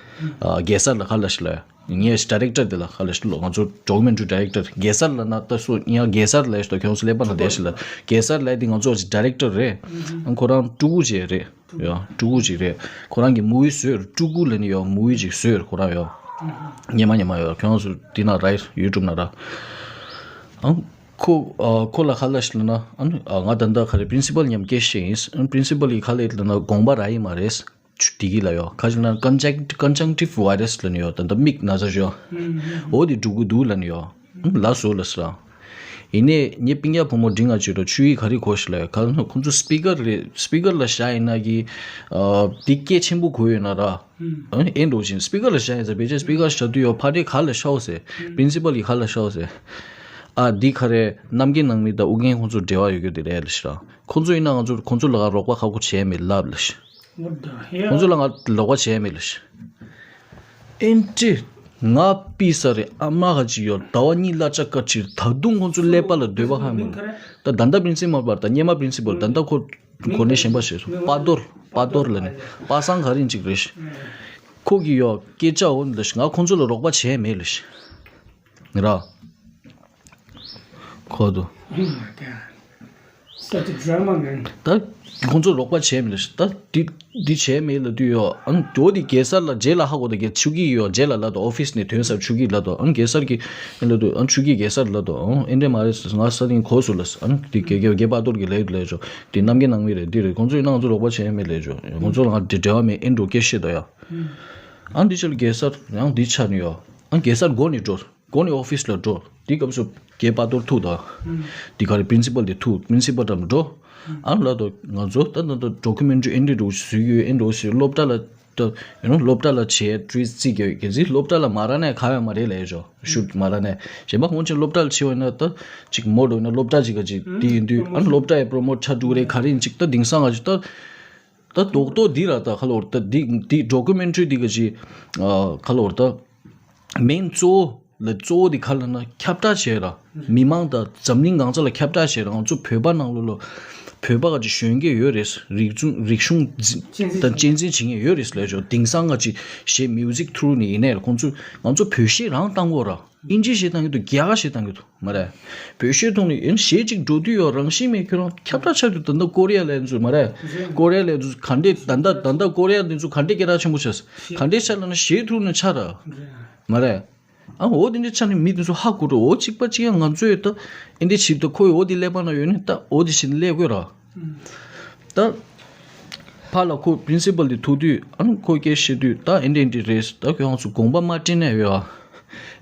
གེ་སར་ལ་ཁ་ལ་ཞིག་ལ། ངས་ཌི་རེག་ཊར་དེ་ལ་ཁ་ལ་ཞུ་ལོ་ང་ཚོ་ཌོ་ཀུ་མེན་ཊ་རི་ཌི་རེག་ཊར་གེ་སར་ལ་ན་ད་སུ་ཡང་གེ་སར་ལ་ཞུ་ཁྱོད་ཚོ་ཀླད་པ་ན་བསྡད་ཞིག་ལ་གེ་སར་ལ་དེ་ང་ཚོ་ཌི་རེག་ཊར་རེད། ཨང་ཁོ་རང་ཕྲུ་གུ་ཅིག་རེད་ཡོ་ཕྲུ་གུ་ཅིག་རེད་ཁོ་རང་གི་མུ་ཝི་བཟོས་ཕྲུ་གུ་ལ་ནི་ཡོ་མུ་ཝི་ཅིག་བཟོས་ཁོ་རང་ཡོ། ཉི་མ་ཉི་མ་ཡོ་ཁྱོད་ཚོ་དེ་ན་ར་ཡུ་ཊུབ་ན་ར། ཨང་ཁོ་ཁོ་ལ་ཁ་ལ་ཞིག་ལ་ན་ཨང་ང་ད་ལྟ་ཁ་རེ་པི་རིན་སི་པལ་མཉམ་སྐད་བཤད་ཡིན་པི་རིན་སི་པལ་གི་ཁ་ལ་ལ་ན་དགོངས་པ་ར་ཡི་མ་རེད། ཆུ་དེ་གི་ལ་ཡོ། ཁ་ཅིག་ན་ཀོན་ཇེག་ཀོན་ཇེག་ཊིབ་ཝའི་རས་ལ་ནི་ཡོ། ད་ལྟ་མིག་ན་ཚ་ཞོ། འོ་དེ་འགྲོ་གི་འདུག་ལ་ནི་ཡོ། ལ་སོ་ལ་སྲ། ཡིན་ནའི་ངའི་སྤུན་ཀྱག་བུ་མོ་འབྲིང་ང་ཅིག་རོ་ཆུ་ཡི་ག་རེ་གོ་ཤི་ལ་ཡོ། ག་ལ་ན་ཁོང་ཚོ་སྤི་ཀར་རེད་སྤི་ཀར་ལ་བཞག་ཡིན་ན་གི། དེ་སྐད་ཆེན་པོ་གོ་ཡོད་ན་ར། ཨེ་འགྲོ་བཞིན་སྤི་ཀར་ལ་བཞག་ཡིན་ཟེར་བེད་སྤྱད་སྤི་ཀར་བཞག་དུས་ཡོ་ཕ་དེ་ག་ལ་ཤའོ་ཟེར། པི་རིན་སི་པལ་གི་ག་ལ་ཤའོ་ཟེར། ཨ་འདི་ག་རེ་རྣམ་རྒྱལ་ནང་མི་དང་ཨུ་རྒྱན་ཁོང་ཚོ་འབྲེལ་བ་ཡོད་རྒྱུ་དེ་རེད་ལ་ཤི་ར། ཁོང་ཚོ་ཡིན་ན་ང་ཚོ་ཁོང་ཚོ་ལ་ག་རོགས་པ་ཁག་པོ་བྱས་མེད་ལབ་ལ་ཤི། ཁོང་ཚོ་ལ་ང་ལོག་པ་བྱས་མེད་ལ། ཨེ་འདྲས་ང་ཕི་ས་རེད། ཨ་མ་ག་ཅིག་ཡོད། ཟླ་བ་གཉིས་གླ་ཆ་ག་ཅིག་ད་དུང་ཁོང་ཚོ་ཀླད་པ་ལ་འདོད་པ་ཧ་མི་ད་ད་ལྟ་པིན་སི་མ་པར་ད་སྙེ་མ་པིན་སི་པལ་ད་ལྟ་ཁོ་གོ་གནས་གཞན་པ་ཞེས་སོ། པ་ཏོར་པ་ཏོར་ལ་ནི་པ་སང་ག་རིན་ཅིག་རེད། ཁོ་གི་ཡོད་སྐད་ཆ་འོ་ལ་ང་ཁོང་ཚོ་ལ་རོགས་པ་བྱས་མེད་ལ། ར། ཁོ་དུ། Oh my God. Such a drama, man. ད་ཁོང་ཚོ་རོགས་པ་བྱས་མི་ལ་ད་འདི་འདི་བྱས་མེད་ལ་དུས་ཡོ། ཨ་ནི་དོ་དི་གེ་སར་ལ་རྗེས་ལ་ཧ་གོ་ད་གེ་ཆུ་གི་ཡོ་རྗེས་ལ་ལ་དོ་ཨོ་ཕིས་ནས་ཐོན་སར་ཆུ་གི་ལ་དོ་ཨ་ནི་གེ་སར་གི་ལ་དོ་ཨ་ནི་ཆུ་གི་གེ་སར་ལ་དོ་ཨ་ཨེ་འདྲས་མ་རེད་ང་ས་དིང་གོ་སུ་ལ་ཨ་ནི་དི་གེ་གེ་གེ་པ་ཏོར་གི་ལས་ལས་ཆོ་དི་ནམ་གེ་ནང་མི་རེད་འདི་རེད། ཁོང་ཚོ་ཡིན་ན་ང་ཚོ་རོགས་པ་བྱས་མེད་ལས་ཆོ། ཁོང་ཚོ་ལ་ང་འདི་འབྲེལ་བ་མེད་ཨེ་འགྲོ་སྐད་བཤད་དོ་ཡ། ཨ་ནི་འདི་ཆ་ལ་གེ་སར་ཡང་འདི་ཆ་ནི་ཡོ། ཨ་ནི་གེ་སར་མགོ་ནས་འགྲོ། གོ་ནི་ཨོ་ཕིས་ལ་འགྲོ། དེ་སྐབས་སུ་རྒྱའི་པ་ཏོར་ཐུག་ད། དེ་ག་རེ་པིན་སི་པལ་དེ་ཐུག་པིན་སི་པལ་འགྲམ་འགྲོ། ཨ་ལ་དོ་ང་ཚོ་ད་ད་ད་ཌོ་ཀུ་མེན་ཊི་རི་ཨེ་འདྲ་འགྲོ་བཟོས་ཡོད་ཨེ་འགྲོ་བཟོས་སློབ་གྲྭ་ལ་ད་ཡོ་ནོ་སློབ་གྲྭ་ལ་བྱས་བྲིས་རྩིས་རྒྱག་གི་ཟིག་སློབ་གྲྭ་ལ་མ་ར་ནས་ག་ཡ་མ་རེད་ལས་ཞོ་ཤུད་མ་ར་ནས་གཞན་པ་ཧོན་ཆེན་སློབ་གྲྭ་ལ་ཆེ་བ་ཡིན་ན་ད་ཅིག་མོ་འགྲོ་ཡིན་ན་སློབ་གྲྭ་ཅིག་ག་ཅིག་དེ་ཡིན་དུས་ཨ་སློབ་གྲྭ་ཡི་པྲོ་མོ་ཊི་ཆ་འགྲོ་རེད་ག་རེ་ཡིན་ཅིག་ད་དེང་སང་ང་ཅིག་ད་ད་རྡོག་རྡོག་འདི་ར་ད་ཁ་ལོར་ད་འདི་འདི་ཌོ་ཀུ་མེན་ཊི་རི་འདི་ག་ཅིག་ཁ་ལོར་ད། མིང་གཙོ་བོ་ལ་གཙོ་བོ་དེ་ག་ལ་ན་ཁྱབ་བསྒྲགས་བྱས་ར། མི་མང་དང་འཛམ་གླིང་གང་ས་ལ་ཁྱབ་བསྒྲགས་བྱས་ར་ང་ཚོ་བོད་པ་ནང་ལོ་ལོ་བོད་པ་ག་ཅིག་གཞོན་སྐྱེས་ཡོད་རེད། རིག་གཞུང་རིག་གཞུང་འཛིན་དང་གཅེས་འཛིན་བྱེད་མཁན་ཡོད་རེད་ལས་ཆོག་དེང་སང་ག་ཅིག་གཞས་མིའུ་ཟིག་ཐུ་རུ་ནས་ཡིན་ནའི་ཁོང་ཚོས་ང་ཚོ་བོད་གཞས་རང་བཏང་གོ་ར། ཨིན་ཇི་གཞས་བཏང་གི་འདུག་རྒྱ་གར་གཞས་བཏང་གི་འདུག་མ་རེད། བོད་གཞས་ཐོག་ནས་ཡིན་གཞས་གཅིག་འགྲོ་དུས་ཡོད་རང་བཞིན་མེད་ཁྱོད་རང་ཁྱབ་བསྒྲགས་ཆགས་དུས་ད་ལྟ་ཀོ་རི་ཡ་ལ་ཡིན་ཚུལ་མ་རེད། ཀོ་རི་ཡ་ལ་ཡིན་ཚུལ་ག་འདྲས་ད་ལྟ་ད་ལྟ་ཀོ་རི་ཡ་ལ་ཡིན་ཚུལ་ག་འདྲས་སྐད་གྲགས་ཆེན་པོ་ཆགས་ག་འདྲས་ཆགས་ལ་ན་གཞས་ཐུག་ན་ཆགས་ར། མ་རེད། ཨ་འོ་དེ་འདྲས་ཆགས་ནས་མི་དེ་ཚོ་ཧ་གོ་འགྲོ་འོ་གཅིག་པ་གཅིག་ཡང་ང་ཚོས་ད་ཨེ་འདྲས་བྱེད་ད་ཁོ་ཡི་འོ་དེ་ཀླད་པ་ན་ཡོད་ནས་ད་འོ་དེ་བྱེད་ནས་ཀླད་དགོས་ར། ད། ཕར་ལ་ཁོ་པི་རིན་སི་པལ་དེ་ཐུག་དུས་ཨ་ནི་ཁོ་སྐད་བཤད་དུས་ད་ཨེ་འདྲས་འདྲས་རེད་ད་ཁྱོད་རང་ཚོ་དགོངས་པ་མ་དྲན་ནས་ཡོད་ཨ།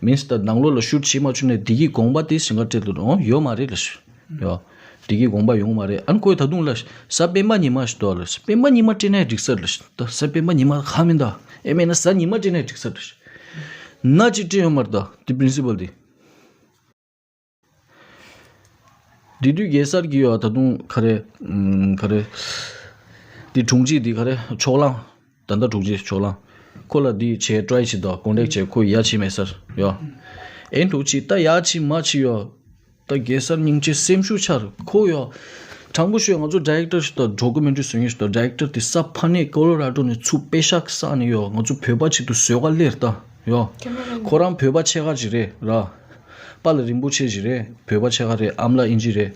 མིན་སི་ད་ནང་ལོགས་ལ་ཤུད་བྱེད་མ་བཅུག་ནས་འདི་གི་དགོངས་པ་དེ་ཟིན་ག་སྤྲད་འདུག་ཨོ་ཡོད་མ་རེད་ལ་ཤི། ཡོད། འདི་གི་དགོངས་པ་ཡོང་མ་རེད་ཨ་ནི་ཁོས་ད་དུང་ལ་ཤི། གཟའ་སྤེན་པ་ཉི་མ་ཞིག་འདུག་ལ་ཤི། སྤེན་པ་ཉི་མ་སྤྲད་ནས་འགྲིག་ས་ལ་ཤི། ད་གཟའ་སྤེན་པ་ཉི་མ་ག་མིན་ད་ཨེ་མེད་ན་གཟའ་ཉི་མ་སྤྲད་ནས་འགྲིག་ས་ལ་ཤི། ན་ཅིག་སྤྲད་ཡོད་མ་རེད་ད་དེ་པི་རིན་སི་པལ་དེ། དེ་དུས་རྒྱལ་སར་གྱི་ཡོད་ད་དུང་ག་རེ། ཨམ། ག་རེ། དེ་དྲུང་ཆེ་དེ་ག་རེ་ཕྱོགས་གླང་། ད་ལྟ་དྲུང་ཆེ་ཕྱོགས་གླང་། ཁོ་ལ་དེ་བྱས་ཀྲའི་བྱེད་དོ་ཀོན་ཊེག་བྱས་ཁོ་ཡ་བྱེད་མེད་སར་ཡོད། ཨེ་དྲུང་ཆེ་ད་ཡ་བྱེད་མ་བྱེད་ཡོད། ད་རྒྱལ་སར་སྙིང་རྗེ་སེམས་ཤུགས་ཆག་ཁོ་ཡོད། དྲང་པོ་ཤོད་ང་ཚོ་ཌི་རེག་ཊར་ཞིག་དང་ཌོ་ཀུ་མེན་ཊི་རི་བཟོ་མཁན་ཞིག་དང་ཌི་རེག་ཊར་དེ་ས་ཕ་ནས་ཀོ་ལོ་ར་ཌོ་ནས་ཚུར་པེ་ཤག་བསགས་ནས་ཡོད་ང་ཚོ་བོད་པ་ཆེད་དུ་བཟོས་ག་སླེབས་ད་ཡོད། ཁོ་རང་བོད་པ་ཆེ་ཁག་ཅིག་རེད་ར། པཱ་ལགས་རིན་པོ་ཆེ་ཞིག་རེད། བོད་པ་ཆེ་ཁག་རེད། ཨ་མ་ལགས་ཨིན་ཇི་རེད།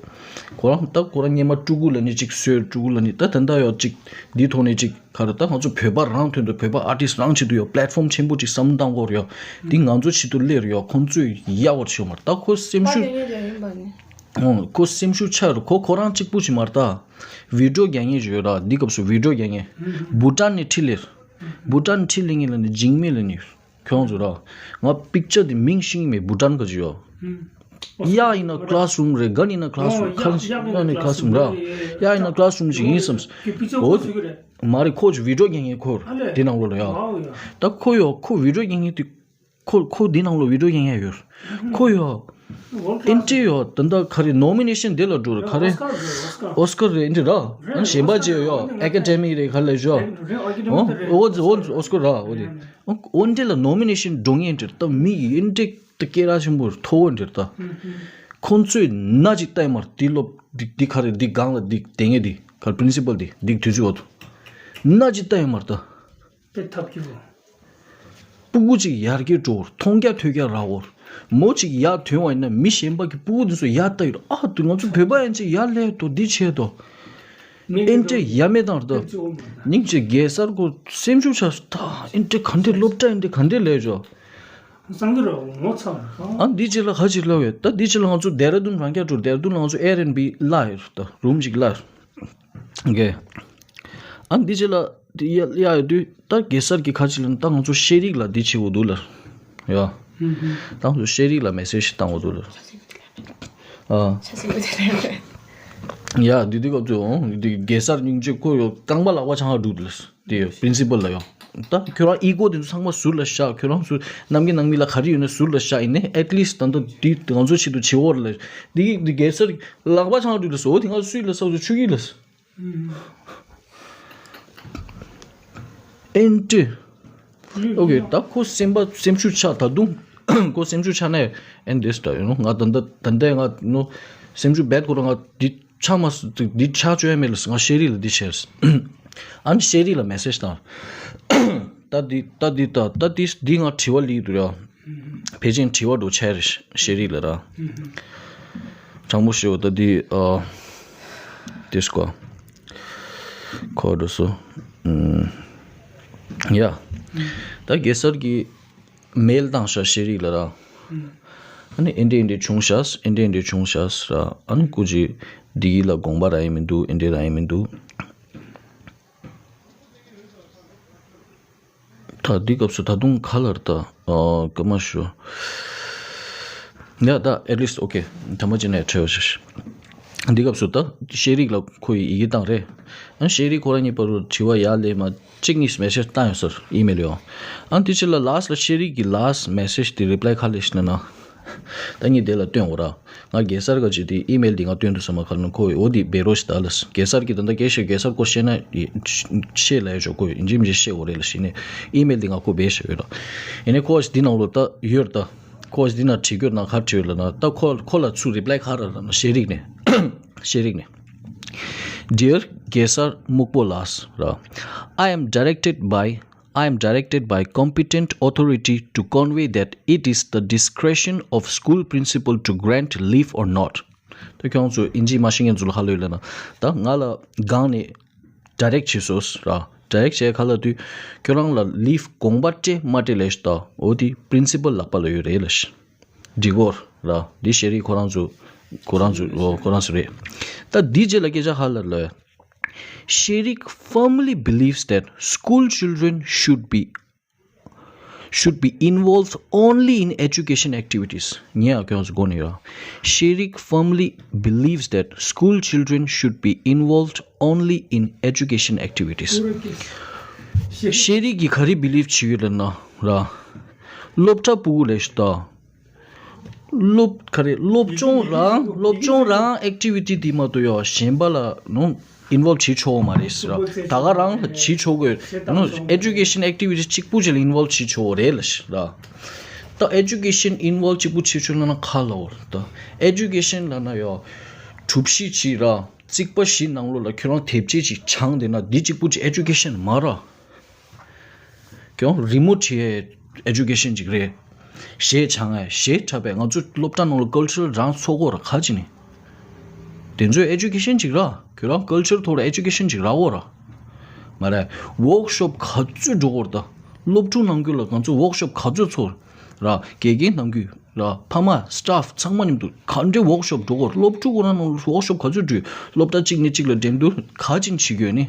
ཁོ་རང་ད་ཁོ་རང་སྔོན་མ་སྤྲུལ་སྐུ་ལབ་ནས་ཅིག་བཟོས་སྤྲུལ་སྐུ་ལབ་ནས་ད་ད་ལྟ་ཡོད་ཅིག་འདིའི་ཐོག་ནས་ཅིག་ག་རེ་ད་ང་ཚོ་བོད་པ་རང་དོན་དུ་བོད་པ་ཨར་ཊིསི་རང་ཆེད་དུ་ཡོད་པི་ལེཊ་ཕོམ་ཆེན་པོ་ཅིག་བསམ་བློ་བཏང་དགོས་རེད་ཡོད། འདི་ང་ཚོ་ཆེད་དུ་སླེབས་རེད་ཡོད། ཁོང་ཚོས་ཡག་པོ་བྱེད་མ་རེད་ད་ཁོ་སེམས་པ་ཤུགས་ཡོད་ཡོད་ཡིན་པ་ནི། ཨོ་ཁོ་སེམས་ཤུགས་ཆག་རེད་ཁོ་ཁོ་རང་གཅིག་པུ་ཅིག་མ་རེད་ད། བི་ཌི་ཡོ་རྒྱག་མཁན་ཅིག་ཡོད་ར་འདི་སྐབས་སུ་བི་ཌི་ཡོ་རྒྱག་མཁན། བྷུ་ཊན་ནས་ཁྲིད་སླེབས། བྷུ་ཊན་ནས་ཁྲིད་སླེབས་མཁན་ལ་ནི་འཇིགས་མེད་ལ་ནི། ཁྱོད་ཚོ་ར། ང་པིག་ཅར་དེ་མིང་ཤེས་ཀྱི་མེད་བྷུ་ཊན་ག་ཅི་ཡོད། གཡག་ཡིན་ན་ཀླ་སི་རུམ་རེད། གན་ཡིན་ན་ཀླ་སི་རུམ་ཁར་ཡིན་ན་ཀླ་སི་རུམ་ར། གཡག་ཡིན་ན་ཀླ་སི་རུམ་ཞིག་ཡིན་བསམ། འོ། མ་རེད་ཁོ་ཅིག་བི་ཌི་ཡོ་རྒྱག་མཁན་ཁོ་དེ་ནང་ལོགས་ལ་ཡོད། ད་ཁོ་ཡོད་ཁོ་བི་ཌི་ཡོ་རྒྱག་མཁན་དེ། ཁོ་ཁོ་དེ་ནང་ལོགས་བི་ཌི་ཡོ་རྒྱག་མཁན་ཡོད། ཁོ་ཡོད། ཨེ་འདྲས་ཡོད་ད་ལྟ་ག་རེ་ནོ་མི་ནེ་ཤན་དེ་ལ་འགྲོ་རེད་ག་རེ། ཨོ་སྐར་རེད་ཨེ་འདྲས་ར། ཨ་ནི་གཞན་པ་ཅིག་ཡོད་ཨེ་ཀ་ཌེ་མི་རེད་ག་ལ་ཞོ། ཨོ་ཨོ་ཨོ་ཨོ་སྐར་ར་ཨོ་དེ། ཨོ་འདྲས་ལ་ནོ་མི་ནེ་ཤན་འགྲོ་ངེས་འདྲས་ད་མི་ཡིན་འདྲས་ད་སྐད་གྲགས་ཆེན་པོ་མཐོ་བོ་འདྲས་ད། ཁོང་ཚོས་ན་ཅིག་ལྟ་ཡི་མར་འདི་སློབ་འདི་འདི་ག་རེ་འདི་སྒང་ལ་འདི་དེ་ངས་འདི་ག་རེ་པི་རིན་སི་པལ་འདི་འདི་དུས་ཚོད་འོ་དུ། ན་ཅིག་ལྟ་ཡི་མར་ད། དཔེ་ཐབས་སྐྱོ། སྤུ་གུ་གཅིག་ཡར་རྒྱས་འགྲོ་བར་མཐོང་རྒྱ་ཐོས་རྒྱ་རག་འོར། མོ་གཅིག་ཡར་ཐོན་བ་ཡིན་ན་མི་གཞན་པ་གི་སྤུ་གུ་འདི་ཚོ་ཡར་ལྟ་ཡོད་ཨ་དུ་ང་ཚོ་བོད་པ་ཡན་ཆད་ཡར་སླེབས་དོ་འདི་བྱས་དོ། ཨེ་འདྲས་ཡ་མེད་དང་ར་ད། སྙིང་རྗེ་རྒྱལ་སར་གོ་སེམས་ཤུགས་ཆག་སོང་ད་ཨེ་འདྲས་ག་འདྲས་སློབ་གྲྭ་ཨེ་འདྲས་ག་འདྲས་ལས་འཇོག་སང་གི་རོ་ངོ་ཚ་བ་རེད། ཨ་འདི་ཅི་ལ་ཧ་ཅི་ལ་ཡོད་ད་འདི་ཅི་ལ་ང་ཚོ་ཌེ་ར་ཌུན་རང་རྒྱ་འགྲོ་ཌེ་ར་ཌུན་ལ་ང་ཚོ་ཨེར་ཨེན་བི་ལ་ཡོད་ད་རུམ་ཅིག་ལ་ཡོད། ཨོ་ཀེ། ཨ་འདི་ཅི་ལ་འདི་ཡ་ཡ་ཡོད་དུས་ད་གེ་སར་གྱི་ཁ་ཅིག་ལ་ད་ང་ཚོ་ཤེས་རིག་ལ་འདི་བྱེད་དགོས་འདུག་ལ། ཡ། ད་ང་ཚོ་ཤེས་རིག་ལ་མེ་སེ་ཇི་བཏང་དགོས་འདུག་ལ། ཨ། ཡ་འདི་འདི་སྐབས་ཚོད་འོང་འདི་གེ་སར་སྙིང་རྗེ་ཁོ་ཡོད་རྐང་པ་ལག་པ་ཆང་ཧ་འགྲུབ་ལ། དེ་ཡོད་པི་རིན་སི་པལ་ལ་ཡོད། ད་ཁྱོད་རང་ཨི་གོ་དེ་ཚོ་ཚང་མ་ཟུར་ལ་བཞག་ཁྱོད་རང་ཚོ་ནམ་གྱི་ནང་མི་ལ་ག་རེ་ཡོད་ན་ཟུར་ལ་བཞག་ཡིན་ནའི་ཨེཊ་ལིསི་ཊི་ད་ལྟ་འདི་ང་ཚོ་ཆེད་དུ་བྱེད་འོར་ལ། འདི་འདི་གེ་སར་ལག་པ་ཆང་ཧ་འགྲུབ་ལ་ཟོ་དེ་ང་ཚོ་སུས་ལ་ས་ཚོ་ཆུ་གི་ལ། ཨེན་ཏི། ཨོ་ཀེ། ད་ཁོ་སེམས་པ་སེམས་ཤུགས་ཆག་ད་དུང་ཁོ་སེམས་ཤུགས་ཆག་ནས། ཨེན་དེ་སི་ད་ཡོད་ནོ། ང་ད་ལྟ་ད་ལྟ་ང་ནོ་སེམས་ཤུགས་བེད་ཁོ་རང་ང་འདི་ཆག་མ་སོང་། འདི་ཆག་བཅོས་ཡ་མེད་ལ། ང་ཤེ་རི་ལ་འདི་བྱས། ཨ་ནི་ཤེ་རི་ལ་མེ་སེ་ཇི་བཏང་། ད་འདི་ད་འདི་ད་ད་འདི་འདི་ང་དྲི་བ་སླེབས་འདུག་ཡ། ཕལ་ཆེར་དྲི་བ་འགྲོ་ཆེ་རེད་ཤེ་རི་ལ་ར། དྲང་པོ་ཞུ་བ་ད་འདི་ཨ། དེ་སྐོར་ཁོ་འགྲོ་སོ། ཨུམ། ཡ། ད་གེ་སར་གྱི་མེལ་བཏང་ཤག་ཤེ་རི་ལ་ར། ཨ་ནི་ཨེ་འདྲས་ཨེ་འདྲས་བྱུང་ཤག་ཨེ་འདྲས་ཨེ་འདྲས་བྱུང་ཤག་ར། ཨ་ནི་སྐུ་མཁྱེན་འདི་གི་ལ་དགོངས་པ་རག་ཡི་མི་འདུག་ཨེ་འདྲས་རག་ཡི་མི་འདུག་ད་འདི་སྐབས་སུ་ད་དུང་ག་ལ་རེད་ད། ཨ། སྐར་མ་ཞུ། ཡ་ད་at least okay། ཐ་མ་ཅི་ནས་ཁྲེལ་བ་ཞིག་འདི་སྐབས་སུ་ད་ཤེ་རི་ལ་ཁོ་ཡི་ཡི་གེ་བཏང་རེད། ཨ་ཤེ་རི་ཁོ་རང་གཉིས་བར་དུ་དྲི་བ་ཡ་ལས་མ་གཅིག་གཉིས་མེ་སེ་ཇི་བཏང་ཡོད་ས་རེད། ཨི་མེལ་ཡོང་། ཨ་དེ་ཕྱི་ལ་ལ་སི་ཊི་ལ་ཤེ་རི་གི་ལ་སི་ཊི་མེ་སེ་ཇི་དེ་རི་པ་ལའི་ག་ལས་ཤི་ན་ན། ད་ངས་དེ་ལ་སྟོན་འོ་ར། ང་གེ་སར་ག་ཅིག་དེ་ཨི་མེལ་འདི་ང་སྟོན་དུ་བསམ་པ་ག་ལ་ཁོ་འོ་དེ་བེ་རོ་ཞིག་ད་ལ་གེ་སར་གི་ད་ལྟ་སྐད་ཤེས་གེ་སར་ཁོ་ཤེས་ན་ཤེས་ལ་ཡ་ཞོག་ཁོ་ཡིན་གཅིག་མིན་གཅིག་ཤེས་འོ་རེད་ལ་ཤེས་ནས་ཨི་མེལ་འདི་ང་ཁོ་བེ་ཤེས་ཡོད་ར། ཡིན་ནས་ཁོ་འདི་ནང་ལོ་ད་ཡོད་ར་ད། ཁོ་འདི་ན་བྲིས་ཡོད་ན་ག་བྲིས་ཡོད་ལ་ན་ད་ཁོ་ཁོ་ལ་ཚུར་རི་པ་ལའི་ག་ར་ལ་ན་ཤེ་རི་ནས་ཤེ་རི་ནས། Dear གེ་སར་སྨུག་པོ་ལགས་ར། I am directed by I am directed by competent authority to convey that it is the discretion of school principal to grant leave or not. ད་ཁྱོད་ཚོ་ཨིན་ཇི་མ་ཤེས་མཁན་ཚོ་ལ་ཧ་ལོས་ལ་ན། ད་ང་ལ་སྒང་ནས་ཌའི་རེག་བྱས་སོང་ར། ཌའི་རེག་བྱས་ག་ལ་དུས་ཁྱོད་རང་ལ་ལིབ་དགོངས་པ་སྤྲད་མ་སྤྲད་ལས་ད་འོ་དེ་པི་རིན་སི་པལ་ལག་པ་ལ་ཡོད་རེད་ལ་ཤི། འགྲིག་གོ་ར། འདི་ཤེ་རི་ཁོ་རང་ཚོ་ཁོ་རང་ཚོ་ཁོ་རང་ཚོ་རེད། ད་འདི་རྗེས་ལ་སྐད་ཆ་ཧ་ལ་ལ། Sherik firmly believes that school children should be should be involved only in education activities. ངས་ཨ་ཁྱོད་ཚོ་གོ་ནི་ཡོད། Sherik firmly believes that school children should be involved only in education activities. ཤེ་རི་གི་ག་རེ་བི་ལིབ་བྱེད་ཡོད་ལ་ན་ར། སློབ་གྲྭ་ཕྲུ་གུ་ལས་ཤི་ད། སློབ་ག་རེ་སློབ་སྦྱོང་རང་སློབ་སྦྱོང་རང་ཨེག་ཊི་བི་ཊི་འདི་མ་གཏོགས་ཡོ་གཞན་པ་ལ་ནོ་ཨིན་ཝོལབ་བྱེད་ཆོག་མ་རེད་ཟེར་ར། ད་ག་རང་ལ་བྱེད་ཆོག་གི་ནོ་ཨེ་ཇུ་ཀེ་ཤན་ཨེག་ཊི་བི་ཊི་གཅིག་པུ་ཅིག་ལ་ཨིན་ཝོལབ་བྱེད་ཆོག་རེད་ལ་ཤི་ར། ད་ཨེ་ཇུ་ཀེ་ཤན་ཨིན་ཝོལབ་གཅིག་པུ་བྱེད་ཆོག་ལ་ན་ག་ལ་འོ་ར། ད་ཨེ་ཇུ་ཀེ་ཤན་ལ་ན་ཡོ་གྲུབ་གཞི་བྱེད་ར། རྩིག་པ་བཞི་ནང་ལོགས་ལ་ཁྱོད་རང་དེབ་ཆས་ཅིག་སྦྱངས་བསྡད་ན་འདི་གཅིག་པུ་ཅིག་ཨེ་ཇུ་ཀེ་ཤན་མ་ར། ཁྱོད་རང་རི་མོ་བྲིས་ཨེ་ཇུ་ཀེ་ཤན་ཅིག་རེད། གཞས་སྦྱང་ཨེ་གཞས་འཁྲབ་ཨེ་ང་ཚོ་སློབ་གྲྭ་ནང་ལ་ཀལ་ཅར་རང་ཚོགས་གོ་ར་ག་ཅི་ནི། དེ་ཚོ་ཨེ་ཇུ་ཀེ་ཤན་ཅིག་ར། ཁྱོད་རང་ཀལ་ཅར་ཐོག་ལ་ཨེ་ཇུ་ཀེ་ཤན་ཅིག་ར་འོ་ར། མ་རེད། ཝོག་ཤོབ་ག་ཚོད་འགྲོ་གོ་ར་ད། སློབ་ཕྲུག་ནང་ཁུལ་ལ་ང་ཚོ་ཝོག་ཤོབ་ག་ཚོད་ཚོགས་ར། དགེ་རྒན་ནང་ཁུལ་ར། ཕ་མ་སི་ཊཕ་ཚང་མ་མཉམ་དུ་ག་འདྲའི་ཝོག་ཤོབ་འགྲོ་གོ་ར། སློབ་ཕྲུག་ཁོ་རང་ནང་ཝོག་ཤོབ་ག་ཚོད་འགྲོ། སློབ་གྲྭ་གཅིག་ནས་གཅིག་ལ་འགྲན་བསྡུར་ག་ཅིན་བྱེད་དགོས་ནི།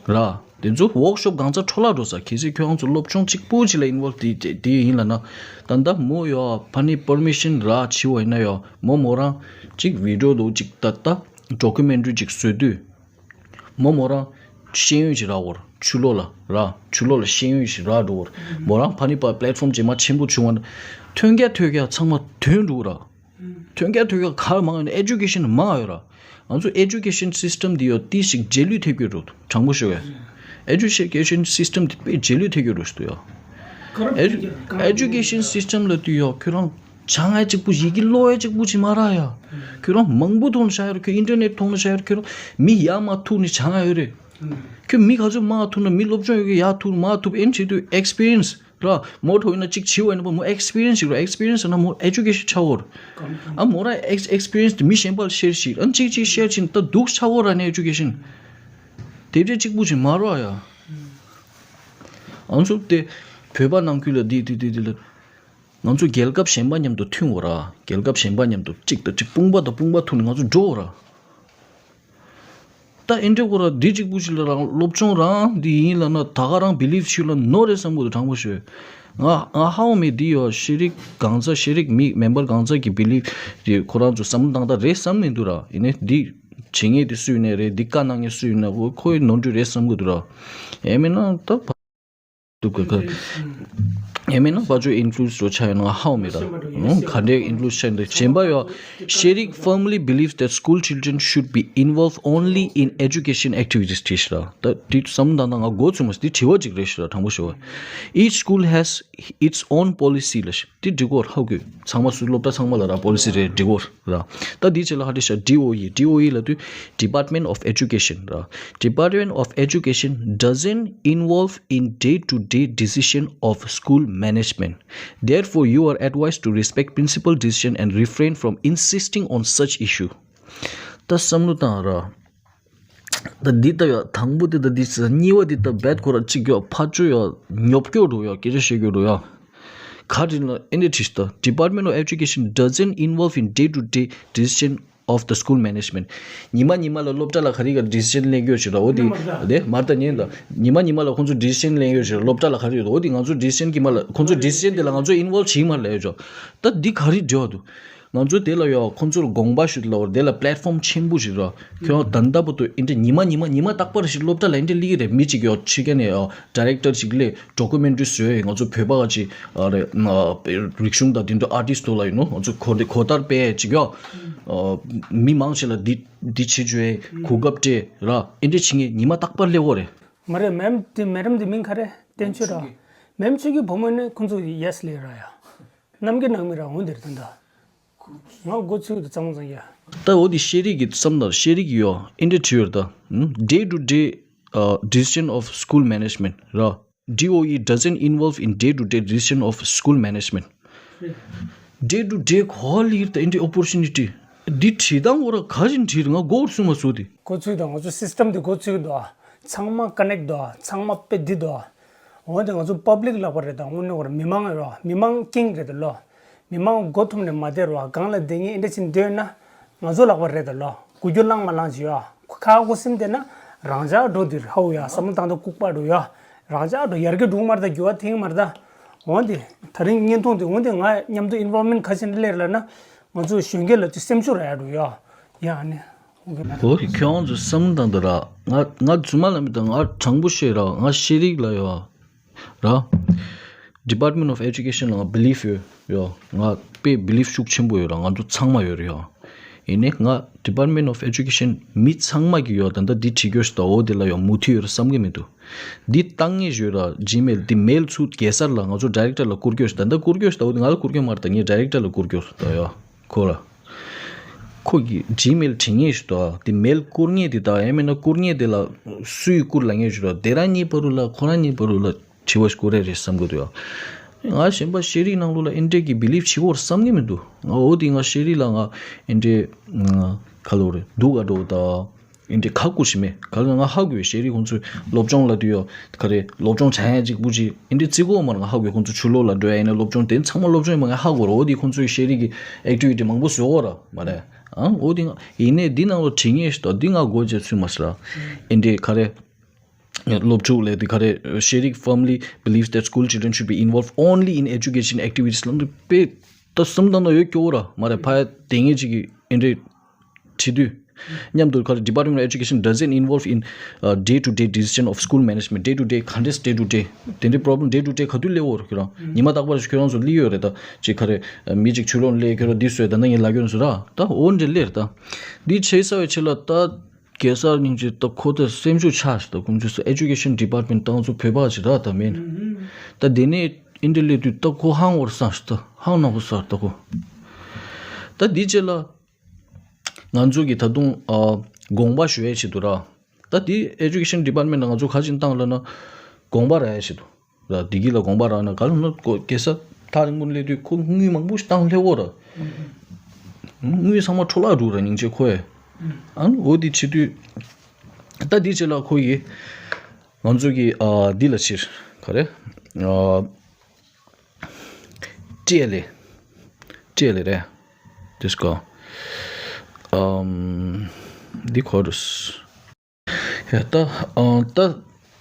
ར། དེ་ཚོ་ཝོག་ཤོབ་གང་ཚ་འཕྲོ་བརླག་འགྲོ་ས། གལ་སྲིད་ཁྱོད་རང་ཚོ་སློབ་སྦྱོང་གཅིག་པུ་ཅིག་ལ་ཨིན་ཝོལབ་དེ་དེ་ཡིན་ལ་ན། ད་ལྟ་མོ་ཡོ་ཕ་ནི་པར་མི་ཤན་ར་བྱི་བ་ཡིན་ན་ཡོ་མོ་མོ་རང་གཅིག་བི་ཌི་ཡོ་དུ་གཅིག་ད་ལྟ་ཌོ་ཀུ་མེན་ཊ་རི་གཅིག་བཟོས་དུས། མོ་མོ་རང་ཤེས་ཡོན་ཅིག་རག་གོ་ར། ཆུ་ལོག་ལ་ར། ཆུ་ལོག་ལ་ཤེས་ཡོན་ཅིག་རག་འགྲོ་གོ་ར། མོ་རང་ཕ་ནི་པ་པི་ལེཊ་ཕོམ་རྗེས་མ་ཆེན་པོ་བྱུང་བ་ན། ཐོན་རྒྱ་ཐོས་རྒྱ་ཚང་མ་ཐོན་འགྲོ་གོ་ར། ཐོན་རྒྱ་ཐོས་རྒྱ་གར་མང་ཡོད་ན་ཨེ་ཇུ་ཀེ་ཤན་མང་ཡོད་ར། ང་ཚོ་ཨེ་ཇུ་ཀེ་ཤན་སིས་ཊམ་འདི་ཡོ་ཏི་ཞིག་རྗེས་ལུས་ཐེབས་ཀྱི་རུ་དྲང་པོ་ཞུ་བས། ཨེ་ཇུ་ཀེ་ཤན་སིས་ཊམ་འདི་དཔེ་རྗེས་ལུས་ཐེབས་ཀྱི་རུ་ཞུ་ཡོ། ཨེ་ཇུ་ཨེ་ཇུ་ཀེ་ཤན་སིས་ཊམ་ལ་དུས་ཡོ་ཁྱོད་རང་སྦྱང་ཡ་གཅིག་པུ་ཡི་གེ་ཀློག་ཡ་གཅིག་པུ་ཅིག་མ་རག་ཡ། ཁྱོད་རང་མང་པོ་ཐོག་ནས་བྱ་ཡ་ར། ཁྱོད་ཨིན་ཊར་ནེཊ་ཐོག་ནས་བྱ་ཡ་ར། ཁྱོད་རང་མི་ཡ་མ་ཐུག་ནས་སྦྱང་ཡ་ཡོད་རེད། ཁྱོད་མི་ག་ཚོད་མ་ཐུག་ན་མི་སློབ་སྦྱོང་ཡོད་གི་ཡ་ཐུག་མ་ཐུག་ཨེན་བྱེད་དུས་ཨེག་སི་པི་རི་ཡན་སི། ར། མོ་ཐོག་ཡིན་ན་གཅིག་བྱིའུ་ཡིན་ན་མོ་ཨེག་སི་པི་རི་ཡན་སི་ཞིག་ར། ཨེག་སི་པི་རི་ཡན་སི་ཡིན་ན་མོ་ཨེ་ཇུ་ཀེ་ཤན་ཆགས་འོར། ཨ་མོ་ར་ཨེག་ཨེག་སི་པི་རི་ཡན་སི་དེ་མི་གཞན་པ་ལ་ཤེར་ཞིག་ཨ་གཅིག་གཅིག་ཤེར་ཕྱིན་ད་སྡུག་ཆགས་འོར་ར་ནས་ཨེ་ཇུ་ཀེ་ཤན། དེབ་ཆས་གཅིག་པུ་ཞིག་མ་རོ་ཡ། ཨང་ཚུགས་དེ་བོད་པ་ནང་ཁུལ་ལ་འདི་འདི་འདི་འདི་ལ། ང་ཚོ་རྒྱལ་ཁབ་གཞན་པ་མཉམ་དུ་མཐུན་འོ་ར། རྒྱལ་ཁབ་གཞན་པ་མཉམ་དུ་གཅིག་དང་གཅིག་དཔུང་པ་དང་དཔུང་པ་ཐུག་ནས་ང་ཚོ་འགྲོ་འོ་ར། ད་ཨེ་འདྲ་གོ་ར་འདི་གཅིག་པུ་ཞིག་ལ་རང་སློབ་སྦྱོང་རང་འདི་ཡིན་ལ་ན་ད་ག་རང་བི་ལིབ་ཞིག་ལ་ནོར་རེད་བསམ་གི་འདུག་དྲང་པོ་ཤོད། ང་ང་ཧ་འོ་མེད་འདི་ཡོ་ཤེ་རིག་གང་ཚ་ཤེ་རིག་མི་མེམ་བར་གང་ཚ་གི་བི་ལིབ་དེ་ཁོ་རང་ཚོ་བསམ་བློ་བཏང་ད་རེད་བསམ་མི་འདུག་ར། ཡིན་ནའི་འདི་བྱེད་ངེས་དེ་སུ་ཡིན་ནའི་རེད། འདི་བཀའ་གནང་ངེས་སུ་ཡིན་ནའི་ཁོ་ཁོའི་ནོར་འཁྲུལ་རེད་བསམ་གི་འདུག་ར། ཡིན་མིན་ན་ད་བ་འདུག་ག་ག་ཡང་མིན་ན་ཕར་ཕྱོགས་ཨིན་ཀླུ་སི་ཆགས་ཡོད་ན་ཧ་གོ་མེད་ད། ཨུང་། ག་འདྲའི་ཨིན་ཀླུ་སི་ཆགས་ཡོད་ན། གཞན་པ་ཡོད། Sherik firmly believes that school children should be involved only in education activities ཞེས་ར། ད་དེ་བསམ་བློ་བཏང་ན་ང་མགོ་ཚོས་མ་སོང་། དེ་དྲི་བ་ཅིག་རེད་ཞེས་ར། དྲང་པོ་ཞུ་བ། Each school has its own policy ལ་ཞེས། དེ་འགྲིག་གོ་ར། ཧ་གོ། ཚང་མ་སུ་སློབ་གྲྭ་ཚང་མ་ལ་ར་པོ་ལི་སི་རེད། འགྲིག་གོ་ར། ད་དེའི་རྗེས་ལ་ཧ་འདྲི་ཤག་ཌི་ཨོ་ཨི། ཌི་ཨོ་ཨི་ལབ་དུས་Department of Education ར། Department of Education doesn't involve in day-to-day decision of school management. Therefore, you are advised to respect principal decision and refrain from insisting on such issue. ད་བསམ་བློ་བཏང་ར། ད་འདི་ལྟ་ཡ། དང་པོ་འདི་ད་འདི་ཟེར། གཉིས་པ་འདི་ད་རྦད་ཁོ་ར་གཅིག་ཡོད། ཕར་ཕྱོགས་ཡོད། ཉོབ་སྐྱོ་འགྲོ་ཡོད། སྐད་ཆ་བཤད་རྒྱུ་འགྲོ་ཡོད། ག་རེ་ལ་ཨེ་འདྲ་བྲིས་ཤག་ད། Department of Education doesn't involve in day-to-day decision of the school management. ཉི་མ་ཉི་མ་ལ་སློབ་གྲྭ་ལ་ག་རེ་ག་ཌི་སི་ཤན་ལེན་གྱི་ཡོད་ཞེས་ར། འོ་དེ་དེ་མར་ད་ཉན་ད། ཉི་མ་ཉི་མ་ལ་ཁོང་ཚོ་ཌི་སི་ཤན་ལེན་གྱི་ཡོད་ཞེས་ར། སློབ་གྲྭ་ལ་ག་རེ་ཡོད། འོ་དེ་ང་ཚོ་ཌི་སི་ཤན་གྱི་མ་ལ། ཁོང་ཚོ་ཌི་སི་ཤན་དེ་ལ་ང་ཚོ་ཨིན་ཝོལབ་བྱེད་ཀྱི་མ་རེད་ལབ་ཡོད་ཅོ། ད་འདི་ག་རེ་འབྲེལ་བ་འདུག་ང་ཚོ་དེ་ལ་ཡོད། ཁོང་ཚོར་དགོངས་པ་ཞུ་ལ་བར་དེ་ལ་པླེ་ཊི་ཕོམ་ཆེན་པོ་ཞིག་ར། ཁྱོད་ད་ལྟ་བར་དུ་ཨིན་དྲ་ཉི་མ་ཉི་མ་ཉི་མ་རྟག་པར་ཞིག་སློབ་གྲྭ་ལ་ཨིན་དྲ་སླེབས་ཀྱི་རེད། མི་གཅིག་ཡོད། ཕྱི་རྒྱལ་ནས་ཡོད། ཌི་རེག་ཊར་ཅིག་སླེབས། ཌོ་ཀུ་མེན་ཊི་རི་བཟོས། ང་ཚོ་བོད་པ་ག་ཅིག་ཨ་རེད། ཨ་རིག་གཞུང་དང་དེ་འདྲ་ཨར་ཊིསི་ཊི་ཐོག་ལ་ཡིན་ནོ། ང་ཚོ་གོ་གོ་བསྟར་སྤེལ་ཅིག་ཡོད། ཨ་མི་མང་ཆེ་ལ་འདི་འདི་བྱེད་བཅུག་གོ་སྐབས་སྤྲད་ར། ཨིན་དྲ་བྱེད་མཁན་ཉི་མ་རྟག་པར་སླེབས་ཀྱི་རེད། མ་རེད། མེམ་དེ་མེ་ཌམ་དེ་མིང་ག་རེ། བསྟན་ཆོས་ར། མེམ་ཆོས་ཀྱི་བུ་མོ་ནི་ཁོང་ཚོ་ཡེ་སི་ལབ་ར་ཡ། གནམ་གྱི་ནང་མི་ར་འོང་དེར་ད་ལྟ། ང་མགོ་ཚོས་འདུག་ཙང་ཙང་ཡ། ད་འོ་དེ་ཤེས་རིག་གི་བསམ་ད། ཤེས་རིག་གི་ཡོ་ཨིན་དྲ་བྲིས་ཡོད་ད། Day to day, uh, decision of school management ར། D O E doesn't involve in day to day decision of school management. Day to day ག་ལ་ཡོད་ད་ཨིན་དྲ་ཨོ་པོར་ཅུ་ནི་ཊི། འདི་བྲིས་སྟངས་འོ་ར་ག་རེ་བྲིས་རེད། ང་མགོ་ཚོས་མ་སོང་དེ། མགོ་ཚོས་ད། ང་ཚོ་སིས་ཊམ་དེ་མགོ་ཚོས་འདུག་ཨ། ཚང་མ་ཀ་ནེག་འདུག་ཨ། ཚང་མ་དཔེ་འདི་འདུག་ཨ། འོན་ཏེ་ང་ཚོ་པབ་ལིག་ལབ་པ་རེད་ད། དངོས་གནས་ཁོ་རང་མི་མང་རེད་བ། མི་མང་ཀིང་རེད་ད་ལོ། མི་མང་མགོ་འཐོམ་ནས་མ་བསྡད་རོགས། སྒང་ལ་བསྡད་མཁན་ཨེ་འདྲ་ཅིག་འདོད་ན་ང་ཚོ་ལབ་པ་རེད་ད་ལོ། གུ་གྱུར་བླངས་མ་བླངས་ཅིག་ཡོད། ཁ་ཁོ་སེམས་བསྡད་ན་རང་ཅག་འགྲོ་འདིར་ཧའུ་ཡ་བསམ་བློ་བཏང་ད་ལྐུགས་པ་འགྲོ་ཡ། རང་ཅག་འགྲོ་ཡར་རྒྱས་འགྲོ་མ་རེད་ད། འགྱུར་བ་ཐེངས་མ་རེད་ད། འོན་ཏེ་ད་རིང་བརྙན་ཐུང་དེ་འོན་ཏེ་ང་མཉམ་དུ་ཨིན་བོལ་མེན་ཊི་ག་ཚོད་སླེབས་རེད་ལབ་ན། ང་ཚོ་གཞོན་སྐྱེས་ལ་ཅིག་སེམས་ཤུགས་རག་ཡ་འགྲོ་ཡ། ཡ་ཨ་ནི། ཨོ་ཁེ། ཁྱོད་རང་ཚོ་བསམ་བློ་བཏང་དང་ར། ང་ང་རྫུན་མ་ལབ་མི་དང་། ང་དྲང་པོ་བཤད་ར། ང་ཤེས་རིག་ལ་ཡོད་ར། Department of Education ལ་ང་བི་ལིབ་ཡོད་ཡོད། ང་དཔེ་བི་ལིབ་ཤུགས་ཆེན་པོ་ཡོད་ར། ང་ཚོ་ཚང་མ་ཡོད་རེད་ཡོད། ཡིན་ནའི་ང་Department of Education མི་ཚང་མ་གི་ཡོད་ད་ལྟ་འདི་བྲིས་རྒྱུ་ཞིག་ད། འོ་དེ་ལ་ཡོད་མུ་མཐུད་ཡོད་ར་བསམ་གི་མི་འདུག་འདི་བཏང་ངེས་ཞུས་ར། ཇི་མེལ་འདི་མེལ་ཚུར་གེ་སར་ལ་ང་ཚོ་ཌི་རེག་ཊར་ལ་བསྐུར་རྒྱུ་ཞིག་ད། ད་བསྐུར་རྒྱུ་ཞིག་ད། འོ་དེ་ང་ལ་བསྐུར་རྒྱུ་མ་རེད་ད། ངས་ཌི་རེག་ཊར་ལ་བསྐུར་རྒྱུ་ཞིག་ད་ཡོད་ཁོ་ར། ཁོ་གི་ཇི་མེལ་བྲིས་ངེས་ཞུ་དོ། དེ་མེལ་བསྐུར་ངེས་དེ་དང་ཡང་མིན་ན་བསྐུར་ངེས་དེ་ལ་སུས་བསྐུར་ལབ་ངེས་ཞུ་དོ། དེ་རང་གཉིས་བར་དུ་ལ་ཁོ་རང་གཉིས་བར་དུ་ལ་དྲི་བ་ཞིག་བསྐུར་རེ་རེད་བསམ་གི་འདུག་ཡ། ང་གཞན་པ་ཤེས་རིག་ནང་ལོགས་ལ་ཨེ་འདྲས་ཀྱི་བི་ལིབ་བྱེད་དགོས་བསམ་གི་མི་འདུག་ང་འོ་དེ་ང་ཤེས་རིག་ལ་ང་ཨེ་འདྲས་ཁ་ལོ་རེད་འདུག་ག་འགྲོ་ད། ཨེ་འདྲས་ཁ་བསྐུར་ཞིག་མེད། ག་ལ་ང་ཧ་གོ་བའི་ཤེས་རིག་ཁོང་ཚོས་སློབ་སྦྱོང་ལ་དུས་ཡོད་ག་རེ་སློབ་སྦྱོང་བྱ་ཡ་གཅིག་པུ་ཅིག་ཨེ་འདྲས་བརྩི་གོ་མ་རེད། ང་ཧ་གོ་བའི་ཁོང་ཚོ་ཕྱི་ལོགས་ལ་འགྲོ་ཡ་ཡིན་ན་སློབ་སྦྱོང་དེ་ཚང་མ་སློབ་སྦྱོང་ཡིན་པ་ང་ཧ་གོ་ར། འོ་དེ་ཁོང་ཚོའི་ཤེས་རིག་གི་ཨེག་ཊི་བི་ཊི་མང་པོ་བཟོ་གོ་ར་མ་རེད། ཨང་འོ་དེ་ང་ཡིན་ནའི་འདི་ནང་ལོ་བྲིས་ངེས་ཤིག་ད། འདི་ང་དགོས་བྱས་ཚུལ་མ་ཟེར་ར། ཨེ་འདྲས་ག་རེ་སློབ་ཕྲུག་ལས་དེ་ག་རེ་Sherik firmly believes that school children should be involved only in education activities ལ་འདི་དཔེ་ད་བསམ་བཏང་ན་ཡོད་སྐྱོ་བོ་ར་མ་རེད། ཕ་ཡ་དེ་ངེས་ཅིག་གི་ཨེ་འདྲས་བྲིས་དུས། མཉམ་དུ་ཁ་ལ་Department of Education doesn't involve in, uh, day to day decision of school management. Day to day ག་འདྲས་day to day དེ་འདྲའི་པོ་རོབ་ལེམ་day to day ག་དུས་སླེབས་ཡོད་རེད་ཁྱོད་རང་། ཉི་མ་རྟག་པར་ཁྱོད་རང་ཚོ་སླེབས་ཡོད་རེད་ད། ཅིག་ག་རེ་མི་ཅིག་ཕྱི་ལོགས་ནས་སླེབས་ཁྱོད་རང་འདི་བཟོས་ད་ལྟ་ངས་ལབ་ཡོད་ན་བཟོ་ར། ད་འོ་འདྲས་སླེབས་རེད་ད། འདི་བྱས་ཚར་བའི་ཆེད་ལ་ད་གེ་སར་སྙིང་རྗེ་ད་ཁོ་ད་སེམས་ཤུགས་ཆག་ཞིག་ད། ཁོང་ཚོས་Education Department ད་ང་ཚོ་བོད་པ་ཞིག་ར་ད་མིན། ད་དེ་ནས་ཨེ་འདྲས་སླེབས་དུས་ད་ཁོ་ཧང་བོར་སངས་ཤིག་ད། ཧང་ནག་པོ་སངས་ད་ཁོ། ད་འདི་རྗེས་ལ། ང་ཚོ་གི་ད་དུང་ཨ་དགོངས་པ་ཞུ་ཡས་ཆེད་དུ་ར། ད་དེ་Education Department ལ་ང་ཚོ་ག་ཅིག་བཏང་ལབ་ན། དགོངས་པ་རག་ཡས་ཆེད་དུ་ར། བདེ་སྐྱིད་ལ་དགོངས་པ་རག་ན་ག་ལབ་ན་ཁོ་གེ་སར་ཐག་རིང་པོ་སླེབས་དུས་ཁོ་དངུལ་མང་པོ་ཞིག་བཏང་སླེབས་འོ་ར། དངུལ་ཚང་མ་འཕྲོ་བརླག་འགྲོ་ར་སྙིང་རྗེ་ཁོ་ཡས། ཨ་ནི་འོ་དེ་བྱེད་དུས། ད་དེ་རྗེས་ལ་ཁོ་ཡིས་ང་ཚོ་གི་ཨ་འདི་ལ་ཕྱིར་ག་རེ་ཨ། ཊི་ཨེལ་ཨེ། ཊི་ཨེལ་ཨེ་རེད། དེ་སྐོར། ཨམ། འདི་ཁོ་རུ། ཡ་ད་ཨ་ད་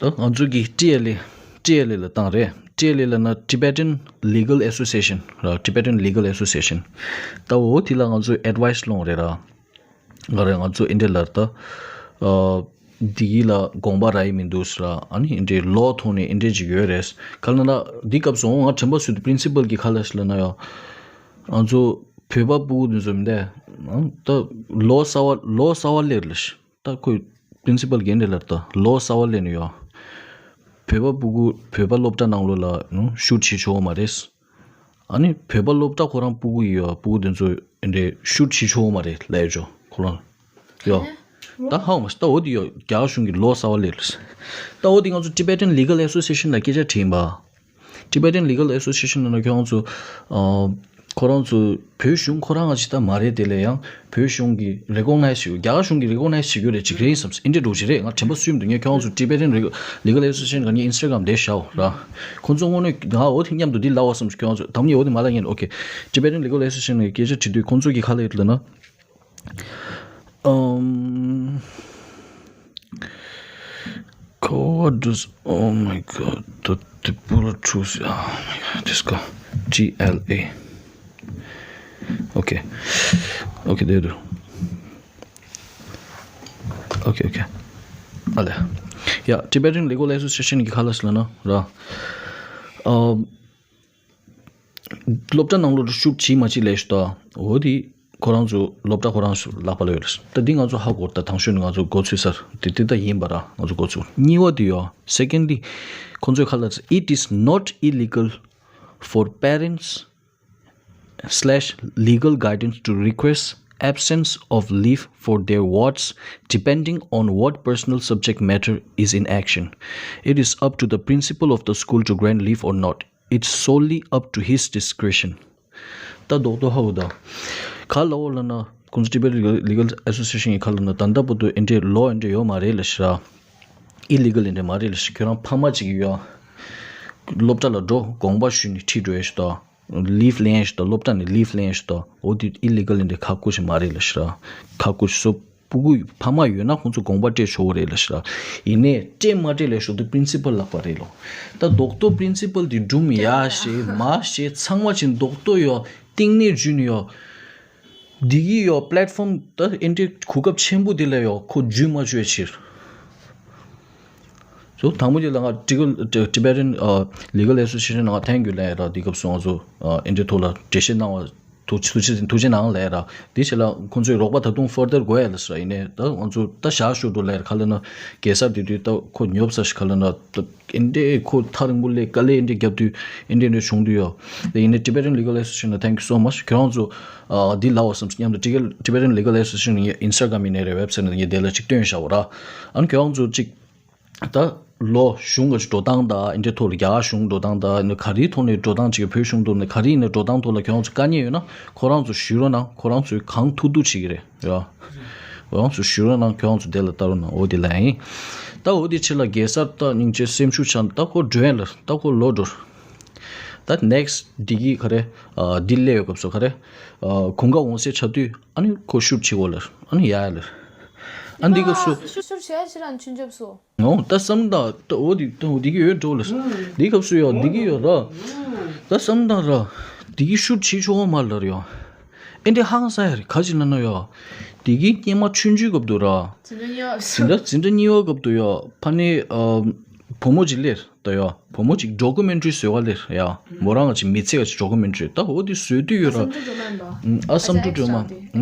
ད་ང་ཚོ་གི་ཊི་ཨེལ་ཨེ། ཊི་ཨེལ་ཨེ་ལ་བཏང་རེད། ཊི་ཨེལ་ཨེ་ལབ་ན་Tibetan Legal Association ར། Tibetan Legal Association ད་འོ་དེ་ལ་ང་ཚོས་ཨེཌ་ཝའེ་སི་སློང་རེད་ར། ག་རེ་ང་ཚོ་ཨེ་འདྲས་ལབ་ད། ཨ། འདི་གི་ལ་དགོངས་པ་རག་གི་མི་འདུག་ཟེར། ཨ་ནི་འདི་ལོ་ཐོག་ནས་འདི་འདྲས་ཅིག་ཡོད་རེད། ག་ལ་ན་འདི་སྐབས་སུ་ང་དྲན་པ་གསོས་དུས་པི་རིན་སི་པལ་གྱི་ཁ་ལ་ཞིག་ལ་ན་ཡང་ང་ཚོ་བོད་པ་སྤུ་གུ་འདི་ཚོ་མི་འདས་ད་ལོ་གསར་བ་ལོ་གསར་བ་སླེབས་ལ་ཞིག་ད་ཁོས་པི་རིན་སི་པལ་གྱིས་འདི་ལ་ད་ལོ་གསར་བ་སླེབས་ནས་ཡོད། བོད་པ་སྤུ་གུ་བོད་པ་སློབ་གྲྭ་ནང་ལོགས་ལ་ནུ་ཤུཊ་བྱེད་ཆོག་མ་རེད། ཨ་ནི་བོད་པ་སློབ་གྲྭ་ཁོ་རང་སྤུ་གུ་ཡི་ཡོད་སྤུ་གུ་དེ་ཚོ་འདྲའི་ཤུཊ་བྱེད་ཆོག་མ་རེད་ལབ་ཡོད་ཅོ་ཁོ་རང་ཡོད། ད་ཧའོ་མ་ཤི་ད་འོ་དེ་ཡོད་རྒྱ་གར་གཞུང་གི་ལོ་གསར་བ་སླེབས་ལ། ད་འོ་དེ་ང་ཚོ་Tibetan Legal Association ལ་སྐད་ཆ་དྲིས་ཡིན་པ། Tibetan Legal Association ལ་ན་ཁྱོད་རང་ཚོ་ཨ། ཁོ་རང་ཚོ་བོད་གཞུང་ཁོ་རང་ང་ཅི་ད་མ་རེད། དེ་ལས་ཡང་བོད་གཞུང་གིས་རེ་ཀོག་ནའི་ཛི་བྱེད་རྒྱུ་རྒྱ་གར་གཞུང་གིས་རེ་ཀོག་ནའི་ཛི་བྱེད་རྒྱུ་རེད་ཅིག་རེད་བསམ་ཨིན་འདྲ་འགྲོ་ཅིག་རེད། ང་དྲན་པ་གསོས་མི་འདུག་ངས་ཁྱོད་རང་ཚོ་Tibetan Legal Association ག་ནས་Instagram་དེ་བཞག་ར། ཁོ་ཚོ་དངོས་གནས་ང་འོ་དེ་མཉམ་དུ་འདི་ལབ་པ་བསམ་ཁྱོད་རང་ཚོ་དམ་ཉིད་འོ་དེ་མ་ལབ་ངས་ཨོ་ཁེ། Tibetan Legal Association གི་སྐད་ཆ་དྲི་དུས་ཁོ་ཚོ་གི་ཁ་ལ་ཡོད་ལ་ན། Um, Kowa does, oh my god, the Tripura truth, oh my god, this guy, T L A. Okay, okay, there you do. Okay, okay. Ale. Yeah, Tibetan Legal Association གི་ཁ་ལ་སླེབས་ན་ར། Um, སློབ་གྲྭ་ནང་ལོགས་ཤུཊ་བྱེད་མ་བྱེད་ལབ་ཤོག་ད། འོ་དེ་ཁོ་རང་ཚོ་སློབ་གྲྭ་ཁོ་རང་ཚོ་ལག་པ་ལ་ཡོད་རེད། ད་འདི་ང་ཚོ་ཧ་གོ་ད་དང་ཤོས་ནི་ང་ཚོ་མགོ་ཚོས་སར་དེ་དེ་ད་ཡིན་པ་ར་ང་ཚོ་མགོ་ཚོས། གཉིས་པ་དེ་ཡོད། Secondly ཁོ་ཚོའི་ཁ་ལ་It is not illegal for parents slash legal guardians to request absence of leave for their wards depending on what personal subject matter is in action. It is up to the principal of the school to grant leave or not. It's solely up to his discretion. ད་རྡོག་རྡོག་ཧ་གོ་ད། ག་ལ་འོ་ལ་ན་ཁོང་ཚོ་Tibet Legal Association གི་ཁ་ལ་ན་ད་ལྟ་བར་དུ་ཨེ་འདྲའི་ལོ་ཨེ་འདྲའི་ཡོད་མ་རེད་ལ་ཤི་ར། ཨི་ལི་གལ་ཨེ་འདྲའི་མ་རེད་ལ་ཤི། ཁྱོད་རང་ཕ་མ་གཅིག་ཡོད། སློབ་གྲྭ་ལ་འགྲོ་དགོངས་པ་ཞུས་ནས་ཁྲིད་འགྲོ་ཡ་ཤི་ད། ལིབ་ལེན་ཡ་ཤི་ད་སློབ་གྲྭ་ནས་ལིབ་ལེན་ཡ་ཤི་ད། འོ་དེ་ཨི་ལི་གལ་ཨེ་འདྲའི་ཁག་པོ་ཞིག་མ་རེད་ལ་ཤི་ར། ཁག་པོ་ཞིག་སོ། སྤུ་གུ་ཕ་མ་ཡོད་ན་ཁོང་ཚོ་དགོངས་པ་སྤྲད་ཆོག་གི་རེད་ལ་ཤི་ར། ཡིན་ནའི་སྤྲད་མ་སྤྲད་ལས་ཤོག་དུ་པི་རིན་སི་པལ་ལག་པ་རེད་ལོ། ད་རྡོག་རྡོག་པི་རིན་སི་པལ་དེ་སྒྲུང་ཡ་ཤེས་མ་ཤེས་ཚང་མ་ཅིག་རྡོག་རྡོག་ཡོ་གཏིང་ནས་འཇུས་ནས་ཡོ། འདི་གི་ཡོ་པི་ལེ་ཊི་ཕོམ་ད་ཨེ་འདྲའི་གོ་སྐབས་ཆེན་པོ་འདི་ལ་ཡོ་ཁོ་འཇུས་མ་བཅོས་ཕྱིར། ཚོ་དང་པོ་ཅིག་ལ་ང་ཊི་གལ་Tibetan Legal Association ནང་ཐེངས་རྒྱུ་ལས་ར། འདི་སྐབས་སུ་ང་ཚོ་ཨེ་འདྲའི་ཐོག་ལ་འགྲེལ་བཤད་གནང་བ། ཐུགས་ཐུགས་རྗེ་ཐུགས་རྗེ་གནང་ལས་ར། དེ་ཕྱི་ལ་ཁོང་ཚོའི་རོགས་པ་ད་དུང་ཕར་དར་དགོས་ཡ་ལ་ཟེར་ཡིན་ནའི་ད་ང་ཚོ་ད་བཞག་ཞོར་དུ་ལས་ར་ཁ་ལ་ན་གེ་སར་དེ་དུས་ད་ཁོ་ཉོབ་ས་ཞིག་ཁ་ལ་ན་ད་ཨེ་འདྲའི་ཁོ་ཐག་རིང་པོ་ལས་དཀའ་ལས་ཨེ་འདྲའི་བརྒྱབ་དུས་ཨེ་འདྲའི་འདྲའི་བྱུང་དུས་ཡོ། དེ་ཡིན་ནའི་Tibetan Legal Association ལ་thank you so much ཁྱོད་རང་ཚོ་འདི་ལབ་པ་བསམ་སྙམ་དུ་Tibetan Legal Association ངའི་Instagram ཡིན་ནའི་རེད་website ནས་ངས་དེ་ལ་ཅིག་སྟོན་བཞག་པ་ར། ཨ་ནི་ཁྱོད་རང་ཚོ་ཅིག་ད་ལོ་གཞུང་གི་འགྲོ་སྟངས་དང་ཨེ་འདྲའི་ཐོག་ལ་རྒྱ་གར་གཞུང་འགྲོ་སྟངས་དང་ཨ་ནི་ག་རེའི་ཐོག་ནས་འགྲོ་སྟངས་ཅིག་བོད་གཞུང་ཐོག་ནས་ག་རེ་ཡིན་ན་འགྲོ་སྟངས་ཐོག་ལ་ཁྱོད་རང་ཚོ་དཀའ་ངལ་ཡོད་ན་ཁོ་རང་ཚོ་ཞུ་རོགས་གནང་། ཁོ་རང་ཚོས་གང་ཐུབ་ཐུབ་བྱེད་ཀྱི་རེད་ཡ། ཁོ་རང་ཚོ་ཞུ་རོགས་གནང་། ཁྱོད་རང་ཚོ་དེ་ལ་ལྟ་རོགས་གནང་། འོ་དེ་ལ་ཡིན། ད་འོ་དེ་ཕྱི་ལ་གེ་སར་ད་སྙིང་རྗེ་སེམས་ཤུགས་ཆག་ད་ཁོ་འགྲོ་ཡ་ལ་ད་ཁོ་ལོ་འགྲོ། ད་next འདི་གི་ག་རེ་འདི་སླེབས་ཡོད་སྐབས་སུ་ག་རེ་གོང་ཁ་འོང་སའི་ཆ་དུས་ཨ་ནི་ཁོ་ཤུཊ་བྱེད་དགོས་ལ་ཨ་ནི་ཡ་ཡ་ལ་ཨ་འདི་སྐབས་སུ། ཤུ་ཤུ་ཤུ་ཤུ་རང་ཆུན་ཆབ་སོ། ཨོ་ད་བསམ་དང་ད་འོ་དེ་ད་འོ་དེ་གི་ཡོད་འགྲོ་ལ། དེ་སྐབས་སུ་ཡོད་དེ་གི་ཡོད་ར། ད་བསམ་དང་ར། དེ་གི་ཤུཊ་བྱེད་ཆོག་མ་ལར་ཡོད། ཨེ་འདྲེ་ཧང་སང་ཡ་རེད་ག་ཅི་ལ་ན་ཡོད། དེ་གི་སྐྱེས་མ་ཆུང་ཆུང་སྐབས་དུ་ར། འཛིན་གྲྭ་གཉིས་པ་འཛིན་གྲྭ་འཛིན་གྲྭ་གཉིས་པ་སྐབས་དུ་ཡོད་ཕ་ནི་བུ་མོ་ཅིག་སླེབས་ད་ཡོད་བུ་མོ་ཅིག་ཌོ་ཀུ་མེན་ཊི་རི་བཟོ་ག་སླེབས་ཡ། མོ་རང་ང་ཅིག་མི་ཚེ་ག་ཅིག་ཌོ་ཀུ་མེན་ཊི་རི་ད་འོ་དེ་བཟོས་དུས་ཡོད་ར། ཨ་བསམ་གྲུབ་སྒྲོལ་མ་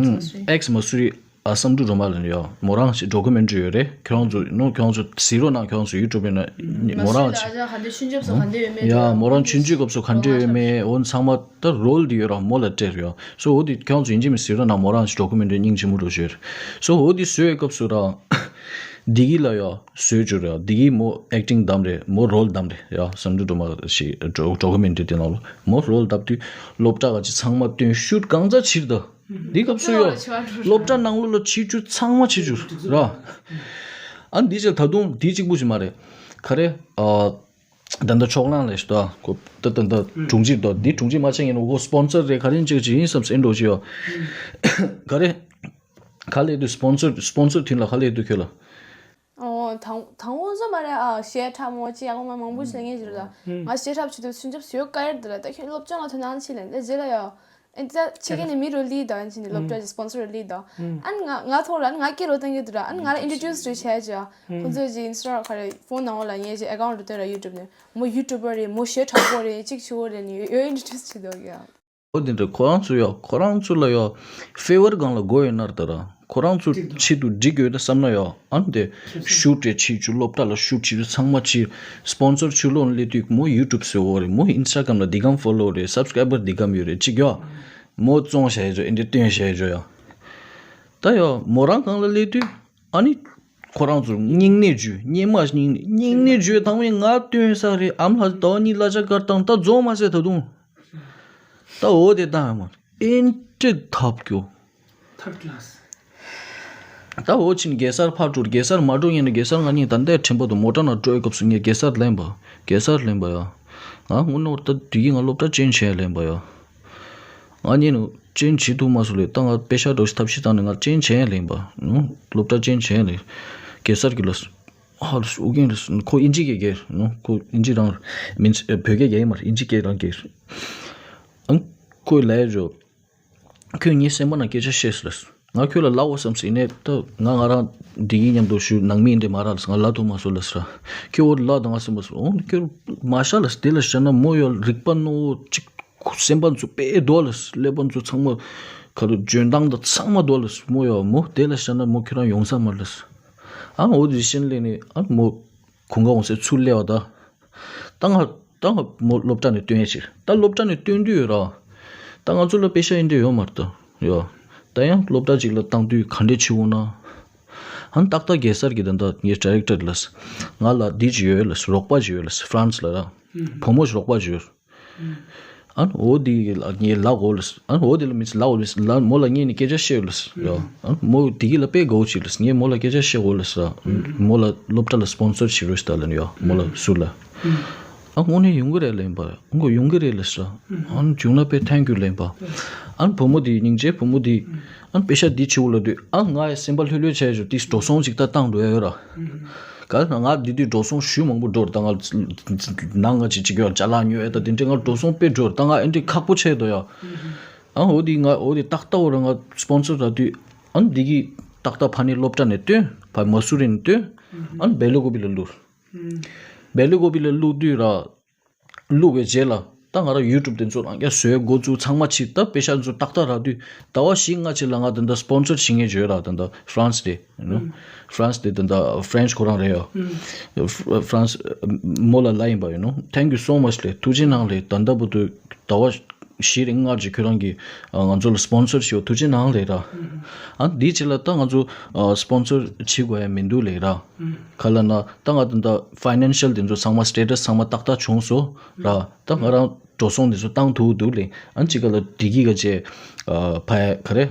ཨེག་སི་མ་སུ་རི། ཨ་བསམ་གྲུབ་སྒྲོལ་མ་ལ་ནི་ཡོད་མོ་རང་ཞིག་ཌོ་ཀུ་མེན་ཊི་རི་ཡོད་རེད། ཁྱོད་རང་ཚོ་ནོ་ཁྱོད་རང་ཚོ་གཟིགས་རོགས་གནང་། ཁྱོད་རང་ཚོ་ཡུ་ཊུབ་ཡིན་ན་མོ་རང་ཞིག་ཡ་མོ་རང་ཆུང་ཆུང་སྐབས་སུ་ག་འདྲ་ཡོད་མེད་འོ་ཚང་མ་ད་རོལ་འདི་ཡོད་ར་མོ་ལ་སྤྲད་ཡོད་སོ་འོ་དེ་ཁྱོད་རང་ཚོ་ཡིན་གཅིག་མིན་གཟིགས་རོགས་གནང་མོ་རང་ཞིག་ཌོ་ཀུ་མེན་ཊི་རི་སྙིང་རྗེ་མོ་འགྲོ་ཞོར་སོ་འོ་དེ་བཟོས་སྐབས་སུ་ར་འདི་གི་ལ་ཡོད་བཟོས་བཅུག་ར་འདི་གི་མོ་ཨེག་ཊིང་བདམས་རེད་མོ་རོལ་བདམས་རེད་ཡ་བསམ་གྲུབ་སྒྲོལ་མ་ཞིག་ཌོ་ཀུ་མེན་ཊི་རི་དེ་ནང་ལ་མོ་རོལ་བཏབ་དུས་སློབ་གྲྭ་ག་ཅིག་ཚང་མ་སྟོན་ཤུཊ་གང་ཚ་ཕྱིར་ད། འདི་སྐབས་སུ་ཡོད། སློབ་གྲྭ་ནང་ལོགས་ལ་ཕྱི་བཅུ་ཚང་མ་ཕྱི་བཅུ་ར། ཨ་འདི་ཅིག་ད་དུང་འདི་གཅིག་པུ་ཞིག་མ་རེད། ག་རེ། ཨ། ད་ལྟ་ཕྱོགས་གླང་ལས་ཤི་ཏོ། ཁོ་ད་ད་ད་དྲུང་ཆེ་དོ་འདི་དྲུང་ཆེ་མ་ཆགས་ཡིན་ནོ་ཁོ་སི་པོན་སར་རེད་ག་རེ་ཅིག་ཅིག་ཡིན་བསམ་སེ་འགྲོ་ཅི་ཡོད། ག་རེ། ག་ལས་དུས་སི་པོན་སར་སི་པོན་སར་ཐིན་ལ་ག་ལས་དུས་ཁྱོད་ལ། ཨོ་དང་དང་པོ་བཟོ་མ་རེད་ཨ་ཞེ་ཁྲ་མོ་ཅི་ཡག་མ་མང་པོ་ཞིག་ལ་ངེས་ཅིག་རེད་ད། ང་ཞེ་ཁྲ་བྱེད་དུས་སུན་ཆབ་སུ་ཡོད་ཀ་ཡར་དུ་ལ་ད་ཁྱོད་སློབ་སྦྱོང་ལ་དོ་སྣང་ཆེ་ལེན་དེ་རྗེས་ལ་ཡོད། ཨ་ད་ཕྱི་རྒྱལ་ནས་མི་རུ་ལི་དང་ཅི་ནི་སློབ་གྲྭ་གི་སྤོན་སར་རུ་ལི་དང་ཨ་ནི་ང་ང་ཐོག་ལ་ཨ་ནི་ང་སྐད་རོ་བཏང་གི་འདུག་ར། ཨ་ནི་ང་ལ་ཨིན་ཊྲོ་ཌིའུ་སི་རུ་བྱས་ཅི། ཁོང་ཚོས་ཅི་ཨིན་སི་ཊ་ག་རེ་ཕོན་ནང་ལ་ངས་ཅི་ཨེ་ཀའུན་ཊི་རུ་བཏོན་ར་ཡུ་ཊུབ་ནས། མོ་ཡུ་ཊུབ་པར་རེད། མོ་གཞས་འཁྲབ་པོ་རེད། གཅིག་ཆུ་བོ་རེད་ནི་ཡོད་ཨིན་ཊྲོ་ཌིའུ་སི་བྱེད་འདུག་ཡ། ཨོ་དེ་འདྲ་ཁོ་རང་ཚོ་ཡ་ཁོ་རང་ཚོ་ལ་ཡ་ཕེ་ཝར་སྒང་ལ་དགོས་ཡོད་ན་ར། ད་ར་ཁོ་རང་ཚོ་གཅིག་ཏུ་ཆེད་དུ་འགྲིག་ཡོད་ད་བསམ་ན་ཡ། ཨ་ནི་དེ་ཤུ་ཊི་རེ་ཆེད་ཆུ་སློབ་གྲྭ་ལ་ཤུ་ཊི་བྱེད་ཚང་མ་ཆེད་སྤོན་སར་ཆུ་ལོན་སླེབས་དུས་མོ་ཡུ་ཊུབ་སེ་འོ་རེད། མོ་ཨིན་སི་ཊ་གྷ་རམ་ལ་འདི་གམ་ཕོ་ལོ་རེད། སབ་སི་ཀ་རའི་བར་འདི་གམ་ཡོད་རེད། གཅིག་ཡ་མོ་བཙོང་བྱས་ཡོད་ཨེ་འདྲ་བཏོན་བྱས་ཡོད་ཡ། ད་ཡ་མོ་རང་སྒང་ལ་སླེབས་དུས་ཨ་ནི་ཁོ་རང་ཚོ་སྙིང་ནད་བཅོས། སྙིང་མ་སྙིང་ནད་སྙིང་ནད་བཅོས་དང་པོ་ང་བཏོན་ས་རེད། ཨ་མ་ལགས་ཟླ་བ་གཉིས་གླ་ཆ་བཀར་བཏང་། ད་རྫོགས་མ་ཟད་ད་དུང་། ད་འོ་དེ་ད་ཨ་མ་ཨེ་འདྲ་ཐབས་སྐྱོ། ཐར་ཀི་ལ་སི། ད་འོ་ཕྱིན་གེ་སར་ཕར་འགྲོ། གེ་སར་མ་འགྲོ་ཡིན་ན་གེ་སར་ང་གཉིས་ད་ལྟའི་ཁྲིམས་པ་དུ་མོ་ཊ་ནང་འགྲོ་ཡི་སྐབས་སུ་ངས་གེ་སར་ལེན་པ། གེ་སར་ལེན་པ་ཡ། ང་དངོས་གནས་ད་དེ་གི་ང་སློབ་གྲྭ་ཅན་བྱས་ལེན་པ་ཡ། ང་གཉིས་ནུ་ཅན་བྱེད་ཐུབ་མ་སོང་ལེ། ད་ང་པེ་ཤ་འགྲོ་ཞིག་ཐབས་ཤེས་བཏང་ནས་ང་ཅན་བྱས་ལེན་པ། ནུ་སློབ་གྲྭ་ཅན་བྱས་ལེ། གེ་སར་གི་ལ་སུ། ཧ་ལ་སུ་ཨུ་རྒྱན་ལ་སུ་ཁོ་ཨིན་ཇི་གི་གེ་ནུ་ཁོ་ཨིན་ཇི་རང་མིན་བོད་སྐད་རྒྱག་ཡིན་མ་རེད། ཨིན་ཇི་སྐད་རང་གི། ཨང་ཁོས་ལས་རོ། ཁོས་ངའི་སེམས་པ་ནང་སྐད་ཆ་བཤད་སོང་ལ། ང་ཁྱོད་ལ་ལབ་འོ་བསམ་སོང་། ཡིན་ནའི་ད་ང་ང་རང་འདི་གི་མཉམ་དུ་ཞུ་ནང་མི་འདི་མ་རག་ལ་ང་ལབ་ཐུབ་མ་སོང་ལ་ཟེར། ཁྱོད་འོ་ལབ་དང་ང་སེམས་པ་སོང་། འོ་ཁྱོད་མ་ཤ་ལ་དེ་ལ་བཤད་ན་མོ་ཡོད་རིག་པ་རྣོ་བོ་གཅིག་སེམས་པ་ཚོ་དཔེ་རྡོ་ལ་ཀླད་པ་ཚོ་ཚང་མ་ཁ་ཐུག་འཇོན་ཐང་དང་ཚང་མ་རྡོ་ལ་མོ་ཡོད་མོ་དེ་ལ་བཤད་ན་མོ་ཁྱོད་རང་ཡོང་ས་མ་ལ། ཨ་འོ་དེ་བཤད་ལས་ནི་ཨ་མོ་གུང་ག་འོང་སའི་ཚུར་སླེབས་པ་ད། ད་ང་ད་ང་མོ་སློབ་གྲྭ་ནས་བཏོན་ཡས་ཕྱིར། ད་སློབ་གྲྭ་ནས་བཏོན་དུས་ར། ད་ང་ཚོ་ལ་པེ་ཤ་ཡིན་འདྲ་ཡོད་མ་རེད་ད། ཡོ། ད་ཡང་སློབ་གྲྭ་གཅིག་ལ་བཏང་དུས་ག་འདྲས་བྱེད་འོང་ན། ཨ་ནི་ཏག་ཏག་གེ་སར་གྱི་ད་ལྟ་ངའི་ཌི་རེག་ཊར་ལ། ང་ལ་འདི་ཅིག་ཡོད་ལ་རོགས་པ་ཅིག་ཡོད་ལ་ཧྥ་རན་སི་ལ་ར། བུ་མོ་ཞིག་རོགས་པ་ཅིག་ཡོད། ཨ་ནི་འོ་འདི་ལ་ངའི་ལག་འོ་ལ། ཨ་ནི་འོ་འདི་ལ་མི་ཚེ་ལག་འོ་ལ་མོ་ལ་ངས་ནི་སྐད་ཆ་བཤད་ཡོད་ལ། ཡོ། ཨ་ནི་མོ་འདི་གི་ལ་དཔེ་དགའ་བོ་ཅིག་ལ་ངས་མོ་ལ་སྐད་ཆ་བཤད་འོ་ལ། མོ་ལ་སློབ་གྲྭ་ལ་སྤོན་སར་བྱེད་རོགས་ཞེས་ད་ལ་ཡོ་མོ་ལ་ཟུར་ལ། ཨ་དངོས་གནས་ཡོང་གི་རེད་ལེན་པ། ཨ་ཁོ་ཡོང་གི་རེད་ལ་ཟེར། ཨ་ནི་བྱུང་ན་དཔེ་ཐན་ཀིའུ་ལེན་པ། ཨ་ནི་བུ་མོ་དེ་སྙིང་རྗེ་བུ་མོ་དེ། ཨ་ནི་པེ་ཤ་འདི་བྱེད་འོ་ལ་དུས་ཨ་ང་ཡི་སེམས་པ་ལྷོད་ལྷོད་བྱས་ཞོར་དེ་འགྲོ་སོང་ཅིག་ད་བཏང་འགྲོ་ཡ་ཡོད་ར། ག་ན་ང་འདི་དུས་འགྲོ་སོང་ཞུ་མང་པོ་འགྲོ་ར་ད་ང་ནང་ང་ཅིག་ཅིག་ཡོད་ཅ་ལག་ཉོ་ཡ་ད་དེ་འདྲས་ང་འགྲོ་སོང་དཔེ་འགྲོ་ར་ད་ང་ཨེ་འདྲས་ཁག་པོ་ཆེ་དོ་ཡ། ཨ་འོ་དེ་ང་འོ་དེ་ཏག་ཏག་འོ་ར་ང་སྤོན་སར་རག་དུས་ཨ་ནི་འདི་གི་ཏག་ཏག་ཕ་ནི་སློབ་གྲྭ་ནས་བཏོན་ཕ་མ་སུ་རི་ནས་བཏོན་ཨ་ནི་སྦེ་ལ་ཀོ་པི་ལ་བླུགས། སྦེ་ལ་ཀོ་པི་ལ་བླུགས་དུས་ར། བླུགས་པའི་རྗེས་ལ་ད་ང་རང་ཡུ་ཊུབ་དེ་ཚོ་རང་རྐྱ་བཟོས་འགོ་བཙུགས་ཚང་མ་ཕྱིས་ད་པེ་ཤ་ཚོ་ཏག་ཏག་རག་དུས་ཟླ་བ་བཞི་ལྔ་ཅིག་ལ་ང་ད་ལྟ་སྤོན་སར་བྱེད་མཁན་ཅིག་ཡོད་ར། ད་ལྟ་ཧྥ་རན་སི་དེ་ཡིན་ནོ། ཧྥ་རན་སི་དེ་ད་ལྟ་ཧྥ་རན་སི་ཁོ་རང་རེད་ཡོ། ཧྥ་རན་སི་མོ་ལ་ལབ་ཡིན་པ་ཡིན་ནོ། Thank you so much ལེ། ཐུགས་རྗེ་གནང་ལེ། ད་ལྟ་བར་དུ་ཟླ་བ་བཞི་རེ་ལྔ་རེ་ཁྱོད་རང་གིས་ང་ཚོ་ལ་སྤོན་སར་བྱེད་ཐུགས་རྗེ་གནང་ལེ་ར། ཨ་འདིའི་ཕྱིར་ལ་ད་ང་ཚོ་སྤོན་སར་བྱེད་དགོས་ཡ་མི་འདུག་ལེ་ར། ག་ལ་ན་ད་ང་ད་ལྟ་ཕའི་ནན་ཤལ་དེ་ཚོ་ཚང་མ་སི་ཊེ་ཊས་ཚང་མ་ཏག་ཏག་བྱུང་སོང་ར། ད་ང་རང་འགྲོ་སོང་དེ་ཚོ་བཏང་ཐུབ་འདུག་ལེ། ཨ་ཅི་ག་ལ་དེ་གི་ག་ཅེ་ཕའི་ག་རེ་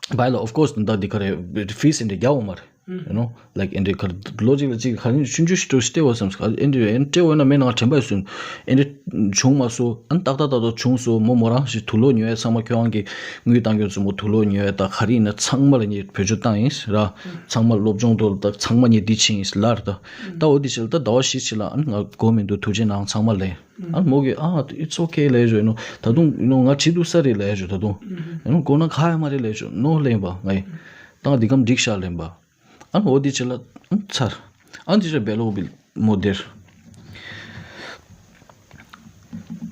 ཕའི་ལ་of course ད་ལྟ་དེ་ག་རེ་ཧྥིས་དེ་འདྲ་རྒྱག་འོང་མ་རེད། You know, like ཨེ་འདྲའི་གར་ལོ་གཅིག་ལ་གཅིག་ག་རེ་ཆུང་ཆུང་ཞིག་སྤྲོ་སྟེ་བ་བསམ་ཨེ་འདྲའི་ཨེ་འདྲའི་སྤྲེ་བ་ན་མེད་ན་དྲན་པ་ཡོད་སོང་། ཨེ་འདྲའི་བྱུང་མ་སོང་། ཨ་ནི་ཏག་ཏག་ཏག་ཏག་བྱུང་སོང་། མོ་མོ་རང་ཞིག་དུག་ལོག་ཉོ་ཡ་ཚང་མ་ཁྱོད་རང་གི་དངུལ་བཏང་ཁྱོད་ཚོ་མོ་དུག་ལོག་ཉོ་ཡ་ད་ག་རེ་ཡིན་ན་ཚང་མ་ལ་ངས་བེད་སྤྱོད་བཏང་ཡིན་ར། ཚང་མ་སློབ་སྦྱོང་ཐོག་ལ་ད་ཚང་མ་ངས་འདི་ཕྱིན་ཡིན་ལར་ད། ད་འོ་འདི་ཕྱིན་ལ་ད་ཟླ་བ་བཞི་ཕྱིན་ལ་ཨ་ནི་ང་དགོས་མི་འདུག་ཐུགས་རྗེ་གནང་ཚང་མ་ལེན། ཨ་ནི་མོ་གིས་ཨ་it's okay ལས་ཞོ་ཡིན་ནོ་ད་དུང་ཡིན་ནོ་ང་བྲིས་འདུག་ས་རེད་ལས་ཞོ་ད་དུང་ཡིན་ནོ་དགོས་ན་ཁ་ཡ་མ་རེད་ལས་ཞོ་ནོ་ལེན་པ་ང་ཡིན་ད་ང་འདི་གམ་འགྲིག་ཤག་ལེན་པ། ཨ་ནི་འོ་དེ་ཆེ་ལ་ཨ་ཚར། ཨ་ནི་དེ་ཆ་བེ་ལོ་བིལ་མོ་དེར།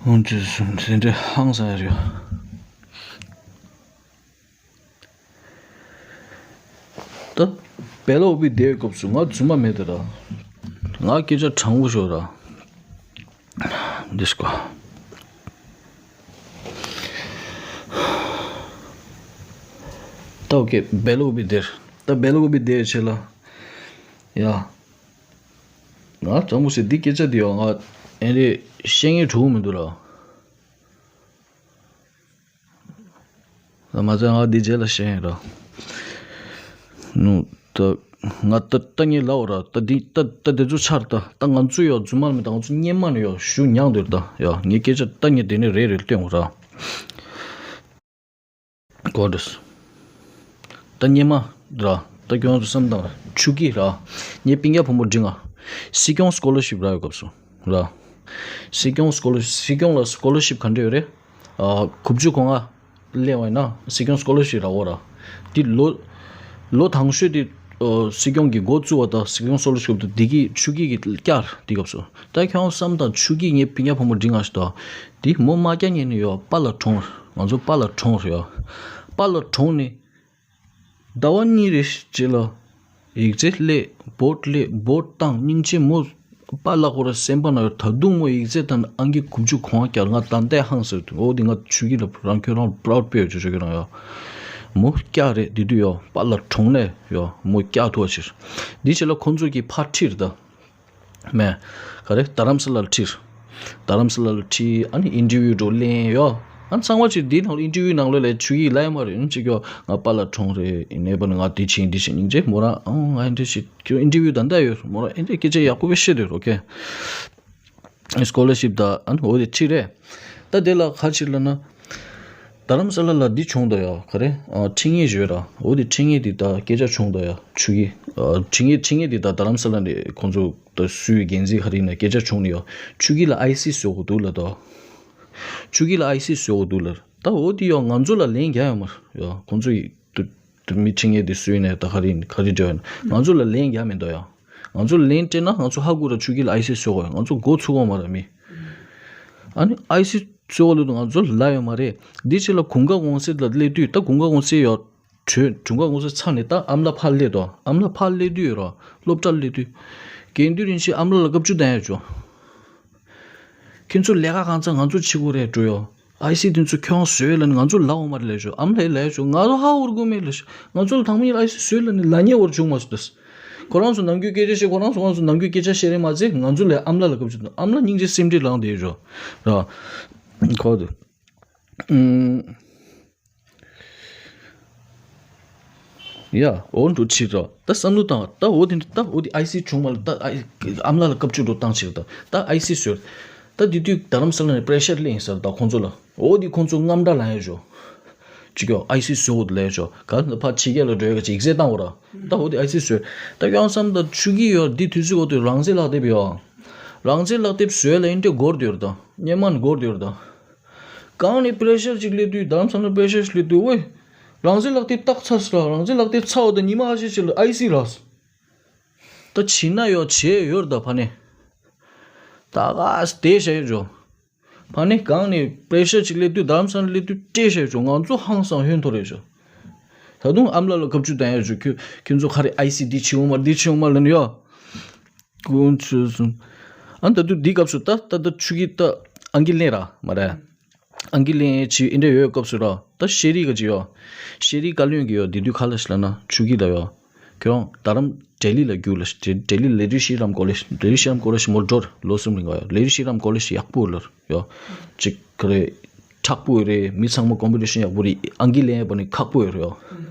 ཧོན་ཅི་སུན་སེ་འདྲེ་ཧང་སང་ཡ་རེད། ད་བེ་ལོ་བིལ་དེའི་སྐབས་སུ་ང་རྫུན་མ་མེད་དེ་ར། ང་སྐད་ཆ་དྲང་པོ་ཤོད་ར། འདི་སྐོ། ད་ཨོ་ཀེ་བེ་ལོ་བི་དེར། ད་བེ་ལོ་བི་དེར་ཆེ་ལ། ཡ། ང་ཙམ་པོ་ཞིག་འདི་སྐད་ཆ་འདི་ཡོད་ང་ཨེ་རེ་བཤད་ངེས་གྲུག་མི་འདུག་ར། མ་ཚད་ང་འདི་རྗེས་ལ་བཤད་ཡིན་ར། ནུ། ད་ང་ད་ད་ངས་ལབ་ར་ད་འདི་ད་ད་དེ་ཚོ་ཆར་ད་ད་ང་ཚོ་ཡོད་རྫུན་མ་མི་ད་ང་ཚོ་སྙེ་མ་ནས་ཡོད་ཞུ་མྱངས་འདུག་ད་ཡ་ངས་སྐད་ཆ་ད་ངས་དེ་ནས་རེ་རེ་སྟོན་འོ་ར། གོ་འདུག་ད་སྙེ་མ་ར་ད་ཁྱོད་ཚོ་བསམ་དང་ཆུ་ཀི་ར་ངས་སྤུན་ཀྱག་བུ་མོ་འབྲི་ང་སྲིད་སྐྱོང་སྐོ་ལར་ཤིབ་རག་ཡོད་སྐབས་སུ་ར་སྲིད་སྐྱོང་སྐོ་ལར་སྲིད་སྐྱོང་ལ་སྐོ་ལར་ཤིབ་ག་འདྲ་ཡོད་རེད། ཨ་དགུ་བཅུ་གོ་ལྔ། སླེབས་པ་ཡིན་ན་སྲིད་སྐྱོང་སྐོ་ལར་ཤིབ་རག་གོ་ར། དེ་ལོ་ལོ་དང་ཤོས་དེ་ཨོ་སྲིད་སྐྱོང་གི་འགོ་བཙུགས་པ་དང་སྲིད་སྐྱོང་སྐོ་ལར་ཤིབ་དེ་དེ་གི་ཆུ་སྐྱིད་ཀྱི་བསྐྱར་དེ་སྐབས་སུ་ད་ཁྱོད་བསམ་དང་ཆུ་སྐྱིད་ངས་ཕི་ཉ་ཕོ་མོ་འདྲི་ང་ཞིག་དང་དེ་མོ་མ་སྐྱ་ཉན་ནི་ཡོད། པཱ་ལགས་གྲོངས། ང་ཚོ་པཱ་ལགས་གྲོངས་རེད་ཡོད། པཱ་ལགས་གྲོངས་ནི་ཟླ་བ་གཉིས་རེ་རྗེས་ལ་ཡིག་ཚད་སླེབས། བོཊ་སླེབས། བོཊ་བཏང་། སྙིང་རྗེ་མོ་པཱ་ལགས་ཁོ་ར་སེམས་པ་ན་ཡོད། ད་དུང་མོ་ཡིག་ཚད་དང་ཨང་ཀི་དགུ་བཅུ་གོང་བ་བསྐྱར། ང་ད་ལྟའི་ཧང་སངས་འདུག་འོ་དེ་ང་ཆུ་སྐྱིད་ལ་རང་ཁྱོད་རང་པ་རའུཌ་ཕིལ་ཡོད་ཆོག་ཆོག་ཁྱོད་རང་ཡོད། མོ་སྐྱ་རེད་དེ་དུས་ཡོད། པཱ་ལགས་གྲོངས་ནས་ཡོད་མོ་སྐྱ་ཐུག་པ་ཕྱིར། དེ་རྗེས་ལ་ཁོ་ཚོ་གི་ཕར་ཁྲིད་ད། མེད། ག་རེ་རྡ་རམ་ས་ལ་ལ་ཁྲིད། རྡ་རམ་ས་ལ་ལ་ཁྲིད། ཨ་ནི་ཨིན་ཊར་བིའུ་འགྲོ་ལེན་ཡོད། ཨ་ཚང་མ་ཅིག་འདི་ནང་ལ་ཨིན་ཊར་བིའུ་ནང་ལོགས་ལ་ཆུ་སྐྱིད་ལ་ཡ་མ་རེད། ཨ་ཅིག་ཡོད་ང་པཱ་ལགས་གྲོངས་རེད། ཡིན་ནའི་པ་ནི་ང་འདི་བྱེད་འདི་བྱེད་སྙིང་རྗེ་མོ་རང་ཨང་ང་འདི་བྱེད་ཁྱོད་ཨིན་ཊར་བིའུ་ད་ལྟ་ཡོད་མོ་རང་ཨེ་འདྲ་སྐད་ཆ་ཡག་པོ་དཔེ་བཤད་འདུག་ཨོ་ཁེ། སྐོ་ལར་ཤིབ་ད་ཨ་ནི་འོ་དེ་ཁྲིད་རེད། ད་དེ་ལ་ག་ཅིག་ལབ་ན། རྡ་རམ་ས་ལ་ལ་འདི་བྱུང་ད་ཡ་ག་རེ། ཨ་ཁྲིད་མཁན་ཞིག་ཡོད་ར། འོ་དེ་ཁྲིད་མཁན་དེ་ད་སྐད་ཆ་བྱུང་ད་ཡ་ཆུ་སྐྱིད། ཨ་ཁྲིད་མཁན་ཁྲིད་མཁན་དེ་ད་རྡ་རམ་ས་ལ་ནས་ཁོང་ཚོ་ད་སུའི་འགན་འཛིན་ག་རེ་ཡིན་ན་སྐད་ཆ་བྱུང་ནས་ཡ་ཆུ་སྐྱིད་ལ་ཨའི་སི་བཟོ་དགོས་འདུག་ལབ་ད། ཆུ་སྐྱིད་ལ་ཨའི་སི་བཟོ་དགོས་འདུག་ལབ། ད་འོ་དེ་ཡ་ང་ཚོ་ལ་ལན་རྒྱག་ཡོད་མ་རེད་ཡ། ཁོང་ཚོ་ཡི་དུ་དུ་མི་ཁྲིད་མཁན་དེ་སུ་ཡིན་ནའི་ད་ག་རེ་ཡིན་ག་རེ་འབྲེལ་བ་ཡིན་ང་ཚོ་ལ་ལན་རྒྱག་མི་འདུག་ཡ། ང་ཚོ་ལ་ལན་སྤྲད་ན་ང་ཚོ་ཧ་གོ་ར་ཆུ་སྐྱིད་ལ་ཨའི་སི་བཟོ་དགོས་ཡ། ང་ཚོ་མགོ་ཚུགས་དགོས་མ་རེད་མི། ཨ་ནི་ཨའི་སི་བཟོ་དགོས་ལབ་དུས་ང་ཚོ་ལ་ཡོད་མ་རེད། འདི་ཕྱི་ལ་གོང་དཀར་གོང་གསལ་ལ་སླེབས་དུས་ད་གོང་དཀར་གོང་གསལ་ཡོད། གྲོས་གྲོས་འགོ་ངོ་སོ་ཚ་ནས་ད་ཨམ་ལ་ཕར་སླེབས་དོ། ཨམ་ལ་ཕར་སླེབས་དུས་རོ་སློབ་གྲྭར་སླེབས་དུས། དགེ་འདུན་རིན་ཆེན་ཨམ་ལ་ལ་བཀའ་བཅུ་བཏང་ཡ་བྱོས། ཁྱེད་ཚོ་ལས་ཀ་གང་ཚ་ང་ཚོ་བྱེད་དགོས་རེད་འགྲོ་ཡོ། ཨའི་སི་དེ་ཚོ་ཁྱོད་རང་བཟོས་ལ་ནི་ང་ཚོ་ལབ་འོང་མ་རེད་ལས་བྱོས། ཨམ་ལ་ལས་བྱོས་ང་ཚོ་ཧ་འུར་དགོས་མེད་ལས་བྱོས། ང་ཚོ་ལ་དང་མི་ཨའི་སི་བཟོས་ལ་ནི་ལ་ཉེ་བར་བྱུང་མ་སོང་ཏེ། ཁོ་རང་ཚོ་ནམ་རྒྱུན་སྐད་ཆ་བཤད་ཁོ་རང་ཚོ་ཁོ་རང་ཚོ་ནམ་རྒྱུན་སྐད་ཆ་བཤད་རེད་མ་ཚད་ང་ཚོ་ལས་ཨམ་ལ་ལ་བཀའ་བཅུ་བཏང་ཨམ་ལ་སྙིང་རྗེ་སེམས་ཁྲལ་ལངས་བསྡད་ཡོད་རོ། ར། ཁོ་དུ། ཨུམ། ཡ། འོ་འགྲོ་ཕྱིར་རོ། ད་བསམ་བློ་བཏང་ད་འོ་དེ་འདྲ་ད་འོ་དེ་ཨའི་སི་བྱུང་མ་ལ་ད་ཨའི་ཨམ་ལ་ལ་བཀའ་བཅུ་འགྲོ་བཏང་ཕྱིར་ད་ད་ཨའི་སི་བཟོས། ད་དེ་དུས་རྡ་རམ་ས་ལ་ནས་པྲེ་ཤར་སླེབས་ཡིན་ཟེར་ད་ཁོང་ཚོ་ལ་འོ་དེ་ཁོང་ཚོ་རྔམ་དྲག་ལངས་ཡོད་ཞོ། ཅིག་ཡོ་ཨའི་སི་བཟོས་འོ་དེ་ལས་ཞོ་ག་ཕ་ཕྱི་རྒྱལ་ལ་འགྲོ་ཡོད་ག་ཅིག་ཡིག་ཚད་བཏང་འོ་ར། ད་འོ་དེ་ཨའི་སི་བཟོས། ད་ཡང་བསམ་ད་ཆུ་གི་ཡོ་དེ་དུས་ཚོད་འོ་དེ་རང་བཙན་ལག་དེབ་ཡོ། རང་བཙན་ལག་དེབ་བཟོས་ལ་ཨིན་དྲེ་སྒོར་དེ་ཡོ་ར་ད་སྙེ་མ་ནི་སྒོར་དེ་ཡོ་ར་ད། གང་ནས་པྲེ་ཤར་ཅིག་སླེབས་དུས་རྡ་རམ་ས་ལ་པྲེ་ཤར་ཅིག་སླེབས་དུས་ཝེ། རང་བཙན་ལག་དེབ་བཏགས་ཚར་སོང་ར་རང་བཙན་ལག་དེབ་ཚར་བ་དང་ཉི་མ་ཁ་ཤས་ཤིག་ལ་ཨའི་སི་རག་སོང་། ད་བྱིན་ན་ཡོད་བྱས་ཡོད་ར་ད་ཕ་ནས། ད་ག་དེ་བྱས་ཡོད་ཇོ། ཕ་ནས་གང་ནས་པྲེ་ཤར་ཅིག་སླེབས་དུས་རྡ་རམ་ས་ལ་སླེབས་དུས་སྤྲད་བྱས་ཇོ་ང་ཚོ་ཧང་སང་ཧོན་ཐོར་རེད་ཇོ། ད་དུང་ཨམ་ལ་ལ་བཀའ་བཅུ་བཏང་ཡོད་ཇོ་ཁྱོད་ཁྱོད་ཚོ་ག་རེ་ཨའི་སི་འདི་བྱེད་འོང་མ་འདི་བྱེད་འོང་མ་ལབ་ནས་ཡོད། ཀུན་ཆུ་སུ། ཨ་ད་དུ་འདི་སྐབས་སུ་ད་ད་ད་ཆུ་གི་ད་ཨང་ཀི་ལེན་ར་མ་རེད། ཨང་ཀི་ལེན་ཆི་ཨིན་འདྲ་ཡོད་སྐབས་སུ་ར་ད་ཤེས་རིག་ག་ཅི་ཡོད། ཤེས་རིག་བཀའ་བློན་གི་ཡོད་དེ་དུས་ཁ་ལ་ཤི་ལ་ན་ཆུ་གི་ད་ཡོད། ཁྱོད་རང་ད་རམ་ལྡི་ལི་ལ་རྒྱུགས་ལ་ལྡི་ལི་ལེ་རི་ཤི་རམ་ཀོ་ལེ་ལེ་རི་ཤི་རམ་ཀོ་ལེ་མོ་འགྲོ་ལོ་གསུམ་རིང་ག་ཡོད་ལེ་རི་ཤི་རམ་ཀོ་ལེ་ཡག་པོ་ལ་ཡོད། ཅིག་ག་རེ། མཁྲེགས་པོ་རེད། མི་ཚང་མ་ཀོམ་པི་ཊི་ཤན་ཡག་པོ་རེད། ཨང་ཀི་ལེན་པ་ནི་ཁག་པོ་ཡོད་རེད།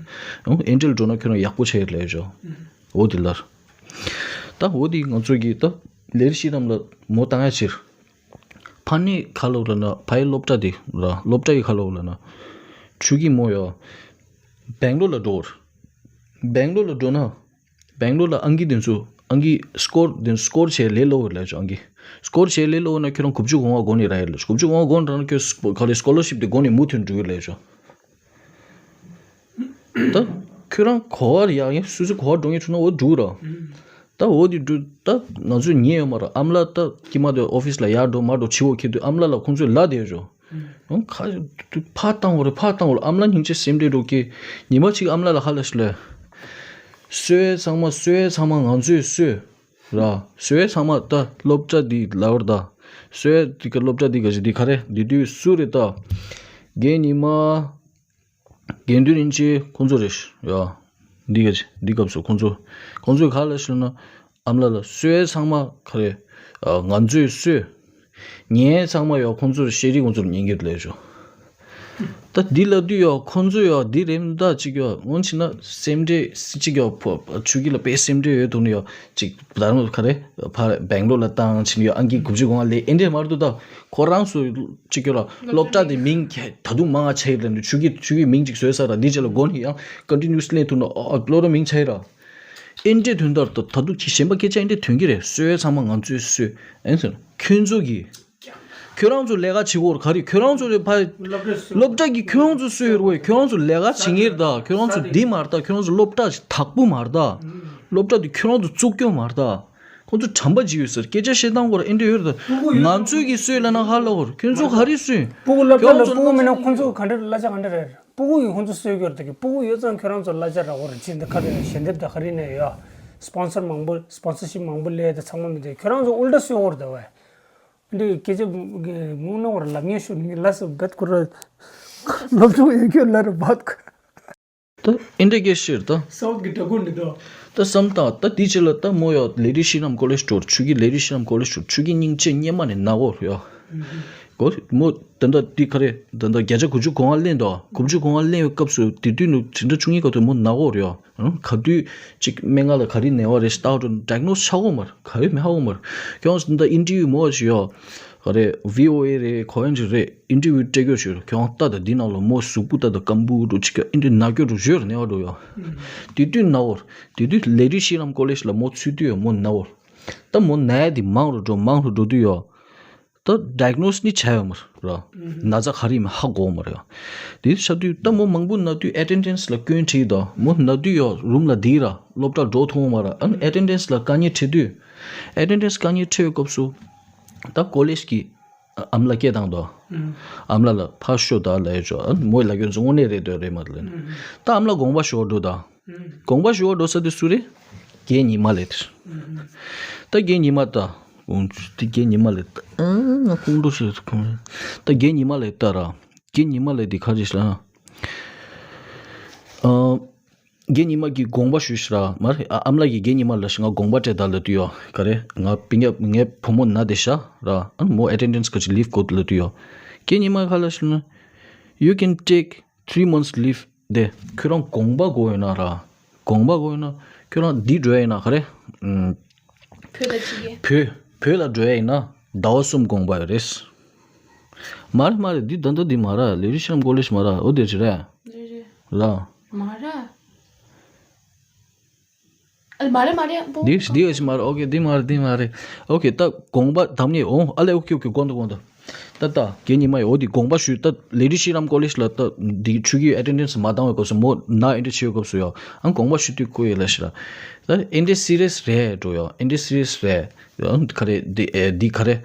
ཨོ་ཨེ་འདྲ་འགྲོ་ན་ཁྱོད་རང་ཡག་པོ་ཆགས་ཡོད་ལས་ཞོ། འོ་དེ་ལར། ད་འོ་དེ་ང་ཚོ་གི་ད་ལེ་རི་ཤི་རམ་ལ་མོ་བཏང་ཡ་ཕྱིར། ཕ་ནི་ཁ་ལོག་ལ་ན་ཕ་ཡི་སློབ་གྲྭ་དེ་ར་སློབ་གྲྭ་ཡི་ཁ་ལོག་ལ་ན། ཆུ་གི་མོ་ཡོ། སྦེང་ལོར་ལ་འགྲོ། སྦེང་ལོར་ལ་འགྲོ་ན། སྦེང་ལོར་ལ་ཨང་ཀི་དེ་ཚོ་ཨང་ཀི་སྐོར་དེ་སྐོར་བྱས་ལས་སླ་བོ་ལས་ཆོག་ཨང་ཀི་སྐོར་བྱས་ལས་སླ་བོ་ན་ཁྱོད་རང་དགུ་བཅུ་གོ་ལྔ་སྒོ་ནས་རག་ཡོད་ལ་དགུ་བཅུ་གོ་ལྔ་སྒོ་ནས་རག་ན་ཁྱོད་སྐོ་ག་ལེ་སྐོ་ལར་ཤིབ་དེ་སྒོ་ནས་མུ་མཐུད་འགྲོ་གི་ལས་ཆོག་ད་ཁྱོད་རང་གོ་བ་ཡག་ཡིན་སོ་སོ་གོ་བ་འགྲོ་མཁན་བྱུང་ན་འོ་འགྲོ་གི་ར། ད་འོ་དེ་འགྲོ་ད་ང་ཚོས་ཉན་ཡོད་མ་རེད། ཨམ་ལགས་ད་ཀྱི་མ་དེ་ཨོ་ཕིས་ལ་ཡར་འགྲོ་མར་འགྲོ་བྱེད་འོ་ཁྱེད་དུས་ཨམ་ལགས་ལ་ཁོང་ཚོས་ལབ་བསྡད་ཡོད་ཆོག་ཁ་ཕར་བཏང་བ་རེད་ཕར་བཏང་བ་རེད། ཨམ་ལགས་སྙིང་རྗེ་སེམས་ཁྲལ་འགྲོ་གི། ཉི་མ་གཅིག་ཨམ་ལགས་ལ་ཧ་ལ་ཞིག་ལས། གསོལ་བ་ཚང་མ་གསོལ་བ་ཚང་མ་ང་ཚོས་གསོལ། ར། གསོལ་བ་ཚང་མ་ད་སློབ་གྲྭ་འདི་ལ་བར་ད། གསོལ་བ་འདི་ག་སློབ་གྲྭ་འདི་ག་ཞིག་འདི་ག་རེ་འདི་དུས་སུ་རེད་ད། རྒན་ཉི་མ། དགེ་འདུན་རིན་ཆེན་ཁོང་ཚོ་རེད་ཡ། འདི་ག་ཅི་འདི་སྐབས་སུ་ཁོང་ཚོ་ཁོང་ཚོས་ག་ལ་ཞུ་ན་ཨམ་ལ་ལ་གསོལ་ཚང་མ་ག་རེ་ང་ཚོས་གསོལ། ཉན་ཚང་མ་ཡ་ཁོང་ཚོར་ཤེས་རིག་ཁོང་ཚོར་ཉན་གྱི་ལས་ཞོ། ད་འདི་ལ་དུས་ཡ་ཁོང་ཚོ་ཡ་འདི་རེམ་ད་ཅིག་ཡ་སྔོན་ཕྱིན་ན་སེམས་ཁྲལ་སི་ཅིག་ཡ་ཕོ་ཆུ་གི་ལ་པའི་སེམས་ཁྲལ་ཡོད་དུ་ནི་ཡ་ཅིག་ད་རུང་ག་རེ་ཕར་སྦེང་ལོར་ལ་བཏང་ཕྱིན་ཡ་ཨང་ཀི་དགུ་བཅུ་གོང་ལས་ཨེ་འདྲས་མར་དུ་ད་ཁོ་རང་ཚོ། གཅིག་གྱུར་ལ་སློབ་གྲྭ་དེ་མིང་ད་དུང་མང་ང་ཆགས་ཡོད་ལ་འདི་ཆུ་གི་ཆུ་གི་མིང་གཅིག་བཟོས་ས་ར་འདི་རྗེས་ལ་དགོན་ཡང་ཀོན་ཊི་ནིའུ་སི་ལེན་ཐུབ་ན་ཨོ་ཨོ་སློབ་གྲྭ་མིང་ཆགས་ཡོད་ར། ཨེ་འདྲས་དོན་དག་ད་ད་དུང་ཁྱི་གཞན་པ་སྐད་ཆ་ཨེ་འདྲས་ཐོན་གྱི་རེད། གསོལ་བ་ཚང་མ་ང་ཚོས་གསོལ་ཨེ་ཟེར་ཁྱོད་ཚོ་གི་ ཁྱོད་རང་ཚོ་ལས་ཀ་བྱེད་དགོས་རེད། ག་རེ་ཁྱོད་རང་ཚོ་རེད་ཕ། སློབ་གྲྭ་གི་ཁྱོད་རང་ཚོ་སུ་ཡོད་རེད། ཁྱོད་རང་ཚོ་ལས་ཀ་བྱེད་མཁན་རེད་ད། ཁྱོད་རང་ཚོ་འདི་མ་རེད་ད། ཁྱོད་རང་ཚོ་སློབ་གྲྭ་དག་པོ་མ་རེད་ད། སློབ་གྲྭ་དེ་ཁྱོད་རང་ཚོ་བཙུགས་རྒྱུ་མ་རེད་ད། ཁོང་ཚོ་དྲན་པ་ཇི་ཡོད་ཟེར་སྐད་ཆ་བཤད་སྟངས་སྐོར་ཨེ་འདྲ་ཡོད་རེད་ད། ང་ཚོས་ཀྱིས་སུས་ལབ་ན་ཧ་ལོ་གོ་རེད། ཁྱོད་ཚོ་ག་རེ་སུས། སྤུ་གུ་སློབ་གྲྭ་ལ་སྤུ་གུ་མིན་ན་ཁོང་ཚོ་ག་འདྲ་གླ་ཆ་ག་འདྲ་རེད། སྤུ་གུ་ཡིས་ཁོང་ཚོ་གསོད་རྒྱུ་རེད་ད། སྤུ་གུ་ཡོད་ཙང་ཁྱོད་རང་ཚོ་གླ་ཆ་རག་གོ་རེད། ཅི་འདི་ཁ་རེ་ཞལ་འདེབས་ད་ག་རེ་ནས་ཡོད། སྤོན་སར་མང་པོ་སྤོན་སར་ཤིབ་མང་པོ་ལས་ད་ཚང་མ་མི་འདུག་ཁྱོད་རང་ཚོ་ཨུལ་ཊ་གསོད་གོ་རེད་ད་བས། འདི་སྐད་ཆ་མུ་ནང་བར་ལབ་ངེས་ཤོར་ནི་ལ་སོ་བད་ཁོ་ར་སློབ་སྦྱོང་ཡོད་ཁྱོད་ལ་རུ་བད་ཁོ། ད་ཨིན་འདྲ་སྐད་ཤེར་ད། སའུ་ཐི་གི་དྲ་གུར་འདི་དོ། ད་བསམ་སྟངས་ད་དེ་ཅི་ལ་ད་མོ་ཡོ་ལེ་ཌི་ཤི་རམ་ཀོ་ལེ་ཇི་འགྲོ་ཆུ་གི་ལེ་ཌི་ཤི་རམ་ཀོ་ལེ་ཇི་འགྲོ་ཆུ་གི་སྙིང་རྗེ་སྙེ་མ་ནས་ན་གོ་ཡོ། གོ་མོ་ད་ད་དེ་ག་རེ་ད་ད་བརྒྱ་ཆ་དགུ་བཅུ་གོང་བ་ལེན་དོ་དགུ་བཅུ་གོང་བ་ལེན་ཡོད་སྐབས་སུ་དེ་དུས་ནུ་ཇི་འདྲ་ཆུང་ངི་ག་དུས་མོ་ན་གོ་ཡོ། ག་དུས་ཅིག་སྨན་ཁང་ལ་ག་རེ་ནད་པ་རེད་ལྟ་འགྲོ་ཌའིག་ནོ་སི་ཆགས་གོ་མར་ག་ཡོད་མི་ཧ་གོ་མར་ཁྱོད་ད་ཨིན་ཊར་ཝིའུ་མོ་ཞིག་ཡོ། ག་རེ་ཝི་ཨོ་ཨེ་རེད་ཁོ་ཨེན་ཇི་རེད་ཨིན་ཊར་ཝིའུ་སྤྲད་རྒྱུ་ཞུ་རོགས་ཁྱོད་ད་ད་འདི་ནང་ལ་མོ་གཟུགས་པོ་ད་ད་སྐམ་པོ་འགྲོ་ཅིག་ཨིན་ཊར་ན་རྒྱུ་འགྲོ་ཞོར་ནས་བ་འགྲོ་ཡོ། དེ་དུས་ན་འོར་དེ་དུས་ལེ་ཌི་ཤི་རམ་ཀོ་ལེ་ཇི་ལ་མོ་ཚུད་དུས་ཡོ་མོ་ན་འོར། ད་མོ་ན་ཡ་དེ་མང་རུ་འགྲོ་མང་རུ་འགྲོ་དུས་ཡོ། ད་ཌའིག་ནོ་སི་ནི་བྱ་ཡོ་མ་ར། ན་ཚ་ག་རེ་ཡིན་མིན་ཧ་གོ་མ་ར་ཡོ། དེ་ཆ་དུས་ད་མོ་མང་པོ་ན་དུས་ཨེ་ཊེན་ཌེན་སི་ལ་སྐྱོན་བྲིས་ད་མོ་ན་དུས་ཡོ་རུམ་ལ་དེ་ར་སློབ་གྲྭ་འགྲོ་ཐུབ་མ་ར་ཨ་ནི་ཨེ་ཊེན་ཌེན་སི་ལ་དཀའ་ངལ་འཕྲད་དུས། ཨེ་ཊེན་ཌེན་སི་དཀའ་ངལ་འཕྲད་ཡོད་སྐབས་སུ། ད་ཀོ་ལེ་ཇི་གི་ཨམ་ལ་སྐད་བཏང་དོ། ཨམ་ལ་ལ་ཕར་ཤོག་ད་ལ་ཡོད་ཆོག་ཨ་མོས་ལ་སྐྱོན་ཚོ་དངོས་གནས་རེད་འདོད་རེད་མ་ལེན། ད་ཨམ་ལ་དགོངས་པ་ཞུ་བ་འགྲོ་ད། དགོངས་པ་ཞུ་བ་འགྲོ་ས་དེ་སུ་རེད། རྒན་ཉི་མ་ལེ་དེ། ད་རྒན་ཉི་མ་ད། དེ་རྒན་ཉི་མ་ལེ་ད། ཨ་ང་ཁོང་ཁྲོ་ཞིག་ཁོང་། ད་རྒན་ཉི་མ་ལེ་ད་ར། རྒན་ཉི་མ་ལེ་དེ་ག་རེ་ཤི་ལ། ཨ། རྒན་ཉི་མ་གིས་དགོངས་པ་ཞུས་ཤི་ར་མ་རེད་ཨ་ཨམ་ལགས་ཀྱིས་རྒན་ཉི་མ་ལ་ཤི་ང་དགོངས་པ་སྤྲད་ད་ལབ་དུས་ཡོ་ག་རེ་ང་པི་ཉ་ངའི་བུ་མོ་ན་དེ་ཤ་ར་ཨ་མོ་ཨེ་ཊེན་ཌེན་སི་ག་ཅིག་ལིབ་དགོས་ལབ་དུས་ཡོ། རྒན་ཉི་མ་ག་ལ་ཤི་ན། You can take three months leave དེ་ཁྱོད་རང་དགོངས་པ་དགོས་ཡོད་ན་ར་དགོངས་པ་དགོས་ཡོད་ན་ཁྱོད་རང་འདི་འགྲོ་ཡ་ཡིན་ན་ག་རེ། ཨུམ། བོད་ལ་ཅི་གེ། བོད་བོད་ལ་འགྲོ་ཡ་ཡིན་ན་ཟླ་བ་གསུམ་དགོངས་པ་ཡོད་རེད། མ་རེད་མ་རེད་འདི་ད་ལྟ་འདི་མ་རེད་ལེ་རི་ཤམ་ཀོ་ལེ་ཤི་མ་རེད་འོ་དེ་ཅི་རེད། རེད་རེད། ལ། མ་རེད། ཨ་མ་རེད་མ་རེད་པོ། འདི་འདི་ཨེ་ཤི་མ་རེད་ཨོ་ཀེ་འདི་མ་རེད་འདི་མ་རེད། ཨོ་ཀེ་ད་དགོངས་པ་དམ་ཉེ་འོང་ཨ་ལེ་ཨོ་ཀེ་ཨོ་ཀེ་དགོངས་དག་དགོངས་དག་ད་ལྟ་རྒན་ཉི་མ་ཡི་འོ་འདི་དགོངས་པ་ཞུས་ད་ལེ་རི་ཤི་རམ་ཀོ་ལེ་ཤི་ལ་ད་འདི་ཆུ་གི་ཨེ་ཊེན་ཌེན་སི་མ་བཏང་བའི་སྐབས་སུ་མོ་ན་ཨེ་འདྲ་བྱེད་པའི་སྐབས་སུ་ཡོ་ཨང་དགོངས་པ་ཞུ་དུས་ཁོ་ཡི་ལ་ཤི་ར། ད་ཨེ་འདྲ་སི་རི་ཡས་རེད་འགྲོ་ཡོ་ཨེ་འདྲ་སི་རི་ཡས་རེད། ཡང་ག་རེ་འདི་ཨེ་འདི་ག་རེ།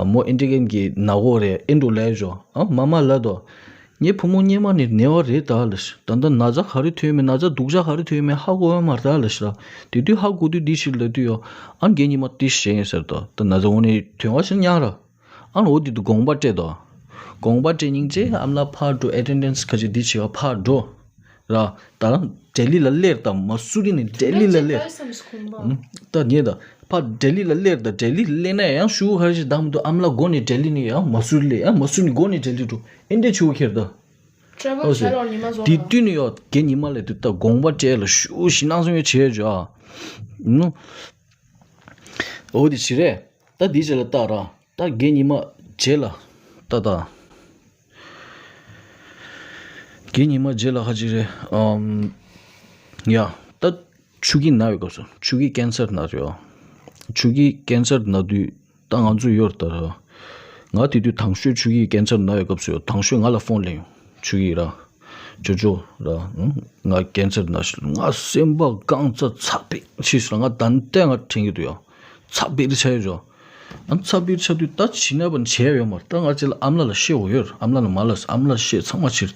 མོ་ཨེ་འདྲ་རྒན་གྱི་ན་འོ་རེད་ཨེ་འགྲོ་ལས་ཞོ་ཨང་མ་མ་ལ་དོ། ངའི་བུ་མོ་སྙེ་མ་ནི་ནེ་བ་རེད་ད་ལ་ཤི། ད་ལྟ་ན་ཚ་ག་རེ་ཐོན་མེད་ན་ཚ་སྡུག་ཅག་ག་རེ་ཐོན་མེད་ཧ་གོ་བ་མ་རེད་ད་ལ་ཤི་ར། དེ་དུས་ཧ་གོ་དུས་འདི་ཕྱིར་ལ་དུས་ཡོ། ཨ་རྒན་ཉི་མ་ཏི་ཤེས་ཡིན་ཟེར་ཏོ་ད་ན་ཚ་འོ་ནི་ཐོན་བ་ཤི་ཉག་ར། ཨ་ནི་འོ་དེ་དུ་དགོངས་པ་སྤྲད་དོ། དགོངས་པ་སྤྲད་སྙིང་རྗེ་ཨམ་ལ་ཕར་འགྲོ་ཨེ་ཊེན་ཌེན་སི་ཁ་ཅིག་འདི་བྱེད་བ་ཕར་འགྲོ། ར། ད་རང་ལྡི་ལི་ལ་སླེབས་ད་མ་སུ་རི་ནི་ལྡི་ལི་ལ་སླེབས། ད་ཉེ་ད་ཕར་ལྡི་ལི་ལ་སླེབས་ད་ལྡི་ལི་སླེབས་ན་ཡང་ཤུ་ཧ་ཞིག་དམ་དུ་ཨམ་ལ་སྒོ་ནས་ལྡི་ལི་ནི་ཡང་མ་སུ་རི་ལ་ཡང་མ་སུ་རི་ནི་སྒོ་ནས་ལྡི་ལི་འགྲོ་ཨེ་འདྲ་ཆུ་ཁྱེར་ད། ཊེ་ཝལ་ཨོ་སེ། བྱ་རོགས་ཉི་མ་བཟོ་དེ་ལ། དུས་ནི་ཡོད་རྒན་ཉི་མ་ལས་དུས་ད་དགོངས་པ་སྤྲད་ལ་ཤུ་ཞིག་སྣང་སོང་ཡོད་བྱས་ཇོ་ཨ། ནུ། འོ་དེ་ཞིག་རེད། ད་དེ་རྗེས་ལ་ལྟ་ར། ད་རྒན་ཉི་མ་རྗེས་ལ་ལྟ་ད། རྒན་ཉི་མ་རྗེས་ལ་ཧ་ཅི་རེད་ཨམ། ཡ། ད་ཆུ་གི་ན་ཡོད་སྐབས་སུ་ཆུ་གི་ཀན་སར་ན་རེད་ཨ། ཆུ་གི་ཀན་སར་ན་དུས། ད་ང་ཚོ་ཡོད་ད་ར། ང་དེ་དུས་དང་ཤོས་ཆུ་གི་ཀན་སར་ན་ཡོད་སྐབས་སུ་ཡོད་དང་ཤོས་ང་ལ་ཕོན་ལེན་ཡོང་ཆུ་གི་ར། ཅོ་ཅོ་ར། ང་ཀན་སར་ན་ཤི་ང་སེམས་པ་གང་ཚ་ཚ་པིག་ཕྱིས་སུ་ང་ད་ལྟ་ང་དྲན་གྱི་འདུག་ཡ། ཚ་པིག་ཆ་ཡོད་ཅོ། ཨ་ཚ་པིག་ཆ་དུས་ད་ཕྱི་ན་པ་བྱས་ཡོད་མ་རེད་ད་ང་ཅི་ལ་ཨམ་ལ་ལ་བཤད་འོ་ཡོད་ཨམ་ལ་ལ་མ་ལ་ཨམ་ལ་བཤད་ཚང་མ་ཕྱིར།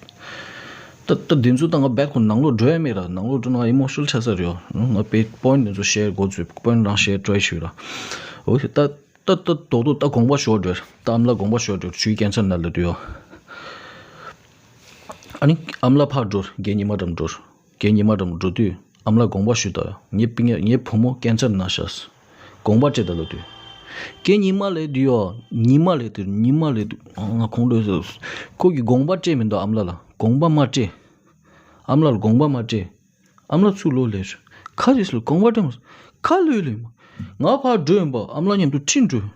ད་ད་དེ་ཚོ་ད་ང་བེད་ཁོ་ནང་ལོགས་འགྲོ་ཡ་མེད་ར་ནང་ལོགས་འགྲོ་ན་ང་ཨི་མོ་ཤི་ནལ་ཆགས་ས་རེད་ཡོ། ང་པེ་པོ་ཡིན་དེ་ཚོ་ཤེར་འགོ་ཚུགས་པོ་ཡིན་རང་ཤེར་ཊྲའི་ཞུས་ར། འོ་ད། ད་ད་དོག་དོག་ད་དགོངས་པ་ཞོར་འགྲོ། ད་ཨམ་ལ་དགོངས་པ་ཞོར་འགྲོ་ཆུའི་ཀན་སར་ན་ལ་དུ་ཡོ། ཨ་ནི་ཨམ་ལ་ཕར་འགྲོ་རྒན་ཉི་མ་འགྲམ་འགྲོ། རྒན་ཉི་མ་འགྲམ་འགྲོ་དུས་ཨམ་ལ་དགོངས་པ་ཞུ་ད་ཡོ། ངའི་པི་ངའི་ངའི་བུ་མོ་ཀན་སར་ན་ཤག་དགོངས་པ་སྤྲད་ད་ལ་དུས། རྒན་ཉི་མ་ལས་དུ་ཡོ། ཉི་མ་ལས་དུ་ཉི་མ་ལས་དུ་ང་ཁོང་ཁྲོ་ཟ། ཁོ་གི་དགོངས་པ་སྤྲད་མི་འདུག་ཨམ་ལ་ལ་དགོངས་པ་མ་སྤྲད། ཨམ་ལ་ལ་དགོངས་པ་མ་སྤྲད། ཨམ་ལ་ཚུར་ལོག་ལས་ཤོག་ཁ་རེས་ལ་དགོངས་པ་སྤྲད་མ་སོང་། ཁ་ལོས་ལེན་པ། ང་ཕར་འགྲོ་ཡིན་པ་ཨམ་ལ་མཉམ་དུ་ཁྲིད་འགྲོ།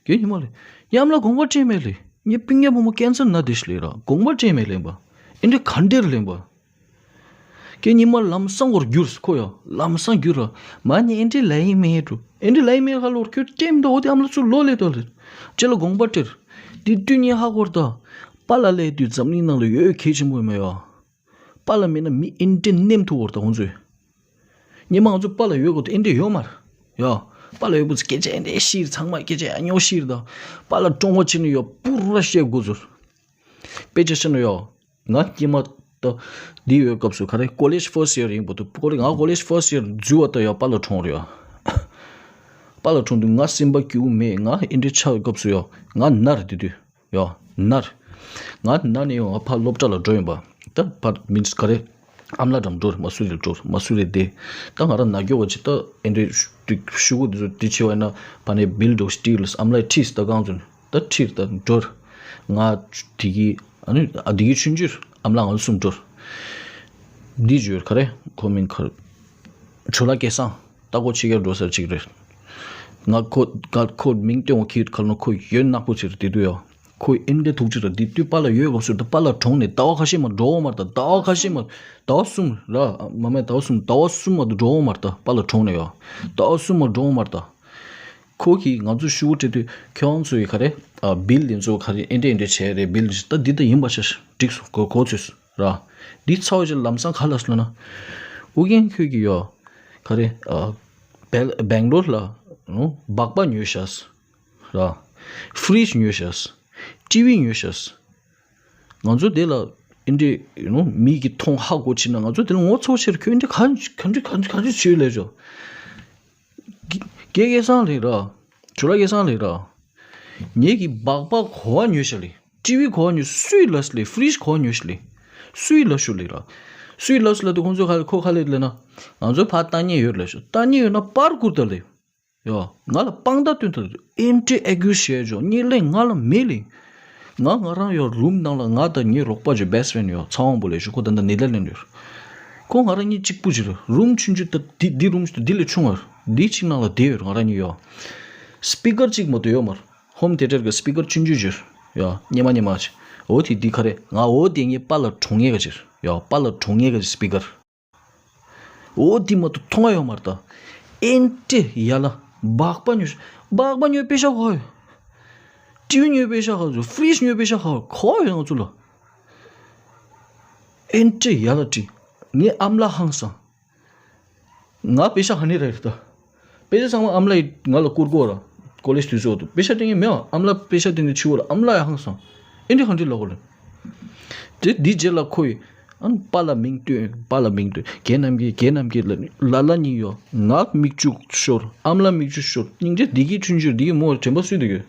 རྒན་ཉི་མ་ལས། ཡ་ཨམ་ལ་དགོངས་པ་སྤྲད་མེད་ལེ། ངའི་པི་ངའི་བུ་མོ་ཀན་སར་ན་དེ་ཤི་ལེ་ར་དགོངས་པ་སྤྲད་མེད་ལེན་པ། ཨེ་འདྲ་ག་འདྲེར་ལེན་པ། རྒན་ཉི་མ་ལམ་སང་བོར་འགྱུར་ཁོ་ཡ་ལམ་སང་འགྱུར་ར། མ་ནི་ཨེ་འདྲ་ལ་ཡིན་མེད་འགྲོ་ཨེ་འདྲ་ལ་ཡིན་མེད་ཁ་ལོར་ཁྱོད་སྤྲད་མི་འདུག་འོ་དེ་ཨམ་ལ་ཚུར་ལོག་ལེ་དོ་ལེ། ཅེ་ལ་དགོངས་པ་སྤྲད། དེ་དུས་ངས་ཧ་གོ་ར་ད། པཱ་ལགས་སླེབས་དུས་འཛམ་གླིང་ནང་ལ་ཡོད་གལ་ཆེན་པོ་ཡོད་མ་ཡོད། པཱ་ལགས་མེད་ན་མི་ཨེ་འདྲ་ནེམ་ཐུག་གོ་ར་ད་ཁོང་ཚོས། སྔོན་མ་ང་ཚོ་པཱ་ལགས་ཡོད་གོ་ད་ཨེ་འདྲ་ཡོད་མ་རེད། ཡ། པཱ་ལགས་ཡོད་པོ་ཚོ་སྐད་ཆ་ཨེ་འདྲ་ཤེས་རེད། ཚང་མ་སྐད་ཆ་ཨ་ཉོ་ཤེས་རེད་ད། པཱ་ལགས་གྲོངས་པ་ཕྱིན་ནས་ཡ་པུ་ར་བཤད་དགོས་ཚོར། དཔེ་ཆ་བཤད་ན་ཡ། ང་སྔོན་མ་ད། འདི་ཡོད་སྐབས་སུ་ག་རེ་ཀོ་ལེཇ་ཕར་སི་ཡར་ཡིན་པོ་ད་ཀོ་ལེ་ང་ཀོ་ལེཇ་ཕར་སི་ཡར་འཛུལ་བ་ད་ཡ་པཱ་ལགས་གྲོངས་རེད་ཡ། པཱ་ལགས་གྲོངས་དུས་ང་སེམས་པ་སྐྱིད་པོ་མེད། ང་ཨེ་འདྲ་ཆགས་སྐབས་སུ་ཡ། ང་ན་རེད་དེ་དུས། ཡ། ན་རེད། ང་ན་ནས་ཡང་ང་ཕར་སློབ་གྲྭ་ལ་འགྲོ་ཡིན་པ། ད་ཕར་མིན་ག་རེ། ཨ་མ་ལགས་འགྲམ་འགྲོ་རེད། མ་སུ་རི་འགྲོ་རེད། མ་སུ་རི་བསྡད། ད་ང་རང་ན་སྐྱོ་བ་ཅིག་ད་ཨེ་འདྲའི་ཤུ་གུ་འདི་ཚོ་འདི་བྱེད་པ་ཡིན་ན་ཕ་ནས་བིལ་འགྲོ་སྟིལ་ཨ་མ་ལགས་ཁྲིས་ད་གང་ཚོད་ད་ཁྲིར་ད་འགྲོ་རེད། ང་དེ་གི་ཨ་ནི་ཨ་དེ་གི་ཆུང་ཆུང་ཨ་མ་ལགས་ང་ཚོ་གསུམ་འགྲོ་རེད། འདི་བརྗོད་ག་རེ་ཁོ་མིང་ག་རེ། ཇོ་ལགས་སྐལ་བཟང་། ལྟ་སྐོར་ཕྱི་རྒྱལ་འགྲོ་ས་ཅིག་རེད། ང་ཁོ་ང་ཁོ་མིང་སྟོན་འོ་ཁྱེད་ཁ་ལོ་ཁོ་ཡོད་ནག་པོ་ཅིག་རེད་དེ་དུས་ཡ། ཁོ་ཨེ་འདྲ་ཐུག་ཅིག་རེད་དེ་དུས་པཱ་ལགས་ཡོད་སྐབས་སུ་ད་པཱ་ལགས་གྲོངས་ནས་ཟླ་བ་ཁ་ཤས་མ་འགྲོ་འོང་མ་རེད་ད། ཟླ་བ་ཁ་ཤས་མ་ཟླ་བ་གསུམ་ར་མ་མེད་ཟླ་བ་གསུམ་ཟླ་བ་གསུམ་མ་གཏོགས་འགྲོ་འོང་མ་རེད་ད། པཱ་ལགས་གྲོངས་ནས་ཡ། ཟླ་བ་གསུམ་མ་འགྲོ་འོང་མ་རེད་ད། ཁོ་གིས་ང་ཚོ་ཤུ་གུ་སྤྲད་དུས་ཁྱོད་རང་ཚོ་ཡི་ག་རེ། ཨ་བིལ་འདི་ཚོ་ག་རེ་ཨེ་འདྲ་ཨེ་འདྲ་བྱས་རེད་བིལ་འདི་ད་འདི་ད་ཡིན་པ་ཤ་ཤ་འགྲིག་སོང་གོ་གོ་ཚོད་ར། འདི་ཚ་བ་ཅིག་ལམ་སང་ག་ལ་སོང་ན། ཨུ་རྒྱན་ཁྱོད་ཀྱིས་ཡོ། ག་རེ། ཨ་བེལ་སྦེང་ལོར་ལ་ནོ་སྦག་སྦག་ཉོས་ཤག་ར། ཕྲིཇ་ཉོས་ཤག་ཊི་ཝི་ཉོས་ཤག་ང་ཚོ་དེ་ལ་ཨེ་འདྲ་ནོ་མི་གི་མཐོང་ཧ་གོ་ཕྱིན་ན་ང་ཚོ་དེ་ལ་ངོ་ཚ་བོ་ཆེར་ཁྱོད་ཨེ་འདྲ་ག་ག་འདྲ་ག་འདྲ་ག་འདྲ་བྱོས་ལས་ཤོག་དགེ་དགེ་སང་ལེ་ར། ཇོ་ལགས་སྐལ་བཟང་ལེ་ར། ངེད་ཀྱི་སྦག་སྦག་གོ་བ་ཉོས་ཤག་ལེ། ཊི་ཝི་གོ་བ་ཉོས་སུའི་ལ་སི་ལེ། ཕྲིཇ་གོ་བ་ཉོས་ཤག་ལེ། སུའི་ལ་ཤོག་ལེ་ར། སུའི་ལ་སི་ལ་དུ་ཁོང་ཚོ་ཁ་ལེ་ཁོ་ཁ་ལེ་ལེ་ན། ང་ཚོ་ཕར་ལྟ་ཉེ་ཡོད་ལེ་ཤོག་ལྟ་ཉེ་ཡོད་ན་པར་བསྐུར་ད་ལེ། ཡོ། ང་ལ་དཔང་རྟགས་སྟོན་ད་ལེ། ཨེམ་ཊི་ཨེ་གུ་ཤེ་ཇོ་ཉེ་ལེ་ང་ལ་མེད་ལེ། ང་ང་རང་ཡོད་རུམ་ནང་ལ་ང་དང་ངའི་རོགས་པ་ཅིག་བེ་སི་ཕྲེན་ཡོད་ཚེ་དབང་པོ་ལེ་ཞུ་ཁོ་ད་ལྟ་ནི་དར་ལེན་ཌ་ཡོད། ཁོ་ང་རང་གཉིས་གཅིག་པུ་ཅིག་རེད། རུམ་ཆུང་ཆུང་ད་འདི་འདི་རུམ་ཞིག་ད་འདི་ལས་ཆུང་བ་འདི་གཅིག་ནང་ལ་བསྡད་ཡོད་ང་རང་གཉིས་ཡོད། སི་པི་ཀར་གཅིག་མ་གཏོགས་ཡོད་མ་རེད། ཧོམ་ཐེ་ཊར་གི་སི་པི་ཀར་ཆུང་ཆུང་ཅིག་ཡོད་སྙེ་མ་སྙེ་མ་ཅིག་འོ་དེ་འདི་ག་རེད་ང་འོ་དེ་ངའི་པཱ་ལགས་གྲོངས་ངེས་ག་ཅིག་ཡོད་པཱ་ལགས་གྲོངས་ངེས་ག་ཅིག་སི་པི་ཀར། འོ་འདི་མ་གཏོགས་མཐོང་ང་ཡོད་མ་རེད་ད། ཨེན་ཏེ་ཡ་ལ། སྦག་སྦག་ཉོས་ཤག་སྦག་སྦག་ཉོས་པེ་ཤག་ཧོ་ཡོད། ཊི་ཝི་ཉོས་པེ་ཤག་ཧོ་ཡོད། ཕྲིཇ་ཉོས་པེ་ཤག་ཧོ་ཡོད་ཁོ་ཡོད་ང་ཚོ་ལ། ཨེན་ཏེ་ཡ་ལ་ཏི། ངའི་ཨམ་ལགས་ཧང་སང་། ང་པེ་ཤག་ཧ་ནི་རེད་ད། པེ་ཤག་ཚང་མ་ཨམ་ལགས་ཡིས་ང་ལ་བསྐུར་གོ་ར། ཀོ་ལེཇ་དུས་ཚོད་དུ་པེ་ཤག་སྟེར་མཁན་མེད་བ། ཨམ་ལགས་པེ་ཤག་སྟེར་ནས་ཕྱི་བོ་ལ་ཨམ་ལགས་ཡ་ཧང་སང་། ཨེ་འདྲ་གང་འདྲ་ལབ་གོ་རེད། དེ་འདི་རྗེས་ལ་ཁོ་ཡིས་ཨ་ནི་པཱ་ལགས་མིང་བཏོན་པཱ་ལགས་མིང་བཏོན་རྒན་རྣམ་རྒྱལ་རྒན་རྣམ་རྒྱལ་ལ་ལ་ལ་གཉིས་ཡོད། ང་མིག་ཆུ་ཤོར་ཨམ་ལགས་མིག་ཆུ་ཤོར་སྙིང་རྗེ་འདི་གི་ཆུང་ཆུང་འདི་གི་མོ་དྲན་པ་སུས་འདུག་གི་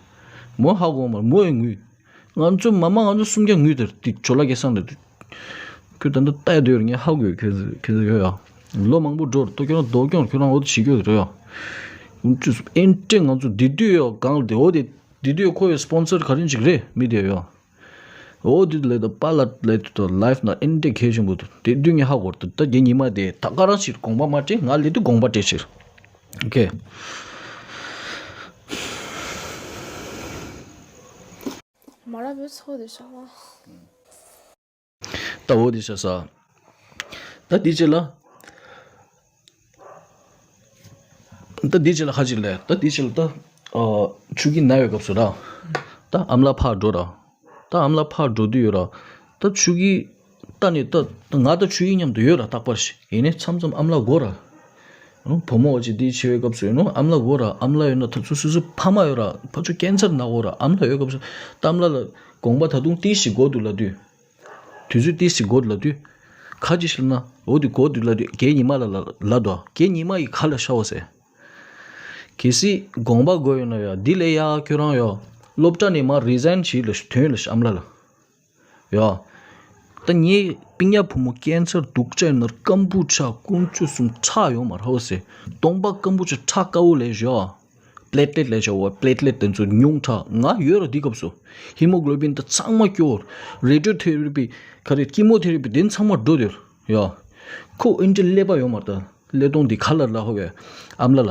མོ་ཧ་གོ་མ་མོ་ཡི་ངུས། ང་ཚོ་མ་མ་ང་ཚོ་སུམ་བརྒྱ་ངུས་དེར་དེ་ཇོ་ལགས་སྐལ་བཟང་དེ། ཁྱོད་ད་ལྟ་ལྟ་ཡ་དེ་ཡོད་རེད་ངས་ཧ་གོ་ཡོད་ཁྱོད་ཚོ་ཁྱོད་ཚོ་ཡོད་ཡ། ལོ་མང་པོ་འགྲོ་རེད་ལྟོ་ཁྱོད་རང་རྡོ་སྐྱོང་ཁྱོད་རང་འོ་དེ་བྱེད་རྒྱུ་རེད་ཡ། ཨེན་ཏེ་ང་ཚོ་དེ་དུས་ཡོད་གང་ལ་དེ་འོ་དེ་དེ་དུས་ཁོ་ཡོད་སི་པོན་སར་ག་རེ་ཅིག་རེད་མི་དེ་ཡོད། འོ་དེ་ལས་ད་པཱ་ལགས་ལས་དུ་ལའིཕ་ན་ཨེན་ཏེ་གལ་ཆེན་པོ་འདུག་དེ་དུས་ངས་ཧ་གོ་རེད་ད་རྒྱ་ཉི་མ་དེ་ད་ག་རང་ཕྱིར་དགོངས་པ་མ་སྤྲད་ང་ལས་དུ་དགོངས་པ་སྤྲད་ཕྱིར། ཨོ་ཁེ། མ་རབས་ཚོ་དེ་ཤ་བ། ད་འོ་དེ་ཤ་ས། ད་དེ་རྗེས་ལ། ད་དེ་རྗེས་ལ་ཁ་ཅིག་ལས་ད་དེ་རྗེས་ལ་ད། ཆུ་གི་ན་ཡོད་སྐབས་སུ་ར། ད་ཨམ་ལགས་ཕར་འགྲོ་ར། ད་ཨམ་ལགས་ཕར་འགྲོ་དུས་ཡོད་ར། ད་ཆུ་གི་ད་ནི་ད་ང་ད་ཆུ་གི་མཉམ་དུ་ཡོད་ར་རྟག་པར་ཞིག་ཡིན་ནའི་མཚམས་མཚམས་ཨམ་ལགས་དགོས་ར། བུ་མོ་འོ་ཅིག་འདི་བྱེད་པའི་སྐབས་སུ་ཡིན་ནོ་ཨམ་ལགས་དགོས་ར་ཨམ་ལགས་ཡོད་ན་ད་ཚོ་སོ་སོའི་ཕ་མ་ཡོད་ར་ཕ་ཆུ་ཀན་སར་ན་དགོས་ར་ཨམ་ལགས་ཡོད་སྐབས་སུ་ད་ཨམ་ལགས་ལ་དགོངས་པ་ད་དུང་ཏིས་ཞིག་དགོས་འདུག་ལབ་དུས། དུས་ཚོད་ཏིས་ཞིག་དགོས་འདུག་ལབ་དུས། ཁ་ཅིག་ཤི་ན་འོ་དེ་དགོས་འདུག་ལབ་དུས་རྒན་ཉི་མ་ལ་ལ་ལབ་དོ་རྒན་ཉི་མ་ཡི་ཁ་ལ་ཤ་བ་ཟེར། གལ་སྲིད་དགོངས་པ་དགོས་ཡོད་ན་ཡ་འདི་ལས་ཡ་ཁྱོད་རང་ཡ་སློབ་གྲྭ་ནས་མར་རི་ཟའིན་བྱེད་ལ་ཐོན་ལ་ཨམ་ལགས་ལ། ཡ། ད་ངའི་སྤུན་ཀྱག་བུ་མོ་ཀན་སར་སྡུག་ཅག་ཡིན་ན་སྐམ་པོ་ཆགས་སྐུ་མཆུ་གསུམ་ཁྲག་ཡོང་མ་རེད་ཟེར། གདོང་པ་སྐམ་པོ་ཆགས་ཁྲག་དཀར་པོ་ལས་བཞག་པླེ་ཊི་ལེ་ཊི་ལས་བྱ་བ་པླེ་ཊི་ལེ་ཊི་དེ་ཚོ་ཉུང་དྲགས་ང་ཡོད་ར་འདི་སྐབས་སུ། ཧི་མོ་གྷི་ལོ་བིན་དེ་ཚང་མ་སྐྱོ། རེ་ཌི་ཡོ་ཐེ་ར་པི་ག་རེ་ཀི་མོ་ཐེ་ར་པི་དེ་ཚང་མ་འགྲོ་དེར་ཡ། ཁོ་ཨིན་ཏྲི་ཀླད་པ་ཡོད་མ་རེད་ད། ཀླད་སྟོང་འདི་ཁ་ལ་ལ་ཧོ་བས། ཨམ་ལ་ལ།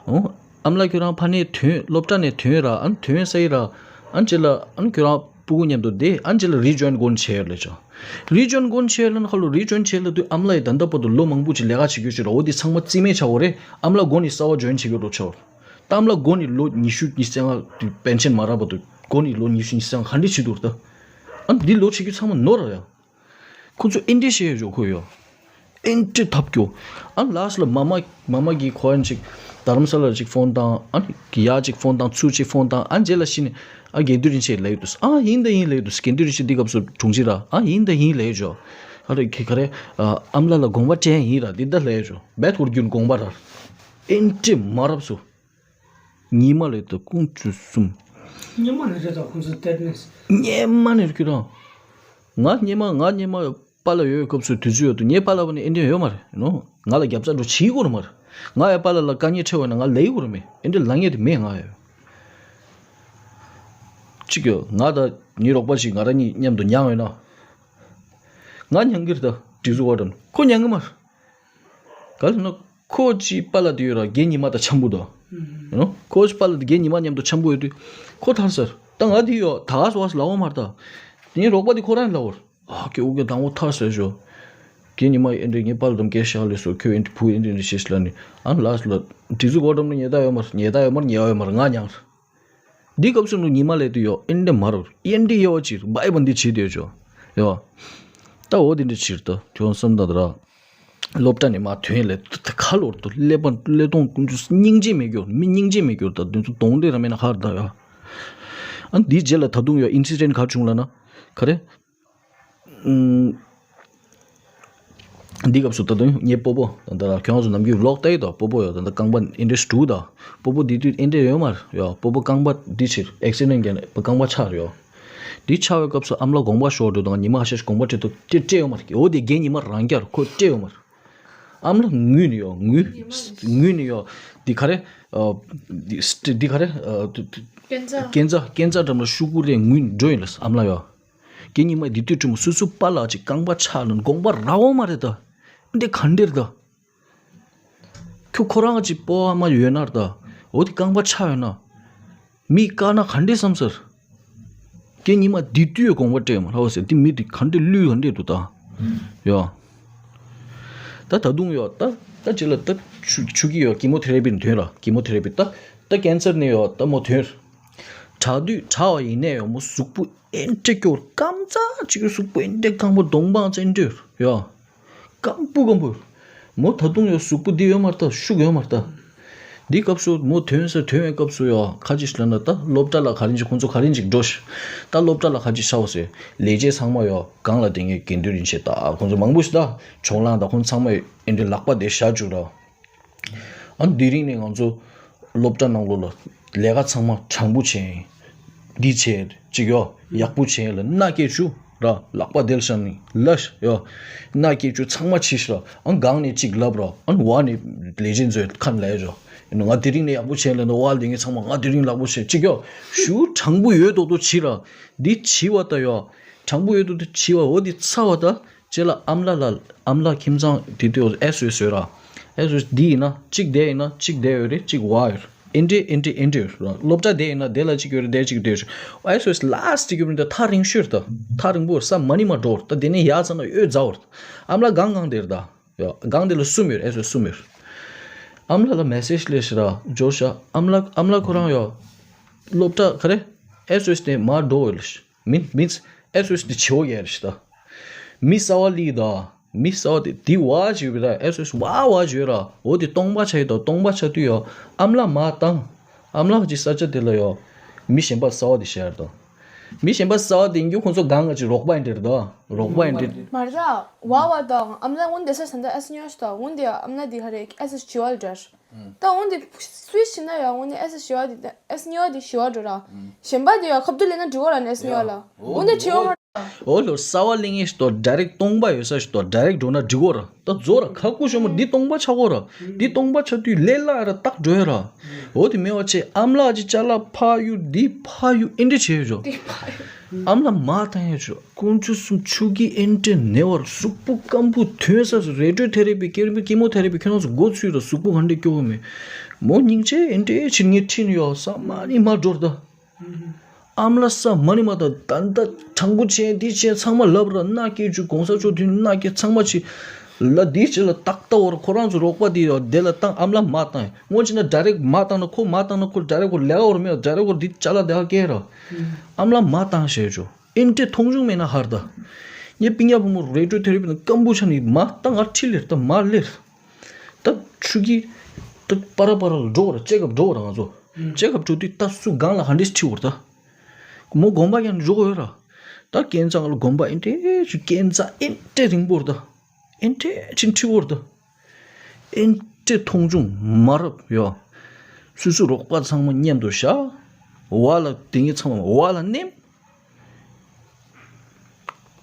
ཨོ། ཨམ་ལ་ཁྱོད་རང་ཕ་ནས་ཐོན་སློབ་གྲྭ་ནས་ཐོན་ར་ཨན་ཐོན་ས་ཡི་ར། ཨན་ཅི་ལ་ཨན་ཁྱོད་རང་སྤུ་གུ་མཉམ་དུ་བསྡད་ཨན་ཅི་ལ་རི་ཇོ་ཨིན་དགོན་ཆེ་ཡོད་ལས་ཆོ། རི་ཇོ་ཨིན་དགོན་ཆེ་ཡོད་ལ་ན་ཁ་ལོ་རི་ཇོ་ཨིན་ཆེ་ལ་དུས་ཨམ་ལ་ཡི་ད་ལྟ་བར་དུ་ལོ་མང་པོ་ཅིག་ལས་ཀ་བྱེད་རྒྱུ་ཞིག་ར་འོ་དེ་ཚང་མ་རྩིས་མེད་ཆ་འོ་རེད་ཨམ་ལ་དགོན་ནི་གསར་བ་ཇོ་ཨིན་བྱེད་རྒྱུ་རོ་ཆ་འོ། ད་ཨམ་ལ་དགོན་ནི་ལོ་ཉི་ཤུ་ཉི་ཤུ་རྩ་ལྔ་དུས་པེན་ཤན་མ་རག་བར་དུ། འགོ་ནས་ལོ་ཉི་ཤུ་ཉི་ཤུ་རྩ་ལྔ་ག་འདྲ་བྱེད་འདུག་ད། ཨ་འདི་ལོ་བྱེད་རྒྱུ་ཚང་མ་ནོར་ར་ཡ། ཁོ་ཚོ་ཨེ་འདྲས་བཤད་ཡོད་ཇོ་ཁོ་ཡོ། ཨེ་འདྲས་ཐབས་སྐྱོ། ཨ་ལ་སི་ལ་མ་མ་མ་མ་གིས་ཁོ་ཨན་ཅིག་དྷ་རམ་ས་ལ་ཅིག་ཕོན་བཏང་། ཨ་ཡ་ཅིག་ཕོན་བཏང་། ཚུར་ཅིག་ཕོན་བཏང་། ཨ་རྗེས་ལ་ཤི་ནས་ཨ་དགེ་འདུན་རིན་ཆེན་ལབ་ཡོད་དུས། ཨ་ཡིན་ད་ཡིན་ལབ་ཡོད་དུས། དགེ་འདུན་རིན་ཆེན་འདི་སྐབས་སུ་དྲུང་ཆེ་ར། ཨ་ཡིན་ད་ཡིན་ལབ་ཡོད་ཇོ། ཨ་རེ་ཁེ་ག་རེ། ཨ་ཨམ་ལ་ལ་དགོངས་པ་དྲན་ཡིན་ར། འདི་ད་ལབ་ཡོད་ཇོ། བེད་ཧོར་རྒྱུན་དགོངས་པ་ར། ཨེ་འདྲས་མ་རབས་སུ། ཉི་མ་ལས་ད་ཀུན་བཅུ་གསུམ། སྙེ་མ་ནས་རེད་ད་ཁོང་ཚོ་སྟེར་ནས། སྙེ་མ་ནས་རེད་ཁྱོད་རང་། ང་སྙེ་མ་ང་སྙེ་མ་པཱ་ལགས་ཡོད་སྐབས་སུ་དུས་ཚོད་ཡོད་དུ་ངའི་པཱ་ལགས་པ་ནི་ཨེ་འདྲས་ཡོད་མ་རེད་ནོ། ང་ལ་རྒྱབ་རྩ་འགྲོ་བྱེད་དགོས་རེད་མ་རེད། ང་ཡ་པཱ་ལགས་ལ་དཀའ་ངལ་འཕྲད་པ་ན་ང་ལབ་དགོས་རེད་མེད། ཨེ་འདྲས་ལབ་མཁན་དེ་མེད་ང་ཡ། གཅིག་ཡོད་ང་དང་ངའི་རོགས་པ་ཞིག་ང་རང་གཉིས་མཉམ་དུ་མྱངས་ཡོད་ན། ང་མྱང་གི་རེད་ད། སྒྲིག་འཛུགས་བར་དམ་ཁོ་མྱང་གི་མ་རེད། ག་རེ་ཟེར་ན། ཁོ་ཅི་པཱ་ལགས་དེ་ཡོད་ར་རྒན་ཉི་མ་དང་འཆམ་པོ་ད། ཡོ་ནོ། ཁོ་ཅི་པཱ་ལགས་དེ་རྒན་ཉི་མ་མཉམ་དུ་འཆམ་པོ་ཡོད་དུས། ཁོ་ཐར་ཟེར། ད་ང་དེ་ཡོད་ད་ག་སོ་བ་སོ་ལབ་བ་མ་རེད་ད། དེ་རོགས་པ་དེ་ཁོ་རང་ལབ་བར། ཨ་ཀེ་ཨུ་ཀེ་དང་པོ་ཐར་ཟེར་ཞོ། རྒན་ཉི་མ་ཨེ་འདྲས་ངའི་པཱ་ལགས་དམ་སྐད་བཞག་ལས་སོ་ཁྱོད་ཨེ་འདྲས་བུ་ཨེ་འདྲས་འདྲས་ཤེས་ལ་ནི་ཨ་ལ་སོ་ལ་སྒྲིག་འཛུགས་བར་དམ་ལ་ཉེ་ད་ཡོད་མ་རེད། ཉེ་ད་ཡོད་མ་རེད། ཉེ་ཡོད་མ་རེད། ང་མྱང་། འདི་སྐབས་སུ་ནུ་ཉི་མ་ལས་དུ་ཡོ་ཨེ་འདྲས་མ་རོ་ཨེ་འདྲས་ཡོ་ཅིར་བའི་བ་འདི་བྱེད་དེ་ཆོ་ཡོ། ད་འོ་དེ་འདྲས་ཕྱིར་ད་ཁྱོད་བསམ་ད་ར། སློབ་གྲྭ་ནས་མ་ཐོན་ལས་ད་ཁ་ལོར་དུ་ཀླད་པ་ཀླད་སྟོང་ཀུན་ཚོ་སྙིང་རྗེ་མེད་རྒྱུར་མི་སྙིང་རྗེ་མེད་རྒྱུར་ད་འདི་ཚོ་གདོང་འདྲེ་ར་མེད་ན་ཁར་ད་ཡོ། ཨ་འདིའི་རྗེས་ལ་ད་དུང་ཡོ་ཨིན་སི་ཌེན་ག་བྱུང་ལ་ན་ག་རེ། འདི་སྐབས་སུ་ད་དུང་ངའི་སྤོ་བོ་ད་ལྟ་ཁྱོད་ཚོ་ནམ་རྒྱུན་ཝི་ལོག་ལྟ་ཡི་དོ། སྤོ་བོ་ཡོད་ད་ལྟ་རྐང་པ་ཨེ་འདྲས་དྲུག་ད། སྤོ་བོ་འདི་དུས་ཨེ་འདྲས་ཡོད་མ་རེད་ཡོ། སྤོ་བོ་རྐང་པ་འདི་ཕྱིར་ཨེག་སི་ཌེན་བརྒྱབ་ནས་རྐང་པ་ཆག་རེད་ཡོ། འདི་ཆག་པའི་སྐབས་སུ་ཨམ་ལགས་དགོངས་པ་ཞོར་དུ་དང་ཉི་མ་ཁ་ཤས་ཤིག་དགོངས་པ་ཁྲིད་དུ་ཏེ་སྤྲད་ཡོད་མ་རེད། འོ་དེ་རྒན་ཉི་མ་རང་རྒྱལ་ཁོ་སྤྲད་ཡོད་མ་རེད། ཨམ་ལགས་ངུས་ནས་ཡོ་ངུས་ངུས་ནས་ཡོ། འདི་ག་རེ། འདི་ག་རེ། སྐས་འཛེག་སྐས་འཛེག་སྐས་འཛེག་འགྲམ་ལ་ཤུ་གུ་རེ་ངུས་འགྲོ་ཡིན་ལ་ཨམ་ལགས་ཡོ། རྒན་ཉི་མ་འདི་དུས་ཁྲིམས་སུ་སུ་པཱ་ལགས་ཀྱི་རྐང་པ་ཆག་ལ་དགོངས་པ་ར་འོ་མ་རེད་ད། འདི་ག་འདིར་ད། ཁྱོད་ཁོ་རང་གི་སྤོ་བ་མ་ཡོད་ན་ར་ད། འོ་དེ་རྐང་པ་ཆག་ཡོད་ན། མི་དཀར་ན་ག་འདྲས་བསམ་ཟེར། རྒན་ཉི་མ་འདི་དུས་དགོངས་པ་སྤྲད་མ་ར་བ་ཟེར་འདི་མི་འདི་ག་འདྲས་ལུས་ག་འདྲས་འདུག་ད། ཡོ། ད་ད་དུང་ཡོ་ད་ད་ཅི་ལ་ད་ཆུ་ཆུ་གི་ཡོ་ཀི་མོ་ཐེ་ར་པི་ནས་ཐོན་ར་ཀི་མོ་ཐེ་ར་པི་ད་ད་ཀེན་སར་ནས་ཡོ་ད་མོ་ཐོན། དྲག་དུས་དྲག་པ་ཡིན་ནས་ཡོ་མོ་གཟུགས་པོ་ཨེ་འདྲས་སྐྱོ་སྐམ་ཙག་ཅིག་གི་གཟུགས་པོ་ཨེ་འདྲས་སྐམ་པོ་གདོང་པང་ཙེ་འདྲས་ཡོ། སྐམ་པོ་སྐམ་པོ། མོ་ད་དུང་ཡོ་གཟུགས་པོ་འདི་ཡོད་མ་རེད་ད་ཤུགས་ཡོད་མ་རེད་ད། འདི་སྐབས་སུ་མོ་ཐོན་ཟེར་ཐོན་བའི་སྐབས་སུ་ཡོ་ཁ་ཅིག་ལབ་ན་ད་སློབ་གྲྭ་ལ་ག་རེ་ཅིག་ཁོང་ཚོ་ག་རེ་ཅིག་འགྲོ་ཤི། ད་སློབ་གྲྭ་ལ་ག་ཅིག་ཆའོ་ཟེར་ལས་བྱེད་ཚང་མ་ཡོ་སྒང་ལ་དེ་ངས་དགེ་འདུན་རིན་ཆེན་ད་ཁོང་ཚོ་མང་པོ་ཞིག་ད་ཕྱོགས་གླང་ད་ཁོང་ཚང་མ་ཨེ་འདྲས་ལག་པ་དེ་བཞག་བཅུག་ར། ཨ་དེ་རིང་ནས་ང་ཚོ་སློབ་གྲྭ་ནང་ལོགས་ལ་ལས་ཀ་ཚང་མ་དྲང་པོ་བྱས། འདི་བྱས་ཅིག་ཡོ་ཡག་པོ་བྱས་ལ་མནའ་སྐྱེལ་བཅུག་ར་ལག་པ་དེ་ལ་བཞག་ནས་ལ་ཡོ། མནའ་སྐྱེལ་བཅུག་ཚང་མ་བྱས་ཤི་ར་ཨ་སྒང་ནས་ཅིག་ལབ་ར་ཨ་བ་ནས་ལས་བྱེད་ཚོས་ཁ་ནས་ལབ་ཡ་ཇོ། ང་དེ་རིང་ནས་ཡག་པོ་བྱས་ལ་ན་བ་ལས་ངས་ཚང་མ་ང་དེ་རིང་ལག་པོ་བྱས་ཅིག་ཡོ་ཞུ་དྲང་པོ་ཡོད་དོ་དོ་བྱས་ར། འདི་བྱས་བ་ད་ཡོ་དྲང་པོ་ཡོད་དོ་དོ་བྱས་བ་འོ་འདི་ཚ་བ་ད། ཅེ་ལ་ཨམ་ལ་ལ་ཨམ་ལ་ཁྱིམ་ཚང་དེ་དུས་ཨེ་སི་ཨེ་སི་ཡོད་ར། ཨེ་སི་ཨེ་སི་འདི་ཡིན་ན་གཅིག་དེ་ཡིན་ན་གཅིག་དེ་ཡོད་རེད་གཅིག་བ་ཡོད། ཨེ་འདྲས་ཨེ་འདྲས་ཨེ་འདྲས་ཡོད་ར། སློབ་གྲྭ་དེ་ཡིན་ན་དེ་ལ་གཅིག་ཡོད་རེད་དེ་གཅིག་དེ་ཡོད། ཨེ་སི་ཨེ་སི་ལ་སི་ཊི་གི་མི་འདི་ཐག་རིང་ཤོས་རེད་ད། ཐག་རིང་པོ་རེད་ས་མ་ནི་མ་འགྲོ་རེད་ད། དེ་ནས་ཡར་ཚང་ན་ཡོད་རྫ་བ་རེད། ཨམ་ལ་སྒང་སྒང་དེ་རེད་ད། ཡ་སྒང་དེ་ལ་གསུམ་ཡོད་ཨེ་སི་ཨེ་སི་གསུམ་ཡོད། ཨམ་ལ་ལ་མེ་སེ་ཇི་ལས་ཤི་ར་འབྱོར་ཤ་ཨམ་ལ་ཨམ་ལ་ཁོ་རང་ཡ། སློབ་གྲྭ་ག་རེ། ཨེ་སི་ཨེ་སི་དེ་མ་འགྲོ་འོས་ལ་ཤི། མིན་མིན། ཨེ་སི་ཨེ་སི་དེ་བྱེད་འོ་ཡ་རེད་ཤི་ད། མི་གསར་བ་ལི་ད། མི་གསར་བ་དེ་དེ་བ་བྱེད་པའི་ད་ཨེ་སི་ཨེ་སི་བ་བ་བྱེད་ར་འོ་དེ་སྟོང་པ་ཆ་ཡི་ད་སྟོང་པ་ཆ་དུས་ཡ་ཨམ་ལ་མ་བཏང་། ཨམ་ལ་གི་ས་ཆ་དེ་ལ་ཡ། མི་གཞན་པ་གསར་བ་དེ་བྱེད་ཡ་རེད་ད། མི་གཞན་པ་གསར་བ་དེ་ཡིན་རྒྱུ་ཁོང་ཚོ་སྒང་ག་ཅིག་རོགས་པ་ཡིན་འདྲ་རེད་ད། རོགས་པ་ཡིན་འདྲ། མ་རེད་ད། བ་བ་དང་ཨམ་ལ་འོན་ཏེ་ས་ས་འདི་ཨེ་སི་ཉོ་ཤི་ད་འོན་ཏེ་ཨམ་ལ་དེ་ཧ་རེ་ཨེ་སི་བྱེད་བ་ལ་འདྲ། ད་འོན་ཏེ་སུའི་ཕྱིན་ན་ཡང་འོན་ཏེ་ཨེ་སི་ཞི་བ་དེ་ཨེ་སི་ཉི་བ་དེ་ཞི་བ་འགྲོ་ར། གཞན་པ་དེ་ཡང་ཁབ་ཏུ་ལེན་ན་འགྲིག་གོ་ར་ནས་ཨེ་སི་ཉི་བ་ལ། འོན་ཏེ་བྱེད་ཡོང་མ། འོ་ལོ་གསར་བ་ལེན་ངེས་ཤི་ཏོ་ཌའི་རེག་སྟོང་པ་ཡོད་ས་ཤི་ཏོ་ཌའི་རེག་འགྲོ་ན་འགྲིག་གོ་ར། ད་རྫོ་ར་ཁ་ཁུ་ཤོ་མོ་འདི་སྟོང་པ་ཆག་གོ་ར། འདི་སྟོང་པ་ཆག་དུས་ལས་སླ་ར་ཏག་འགྲོ་ཡ་ར། འོ་དེ་མེད་བ་ཆེ་ཨམ་ལག་ཅི་ཅ་ལག་ཕ་ཡུ་འདི་ཕ་ཡུ་ཨེ་འདྲ་བྱེད་ཡོད་ཆོ། ཨམ་ལ་མ་བཏང་ཡོད་ཆོ། དཀོན་མཆོག་གསུམ་ཆུ་གི་ཨེ་འདྲ་ནེ་བར་གཟུགས་པོ་སྐམ་པོ་ཐོན་ས་སུ་རེ་ཌིའོ་ཐེ་རེ་པི་ཀེ་རེ་པི་ཀེ་མོ་ཐེ་རེ་པི་ཁྱོད་རང་ཚོ་མགོ་ཚུད་ར་གཟུགས་པོ་ག་འདྲ་སྐྱོ་བོ་མེད། མོ་སྙིང་རྗེ་ཨེ་འདྲ་ཕྱིར་ངས་ཁྲིད་ནས་ཡོད་ས་མ་ནི་མ་འགྲོ་ར་ད། ཨམ་ལ་ས་མ་ནི་མ་ད་ད་ད་དྲང་པོ་བྱས་འདི་བྱས་ཚང་མ་ལབ་ར་མནའ་སྐྱེལ་བཅུག་གོང་ས་མཆོག་མདུན་མནའ་སྐྱེལ་ཚང་མ་བྱེད། ལ་འདིའི་ཕྱི་ལ་ཏག་ཏག་བོར་ཁོ་རང་ཚོ་རོགས་པ་དེ་ཡོད་དེ་ལ་བཏང་ཨམ་ལ་མ་བཏང་། སྔོན་ཆད་ན་ཌའི་རེག་མ་བཏང་ན་ཁོ་མ་བཏང་ན་ཁོ་ཌའི་རེག་བོར་ལས་ཀ་བོར་མེད་ཌའི་རེག་བོར་འདི་ཅ་ལག་དེ་ཧ་སྐད་ར། ཨམ་ལ་མ་བཏང་ཞེས་ཆོ། ཨིན་ཏྲེ་མཐོང་ཆུང་མེད་ན་ཧར་ད། ངས་པིང་ཡ་བུ་མོ་རེ་ཌི་ཡོ་ཐེ་ར་པི་ན་སྐམ་པོ་ཆ་ནི་མ་ད་ང་ཁྲི་ལེར་ད་མ་ལེར། ད་ཆུ་གི་ད་པ་ར་པ་ར་ལ་འགྲོ་བར་ཅེ་ཀབ་འགྲོ་བར་ང་ཚོ་ཅེ་ཀབ་འགྲོ་དུས་ད་སུ་སྒང་ལ་ཧ་འདྲེས་ཁྲི་བོར་ད། མོ་དགོན་པ་ཀྱང་འགྲོ་གི་ཡོད་ར། ད་སྐྱེན་ཚང་ལ་དགོན་པ་ཨིན་ཏྲེ་ཆུ་སྐྱེན་ཚང་ཨིན་ཏྲེ་རིང་པོར་ད། ཨིན་ཏྲེ་ཆིན་ཁྲི་བོར་ད། ཨིན་ཏྲེ་མཐོང་ཆུང་མ་རབས་ཡོ། སུ་སུ་རོགས་པ་ཚང་མ་མཉམ་དུ་བཞག་བ་ལ་དེ་ངེད་ཚང་མ་བ་ལ་མནན།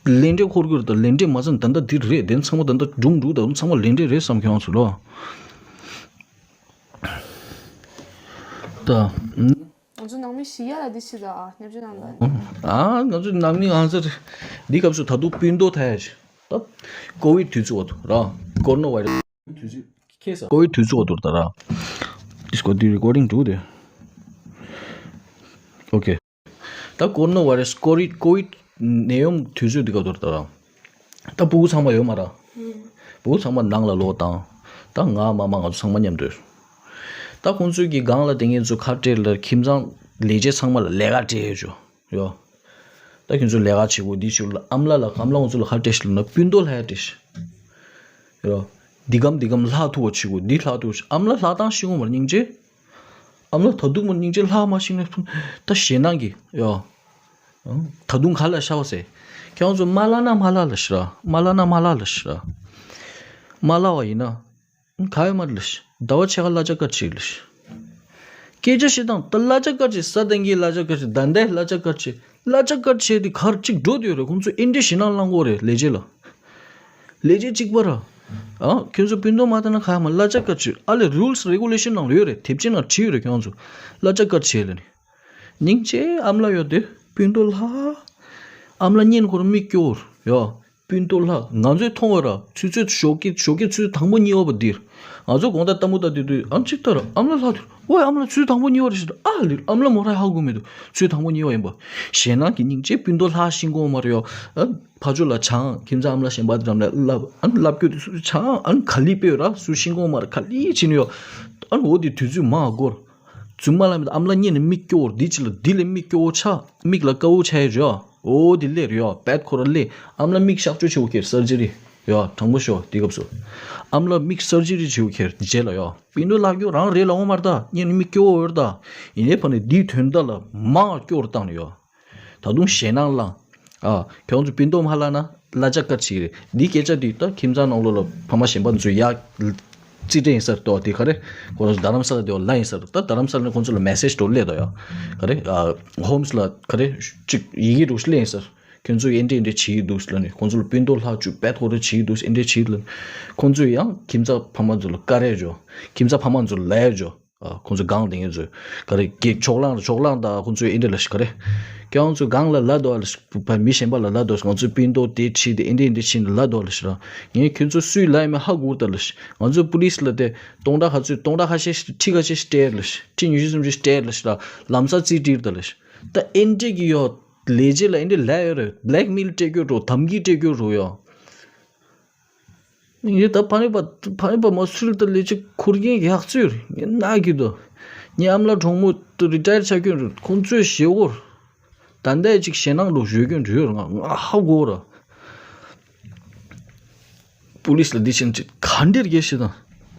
ལན་འདྲེ་འཁོར་གྱི་རེད་ད། ལན་འདྲེ་མ་ཚང་ད་ལྟ་འདི་རེད། དེ་ཚང་མ་ད་ལྟ་སྒྲུང་འདུག་ད་ཚང་མ་ལན་འདྲེ་རེད་བསམ་ཁྱོད་རང་ཚོ་ལོ། ད། ང་ཚོ་ནང་མི་ཞི་ཡ་ལ་འདི་ཞིག་ད་ཨ་སྙབ་བཅུ་ནང་ལ། ཨ་ང་ཚོ་ནང་མི་ང་ཚོ་འདི་སྐབས་སུ་ད་དུང་སྤུན་ཏོ་ཐ་ཡ་ཞིག་ད། ཀོ་བིད་དུས་ཚོད་འོ་དུ་ར། ཀོར་ནོ་བྷ་ཡི་ར་སི་དུས་ཚོད་ཁེ་ས་ཀོ་བིད་དུས་ཚོད་འོ་དུ་ར་ད་ར། This got the recording too there. Okay. ད་ཀོར་ནོ་བྷ་ཡི་ར་སི་ཀོ་བིད་ཀོ་བིད་ནད་ཡོམ་དུས་ཚོད་འདི་ག་དུར་ད་ར། ད་ཕྲུ་གུ་ཚང་མ་ཡོད་མ་ར། ཕྲུ་གུ་ཚང་མ་ནང་ལ་ལོག་བཏང་། ད་ང་མ་མ་ང་ཚོ་ཚང་མ་མཉམ་དུ་ཡོད། ད་ཁོང་ཚོའི་གི་སྒང་ལ་དེ་ངེད་ཚོ་ཁ་བྲལ་ལ་ཁྱིམ་ཚང་ལས་བྱེད་ཚང་མ་ལ་ལས་ཀ་སྤྲད་ཡོད་ཅོ། ཡོ། ད་ཁྱོད་ཚོ་ལས་ཀ་བྱེད་དགོས་འདི་བྱེད་ལ་ཨམ་ལ་ལ་ཨམ་ལ་ཁོང་ཚོ་ལ་ཁ་བྲལ་ཞིག་ལ་ན་སྤུན་ཏོ་ལྷ་ཡ་བྲལ་ཞིག་ཡོ། འདི་གམ་འདི་གམ་ལྷག་ཐུབ་པ་བྱེད་དགོས་འདི་ལྷག་ཐུབ་པ་བྱེད་ཨམ་ལ་ལྷག་སྟངས་ཤེས་དགོས་མ་རེད་སྙིང་རྗེ། ཨམ་ལ་ད་དུང་མ་སྙིང་རྗེ་ལྷག་མ་ཤེས་ན་ད་ཞེད་སྣང་གི་ཡོ། ད་དུང་ག་ལ་ཤ་བ་ཟེ། ཁྱེད་རང་ཚོ་མ་ལ་ན་མ་ལ་ལ་ཤི་ར་མ་ལ་ན་མ་ལ་ལ་ཤི་ར། མ་ལ་བ་ཡིན་ན། ག་ཡོད་མ་རེད་ལ་ཤི། ཟླ་བ་ཕྱེད་ཀ་གླ་ཆ་དཀར་ཆེ་ལ་ཤི། སྐད་ཆ་བཤད་སྟངས་ད་གླ་ཆ་དཀར་ཆེ་ས་དང་གི་གླ་ཆ་དཀར་ཆེ་ཟླ་འདའི་གླ་ཆ་དཀར་ཆེ་གླ་ཆ་དཀར་ཆེ་དེ་གར་གཅིག་འགྲོ་དུས་རེད་ཁོང་ཚོ་ཨེ་འདྲས་ཞེད་སྣང་བསླང་གོ་རེད་ལས་བྱེད་ལ། ལས་བྱེད་གཅིག་པ་ར། ཨ་ཁྱོད་ཚོ་སྤུན་ཏོ་མ་ལྟ་ན་ག་ཡོད་མ་གླ་ཆ་དཀར་ཆེ་ཨ་ལས་རུལ་སི་རེ་གུ་ལེ་ཤན་ནང་ལ་ཡོད་རེད་དེབ་ཆེན་ནང་བྲིས་ཡོད་རེད་ཁྱོད་ཚོ་གླ་ཆ་དཀར་ཆེ་ལ་ནི། སྙིང་རྗེ་ཨམ་ལ་ཡོད་དེ་སྤུན་ཏོ་ལྷ། ཨམ་ལ་གཉེན་ཁོར་མིག་སྐྱོར་ཡོ། སྤུན་ཏོ་ལྷ་ང་ཚོས་མཐོང་བ་ར་ཚུད་ཚོད་ཞོགས་ཀྱི་ཞོགས་ཀྱི་ཚུད་དང་པོ་གཉིས་པ་བ་འདིར། ང་ཚོ་དགོང་དག་ལྟད་མོ་ལྟ་དུས་དུས་ཨམ་ཅིག་ལྟ་ར་ཨམ་ལ་ལྷ་དུས་ཝའི་ཨམ་ལ་ཚུད་དང་པོ་གཉིས་པ་རེད་ཞེས་ཨ་ལིར་ཨམ་ལ་མོ་ར་ཧ་གོ་མི་འདུག་ཚུད་དང་པོ་གཉིས་པ་ཡིན་པ། ཞེད་སྣང་གི་སྙིང་རྗེ་སྤུན་ཏོ་ལྷ་ཤིང་གོང་མ་ར་ཡོ། ཨ་ཕ་ཇོ་ལ་ཆང་ཁྱིམ་ཚང་ཨམ་ལ་གཞན་པ་འདི་རམ་ལ་ལབ་ཨ་ལབ་སྐྱོ་དུས་སུ་ཆང་ཨ་ག་ལི་པེ་ར་སུ་ཤིང་གོང་མ་ར་ག་ལི་ཕྱིན་ཡོ། ཨ་འོ་དེ་དུས་ཚོད་མ་འགོར། རྫུན་མ་ལ་མེད་ཨམ་ལ་གཉིས་ནས་མིག་སྐྱོ་བོར་འདི་ཅི་ལ་འདི་ལས་མིག་སྐྱོ་བོ་ཆགས་མིག་ལ་དཀར་བོ་ཆགས་ཡོད་རེད་ཨ། འོ་འདི་ལས་རེད་ཡོད་པད་ཁོ་ར་ལས་ཨམ་ལ་མིག་གཤག་བཅོས་བྱེད་དགོས་ཁེར་སར་ཇི་རི་ཡོད་དྲང་པོ་ཤོད་འདི་སྐབས་སུ། ཨམ་ལ་མིག་སར་ཇི་རི་བྱེད་དགོས་ཁེར་རྗེས་ལ་ཡོད་པིན་ཏོ་ལྷག་རྒྱུ་རང་རེད་ལ་འོ་མར་ད་གཉིས་ནས་མིག་སྐྱོ་བོ་ཡོད་རེད་ད། ཡིན་ནའི་ཕ་ནས་འདིའི་དོན་དག་ལ་མང་སྐྱོ་བོར་བཏང་ནས་ཡོད། ད་དུང་ཞེད་སྣང་ལངས། ཨ། ཁྱོད་ཚོ་སྤུན་ཏོ་མ་ལ་ན་གླ་ཆ་དཀར་ཆེ་རེད། འདི་སྐད་ཆ་འདི་ད་ཁྱིམ་ཚང་ནང་ལོགས་ལ་ཕ་མ་གཞན་པ་ཚོས་ཡག་རྩིས་སྤྲད་ཡིན་ས་རེད་དོ་དེ་ག་རེ། ཁོ་རང་ཚོ་རྡ་རམ་ས་ལ་དེ་བ་ལ་ཡིན་ས་རེད་ད་རྡ་རམ་ས་ལ་ནས་ཁོང་ཚོ་ལ་མེ་སེ་ཇི་འགྲོ་སླེབས་དོ་ཡ། ག་རེ། ཨ། ཧོམ་སི་ལ་ག་རེ། གཅིག་ཡི་གེ་འགྲོ་སླེབས་ཡིན་ས་རེད། ཁྱོད་ཚོ་ཨེ་འདྲས་ཨེ་འདྲས་བྱེད་ཀྱི་འདུག་ལ་ནི་ཁོང་ཚོ་ལ་སྤུན་ཏོ་ལྷག་བཅུག་པད་ཧོ་རེ་བྱེད་ཀྱི་འདུག་ཨེ་འདྲས་བྱེད་ཀྱི་ལ་ནི། ཁོང་ཚོས་ཡང་ཁྱིམ་ཚང་ཕ་མ་ཚོ་ལ་བཀའ་རེ་འཇོ། ཁྱིམ་ཚང་ཕ་མ་ཚོ་ལ་ལ་ཡ་འཇོ། ཨ། ཁོང་ཚོ་སྒང་དེ་ངེད་ཚོས་ག་རེ་གེགས་ཕྱོགས་གླང་ཕྱོགས་གླང་དང་ཁོང་ཚོས་ཨེ་འདྲ་ལ་ཞིག་ག་རེ། ཁྱེད་རང་ཚོ་སྒང་ལ་ལབ་འདུག་ཨ་ལ་ཞིག་བ་མི་གཞན་པ་ལ་ལབ་འདུག་ང་ཚོའི་སྤུན་ཏོ་དེ་ཁྲིད་དེ་ཨེ་འདྲ་ཨེ་འདྲ་ཕྱིན་ལ་ལབ་འདུག་ཨ་ལ་ཞིག་ར། ངས་ཁྱོད་ཚོ་སུས་ལབ་ཡིན་མིན་ཧ་གོ་ད་ལ་ཞིག་ང་ཚོའི་པུ་ལིས་ལ་དེ་སྟོང་ཕྲག་ག་ཚོད་སྟོང་ཕྲག་ཁ་ཤས་ཤིག་ཁྲི་ཁ་ཤས་ཤིག་སྤྲད་ལ་ཞིག་ཁྲི་ཉི་ཤུ་སུམ་ཅུ་སྤྲད་ལ་ཞིག་ར་ལམ་སང་རྩིས་སྤྲད་ད་ལ་ཞིག་ད་ཨེ་འདྲ་གི་ཡོད་ལས་བྱེད་ལ་ཨེ་འདྲ་ལབ་ཡོད་རེད། བྷི་ལེག་མེལ་སྤྲད་རྒྱུ་རོ་དམ་གྱིས་སྤྲད་རྒྱུ་རོ་ཡོད། ངས་ད་ཕ་ནི་པ་ཕ་ནི་པ་མ་སུལ་ད་ལས་ཅིག་ཁུར་གིན་ཡག་ཚོད་ངས་ན་གི་དོ། ངའི་ཨམ་ལགས་གྲོགས་མོ་ད་རི་ཊ་ཡར་ཆགས་ཀྱོན་རེད། ཁོང་ཚོས་ཞེ་བོར་ད་ལྟའི་ཅིག་ཞེད་སྣང་འདུག་བཞོས་ཀྱོན་རེད། ང་ང་ཧ་གོ་ར། པུ་ལིས་ལ་འདི་བྱིན་ཅིག་ག་འདྲེར་རྒྱལ་ཞེ་དང་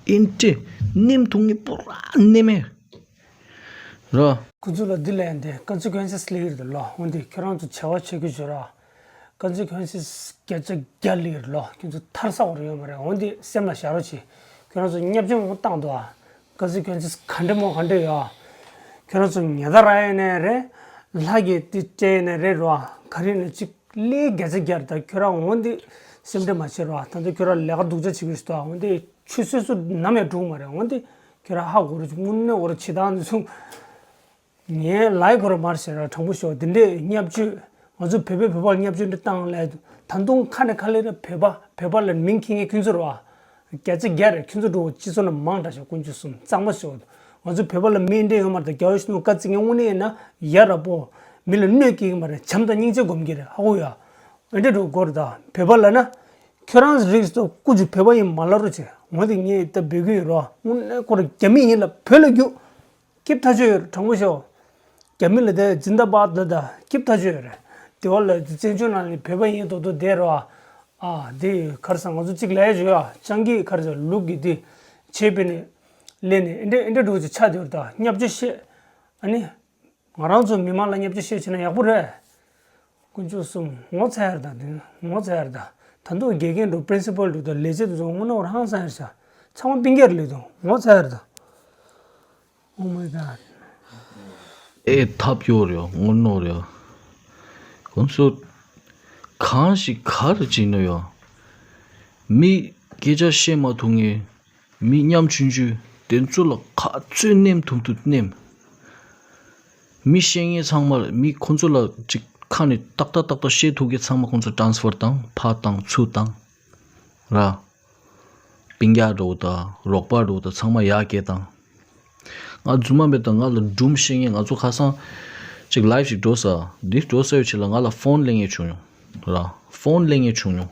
ཨིན་ཏྲེ་ནེམ་ཐུང་ངི་པོ་ར་ནེམ་མེ་ར། ཁོ་ཚོ་ལ་འདི་ལས་འདི་ཀོན་སི་ཀོན་སི་ལེགས་རེད་ལོ། འོན་ཏེ་ཁྱོད་རང་ཚོ་བྱ་བ་བྱེད་རྒྱུ་བྱོས་ར། ཀོན་སི་ཀོན་སི་བརྒྱ་ཆ་བརྒྱ་ལེགས་རེད་ལོ། ཁྱོད་ཚོ་ཐར་ས་བོ་རེ་ཡོད་མ་རེད། འོན་ཏེ་སེམས་ལ་བཞག་རོགས་བྱེད། ཁྱོད་རང་ཚོ་བརྙས་བཅོས་མང་བཏང་འདུག་ཨ། ཀོན་སི་ཀོན་སི་ག་འདྲ་མོ་ག་འདྲ་ཡོད་ཨ། ཁྱོད་རང་ཚོ་ཉེས་རྡ་ར་ཡས་ནས་རེད། ལྷ་གིས་དེ་སྤྲད་ནས་རེད་རོ་ཨ། ག་རེ་ནས་གཅིག་ལེགས་བརྒྱ་ཆ་བརྒྱ་རེད། ད་ཁྱོད་རང་འོན་ཏེ་སེམས་ཁྲལ་མ་བྱེད་རོ་ཨ། ད་ལྟ་ཁྱོད་རང་ལས་ཀ་སྡུག་ཅག་བྱེད་ཀྱི་ཡོད་ཤི་ཏོ་ཨ། འོན་ཏེ་ཆུད་ཟོས་སུ་ནམ་ཡང་འགྲོ་གི་མ་རེད། འོན་ཏེ་ཁྱོད་རང་ཧ་གོ་རོགས་བྱེད། དངོས་གནས་འོ་ར་བྱེད་སྟངས་འདི་ཚོ། ངས་ལའི་གོ་ར་མར་ཟེར་ར་དྲང་པོ་ཤོག་འདི་འདྲས་བརྙས་བཅོས་ང་ཚོ་བོད་པས་བོད་པར་བརྙས་བཅོས་འདི་བཏང་ལས་ད་དུང་ཁ་ནས་ཁ་ལས་ར་བོད་པ་བོད་པ་ལ་མིང་འཁྱེར་མཁན་ཁྱོད་ཚོ་རེད་བ། བརྒྱ་ཆ་བརྒྱ་རེད། ཁྱོད་ཚོ་འགྲོ་སྤྱི་ཚོགས་ནང་མང་དྲགས་ཤག་དཀོན་མཆོག་གསུམ་གཙང་མ་ཤོག་ང་ཚོ་བོད་པ་ལ་མིང་འདྲེ་ཡོད་མ་རེད། ད་རྒྱལ་བ་ཡིད་བཞིན་ནོར་བུ་བཀའ་བརྩི་མཁན་དངོས་གནས་ཡིན་ན་ཡ་རབས་པོ་མི་ལ་གནོད་སྐྱེལ་གི་མ་རེད། བྱམས་དང་སྙིང་རྗེ་སྒོམ་གི་རེད། ཧ་གོ་ཡ། འདི་འདྲས་འགྲོ་དགོས་རེད། ད་བོད་པ་ལ་ན། ཁྱོད་རང་རིགས་སུ་སྐུ་ཅི་བོད་པ་ཡིན་མ་ལབ་རོགས་བྱེད། འོ་དེ་ངས་ད་འབོད་ཀྱི་ཡོད་རོ། དངོས་གནས་ཁོ་རང་རྒྱ་མི་ཡིན་ལ་བོད་ལ་རྒྱུགས། སྐྱིད་ཐག་ཆོད་ཡོད་རེད། དྲང་པོ་ཤོད། རྒྱ་མི་ལ་དེ་ཛིན་དཱ་བཱད་ལ་ད་སྐྱིད་ཐག་ཆོད་ཡོད་རེད། དེ་བ་ལ་བཙན་བྱོལ་ནང་ལ་བོད་པ་ཡིན་མདོག་མདོག་བསྡད་རོ། ཨ་དེ་ག་རེ་ཟེར། ང་ཚོ་གཅིག་ལ་ཡ་བྱོས་ཨ། སྤྱང་ཀི་ག་རེ་ཟེར་ལུག་གི་དེ་བྱེད་པས་ནས་ལས་ནས་ཨེ་འདྲ་ཨེ་འདྲ་འགྲོ་ཅིག་ཆགས་བསྡད་ཡོད་རེད། ད་བརྙས་བཅོས་བཤད། ཨ་ནི། ང་རང་ཚོ་མི་མང་ལ་བརྙས་བཅོས་བཤད་བྱས་ན་ཡག་པོ་རེད། དཀོན་མཆོག་གསུམ་ངོ་ཚ་ཡ་རེད་ད། དེ་ངོ་ཚ་ཡ་རེད་ད། ད་དུང་དགེ་རྒན་འགྲོ་པིན་སི་པལ་འགྲོ་ད་ལས་བྱེད་དེ་ཚོ་དངོས་གནས་ཧང་སང་ཡ་རེད་ཤག་ཚང་མ་སྤུན་ཀྱག་རེད་ལས་དང་ངོ་ཚ་ཡ་རེད་ད། Oh my god. ཨེ་ཐབས་ཡོད་རེད་དངོས་གནས་རེད། ཁོང་ཚོ་གང་ཞིག་ག་རེ་བྱེད་ནོ་ཡོད། མི་སྐད་ཆ་བཤད་མ་ཐུབ་མཁན། མི་ཉམ་ཆུང་ཆུང་དེ་ཚོ་ལ་ག་ཚོད་ནེམ་ཐུབ་ཐུབ་ནེམ། མི་ཤེས་མཁན་ཚང་མ་ལ་མི་ཁོང་ཚོ་ལ་ཅིག་ཁ་ནས་ཏག་ཏག་ཏག་ཏག་བཤད་ཐུབ་མཁན་ཚང་མ་ཁོང་ཚོ་ཊ་རན་སི་ཕར་བཏང་ཕར་བཏང་ཚུར་བཏང་ར། སྤུན་ཀྱག་འགྲོ་དང་རོགས་པ་འགྲོ་དང་ཚང་མ་ཡར་སྐྱེལ་བཏང་། ང་རྫུན་མ་མེད་ད། ང་ལ་སྒྲུང་བཤད་མཁན་ང་ཚོ་ཁ་སང་ཅིག་ལའིབ་ཞིག་འགྲོ་ས། འདི་འགྲོ་ས་ཡོད་ཆེད་ལ་ང་ལ་ཕོན་ལེན་མཁན་བྱུང་མྱོང་ར། ཕོན་ལེན་མཁན་བྱུང་མྱོང་།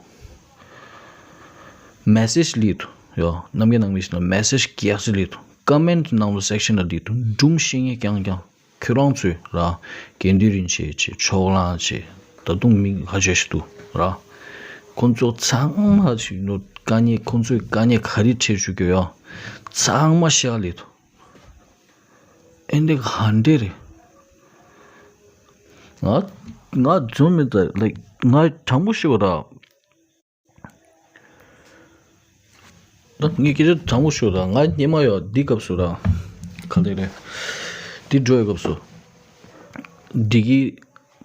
མེ་སེཇ་སླེབས་འདུག་ཡོ། རྣམ་རྒྱལ་ནང་མི་ཞིག་ལ་མེ་སེཇ་ག་ཚོད་སླེབས་འདུག་ཀོ་མེན་ཊི་ནང་ལོ་སེག་ཤན་ལ་སླེབས་འདུག་སྒྲུང་བཤད་མཁན་རྐྱང་རྐྱང་ཁྱོད་རང་ཚོས་ར། དགེ་འདུན་རིན་ཆེན་བྱས་ཕྱོགས་གླང་བྱས་ད་དུང་མི་ཁ་ཤས་ཤིག་འདུག་ར། ཁོང་ཚོ་ཚང་མ་ཞིག་ནོ་དཀའ་ངལ་ཁོང་ཚོས་དཀའ་ངལ་ག་རེ་འཕྲད་བཅུག་གི་ཡོད། ཚང་མ་བཤད་ལེ་ཐོ། ཨེ་འདི་ག་འདྲ་རེད། ང་ང་རྫུན་མེད་ད། ལའིཀ་ང་དྲང་པོ་ཤོད་ར། ད་ངས་སྐད་ཆ་དྲང་པོ་ཤོད་ད། ང་སྔོན་མ་ཡོད་འདི་སྐབས་སུ་ར། ག་ལེ་རེད། འདི་འགྲོ་ཡོད་སྐབས་སུ། འདི་གི་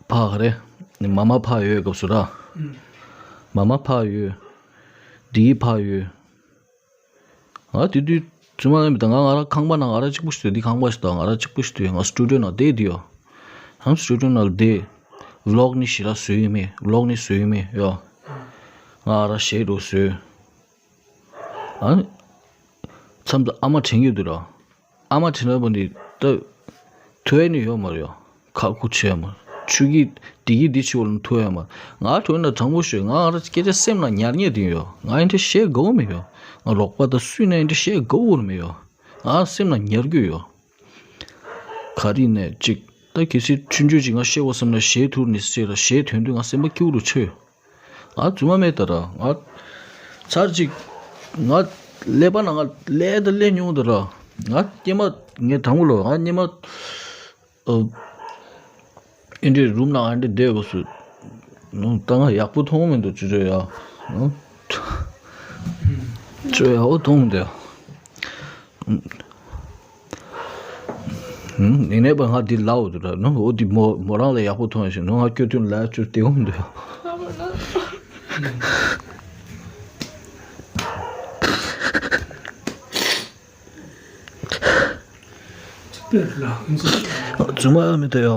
ཕ་ག་རེ། མ་མ་ཕ་ཡོད་སྐབས་སུ་ར། མ་མ་ཕ་ཡོད། འདི་གི་ཕ་ཡོད། ང་དེ་དུས་རྫུན་མ་ཡིན་པ་དང་ང་ང་རང་ཁང་པ་ནང་ང་རང་གཅིག་པུ་ཞིག་འདུག་འདི་ཁང་པ་ཞིག་དང་ང་རང་གཅིག་པུ་ཞིག་འདུག་ང་སི་ཊུ་ཌི་ཡོ་ནང་བསྡད་འདི་ཡོད། ཧམ་སི་ཊུ་ཌི་ཡོ་ནང་བསྡད། ཝི་ལོག་ནི་ཞེ་དྲག་བཟོས་ཡོད་མེད། ཝི་ལོག་ནི་བཟོས་ཡོད་མེད་ཡོ། ང་ང་རང་ཞེ་དྲག་བཟོས། ཨ། མཚམས་དུ་ཨ་མ་དྲན་གྱི་འདུག་ར། ཨ་མ་དྲན་པ་འདི་ད་ཐུ་ཨེ་ནི་ཡོད་མ་རེད་ཡོ། ཁག་ཁུ་ཆེ་མ། ཆུ་གི་དེ་གི་དེ་ཆེ་བ་ལ་ཐུ་ཨེ་མ། ང་ཐུ་ཨེ་ན་དྲང་པོ་ཤོད། ང་ང་རང་སྐད་ཆ་སེམས་ན་ཉར་ཉེ་དེ་ཡོད། ང་ཨེ་འདྲ་བཤད་དགའ་བོ་མེད་ཡོད། ང་རོགས་པ་དང་སུས་ན་ཨེ་འདྲ་བཤད་དགའ་བོ་མེད་ཡོད། ང་སེམས་ན་ཉར་རྒྱུ་ཡོད། ག་རེ་ནས་ཅིག་ད་གལ་སྲིད་ཆུང་ཆུང་ཅིག་ང་བཤད་དགོས་བསམ་ན་གཞས་ཐུར་ནས་བཤད་ལ་གཞས་ཐོན་དུས་ང་སེམས་པ་སྐྱིད་པོ་རུ་ཆོད། ང་རྫུན་མ་མེད་ད་ར། ང་ཚར་ཅིག་ང་ཀླད་པ་ནང་ང་ཀླད་དང་ཀླད་ཉུང་ད་ར། ང་སྐྱེས་མ་ངས་དྲང་པོ་ལོ། ང་སྐྱེས་མ་ཨ་ཨེ་འདྲའི་རུམ་ནང་ཨེ་འདྲའི་བསྡད་དགོས་སུ། ད་ང་ཡག་པོ་མཐོང་མི་འདུག་ཅི་རེད་ཡ། ཅི་ཡག་པོ་མཐོང་མི་འདུག་ཡ། ཡིན་ནའི་པ་ང་འདི་ལའོ་དུ་ར་ནོ། འོ་འདི་མོ་མོ་རང་ལ་ཡག་པོ་མཐོང་ཡ་ཞིག་ནོ། ང་སྐྱོ་དུས་ལ་ཅུ་དེ་འོང་འདུག་རྫུན་མ་མི་འདུག་ཡ།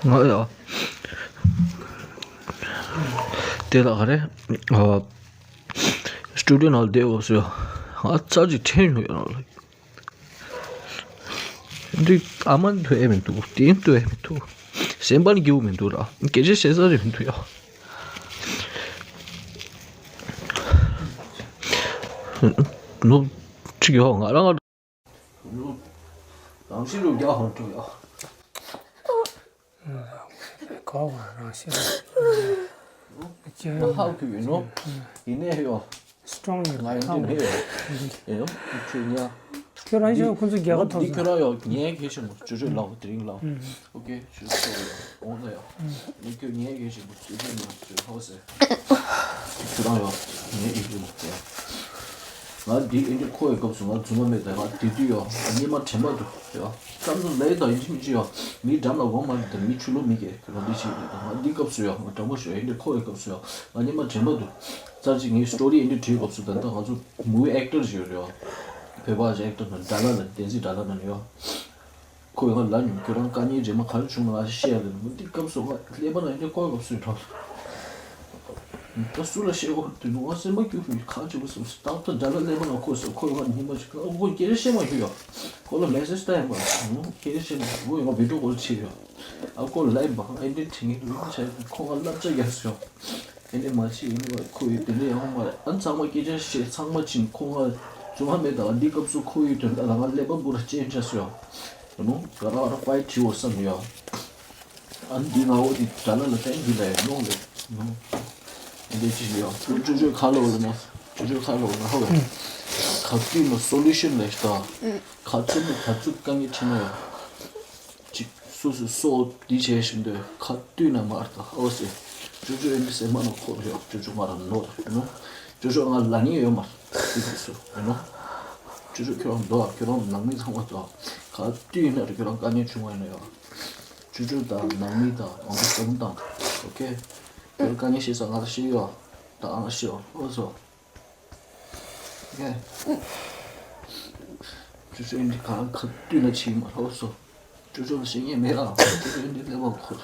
ང་ཡ། དེ་ལ་ག་རེ། ཨ། སི་ཊུ་ཌི་ཡོ་ནང་བསྡད་འོ་སོ། ང་ཚར་ཅིག་ཁྲེལ་ཡོང་ཡོད་ལ། འདི་ཨ་མ་འདུག་ཨེ་མི་འདུག་དེ་འདུག་ཨེ་མི་འདུག་སེམས་པར་འགྱུར་མི་འདུག་ར། སྐད་ཆ་བཤད་ས་རེད་མི་འདུག་ཡ། ནོ། ཅིག་ཡོ་ང་རང་། རང་ཤི་རུ་རྒྱག་ཧོན་ཐུ་ཡ། ག་བ་རང་ཤི་རུ། ཧ་གི་ཡོད་ནོ། ཡིན་ནའི་ཡོ། སི་ཊོང་ཡོད་ང་ཡིན་ཁང་དུ་ནའི་ཡོ། ཡིན་ནོ། ཁྱོད་ཉ། ཁྱོད་རང་ཤི་ཁོང་ཚོ་རྒྱལ་ཁ་ཐོབ་འདི་ཁྱོད་རང་ཡོ་ངའི་གལ་ཆེན་པོ་ཅོ་ཅོ་ལའོ་དེ་རིང་ལའོ། ཨོ་ཀེ་ཞུ་ཚོ་ཡོ་འོང་ན་ཡོ། འདི་ཁྱོད་ངའི་གལ་ཆེན་པོ་ཅོ་ཅོ་ལའོ་ཅོ་ཧོ་སེ། ཁྱོད་རང་ཡོ་ངའི་ཨིན་ཇི་མོ་ཟེར། ང་འདི་ཨིན་ཇི་ཁོ་ཡི་སྐབས་སུ་ང་རྫུན་མ་མེད་ད། ང་དེ་དུས་ཡོ་ང་སྙེ་མ་དྲན་པ་འདུག་ཡོ། བསམ་ཚུལ་ལས་དང་ཨིན་ཇི་མི་ཅི་ཡོ། མི་འགྲམ་ལ་འོང་མ་རེད་ད། མི་ཆུ་ལོ་མི་སྐྱེ་ང་འདི་ཞིག་རེད་ད། ང་འདི་སྐབས་སུ་ཡོ་ང་དྲང་པོ་ཞུ་ཨིན་ཇི་ཁོ་ཡི་སྐབས་སུ་ཡོ་ང་སྙེ་མ་དྲན་པ་འདུག་རྩ་གཅིག་ངའི་སི་ཊོ་རི་ཨིན་ཇི་བྲིས་སྐབས་སུ་ད་ལྟ་ང་ཚོ་མུ་བི་ཨེག་ཊར་ཞིག་ཡོད་རེད་ཡོ། བོད་པ་ཞིག་ཨེག་ཊར་ན་དགྲ་ལྷ་ལ་བསྟན་འཛིན་དགྲ་ལྷ་ན་ཡོ། ཁོས་ང་ལ་ཉུང་ཁྱོད་རང་དཀའ་ངལ་རྗེས་མ་ག་རེ་བྱུང་ལ་ཞེས་ཡ་ལ་ནི་འདི་སྐབས་སུ་ང་ཀླད་པ་ན་ཡིན་ཏེ་ཁོའི་སྐབས་སུ་གྲོགས། ད་སུ་ལ་བཤད་དགོས་དུས་ནོ། ཨ་སེམས་པ་སྐྱོ་ཤོས་ཁ་ཆེ་བོ་སོང་ཟེར། ད་ལྟ་དགྲ་ལ་ཀླད་པ་ལ་ཁོ་ཟེར། ཁོ་ཡོང་བ་ཉི་མ་ཞིག་ཁོ་སྐད་ཆ་བཤད་མ་ཞུ་ཡ། ཁོ་ལ་མེ་སེ་ཇི་ལྟ་ཡིན་པ་ནོ། སྐད་ཆ་བཤད་མ་ཞུ། ཁོ་ཡོང་བ་བི་ཌིའོ་ཀོལ་བྱེད་ཡ། ཨ་ཁོ་ལ་ཡིན་པ་ཨེ་འདྲ་དྲན་གི་འདུག་ཆ། ཁོ་ང་བསླབ་བྱ་རྒྱག་སོང་། ཨེ་འདྲ་མ་བྱེད་ཡིན་པ། ཁོ་ཡི་དེ་འདྲ་ཡང་མ་རེད། ཨ་ཚང་མ་སྐད་ཆ་བཤད། ཚང་མ་ཕྱིན། ཁོ་ང་རྫུན་མ་མེད། ད་འདི་སྐབས་སུ་ཁོ་ཡི་དོན་དག་ལ་ང་ཀླད་པ་པུ་ར་ཅན་ཆ་སོང་ཡ། ཡིན་ནོ། ག་ར་ར་ཕའི་བྲིས་འོ་བསམ་ཡ། ཨ་ནི་འདི་ང་འོ་དེ་དགྲ་ལ་ལ་བསྟན་གྱི་ལ་ཡིན་ནོ་ལེ། ནོ། འདི་ཅི་ཡོད། ཅོ་ཅོ་ཅོ་ཁ་ལོ་ལ་ན། ཅོ་ཅོ་ཁ་ལོ་ལ་ཧོ། ག་དུས་ནོ་སོ་ལུ་ཤན་ལས་ཤ་ད། ག་ཚོད་ནི་ག་ཚོད་དཀའ་ངལ་འཕྲད་ན་ཡང་། ཅིག་སོ་སོ་སོ་འདི་བྱས་བཞིན་དུ་ག་དུས་ན་མར་ད་ཧོ་ཟེར། ཅོ་ཅོ་ཨེ་འདི་སེ་མ་ནོ་ཁོ་རེ་ཡོད། ཅོ་ཅོ་ང་ར་ནོ་རེ་ནོ། ཅོ་ཅོ་ང་ལ་ནི་ཡོད་མ་རེད། འདི་ཚོ་ཡིན་ནོ། ཅོ་ཅོ་ཁྱོད་རང་འདུག་ཁྱོད་རང་ནང་མི་ཚང་མ་འདུག་ག་དུས་ན་རེ་ཁྱོད་རང་དཀའ་ངལ་བྱུང་བ་ཡིན་ན་ཡང་། ཅོ་ཅོ་དང་ནང་མི་དང་ཨང་ཀི་སམ་དང་། ཨོ་ཁེ། དེར་དཀའ་ངལ་ཤེས་ས་ང་ལ་ཤེས་ཡོད། ད་ཨང་ཤེས་ཡོད། ཨོ་སོ། ཨོ་ཁེ། ཅོ་ཅོ་ཨིན་དྲི་གང་ག་དུས་ན་ཆི་མ་ཨོ་སོ། ཅོ་ཅོ་ལ་ཤེས་ངེས་མེད་ཨ། ཅོ་ཅོ་ཨིན་དྲི་ལེ་བ་ཁོ།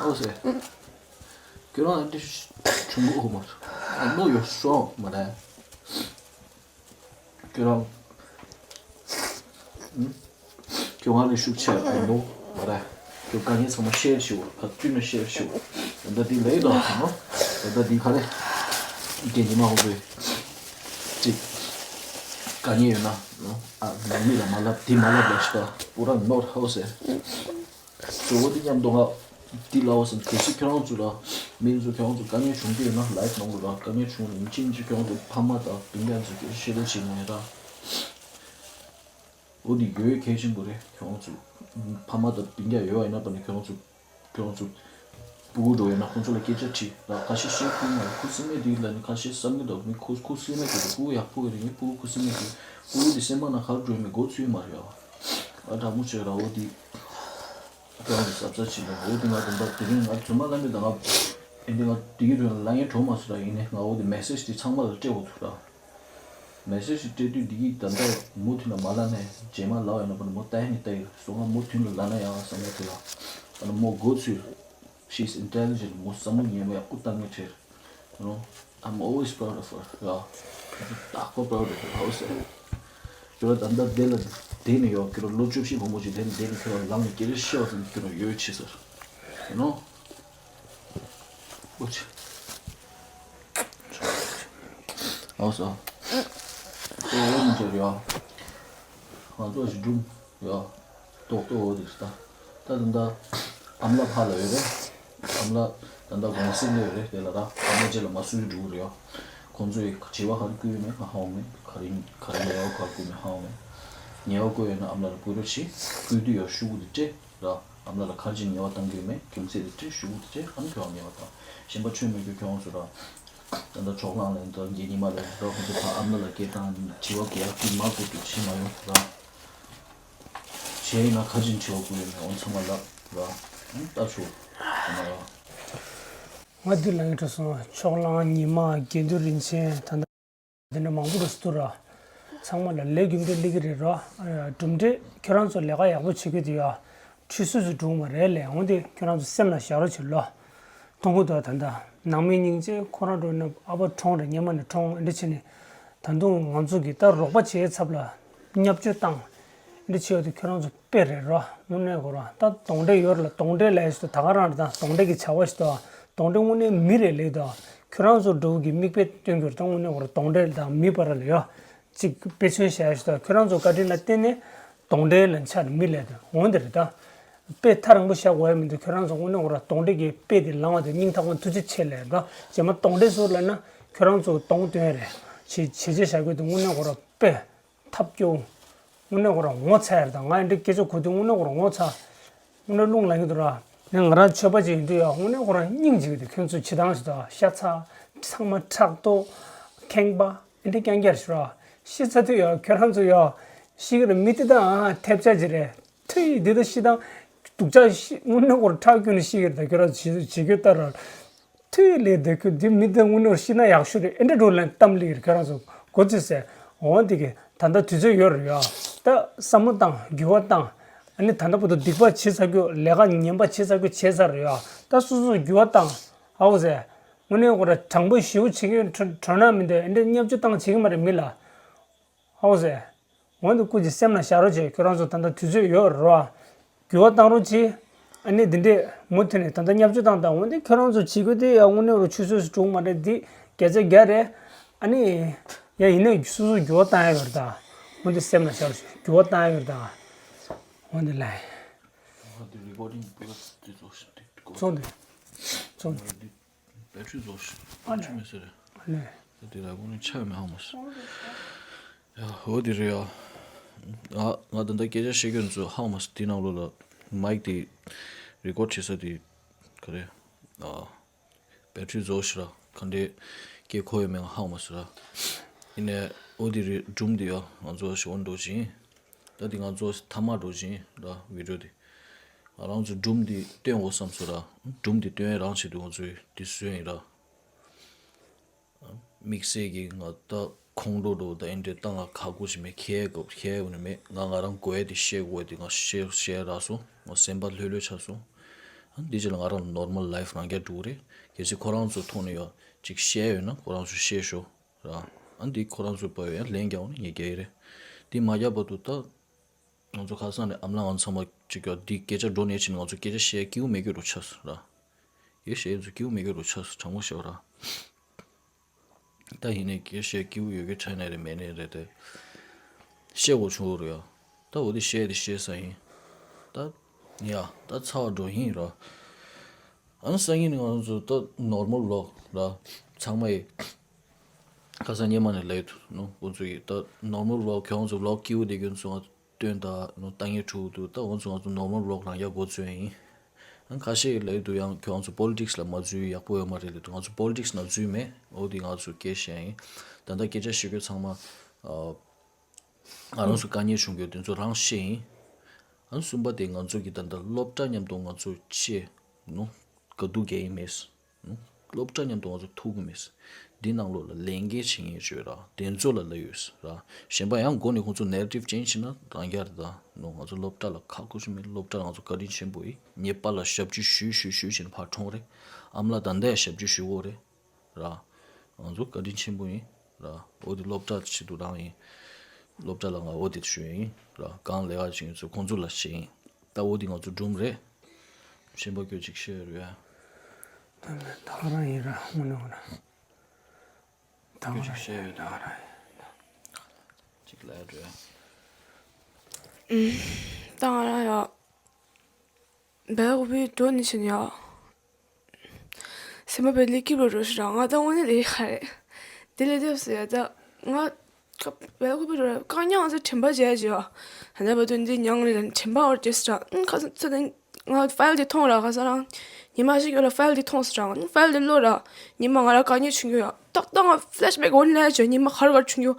ཨོ་སེ། ཁྱོད་རང་ཨིན་དྲི་བྱུང་གོ་མ། ཨ་ནོ་ཡོད་སོང་མ་རེད། ཁྱོད་རང་། ཨུམ། ཁྱོད་ང་ལས་ཤུགས་ཆེ་བ་ཡིན་ནོ། མ་རེད། ཁྱོད་དཀའ་ངལ་ཚང་མ་ཤེར་ཞུ། ག་དུས་ན་ཤེར་ཞུ། ད་ལྟ་འདི་ལས་དང་ནོ། ད་ལྟ་འདི་ག་རེ། རྒན་ཉི་མ་ཧོ་བོས། ཅིག་དཀའ་ངལ་ཡོད་ན་ནོ། ཨ་ནང་མི་ལ་མ་ལབ་འདི་མ་ལབ་ལ་ཤི་ད་པུ་ར་ནོར་ཧོ་ཟེར། གཙོ་བོ་འདི་མཉམ་དུ་ང་འདི་ལའོ་ཟེར། གལ་སྲིད་ཁྱོད་རང་ཚོ་ལ་མི་ཚོ་ཁྱོད་རང་ཚོ་དཀའ་ངལ་བྱུང་གི་ཡོད་ན་ལའིབ་ནང་དུ་ར་དཀའ་ངལ་བྱུང་རུང་ཅིན་ཅི་ཁྱོད་རང་ཚོ་ཕ་མ་དང་སྤུན་ཀྱག་ཚོ་སྐད་ཆ་བཤད་ལེ་བྱེད་ན་ཡ་ད། འོ་འདི་ཡོད་གལ་ཆེན་པོ་རེད། ཁྱོད་རང་ཚོ་ཕ་མ་དང་སྤུན་ཀྱག་ཡོད་པ་ཡིན་ན་པ་ནི་ཁྱོད་རང་ཚོ་ཁྱོད་རང་ཚོ་སྤུ་གུ་འགྲོ་ཡོད་ན་ཁོང་ཚོ་ལ་སྐད་ཆ་དྲིས་ད། ཁ་ཤས་བཤད་ཁུལ་མ་རེད། ཁུ་སིམ་མེད་དེ་ལ་ནི་ཁ་ཤས་བསམ་གྱི་འདུག་མི་ཁུ་ཁུ་སིམ་མེད་དེ་སྤུ་གུ་ཡག་པོ་རེད། ངའི་སྤུ་གུ་ཁུ་སིམ་མེད་དེ་སྤུ་གུ་དེ་སེམས་པ་ན་ག་འགྲོ་མི་མགོ་ཚོས་མ་རེད་ཨ། ཨ་དྲང་མོ་བྱས་ར་འོ་འདི། ཁྱོད་རང་གི་གཟབ་གཟབ་བྱེད་དང་། འོ་དེ་ང་དེ་འདྲ་དེ་རིང་ང་རྫུན་མ་ལབ་མེད་ད། ང་ཨེ་འདི་ང་དེ་གི་རུ་ལ་ངའི་གྲོགས་མ་སུ་ར་ཡིན་ནས་ང་འོ་དེ་མེ་སེ་ཇི་དེ་ཚང་མ་ལ་སྤྲད་འོ་ཐུག་ར། མེ་སེ་ཇི་སྤྲད་དུས་འདི་གི་ད་ལྟ་མུ་མཐུད་ལ་མ་ལབ་ནས་རྗེས་མ་ལབ་ཡོད་ན་པ་ནི་མོ་ལྟ་ཡ་ནི་ལྟ་ཡི་སོ། ང་མུ་མཐུད་ལ་ལབ་ན་ཡག་བསམ་བློ་དེ་ལ་ཨ་ནི་མོ་མགོ་ཚོས། She's intelligent. མོ་བསམ་བློ་ཉེ་མོ་ཡག་པོ་བཏང་ངེས་བྲལ། You know, I'm always proud of her. Yeah. ད་ཁོ་proud of her. How is it? ཁྱོད་ད་ལྟ་དེ་ལ་དེ་ནི་ཡོད། ཁྱོད་ལོ་བཅུ་བཞི་བུ་མོ་ཅིག་དེ་ནི་དེ་ནི་ཁྱོད་ལ་ལངས་ནས་སྐད་ཆ་བཤད་བ་དེ་ཁྱོད་ལ་ཡོད་ཆེ་ཟེར། You know? ཨོ་ཆེ། ཨོ་སོ། ཨོ་ཨོ་མི་འདྲ་ཡོད། ང་ཚོ་ཞིག་སྒྲུང་ཡོད། རྡོག་རྡོག་འོ་དེ་ད། ད་ད་ད་ཨམ་ལགས་ཕ་ལ་ཡོད་རེད། ཨམ་ལགས་ད་ད་གོང་སེང་ལ་ཡོད་རེད། དེ་ལ་ར་ཨམ་ལགས་རྗེས་ལ་མ་སུ་ཡི་འགྲོ་གི་རེད་ཡོད། ཁོང་ཚོས་བྱེ་བ་ག་རེ་བསྐུར་ཡོད་མེད་ང་ཧ་གོ་མེད། ག་རེ་ག་རེ་ཉེས་པ་ག་རེ་བསྐུར་མེད་ཧ་གོ་མེད། ཉེས་པ་བསྐུར་ཡོད་ན་ཨམ་ལགས་ལ་བསྐུར་རོགས་བྱེད། བསྐུར་དུས་ཡོད་ཤུ་གུ་དེ་སྤྲད་ར། ཨམ་ལགས་ལ་ག་རེ་བྱས་ཉེས་པ་བཏང་གི་ཡོད་མེད་རྒྱུ་མཚན་དེ་སྤྲད། ཤུ་གུ་དེ་སྤྲད། ཨ་ནི་ཁྱོད་རང་ཉེས་པ་བཏང་། གཞན་པ་ཆོས་མི་དགོས། ཁྱོད་རང་ཚོ་ར། ད་ལྟ་ཕྱོགས་གླང་ལ་ཡིན་ད་རྒན་ཉི་མ་ལ་ཡིན་ད་ཁོང་ཚོ་ཕ་ཨམ་ལགས་ལ་སྐད་བཏང་བྱེ་བ་ག་ཡག་གི་མ་བསྐུར་དུས་བྱེད་མ་ཡོང་ར། བྱས་ཡིན་ན་ག་ཅིན་བྱེད་པ་བསྐུར་ཡོད་མེད་འོ་ཚང་མ་ལབ་ར། ཨང་ལྟ་ཆོག་ཡིན་ན་ར། ང་འདི་ལ་ཡིན་འགྲོ་སོང་། ཕྱོགས་གླང་ཉི་མ་དགེ་འདུན་རིན་ཆེན་ད་ལྟ་འདི་འདྲ་མང་པོ་རུ་སུ་ར། ཚང་མ་ལ་ལས་རྒྱུ་འབྲས་སླེབས་ཀྱི་རེད་ར། གྲུབ་འབྲས་ཁྱོད་རང་ཚོ་ལས་ཀ་ཡག་པོ་བྱེད་ཀྱི་འདུག་ཡ། ཁྲུས་གསོལ་ཚོ་འགྲོ་གི་མ་རེད་ལས། འོང་དེ་ཁྱོད་རང་ཚོ་སེམས་ལ་བཞག་རོགས་བྱེད་ལོ། མཐོང་གི་འདུག་ད་ལྟ་ནང་མི་སྙིང་རྗེ་ཁོ་རང་འགྲོ་ན་ཨ་ཕ་གྲོངས་རེད། སྔོན་མ་ནས་གྲོངས་འདི་བྱས་ནས། ད་དུང་ང་ཚོ་གིས་ད་རོགས་པ་བྱེད་ཚབ་ལ་བརྙས་བཅོས་བཏང་། འདི་བྱས་ཡོད་དུས་ཁྱོད་རང་ཚོ་དཔེ་རེད་རོ། དངོས་གནས་གོ་ར་ད་གདོན་འདྲེ་ཡོད་ར། གདོན་འདྲེ་ལས་ཞིག་ད་ག་རང་རེད། ད་གདོན་འདྲེ་གི་བྱ་བ་ཞིག་ད་གདོན་འདྲེ་དངོས་གནས་མི་རེད་ལས་ད། ཁྱོད་རང་ཚོ་འགྲོ་གི་མིག་དཔེ་སྟོན་རྒྱུར་ད་དངོས་གནས་གོ་ར་གདོན་འདྲེ་དང་མི་བར་ལ་ཡོད་ཅིག་དཔེ་མཚོན་བྱས་ཞིག་ད། ཁྱོད་རང་ཚོ་བཀའ་དྲིན་ལ་བརྟེན་ནས་གདོན་འདྲེ་ལ་ཆགས་མི་ལས་ད་འོང་དེ་རེད་ད། དཔེ་ཐག་རིང་པོ་བཞག་དགོས་ཡ་མི་འདུག་ཁྱོད་རང་ཚོ་དངོས་གནས་གོ་ར་གདོན་འདྲེ་གི་དཔེ་དེ་ལངས་པ་དེ་སྙིང་ཐག་པ་ཐུགས་རྗེ་ཆེ་ལས་ད། རྗེས་མ་གདོན་འདྲེ་ཟུར་ལ་ན་ཁྱོད་རང་ཚོ་གདོང་སྟོན་རེད། བྱེད་བྱེད་བྱེད་བྱ་དགོས་དེ་དངོས་གནས་གོ་ར་དཔེ་ཐབས་སྐྱོ། དངོས་གནས་ཁོ་རང་ངོ་ཚ་ཡར་དང་ང་འདྲ་སྐད་ཆ་གོ་དུས་དངོས་གནས་ཁོ་རང་ངོ་ཚ། དངོས་གནས་རླུང་ལངས་ཀྱི་འདུག་ར། ནས་ང་རང་ཆོས་པ་ཅིག་ཡིན་དུས་ཡང་དངོས་གནས་ཁོ་རང་སྙིང་རྗེ་གི་འདུག་ཁྱོད་ཚོ་བྱེད་སྟངས་ཞིག་དང་ཤ་ཚ། ཚང་མ་ཕྲག་དོག་ཁེངས་པ་འདི་འདྲ་རྐྱང་རྐྱང་ཞིག་ར། ཤི་ཚ་དུས་ཡང་ཁྱོད་རང་ཚོ་ཡང་ཤི་གི་རེད་མི་དེ་དང་ཐེབས་ཆག་ཅིག་རེད། ཐུ་ཡི་འདི་ལྟ་ཤི་དང་སྡུག་ཅག་ཤི་དངོས་གནས་ཁོ་རང་ཁྲག་སྐྱུག་ནས་ཤི་གི་རེད། ད་ཁྱོད་རང་ཚོ་བྱེད་རྒྱུ་ལྟར་ར། ཐུའི་ལས་འདོད་ཁུལ་འདི་མི་དེ་དངོས་གནས་ཤི་ན་ཡག་ཤོས་རེད། ཨེ་འདྲ་འགྲོ་ལན་གཏམ་ལིག་རེད། ཁྱོད་རང་ཚོ་མགོ་ཚོས་ཟེར། འོང་འདི་གི་ད་ལྟ་དུས་ཚོད་ཡོད་རེད་ཡ། ད་བསམ་བློ་བཏང་འགྱུར་བ་བཏང་། ཨ་ནི་ད་ལྟ་བར་དུ་སྡིག་པ་བྱེད་ཚར་རྒྱུ་ལས་ཀ་ངན་པ་བྱེད་ཚར་རྒྱུ་བྱས་ཚར་རེད་ཡ། ད་སོ་སོ་འགྱུར་བ་བཏང་ཧའོ་ཟེར། དངོས་གནས་ཁོ་ར་དྲང་པོ་ཞེ་པོ་བྱེད་ཀྱི་ཡོད། གྲོ་གྲོ་ན་མི་འདུག་ཨེ་འདྲ་བརྙས་བཅོས་བཏང་བྱེད་ཀྱི་མ་རེད་མི་ལ། ཧོ་ཟེ། འོན་ཏེ་སྐུ་མཁྱེན་སེམས་ལ་བཞག་རོགས་བྱེད། ཁྱོད་རང་ཚོ་ད་ལྟ་དུས་ཚོད་ཡོད་རེད་བ། འགྱུར་བ་བཏང་རོགས་གྱིས། ཨ་ནི་འདི་འདྲས་མུ་མཐུད་ནས་ད་ལྟ་བརྙས་བཅོས་བཏང་དང་འོན་ཏེ་ཁྱོད་རང་ཚོ་བྱེད་དགོས་དེ་ཡང་དངོས་གནས་རུ་ཆུད་ཟོས་སུ་འགྲོ་གི་མ་རེད། འདི་བརྒྱ་ཆ་བརྒྱ་རེད། ཨ་ནི་ཡང་ཡིན་ནའི་སོ་སོ་འགྱུར་བ་བཏང་ཡ་ཡོད་རེད་ད། འོན་ཏེ་སེམས་ལ་བཞག་རོགས་བྱེད། འགྱུར་བ་བཏང་ཡ་ཡོད་རེད་ད། འོན་ཏེ་ལ། ཨ་འདི་རི་ཀོར་ཌིང་པུ་ར་འདི་ཚོ་ཞིག་འགྲིག་གོ་ཚོང་དེ། ཚོང་དེ། བེ་ཊི་རི་བཟོ་ཤི། ཨ་ནི། ཆུ་མེད་ཟེར་རེད། ཨ་ནི། ད་དེ་ལ་དགོང་ནས་ཆ་མེད་ཧ་མ་སོང་། ཡ་འོ་དེ་རེད་ཡ། ང་ང་ད་ལྟ་སྐད་ཆ་བཤད་མཁན་ཚོ་ཧ་མ་སོང་། དེ་ནང་ལོགས་ལ་མའིག་དེ་རི་ཀོར་ཌི་བྱེད་ས་དེ་ག་རེ། ཨ་བེ་ཊི་རི་བཟོ་ཤི་ར་ག་འདྲས་སྐད་གོ་ཡོད་མེད་ང་ཧ་མ་སོང་ར། ཡིན་ནའི་འོ་དེ་རེད། སྒྲུང་དེ་ཡ་ང་ཚོ་ཞིག་འོན་འགྲོ་བཞིན། ད་དེ་ང་ཚོ་མཐའ་མ་འགྲོ་བཞིན་ར་བི་ཌི་ཡོ་དེ། ང་རང་ཚོ་སྒྲུང་འདི་སྟོན་དགོས་བསམ་སོང་ར། སྒྲུང་འདི་སྟོན་རང་བྱེད་དུས་ང་ཚོས་འདི་བཟོས་ཡིན་ར། དམིགས་བསལ་གྱིས་ང་ད་ཁོང་ཁྲོ་འགྲོ་ད་ཨེ་འདྲས་བཏང་ང་ཁག་པོ་ཞིག་མེད། ཁྱེད་ཀྱི་ཁྱེད་ཀྱི་ནི་མེད། ང་ང་རང་དགོས་ཡ་དེ་བཤད་དགོས་དེ་ང་བཤད་བཤད་རག་སོང་། ང་སེམས་པ་ལྷོད་ལྷོད་ཆགས་སོང་། ཨ་འདི་རྗེས་ལ་ང་རང་ནོར་མལ་ལའིཕ་རང་རྒྱག་འགྲོ་གི་རེད། གལ་སྲིད་ཁོ་རང་ཚོ་ཐོག་ནས་ཡོད་ཅིག་བཤད་ཡོད་ན་ཁོ་རང་ཚོ་བཤད་ཤོག་ར། ཨ་འདི་ཁོ་རང་ཚོའི་བབ་ཡང་ལན་རྒྱག་འོ་ན་ངས་རྒྱག་གི་རེད། འདི་མ་རྒྱག་བར་དུ་ད། ང་ཚོ་ཁ་སང་ནས་ཨམ་ལགས་ང་ཚང་མ་གཅིག་ཀྱང་འདི་སྐད་ཆ་འགྲོ་ནས་ཕྱིན་ང་ཚོ་སྐད་ཆ་བཤད་སྐྱིད་པོ་མེད་སྐྱོ་རུ་ཆགས་སོང་ར། ཡེ་བཤད་ཚོ་སྐྱིད་པོ་མེད་སྐྱོ་རུ་ཆགས་སོང་དྲང་མོ་བཤད་པ་ར། ད་ཡིན་ནའི་སྐད་བཤད་སྐྱིད་པོ་ཡོད་ཀྱི་ཆ་ནས་རེད་མེད་ནས་རེད་དེ། བཤད་དགོས་བྱུང་རུ་ཡ། ད་འོ་དེ་བཤད་དེ་བཤད་ས་ཡིན། ད་ཡ་ད་ཚར་བ་འགྲོ་ཡིན་ར། ཨ་ནི་སང་ཉིན་ནས་ང་ཚོ་ད་ནོར་མལ་ལོག་ར། ཚང་མ་ཡི། ཁ་སང་སྔོན་མ་ནས་ལབ་ཡོད་ནོ་ཁོང་ཚོ་ཡིས་ད་ནོར་མལ་ཝི་ལོག་ཁྱོད་ཚོ་ཝི་ལོག་སྐྱིད་པོ་དེ་ཁྱོད་ཚོ་ང་སྟོན་ད་ནོ་ལྟ་ངན་ཕྲུ་གུ་འདུག་ད་ཁོང་ཚོ་ང་ཚོ་ནོར་མལ་ཝི་ལོག་རང་རྒྱག་འགོ་བཙུགས་ཡིན། ཨ་ཁ་ཤས་ལབ་ཡོད་འདུག་ཡང་ཁྱོད་ཚོ་པོ་ལི་ཊིག་སི་ལ་མ་འཛུལ་ཡག་པོ་ཡོད་མ་རེད་ལབ་འདུག་ང་ཚོ་པོ་ལི་ཊིག་སི་ནང་འཛུལ་མེད། འོ་དེ་ང་ཚོ་སྐད་བཤད་ཡིན། ད་ལྟ་སྐད་ཆ་བཤད་དགོས་ཚང་མ་ཨ་ང་རང་ཚོ་དཀའ་ངལ་བྱུང་དགོས་དེ་ཚོ་རང་བཤད་ཡིན། ཨ་གསུམ་པ་དེ་ང་ཚོ་གི་ད་ལྟ་སློབ་གྲྭ་མཉམ་དུ་ང་ཚོ་ཆེ་ནོ་དགའ་སྡུག་རྒྱག་ཡིན་མེད། སློབ་གྲྭ་མཉམ་དུ་ང་ཚོ་ཐུག་གི་མེད། འདི་ནང་ལོགས་ལ་ལས་འགན་བྱེད་མཁན་ཡོད་ར། དེ་ཚོ་ལ་ལབ་ཡོད་ར། གཞན་པ་ཡང་མགོ་ནས་ཁོང་ཚོ་ནེ་རེ་ཊིབ་ཅེན་ཇི་བྱེད་ན་རང་རྒྱལ་རེད་ད། ནོ་ང་ཚོ་སློབ་གྲྭ་ལ་ཁག་པོ་ཞིག་མེད། སློབ་གྲྭ་ལ་ང་ཚོ་བཀའ་དྲིན་ཆེན་པོ་ཡིན། ངའི་པཱ་ལགས་ཞབས་ཕྱི་ཞུས་ཞུས་ཞུས་བྱས་ནས་ཕར་གྲོངས་རེད། ཨ་མ་ལགས་ད་ལྟ་ཡང་ཞབས་ཕྱི་ཞུ་གི་ཡོད་རེད། ར། ང་ཚོ་བཀའ་དྲིན་ཆེན་པོ་ཡིན། ར། འོ་དེ་སློབ་གྲྭ་ཆེད་དུ་རང་ཡིན། སློབ་གྲྭ་ལ་ང་འོ་དེ་ཞུ་ཡིན། ར། གང་ལས་ཀ་བྱེད་མཁན་ཚོ་ཁོང་ཚོ་ལ་བྱེད་ཡིན། ད་འོ་དེ་ང་ཚོ་སྒྲུང་རེད། གཞན་པ་སྐྱོ་ཅིག་བཤད་རུ་ཡ། ད་ག་རང་ཡིན་ར་དངོས་གནས་འོ་ན། ད་ག་རང་ཡིན་ད་ག་རང་ཡིན། ཅིག་ལ་རུ་ཡ། ད་ག་རང་ཡ། བལ་ཀོ་པི་འགྲོ་ནི་ཕྱིན་ཡ། སེམས་པ་བེ་ལི་ཀི་བོ་རོ་ཤི་ར་ང་ད་དངོས་གནས་ལས་ཁ་རེད། དེ་ལས་དེབ་སུ་ཡ་ད་ང་བལ་ཀོ་པི་རོ་བཀག་ཉར་ང་ཚོ་དྲན་པ་བརྗེད་བརྗེད་བ། ད་ལྟ་བར་དུ་འདི་མྱངས་རེད་ལ་དྲན་པ་བར་བརྗེད་སུ་ར་ཨང་ཁ་སང་ཚོ་དེ་ང་ཕའིལ་དེ་མཐོང་ར་ཁ་སང་རང་ཉི་མ་ཞིག་ཡོད་ལ་ཕའིལ་དེ་མཐོང་སུ་ར་ཨང་ཕའིལ་དེ་ཀློག་ར་ཉི་མ་ང་ར་བཀག་ཉར་བྱུང་རྒྱུ་ཡ་ཏག་ཏག་ང་ཕི་ལེ་ཤི་བེག་འོ་ནི་ལས་བྱོས་ཉི་མ་ག་རེ་ག་རེ་བྱུང་རྒྱུ།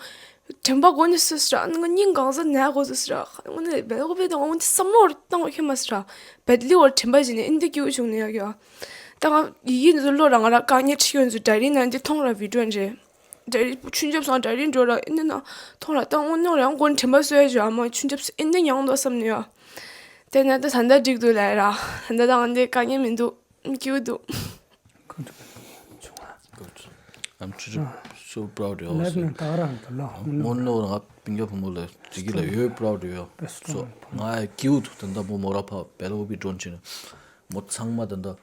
དྲན་པ་གོ་ནི་སི་སི་ར་ང་སྙིང་གང་ས་ནས་གོ་སི་སི་ར་ང་ནི་བལ་ཀོ་པི་དང་ང་ནི་བསམ་བློ་བཏང་བ་ཁྱེད་མ་སི་ར་བལ་ལི་བར་དྲན་པ་བྱས་ནས་ཨིན་དི་སྐྱིད་པོ་བྱུང་ནས་ཡ་གི་ཡ། ད་ང་ཡི་གེ་འདི་ཚོ་ཀློག་ར་ང་ར་བཀག་ཉར་ཁྲིད་ཡོད་ཚོ་ཌའི་རི་ནང་འདི་མཐོང་ར་བི་ཌི་ཡོ་འདྲེ། ཌའི་རི་ཆུན་ཆབ་སང་ཌའི་རི་འགྲོ་ར་ཨིན་དི་ན་མཐོང་ར་ད་ང་ནོ་ར་ང་གོ་ནི་དྲན་པ་གསོས་ཡ་ཇོ་ཨ་མ་ཆུན་ཆབ་སི་ཨིན་དི་མྱང་འདུག་བསམ་ནས་ཡ། དེ་ན་ད་ད་ལྟ་འགྲིག་འདུག་ལ་ཡ་ར་ད་ལྟ་ད་ང་འདི་བཀག་ཉར་མི་འདུག་སྐྱིད་པོ་འདུག Good. I'm so proud of you. Let me talk to you. མོན་ནོ་རང་པིང་ག་བུ་མོ་ལ་ཇི་གི་ལ་ཡོད་proud of you. So ང་ཡ་སྐྱིད་པོ་འདུག་ད་ལྟ་མོ་མོ་ར་ཕ་བེལ་ཀོ་པི་འགྲོ་ཕྱིན་མོ་ཚང་མ་ད་ལྟ་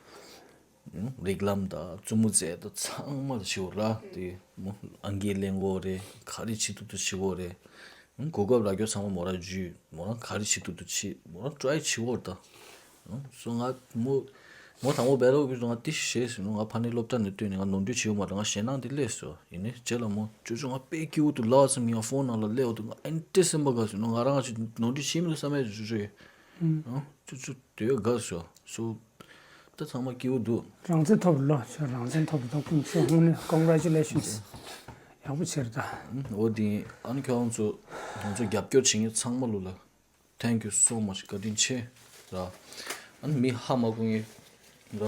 རིགས་ལམ་དང་བཙུན་མོ་རྩེ་དང་ཚང་མ་ལ་ཞིག་ར་དེ་མོ་ཨང་ཀི་ལེན་གོ་རེད་ག་རེ་བྱེད་ཐུབ་ཐུབ་བྱེད་གོ་རེད། གོ་སྐབས་རག་རྒྱུ་ཚང་མ་མོ་རང་བརྒྱུད་མོ་རང་ག་རེ་བྱེད་ཐུབ་ཐུབ་བྱེད་མོ་རང་try བྱེད་འོར་ད། སོ་ང་མོ་མོ་དང་པོ་བེལ་ཀོ་པི་ང་དེ་ཞེས་ཟིན་ནོ་ང་ཕ་ནི་སློབ་གྲྭ་ནས་བཏོན་ནས་ང་ནོར་འཁྲུལ་བྱེད་འོ་མ་རེད། ང་ཞེད་སྣང་དེ་སླེབས་སོ་ཡིན་ནའི་རྗེས་ལ་མོ་ཅོ་ཅོ་ང་དཔེ་སྐྱིད་པོ་འདུག་ལབ་ཙམ་ཡང་ཕོན་ནང་ལ་སླེབས་འོ་འདུག་ང་ཨེན་ཏི་སེམས་པ་དགའ་ཟིན་ནོ་ང་རང་ང་ཅིག་ནོར་འཁྲུལ་བྱེད་མི་འདུག་བསམ་ཡས་ཅོ་ཅོ་ཡིན། ཅོ་ཅོ་དེ་བས་དགའ་སོ་སོ། ད་ཚང་མ་སྐྱིད་པོ་འདུག་རང་བཙན་ཐོབ་ལོ་ཆོས་རང་བཙན་ཐོབ་ལོ་ད་ཀུན་ཆོས་ཧུང་ནས་congratulations ཡག་པོ་བྱེད་ད། འོ་དེ་ཨ་ནི་ཁྱོད་རང་ཚོ་ང་ཚོ་རྒྱབ་སྐྱོར་བྱེད་མཁན་ཚང་མ་ལོ་ལ་thank you so much བཀའ་དྲིན་ཆེ་ར། ཨ་ནི་མི་ཧ་མ་གོ་ངེས་ར་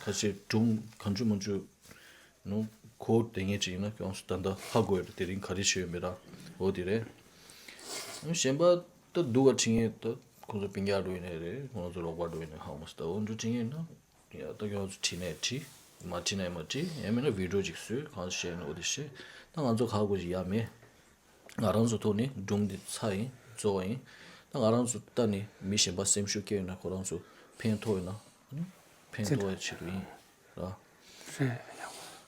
ཁ་ཤས་སྒྲུང་གང་བྱུང་མང་བྱུང་ནོ་གོ་དེ་ངེས་ཅིག་ཡིན་ན་ཁྱོད་རང་ཚོ་ད་ལྟ་ཧ་གོ་ཡོད་རེད་དེ་རིང་ག་རེ་བྱས་ཡོད་མེད་ར་འོ་དེ་རེད། ཨ་ནི་གཞན་པ་ད་སྡུག་ག་བྱེད་མཁན་ད། ཁོང་ཚོ་སྤུན་ཀྱག་འགྲོ་ཡིན་ནའི་རེད། ཁོང་ཚོ་རོགས་པ་འགྲོ་ཡིན་ནའི་ཧ་མ་སི་ད་འོ་འགྲོ་དྲན་ཡིན་ན། ཡ་ད་ཁྱོད་ཚོ་བྲིས་ནའི་བྲིས། མ་བྲིས་ན་ཡང་མ་བྲིས། ཡང་མིན་ན་བི་ཌིའོ་ཅིག་བཟོས། གང་བཤད་ན་འོ་དེ་བཤད། ད་ང་ཚོ་ཁག་པོ་ཅིག་ཡ་མེད། ང་རང་ཚོ་ཐོག་ནས་སྒྲུང་འདི་ཚར་ཡིན། རྫོགས་ཡིན། ད་ང་རང་ཚོ་ལྟ་ནས་མི་གཞན་པ་སེམས་ཤུགས་སྐྱེ་ཡོད་ན། ཁོ་རང་ཚོ་ཕན་ཐོགས་ཡོད་ན། ཨ་ནི་ཕན་ཐོགས་ཡ་ཆེད་དུ་ཡིན་ར། རེད།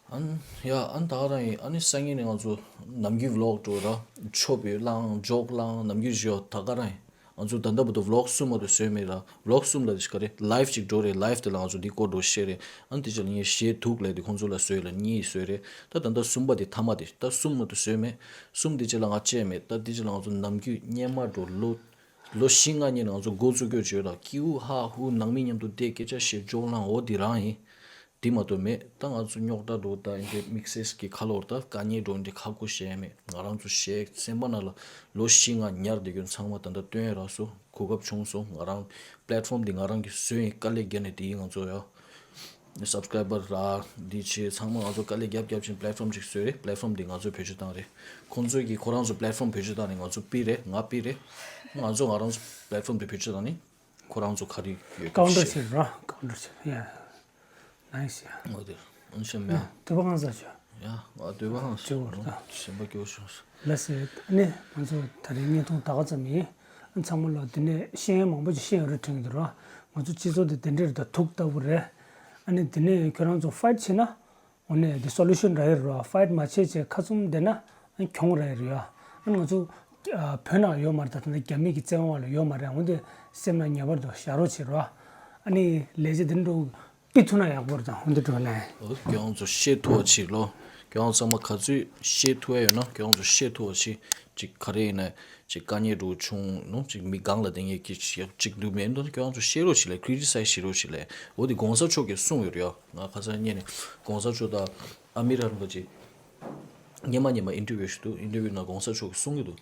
ཨ་ནི་ཡ་ཨ་ནི་ད་ག་རང་ཡིན། ཨ་ནི་སང་ཉིན་ནས་ང་ཚོ་ནམ་རྒྱུན་ཝི་ལོག་འགྲོ་ར། ཆོབ་ཡོད་བླངས་ཇོག་བླངས་ནམ་རྒྱུན་བཞི་ཡོད་ད་ག་རང་ཡིན། ང་ཚོ་ད་ལྟ་བར་དུ་ཝི་ལོག་གསུམ་མ་གཏོགས་བཟོས་མེད་ར། ཝི་ལོག་གསུམ་ལ་དེ་ག་རེ་ལའིབ་ཅིག་འགྲོ་རེད། ལའིབ་དེ་ལ་ང་ཚོ་འདི་སྐོར་འགྲོ་བཤད་རེད། ཨ་ནི་དེ་ཅི་ལ་ངས་གཞས་ཐུག་ལས་དེ་ཁོང་ཚོ་ལ་བཟོས་ལ་གཉིས་བཟོས་རེད། ད་ད་ལྟ་གསུམ་པ་དེ་མཐའ་མ་དེ་ད་གསུམ་མ་གཏོགས་བཟོས་མེད། གསུམ་དེ་ཅི་ལ་ང་བཅད་མེད། ད་དེ་ཅི་ལ་ང་ཚོ་ནམ་རྒྱུན་སྔོན་མ་འགྲོ་ལོ་ལོ་བཞི་ལྔ་གཉིས་ནས་ང་ཚོ་འགོ་བཙུགས་རྒྱུ་བརྗོད་ལ་ཀིའུ་ཧ་ཧུ་ནང་མི་མཉམ་དུ་བསྡད་སྐད་ཆ་བཤད་ཇོག་བླངས་འོ་དེ་རང་ཡིན། དེ་མ་གཏོགས་མེད། ད་ང་ཚོ་རྙོག་དྲ་འགྲོ་ད་ཨིན་དེ་དམིགས་བསལ་གྱི་ཁ་ལོར་ད་དཀའ་ངལ་འགྲོ་འདི་ཁག་པོ་བཤད་མེད། ང་རང་ཚོ་གཞས་སེམས་པ་ནང་ལ་ལོ་བཞི་ལྔ་ཉར་བསྡད་རྒྱུ་ཚང་མ་ད་ལྟ་བཏོན་རག་སོང་། གོ་སྐབས་བྱུང་སོང་། ང་རང་པི་ལེ་ཊི་ཕོམ་འདི་ང་རང་གིས་བཟོས་ཡིན། དཀའ་ལས་བརྒྱབ་ནས་དེ་ཡིན། ང་ཚོ་ཡ་སབ་སི་ཀ་རའི་བར་རག་འདི་བྱས་ཚང་མ་ང་ཚོ་དཀའ་ལས་བརྒྱབ་བརྒྱབ་བཞིན་པི་ལེ་ཊི་ཕོམ་ཅིག་བཟོས་རེད། པི་ལེ་ཊི་ཕོམ་འདི་ང་ཚོས་བེད་སྤྱོད་བཏང་རེད། ཁོང་ཚོས་ཀྱིས་ཁོ་རང་ཚོ་པི་ལེ་ཊི་ཕོམ་བེད་སྤྱོད་བཏང་ནས་ང་ཚོ་ཕུད་རེད། ང་ཕུད་རེད། ང་ཚོ་ང་རང་ཚོ་པི་ལེ་ཊི་ཕོམ་དེ་བེད་སྤྱོད་བཏང་ནས་ཁོ་རང་ཚོ་ག་རེ་ཡོད་ཀའུན་ཊར་ཀྱི་བྱེད་རོགས། ཀའུན་ཊར་བྱེད། ཡ། ནའི་སི་ཡ། འོ་དེ། ཨ་ནི་ཤ་མེད་ཨ། དུ་བ་གང་ཟ་ཆོ། ཡ། ང་དུ་བ་གང་ཟ། ཅི་བོར་ད། ཞིམ་པ་སྐྱོ་བྱུང་སོང་། ལགས་སེ། ཨ་ནི་ང་ཚོ་ད་རིང་བརྙན་ཐུང་ད་ག་ཙམ་ཡིན། ཨ་ཚང་མ་ལ་དེ་ནས་ཤེས་ཡོན་མང་པོ་ཅིག་ཤེས་ཡོད་རེད་དྲན་གྱི་འདུག་ར། ང་ཚོ་སྤྱི་ཚོགས་དེ་དེ་འདྲས་རེད་ད། དུག་ལྟ་བུ་རེད། ཨ་ནི་དེ་ནས་ཁྱོད་རང་ཚོ་ཕའིཊ་བྱེད་ན། འོ་ནས་དེ་སོ་ལུ་ཤན་རག་ཡོད་རེད་བ། ཕའིཊ་མ་བྱས་བྱས་ཁ་བཙུམ་བསྡད་ན་ཨ་ནི་གྱོང་རག་ཡོད་རེད་ཡ། ཨ་ནི་ང་ཚོ་ཨ་བོད་ནང་ཡོད་མ་རེད་ད། ད་ལྟ་རྒྱ་མི་གི་བཙན་དབང་ལ་ཡོད་མ་རེད། འོན་ཏེ་སེམས་ནང་ངེས་པར་དུ་བཞག་རོགས་བྱེད་རོགས། ཨ་ནི་ལས་བྱེད་དེ་འགྲོ་སྤི་ཐུ་ན་ཡག་པོ་རེད་ད། འོན་ཏེ་འགྲོ་ནས། ཨོ་ཁྱོད་རང་ཚོ་ཤེས་ཐུབ་པ་བྱེད་ལོ། ཁྱོད་རང་ཚང་མ་ག་ཚོད་ཤེས་ཐུབ་ཡ་ཡོད་ན་ཁྱོད་རང་ཚོ་ཤེས་ཐུབ་པ་བྱེད། ཅིག་ག་རེ་ཡིན་ན་ཅིག་དཀའ་ངལ་འགྲོ་བྱུང་ནོ། ཅིག་མི་སྒང་ལ་དེ་ངས་ཀྱི་ཅིག་འདུག་མེད་འདུག་ཁྱོད་རང་ཚོ་ཤེས་རོགས་བྱེད་ལ། ཁི་རི་ཊི་སའི་ཛི་བྱེད་རོགས་བྱེད་ལ། འོ་དེ་གོང་ས་མཆོག་གིས་གསུངས་ཡོད་རེད་ཡ། ང་ཁ་སང་ཉིན་ནས་གོང་ས་མཆོག་དང་ཨ་མི་ར་རིན་པོ་ཆེ་སྔོན་མ་སྔོན་མ་ཨིན་ཊར་བིའུ་ཞིག་འདུག་ཨིན་ཊར་བིའུ་ནང་གོང་ས་མཆོག་གིས་གསུང་གི་འདུག་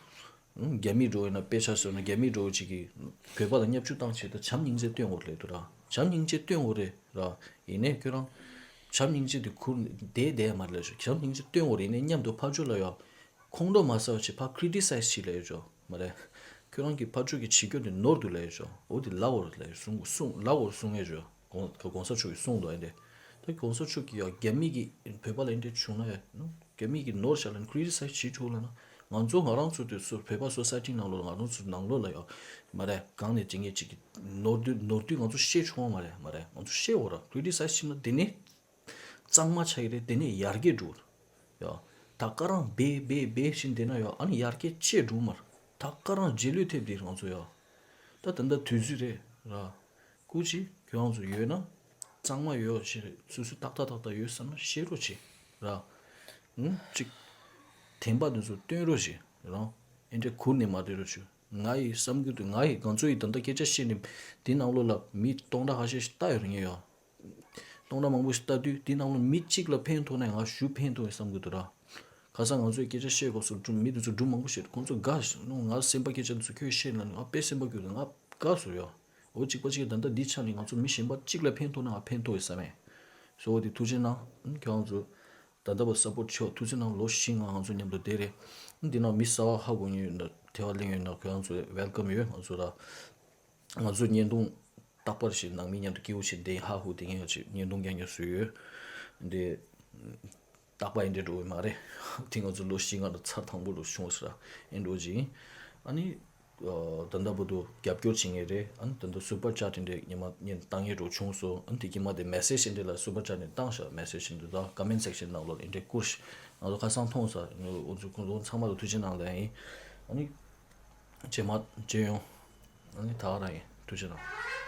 ཨང་། རྒྱ་མི་འགྲོ་ཡིན་ན། དཔེ་ཆ་བཟོས་ན་རྒྱ་མི་འགྲོ་ཅིག་གིས་བོད་པ་ལ་བརྙས་བཅོས་བཏང་ཆེད་དུ་བྱམས་སྙིང་རྗེ་སྟོན་དགོས་རེད་འདུག་ར། བྱམས་སྙིང་རྗེ་སྟོན་དགོས་རེད་ར། ཡིན་ནའི་ཁྱོད་རང་བྱམས་སྙིང་རྗེ་དེ་ཁུར་བསྡད་བསྡད་མ་རེད་ལབ་ཤོག་བྱམས་སྙིང་རྗེ་སྟོན་དགོས་རེད། ཡིན་ནའི་མཉམ་དུ་ཕར་ཕྱོགས་ལ་ཡ་ཁོང་ཁྲོ་མ་ཟ་བ་བྱེད། ཕར་ཁི་རི་ཊི་སའི་ཛི་བྱེད་ལབ་ཡོད་ཅོ་མ་རེད། ཁྱོད་རང་གི་ཕར་ཕྱོགས་ཀྱི་བྱེད་སྐྱོ་དེ་ནོར་འདུག་ལབ་ཡོད་ཅོ། འོ་དེ་ལབ་དགོས་རེད་ལབ་ཡོད། གསུང་གསུང་ལབ་དགོས་རེད། གསུང་ཡས་ཅོ། གོང་གོང་ས་མཆོག་གིས་གསུངས་འདུག་ཨེ་འདྲ། ད་གོང་ས་མཆོག་གིས་ཡང་རྒྱ་མི་གིས་བོད་པ་ལ་ཨེ་འདྲ་བྱུང་ན་ཡང་རྒྱ་མི་གིས་ནོར་བཞག་ལ་ཁི་རི་ཊི་སའི་ཛི་བྱེད་ཆོག་ལབ་ན། ང་ཚོ་ང་རང་ཚོ་དེ་ཚོ་བོད་པ་སོ་སའི་ཊི་ནང་ལོགས་ལ་ང་རང་ཚོ་ནང་ལོགས་ལ་ཡང་མ་རེད། གང་ནས་ཅི་ངས་ཅིག་གི་ནོར་དུས་ནོར་དུས་ང་ཚོ་ཤེས་ཆོག་མ་རེད། མ་རེད། ང་ཚོ་ཤེས་འོ་ར། ཁི་རི་ཊི་སའི་ཛི་བྱེད་ན་དེ་ནས་གཙང་མ་ཆགས་ཀྱི་རེད། དེ་ནས་ཡར་རྒྱས་འགྲོ་གི་རེད་ཡ། ད་ཀ་རང་སྦས་སྦས་སྦས་བཞིན་བསྡད་ན་ཡ་ཨ་ནི་ཡར་རྒྱས་ཆེ་འགྲོ་མ་རེད། ད་ཀ་རང་རྗེས་ལུས་ཐེབས་དེ་ང་ཚོ་ཡ། ད་ད་ལྟ་དུས་ཚོད་རེད་ར། སྐུ་མཁྱེན་ཁྱོད་རང་ཚོ་ཡོད་ན་གཙང་མ་ཡོད་ཞེས་སུ་སུ་ཏག་ཏག་ཏག་ཏག་ཡོད་བསམ་ན་བཤད་རོགས་བྱེད་ར། ཨུམ་ཅིག་བདེན་པ་འདི་ཚོ་སྟོན་རོགས་བྱེད་རང་། ཨེ་འདྲ་ཁུར་ནས་མ་སྡོད་རོགས་བྱེད། ང་ཡི་བསམ་རྒྱུ་དེ་ང་ཡི་ང་ཚོ་ཡི་ད་ལྟ་སྐད་ཆ་བཤད་ནས་དེ་ནང་ལོགས་ལ་མི་སྟོང་ཕྲག་ཁ་ཤས་ཤིག་ལྟ་ཡོད་རེད་ངས་ཡ། སྟོང་ཕྲག་མང་པོ་ཞིག་ལྟ་དུས་དེ་ནང་ལོགས་མི་གཅིག་ལ་ཕན་ཐོགས་ན་ང་ཞུ་ཕན་ཐོགས་ཡོད་བསམ་གྱི་འདུག་ར། ཁ་སང་ང་ཚོས་སྐད་ཆ་བཤད་སྐབས་སུ་སྒྲུང་མི་དེ་ཚོ་སྒྲུང་མང་པོ་བཤད། ཁོང་ཚོ་དགའ་ནོ། ང་སེམས་པ་སྐད་ཆ་དེ་ཚོ་ཁྱོད་བཤད་ན་ང་དཔེ་སེམས་པ་སྐྱོ་དང་ང་དགའ་སོང་ཡ། འོ་གཅིག་པ་གཅིག་ད་ལྟ་འདི་ཆ་ནས་ང་ཚོ་མི་གཞན་པ་གཅིག་ལ་ཕན་ཐོགས་ན་ང་ཕན་ཐོགས་ཡོད་བསམ་མེད། སོ་དེ་ཐུགས་རྗེ་གནང་ཁྱོད་རང་ཚོ། ད་ལྟ་བར་སཔོར་ཊི་ཆོག་ཐུགས་རྗེ་གནང་། ལོ་བཞི་ལྔ་ང་ཚོ་མཉམ་དུ་བསྡད་རེད། འདི་ནང་མི་གསར་པ་ཧ་གོ་མཁན་ཡོད་ན་དེ་བ་གླེང་ཡོད་ན་ཁྱོད་རང་ཚོ་ཝེལ་ཀམ་ཡོད། ང་ཚོ་ལ། ང་ཚོ་བརྙན་ཐུང་རྟག་པར་ཞིག་ནང་མི་མཉམ་དུ་སྐྱིད་པོ་བྱེད་བསྡད་ཧ་ཧུ་དེ་ངས་ཅིག་བརྙན་ཐུང་རྐྱང་རྐྱང་བཟོས་ཡོད། འདི་རྟག་པ་ཡིན་འདྲ་འགྲོ་གི་མ་རེད། དེ་ང་ཚོ་ལོ་བཞི་ལྔ་ལ་ཚར་དང་པོ་རུ་བྱུང་ཟེར་ཨེ་འགྲོ་ཅིག་ཨ་ནི་ད་ལྟ་བར་དུ་རྒྱབ་སྐྱོར་བྱེད་མཁན་རེད། ཨ་ནི་ད་ལྟ་སུ་པར་ཅེཊ་འདྲ་ཉི་མ་ཉིན་བཏང་མཁན་འགྲོ་བྱུང་སོང་། ཨ་ནི་དེ་གི་མ་དེ་མེ་སེ་ཇི་འདྲ་ལ་སུ་པར་ཅེཊ་ནས་བཏང་ཤག་མེ་སེ་ཇི་འདི་དང་ཀོ་མེན་ཊི་སེག་ཤན་ནང་ལོགས་ལ་འདྲ་བསྐུར་ཤག་ང་ཚོ་ཁ་སང་མཐོང་ས་ཨ་ནི་འུ་ཚོ་ཁོང་ཚོ་ཚང་མ་ལ་ཐུགས་རྗེ་གནང་ལབ་ཡིན། ཨ་ནི། རྗེས་མ་མཇལ་ཡོང་། ཨ་ནི་ད་ག་རང་ཡིན། ཐུགས་རྗེ་གནང་།